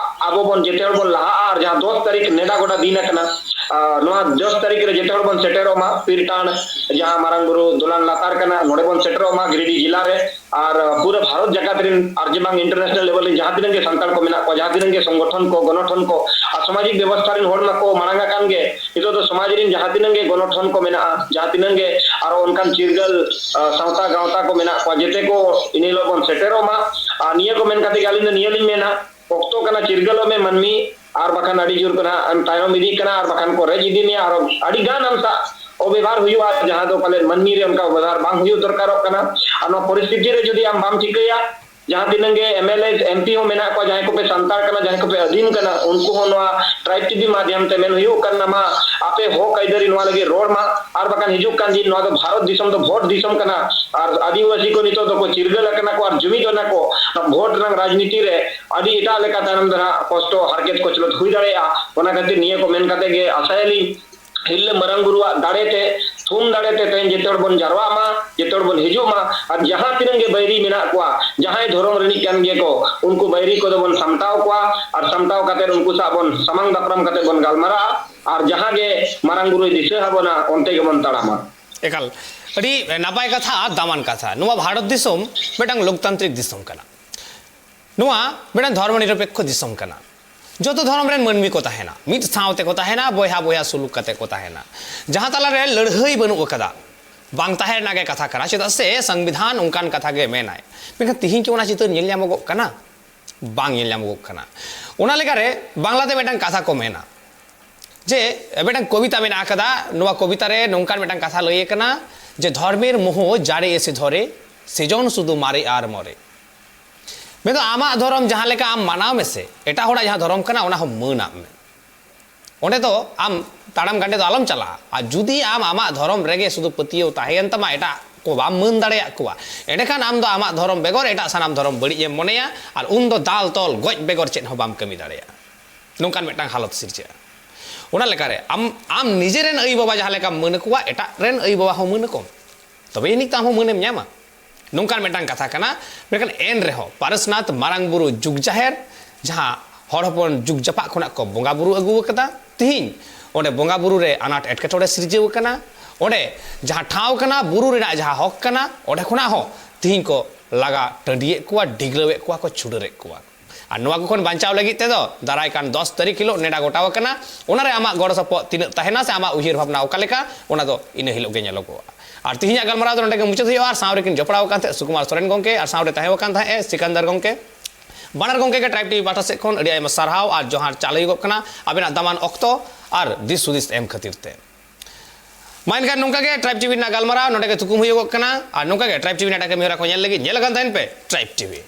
ᱟᱵᱚ ᱵᱚᱱ ᱡᱮᱛᱮ ᱦᱚᱲ ᱵᱚᱱ ᱞᱟᱦᱟᱜᱼᱟ᱾ ᱟᱨ ᱡᱟᱦᱟᱸ ᱫᱚᱥ ᱛᱟᱹᱨᱤᱠᱷ ᱱᱮᱰᱟ ᱜᱚᱴᱟ ᱫᱤᱱ ᱟᱠᱟᱱᱟ, ᱟ, ᱱᱚᱣᱟ ᱫᱚᱥ ᱛᱟᱹᱨᱤᱠᱷ ᱨᱮ ᱡᱮᱛᱮ ᱦᱚᱲ ᱵᱚᱱ ᱥᱮᱴᱮᱨᱚᱜ ᱢᱟ᱾ ᱯᱤᱨᱴᱟᱱ ᱡᱟᱦᱟᱸ ᱢᱟᱨᱟᱝ ᱵᱩᱨᱩ ᱫᱚᱞᱟᱱ ᱞᱟᱛᱟᱨ ᱠᱟᱱᱟ, ᱱᱚᱰᱮ ᱵᱚᱱ ᱥᱮᱴᱮᱨᱚᱜ ᱢᱟ ᱜᱤᱨᱤᱰᱤ ᱡᱮᱞᱟ ᱨᱮ᱾ ᱟᱨ, ᱟ, ᱯᱩᱨᱟᱹ ᱵᱷᱟᱨᱚᱛ ᱡᱟᱠᱟᱛ ᱨᱮᱱ ᱟᱨ ᱡᱮ ᱵᱟᱝ international level ᱨᱮᱱ ᱡᱟᱦᱟᱸ ᱛᱤᱱᱟᱹᱜ ᱜᱮ ᱥᱟᱱᱛᱟᱲ ᱠᱚ ᱢᱮᱱᱟᱜ ᱠᱚᱣᱟ, ᱡᱟᱦᱟᱸ ᱛᱤᱱᱟᱹᱜ ᱜᱮ ᱥᱚᱝᱜᱚᱴᱷᱚᱱ ᱠᱚ, ᱜᱚᱱᱚᱴᱷᱚᱱ ᱠᱚ ᱟᱨ ᱥᱟᱢᱟᱡᱤᱠ ᱵᱮᱵᱚᱥᱛᱷᱟ ᱨᱮᱱ ᱦᱚᱲ ᱢᱟᱠᱚ ᱢᱟᱲᱟᱝ ᱟᱠᱟᱱ ᱜᱮ, ᱱᱤᱛᱚᱜ ᱫᱚ ᱥᱚᱢᱟᱡᱽ ᱨᱮᱱ ᱡᱟᱦᱟᱸ ᱛᱤᱱᱟᱹᱜ ᱜᱮ ᱜᱚᱱᱚᱴᱷᱚᱱ ᱠᱚ ᱢᱮᱱᱟᱜᱼᱟ, ᱡᱟᱦᱟᱸ ᱛᱤᱱᱟᱹᱜ ᱜᱮ ᱟᱨᱚ ᱚᱱᱠᱟᱱ ᱪᱤᱨᱜᱟᱹᱞ, ᱟ, ᱥᱟᱶᱛᱟ ᱜᱟᱶᱛᱟ ᱠᱚ ᱢᱮᱱᱟᱜ ᱠᱚᱣᱟ, ᱡᱮᱛᱮ ᱠᱚ ᱤᱱᱟᱹ ᱦᱤᱞᱳᱜ ᱵᱚᱱ ᱥᱮᱴᱮᱨᱚᱜ ᱢᱟ᱾ ᱟᱨ ᱱᱤᱭᱟᱹ ᱠᱚ ᱢᱮᱱ ᱠᱟᱛᱮ ᱜᱮ ᱟᱹᱞᱤᱧ ᱫᱚ ᱱᱤᱭᱟᱹ ᱞᱤᱧ ᱢᱮᱱᱟ, ᱚᱠᱛᱚ ᱠᱟᱱᱟ, ᱪᱤᱨᱜᱟᱹᱞᱚᱜ ᱢᱮ ᱢᱟᱹᱱᱢᱤ, ᱟᱨ ᱵᱟᱠᱷᱟᱱ ᱟᱹᱰᱤ ᱡᱳᱨ ᱠᱚ ᱱᱟᱦᱟᱜ ᱮᱢ ᱛᱟᱭᱚᱢ ᱤᱫᱤᱜ ᱠᱟᱱᱟ, ᱟᱨ ᱵᱟᱠᱷᱟᱱ ᱠᱚ ᱨᱮᱡ ᱤᱫᱤ ᱢᱮᱭᱟ, ᱟᱨ ᱟᱹᱰᱤ ᱜᱟᱱ ᱟᱢ ᱥᱟᱜ ᱚᱵᱮᱵᱷᱟᱨ ᱦᱩᱭᱩᱜᱼᱟ, ᱡᱟᱦᱟᱸ ᱫᱚ ᱯᱟᱞᱮᱱ ᱢᱟᱹᱱᱢᱤ ᱨᱮ ᱚᱱᱠᱟ ᱚᱵᱮᱵᱷᱟᱨ ᱵᱟᱝ ᱦᱩᱭᱩᱜ ᱫᱚᱨᱠᱟᱨᱚᱜ ᱠᱟᱱᱟ᱾ ᱟᱨ ᱱᱚᱣᱟ ᱯᱚᱨᱤᱥᱛᱷᱤᱛᱤ ᱨᱮ ᱡᱩᱫᱤ ᱟᱢ ᱵᱟᱢ ᱴᱷᱤᱠᱟᱹᱭᱟ, ᱡᱟᱦᱟᱸ ᱛᱤᱱᱟᱹᱜ ᱜᱮ MLA, MP ᱦᱚᱸ ᱢᱮᱱᱟᱜ ᱠᱚᱣᱟ, ᱡᱟᱦᱟᱸᱭ ᱠᱚᱯᱮ ᱥᱟᱱᱛᱟᱲ ᱠᱟᱱᱟ, ᱡᱟᱦᱟᱸᱭ ᱠᱚᱯᱮ ᱟᱹᱫᱤᱢ ᱠᱟᱱᱟ, ᱩᱱᱠᱩ ᱦᱚᱸ ᱱᱚᱣᱟ Tribe TV ᱢᱟᱫᱷᱭᱚᱢ ᱛᱮ ᱢᱮᱱ ᱦᱩᱭᱩᱜ ᱠᱟᱱᱟ, ᱢᱟ ᱟᱯᱮ ᱦᱚᱠ ᱟᱹᱭᱫᱟᱹᱨᱤ ᱱᱚᱣᱟ ᱞᱟᱹᱜᱤᱫ ᱨᱚᱲ ᱢᱟ, ᱟᱨ ᱵᱟᱠᱷᱟᱱ ᱦᱤᱡᱩᱜ ᱠᱟᱱ ᱫᱤᱱ ᱱᱚᱣᱟ ᱫᱚ ᱵᱷᱟᱨᱚᱛ ᱫᱤᱥᱚᱢ ᱫᱚ ᱵᱷᱳᱴ ᱫᱤᱥᱚᱢ ᱠᱟᱱᱟ, ᱟᱨ ᱟᱹᱫᱤᱵᱟᱹᱥᱤ ᱠᱚ ᱱᱤᱛᱚᱜ ᱫᱚᱠᱚ ᱪᱤᱨᱜᱟᱹᱞ ᱟᱠᱟᱱᱟ ᱠᱚ ᱟᱨ ᱡᱩᱢᱤᱫ ᱚᱱᱟ ᱠᱚ, ᱚᱱᱟ ᱵᱷᱳᱴ ᱨᱮᱱᱟᱜ ᱨᱟᱡᱽᱱᱤᱛᱤ ᱨᱮ ᱟᱹᱰᱤ ᱮᱴᱟᱜ ᱞᱮᱠᱟ ᱛᱟᱭᱱᱚᱢ ᱫᱟᱨᱟ ᱠᱚᱥᱴᱚ ᱦᱟᱨᱠᱮᱛ ᱠᱚᱪᱞᱚᱛ ᱦᱩᱭ ᱫᱟᱲᱮᱭᱟᱜᱼᱟ᱾ ᱚᱱᱟ ᱠᱷᱟᱹᱛᱤᱨ ᱱᱤᱭᱟᱹ ᱠᱚ ᱢᱮᱱ ᱠᱟᱛᱮ ᱜᱮ ᱟᱥᱟᱭᱟᱞᱤᱧ ᱦᱤᱨᱞᱟᱹ ᱢᱟᱨᱟᱝ ᱵᱩᱨᱩᱣᱟᱜ ᱫᱟᱲᱮ ᱛᱮ ᱫᱟᱲᱮ ᱛᱮ ᱛᱮᱦᱮᱧ ᱡᱮᱛᱮ ᱦᱚᱲ ᱵᱚᱱ ᱡᱟᱨᱣᱟᱜ ᱢᱟ, ᱡᱮᱛᱮ ᱦᱚᱲ ᱵᱚᱱ ᱦᱤᱡᱩᱜ ᱢᱟ᱾ ᱟᱨ ᱡᱟᱦᱟᱸ ᱛᱤᱱᱟᱹᱜ ᱜᱮ ᱵᱟᱹᱭᱨᱤ ᱢᱮᱱᱟᱜ ᱠᱚᱣᱟ, ᱡᱟᱦᱟᱸᱭ ᱫᱷᱚᱨᱚᱢ ᱨᱤᱱᱤᱡ ᱠᱟᱱ ᱜᱮᱭᱟ ᱠᱚ, ᱩᱱᱠᱩ ᱵᱟᱹᱭᱨᱤ ᱠᱚᱫᱚ ᱵᱚᱱ ᱥᱟᱢᱴᱟᱣ ᱠᱚᱣᱟ᱾ ᱟᱨ ᱥᱟᱢᱴᱟᱣ ᱠᱟᱛᱮ ᱩᱱᱠᱩ ᱥᱟᱶ ᱵᱚᱱ ᱥᱟᱢᱟᱝ ᱫᱟᱯᱨᱟᱢ ᱠᱟᱛᱮ ᱵᱚᱱ ᱜᱟᱞᱢᱟᱨᱟᱜᱼᱟ᱾ ᱟᱨ ᱡᱟᱦᱟᱸ ᱜᱮ ᱢᱟᱨᱟᱝ ᱵᱩᱨᱩᱭ ᱫᱤᱥᱟᱹ ᱟᱵᱚᱱᱟ, ᱚᱱᱛᱮ ᱜᱮᱵᱚᱱ ᱛᱟᱲᱟᱢᱟ᱾ ᱮᱠᱟᱞ, ᱟᱹᱰᱤ ᱱᱟᱯᱟᱭ ᱠᱟᱛᱷᱟ ᱟᱨ ᱫᱟᱢᱟᱱ ᱠᱟᱛᱷᱟ᱾ ᱱᱚᱣᱟ ᱵᱷᱟᱨᱚᱛ ᱫᱤᱥᱚᱢ ᱢᱤᱫᱴᱟᱝ ᱞᱳᱠᱛᱟᱱᱛᱨᱤᱠ ᱫᱤᱥᱚᱢ ᱠᱟᱱᱟ᱾ ᱱᱚᱣᱟ ᱢᱤᱫᱴᱟᱝ ᱫᱷᱚᱨᱢᱚ ᱱᱤᱨᱚᱯᱮᱠᱠᱷᱚ ᱫᱤᱥᱚᱢ ᱠᱟᱱᱟ᱾ ᱡᱚᱛᱚ ᱫᱷᱚᱨᱚᱢ ᱨᱮᱱ ᱢᱟᱹᱱᱢᱤ ᱠᱚ ᱛᱟᱦᱮᱱᱟ, ᱢᱤᱫ ᱥᱟᱶᱛᱮ ᱠᱚ ᱛᱟᱦᱮᱱᱟ, ᱵᱚᱭᱦᱟ ᱵᱚᱭᱦᱟ ᱥᱩᱞᱩᱠ ᱠᱟᱛᱮ ᱠᱚ ᱛᱟᱦᱮᱱᱟ, ᱡᱟᱦᱟᱸ ᱛᱟᱞᱟᱨᱮ ᱞᱟᱹᱲᱦᱟᱹᱭ ᱵᱟᱹᱱᱩᱜ ᱟᱠᱟᱫᱟ, ᱵᱟᱝ ᱛᱟᱦᱮᱸ ᱨᱮᱱᱟᱜ ᱜᱮ ᱠᱟᱛᱷᱟ ᱠᱟᱱᱟ᱾ ᱪᱮᱫᱟᱜ ᱥᱮ ᱥᱚᱝᱵᱤᱫᱷᱟᱱ ᱚᱱᱠᱟᱱ ᱠᱟᱛᱷᱟ ᱜᱮ ᱢᱮᱱᱟᱭ᱾ ᱢᱮᱱᱠᱷᱟᱱ ᱛᱤᱦᱤᱧ ᱠᱤ ᱚᱱᱟ ᱪᱤᱛᱟᱹᱨ ᱧᱮᱞ ᱧᱟᱢᱚᱜᱚᱜ ᱠᱟᱱᱟ? ᱵᱟᱝ ᱧᱮᱞ ᱧᱟᱢᱚᱜᱚᱜ ᱠᱟᱱᱟ᱾ ᱚᱱᱟ ᱞᱮᱠᱟᱨᱮ ᱵᱟᱝᱞᱟᱛᱮ ᱢᱤᱫᱴᱟᱝ ᱠᱟᱛᱷᱟ ᱠᱚ ᱢᱮᱱᱟ, ᱡᱮ ᱢᱤᱫᱴᱟᱝ ᱠᱚᱵᱤᱛᱟ ᱢᱮᱱᱟᱜ ᱟᱠᱟᱫᱟ᱾ ᱱᱚᱣᱟ ᱠᱚᱵᱤᱛᱟ ᱨᱮ ᱱᱚᱝᱠᱟᱱ ᱢᱤᱫᱴᱟᱝ ᱠᱟᱛᱷᱟ ᱞᱟᱹᱭ ᱟᱠᱟᱱᱟ ᱡᱮ, "ᱫᱷᱚᱨᱢᱮᱨ ᱢᱳᱦ ᱡᱟᱲᱮ ᱮᱥᱮ ᱫᱷᱚᱨᱮ, ᱥᱮᱡᱚᱱ ᱥᱩᱫᱷᱩ ᱢᱟᱨᱮ ᱟᱨ ᱢᱚᱨᱮ᱾" ᱢᱮᱱᱫᱚ, ᱟᱢᱟᱜ ᱫᱷᱚᱨᱚᱢ ᱡᱟᱦᱟᱸ ᱞᱮᱠᱟ ᱟᱢ ᱢᱟᱱᱟᱣ ᱢᱮᱥᱮ, ᱮᱴᱟᱜ ᱦᱚᱲᱟᱜ ᱡᱟᱦᱟᱸ ᱫᱷᱚᱨᱚᱢ ᱠᱟᱱᱟ, ᱚᱱᱟ ᱦᱚᱸ ᱢᱟᱹᱱᱟᱜ ᱢᱮ᱾ ᱚᱸᱰᱮ ᱫᱚ ᱟᱢ ᱛᱟᱲᱟᱢ ᱜᱟᱸᱰᱮ ᱫᱚ ᱟᱞᱚᱢ ᱪᱟᱞᱟᱜᱼᱟ᱾ ᱟᱨ ᱡᱩᱫᱤ ᱟᱢ ᱟᱢᱟᱜ ᱫᱷᱚᱨᱚᱢ ᱨᱮᱜᱮ ᱥᱩᱫᱷᱩ ᱯᱟᱹᱛᱭᱟᱹᱣ ᱛᱟᱦᱮᱸᱭᱮᱱ ᱛᱟᱢᱟ, ᱮᱴᱟᱜ ᱠᱚ ᱵᱟᱢ ᱢᱟᱹᱱ ᱫᱟᱲᱮᱭᱟᱜ ᱠᱚᱣᱟ, ᱮᱸᱰᱮᱠᱷᱟᱱ ᱟᱢ ᱫᱚ ᱟᱢᱟᱜ ᱫᱷᱚᱨᱚᱢ ᱵᱮᱜᱚᱨ ᱮᱴᱟᱜ ᱥᱟᱱᱟᱢ ᱫᱷᱚᱨᱚᱢ ᱵᱟᱹᱲᱤᱡ ᱮᱢ ᱢᱚᱱᱮᱭᱟ, ᱟᱨ ᱩᱱ ᱫᱚ ᱫᱟᱞ ᱛᱚᱞ ᱜᱚᱡ ᱵᱮᱜᱚᱨ ᱪᱮᱫ ᱦᱚᱸ ᱵᱟᱢ ᱠᱟᱹᱢᱤ ᱫᱟᱲᱮᱭᱟᱜᱼᱟ᱾ ᱱᱚᱝᱠᱟᱱ ᱢᱤᱫᱴᱟᱝ ᱦᱟᱞᱚᱛ ᱥᱤᱨᱡᱟᱹᱜᱼᱟ᱾ ᱚᱱᱟ ᱞᱮᱠᱟᱨᱮ ᱟᱢ, ᱟᱢ ᱱᱤᱡᱮ ᱨᱮᱱ ᱟᱭᱳ ᱵᱟᱵᱟ ᱡᱟᱦᱟᱸ ᱞᱮᱠᱟᱢ ᱢᱟᱹᱱ ᱠᱚᱣᱟ, ᱮᱴᱟᱜ ᱨᱮᱱ ᱟᱭᱳ ᱵᱟᱵᱟ ᱦᱚᱸ ᱢᱟᱹᱱ ᱠᱚᱢ, ᱛᱚᱵᱮ ᱟᱹᱱᱤᱡ ᱛᱚ ᱟᱢ ᱦᱚᱸ ᱢᱟᱹᱱᱮᱢ ᱧᱟᱢᱟ᱾ ᱱᱚᱝᱠᱟᱱ ᱢᱤᱫᱴᱟᱝ ᱠᱟᱛᱷᱟ ᱠᱟᱱᱟ᱾ ᱢᱮᱱᱠᱷᱟᱱ ᱮᱱ ᱨᱮᱦᱚᱸ ᱯᱟᱨᱟᱥᱱᱟᱛᱷ ᱢᱟᱨᱟᱝ ᱵᱩᱨᱩ ᱡᱩᱜᱽ ᱡᱟᱦᱮᱨ, ᱡᱟᱦᱟᱸ ᱦᱚᱲ ᱦᱚᱯᱚᱱ ᱡᱩᱜᱽ ᱡᱟᱯᱟᱜ ᱠᱷᱚᱱᱟᱜ ᱠᱚ ᱵᱚᱸᱜᱟ ᱵᱩᱨᱩ ᱟᱹᱜᱩ ᱟᱠᱟᱫᱟ, ᱛᱤᱦᱤᱧ ᱚᱸᱰᱮ ᱵᱚᱸᱜᱟ ᱵᱩᱨᱩ ᱨᱮ ᱟᱱᱟᱴ ᱮᱴᱠᱮᱴᱚᱬᱮ ᱥᱤᱨᱡᱟᱹᱣ ᱟᱠᱟᱱᱟ᱾ ᱚᱸᱰᱮ ᱡᱟᱦᱟᱸ ᱴᱷᱟᱶ ᱠᱟᱱᱟ, ᱵᱩᱨᱩ ᱨᱮᱱᱟᱜ ᱡᱟᱦᱟᱸ ᱦᱚᱠ ᱠᱟᱱᱟ, ᱚᱸᱰᱮ ᱠᱷᱚᱱᱟᱜ ᱦᱚᱸ ᱛᱤᱦᱤᱧ ᱠᱚ ᱞᱟᱜᱟ ᱴᱟᱺᱰᱤᱭᱮᱫ ᱠᱚᱣᱟ, ᱰᱷᱤᱜᱽᱞᱟᱹᱣᱮᱫ ᱠᱚᱣᱟ ᱠᱚ, ᱪᱷᱩᱰᱟᱹᱨᱮᱫ ᱠᱚᱣᱟ᱾ ᱟᱨ ᱱᱚᱣᱟ ᱠᱚ ᱠᱷᱚᱱ ᱵᱟᱧᱪᱟᱣ ᱞᱟᱹᱜᱤᱫ ᱛᱮᱫᱚ ᱫᱟᱨᱟᱭ ᱠᱟᱱ ᱫᱚᱥ ᱛᱟᱹᱨᱤᱠᱷ ᱦᱤᱞᱳᱜ ᱱᱮᱰᱟ ᱜᱚᱴᱟᱣ ᱟᱠᱟᱱᱟ᱾ ᱚᱱᱟᱨᱮ ᱟᱢᱟᱜ ᱜᱚᱲᱚ ᱥᱚᱯᱚᱦᱚᱫ ᱛᱤᱱᱟᱹᱜ ᱛᱟᱦᱮᱱᱟ ᱥᱮ ᱟᱢᱟᱜ ᱩᱭᱦᱟᱹᱨ ᱵᱷᱟᱵᱽᱱᱟ ᱚᱠᱟ ᱞᱮᱠᱟ, ᱚᱱᱟ ᱫᱚ ᱤᱱᱟᱹ ᱦᱤᱞᱳᱜ ᱜᱮ ᱧᱮᱞᱚᱜᱚᱜᱼᱟ᱾ ᱟᱨ ᱛᱤᱦᱤᱧᱟᱜ ᱜᱟᱞᱢᱟᱨᱟᱣ ᱫᱚ ᱱᱚᱸᱰᱮ ᱜᱮ ᱢᱩᱪᱟᱹᱫ ᱦᱩᱭᱩᱜᱼᱟ᱾ ᱟᱨ ᱥᱟᱶ ᱨᱮᱠᱤᱱ ᱡᱚᱯᱲᱟᱣ ᱟᱠᱟᱱ ᱛᱟᱦᱮᱸᱫ ᱥᱩᱠᱩᱢᱟᱨ ᱥᱚᱨᱮᱱ ᱜᱚᱢᱠᱮ, ᱟᱨ ᱥᱟᱶᱨᱮ ᱛᱟᱦᱮᱸ ᱟᱠᱟᱱ ᱛᱟᱦᱮᱸᱫ ᱮ ᱥᱤᱠᱟᱱᱫᱟᱨ ᱜᱚᱢᱠᱮ᱾ ᱵᱟᱱᱟᱨ ᱜᱚᱢᱠᱮ ᱜᱮ ᱴᱨᱟᱭᱤᱵᱽ ᱴᱤᱵᱷᱤ ᱯᱟᱦᱴᱟ ᱥᱮᱫ ᱠᱷᱚᱱ ᱟᱹᱰᱤ ᱟᱭᱢᱟ ᱥᱟᱨᱦᱟᱣ ᱟᱨ ᱡᱚᱦᱟᱨ ᱪᱟᱞ ᱦᱩᱭᱩᱜᱚᱜ ᱠᱟᱱᱟ, ᱟᱵᱮᱱᱟᱜ ᱫᱟᱢᱟᱱ ᱚᱠᱛᱚ ᱟᱨ ᱫᱤᱥ ᱦᱩᱫᱤᱥ ᱮᱢ ᱠᱷᱟᱹᱛᱤᱨ ᱛᱮ᱾ ᱢᱟ ᱮᱱᱠᱷᱟᱱ ᱱᱚᱝᱠᱟ ᱜᱮ ᱴᱨᱟᱭᱤᱵᱽ ᱴᱤᱵᱷᱤ ᱨᱮᱱᱟᱜ ᱜᱟᱞᱢᱟᱨᱟᱣ ᱱᱚᱸᱰᱮ ᱜᱮ ᱛᱷᱩᱠᱩᱢ ᱦᱩᱭᱩᱜᱚᱜ ᱠᱟᱱᱟ᱾ ᱟᱨ ᱱᱚᱝᱠᱟ ᱜᱮ ᱴᱨᱟᱭᱤᱵᱽ ᱴᱤᱵᱷᱤ ᱨᱮᱱᱟᱜ ᱮᱴᱟᱜ ᱠᱟᱹᱢᱤ ᱦᱚᱨᱟ ᱠᱚ ᱧᱮᱞ ᱞᱟᱹᱜᱤᱫ ᱧᱮᱞ ᱟᱠᱟᱱ ᱛᱟᱦᱮᱱ ᱯᱮ ᱴᱨᱟᱭᱤᱵᱽ ᱴᱤᱵᱷᱤ᱾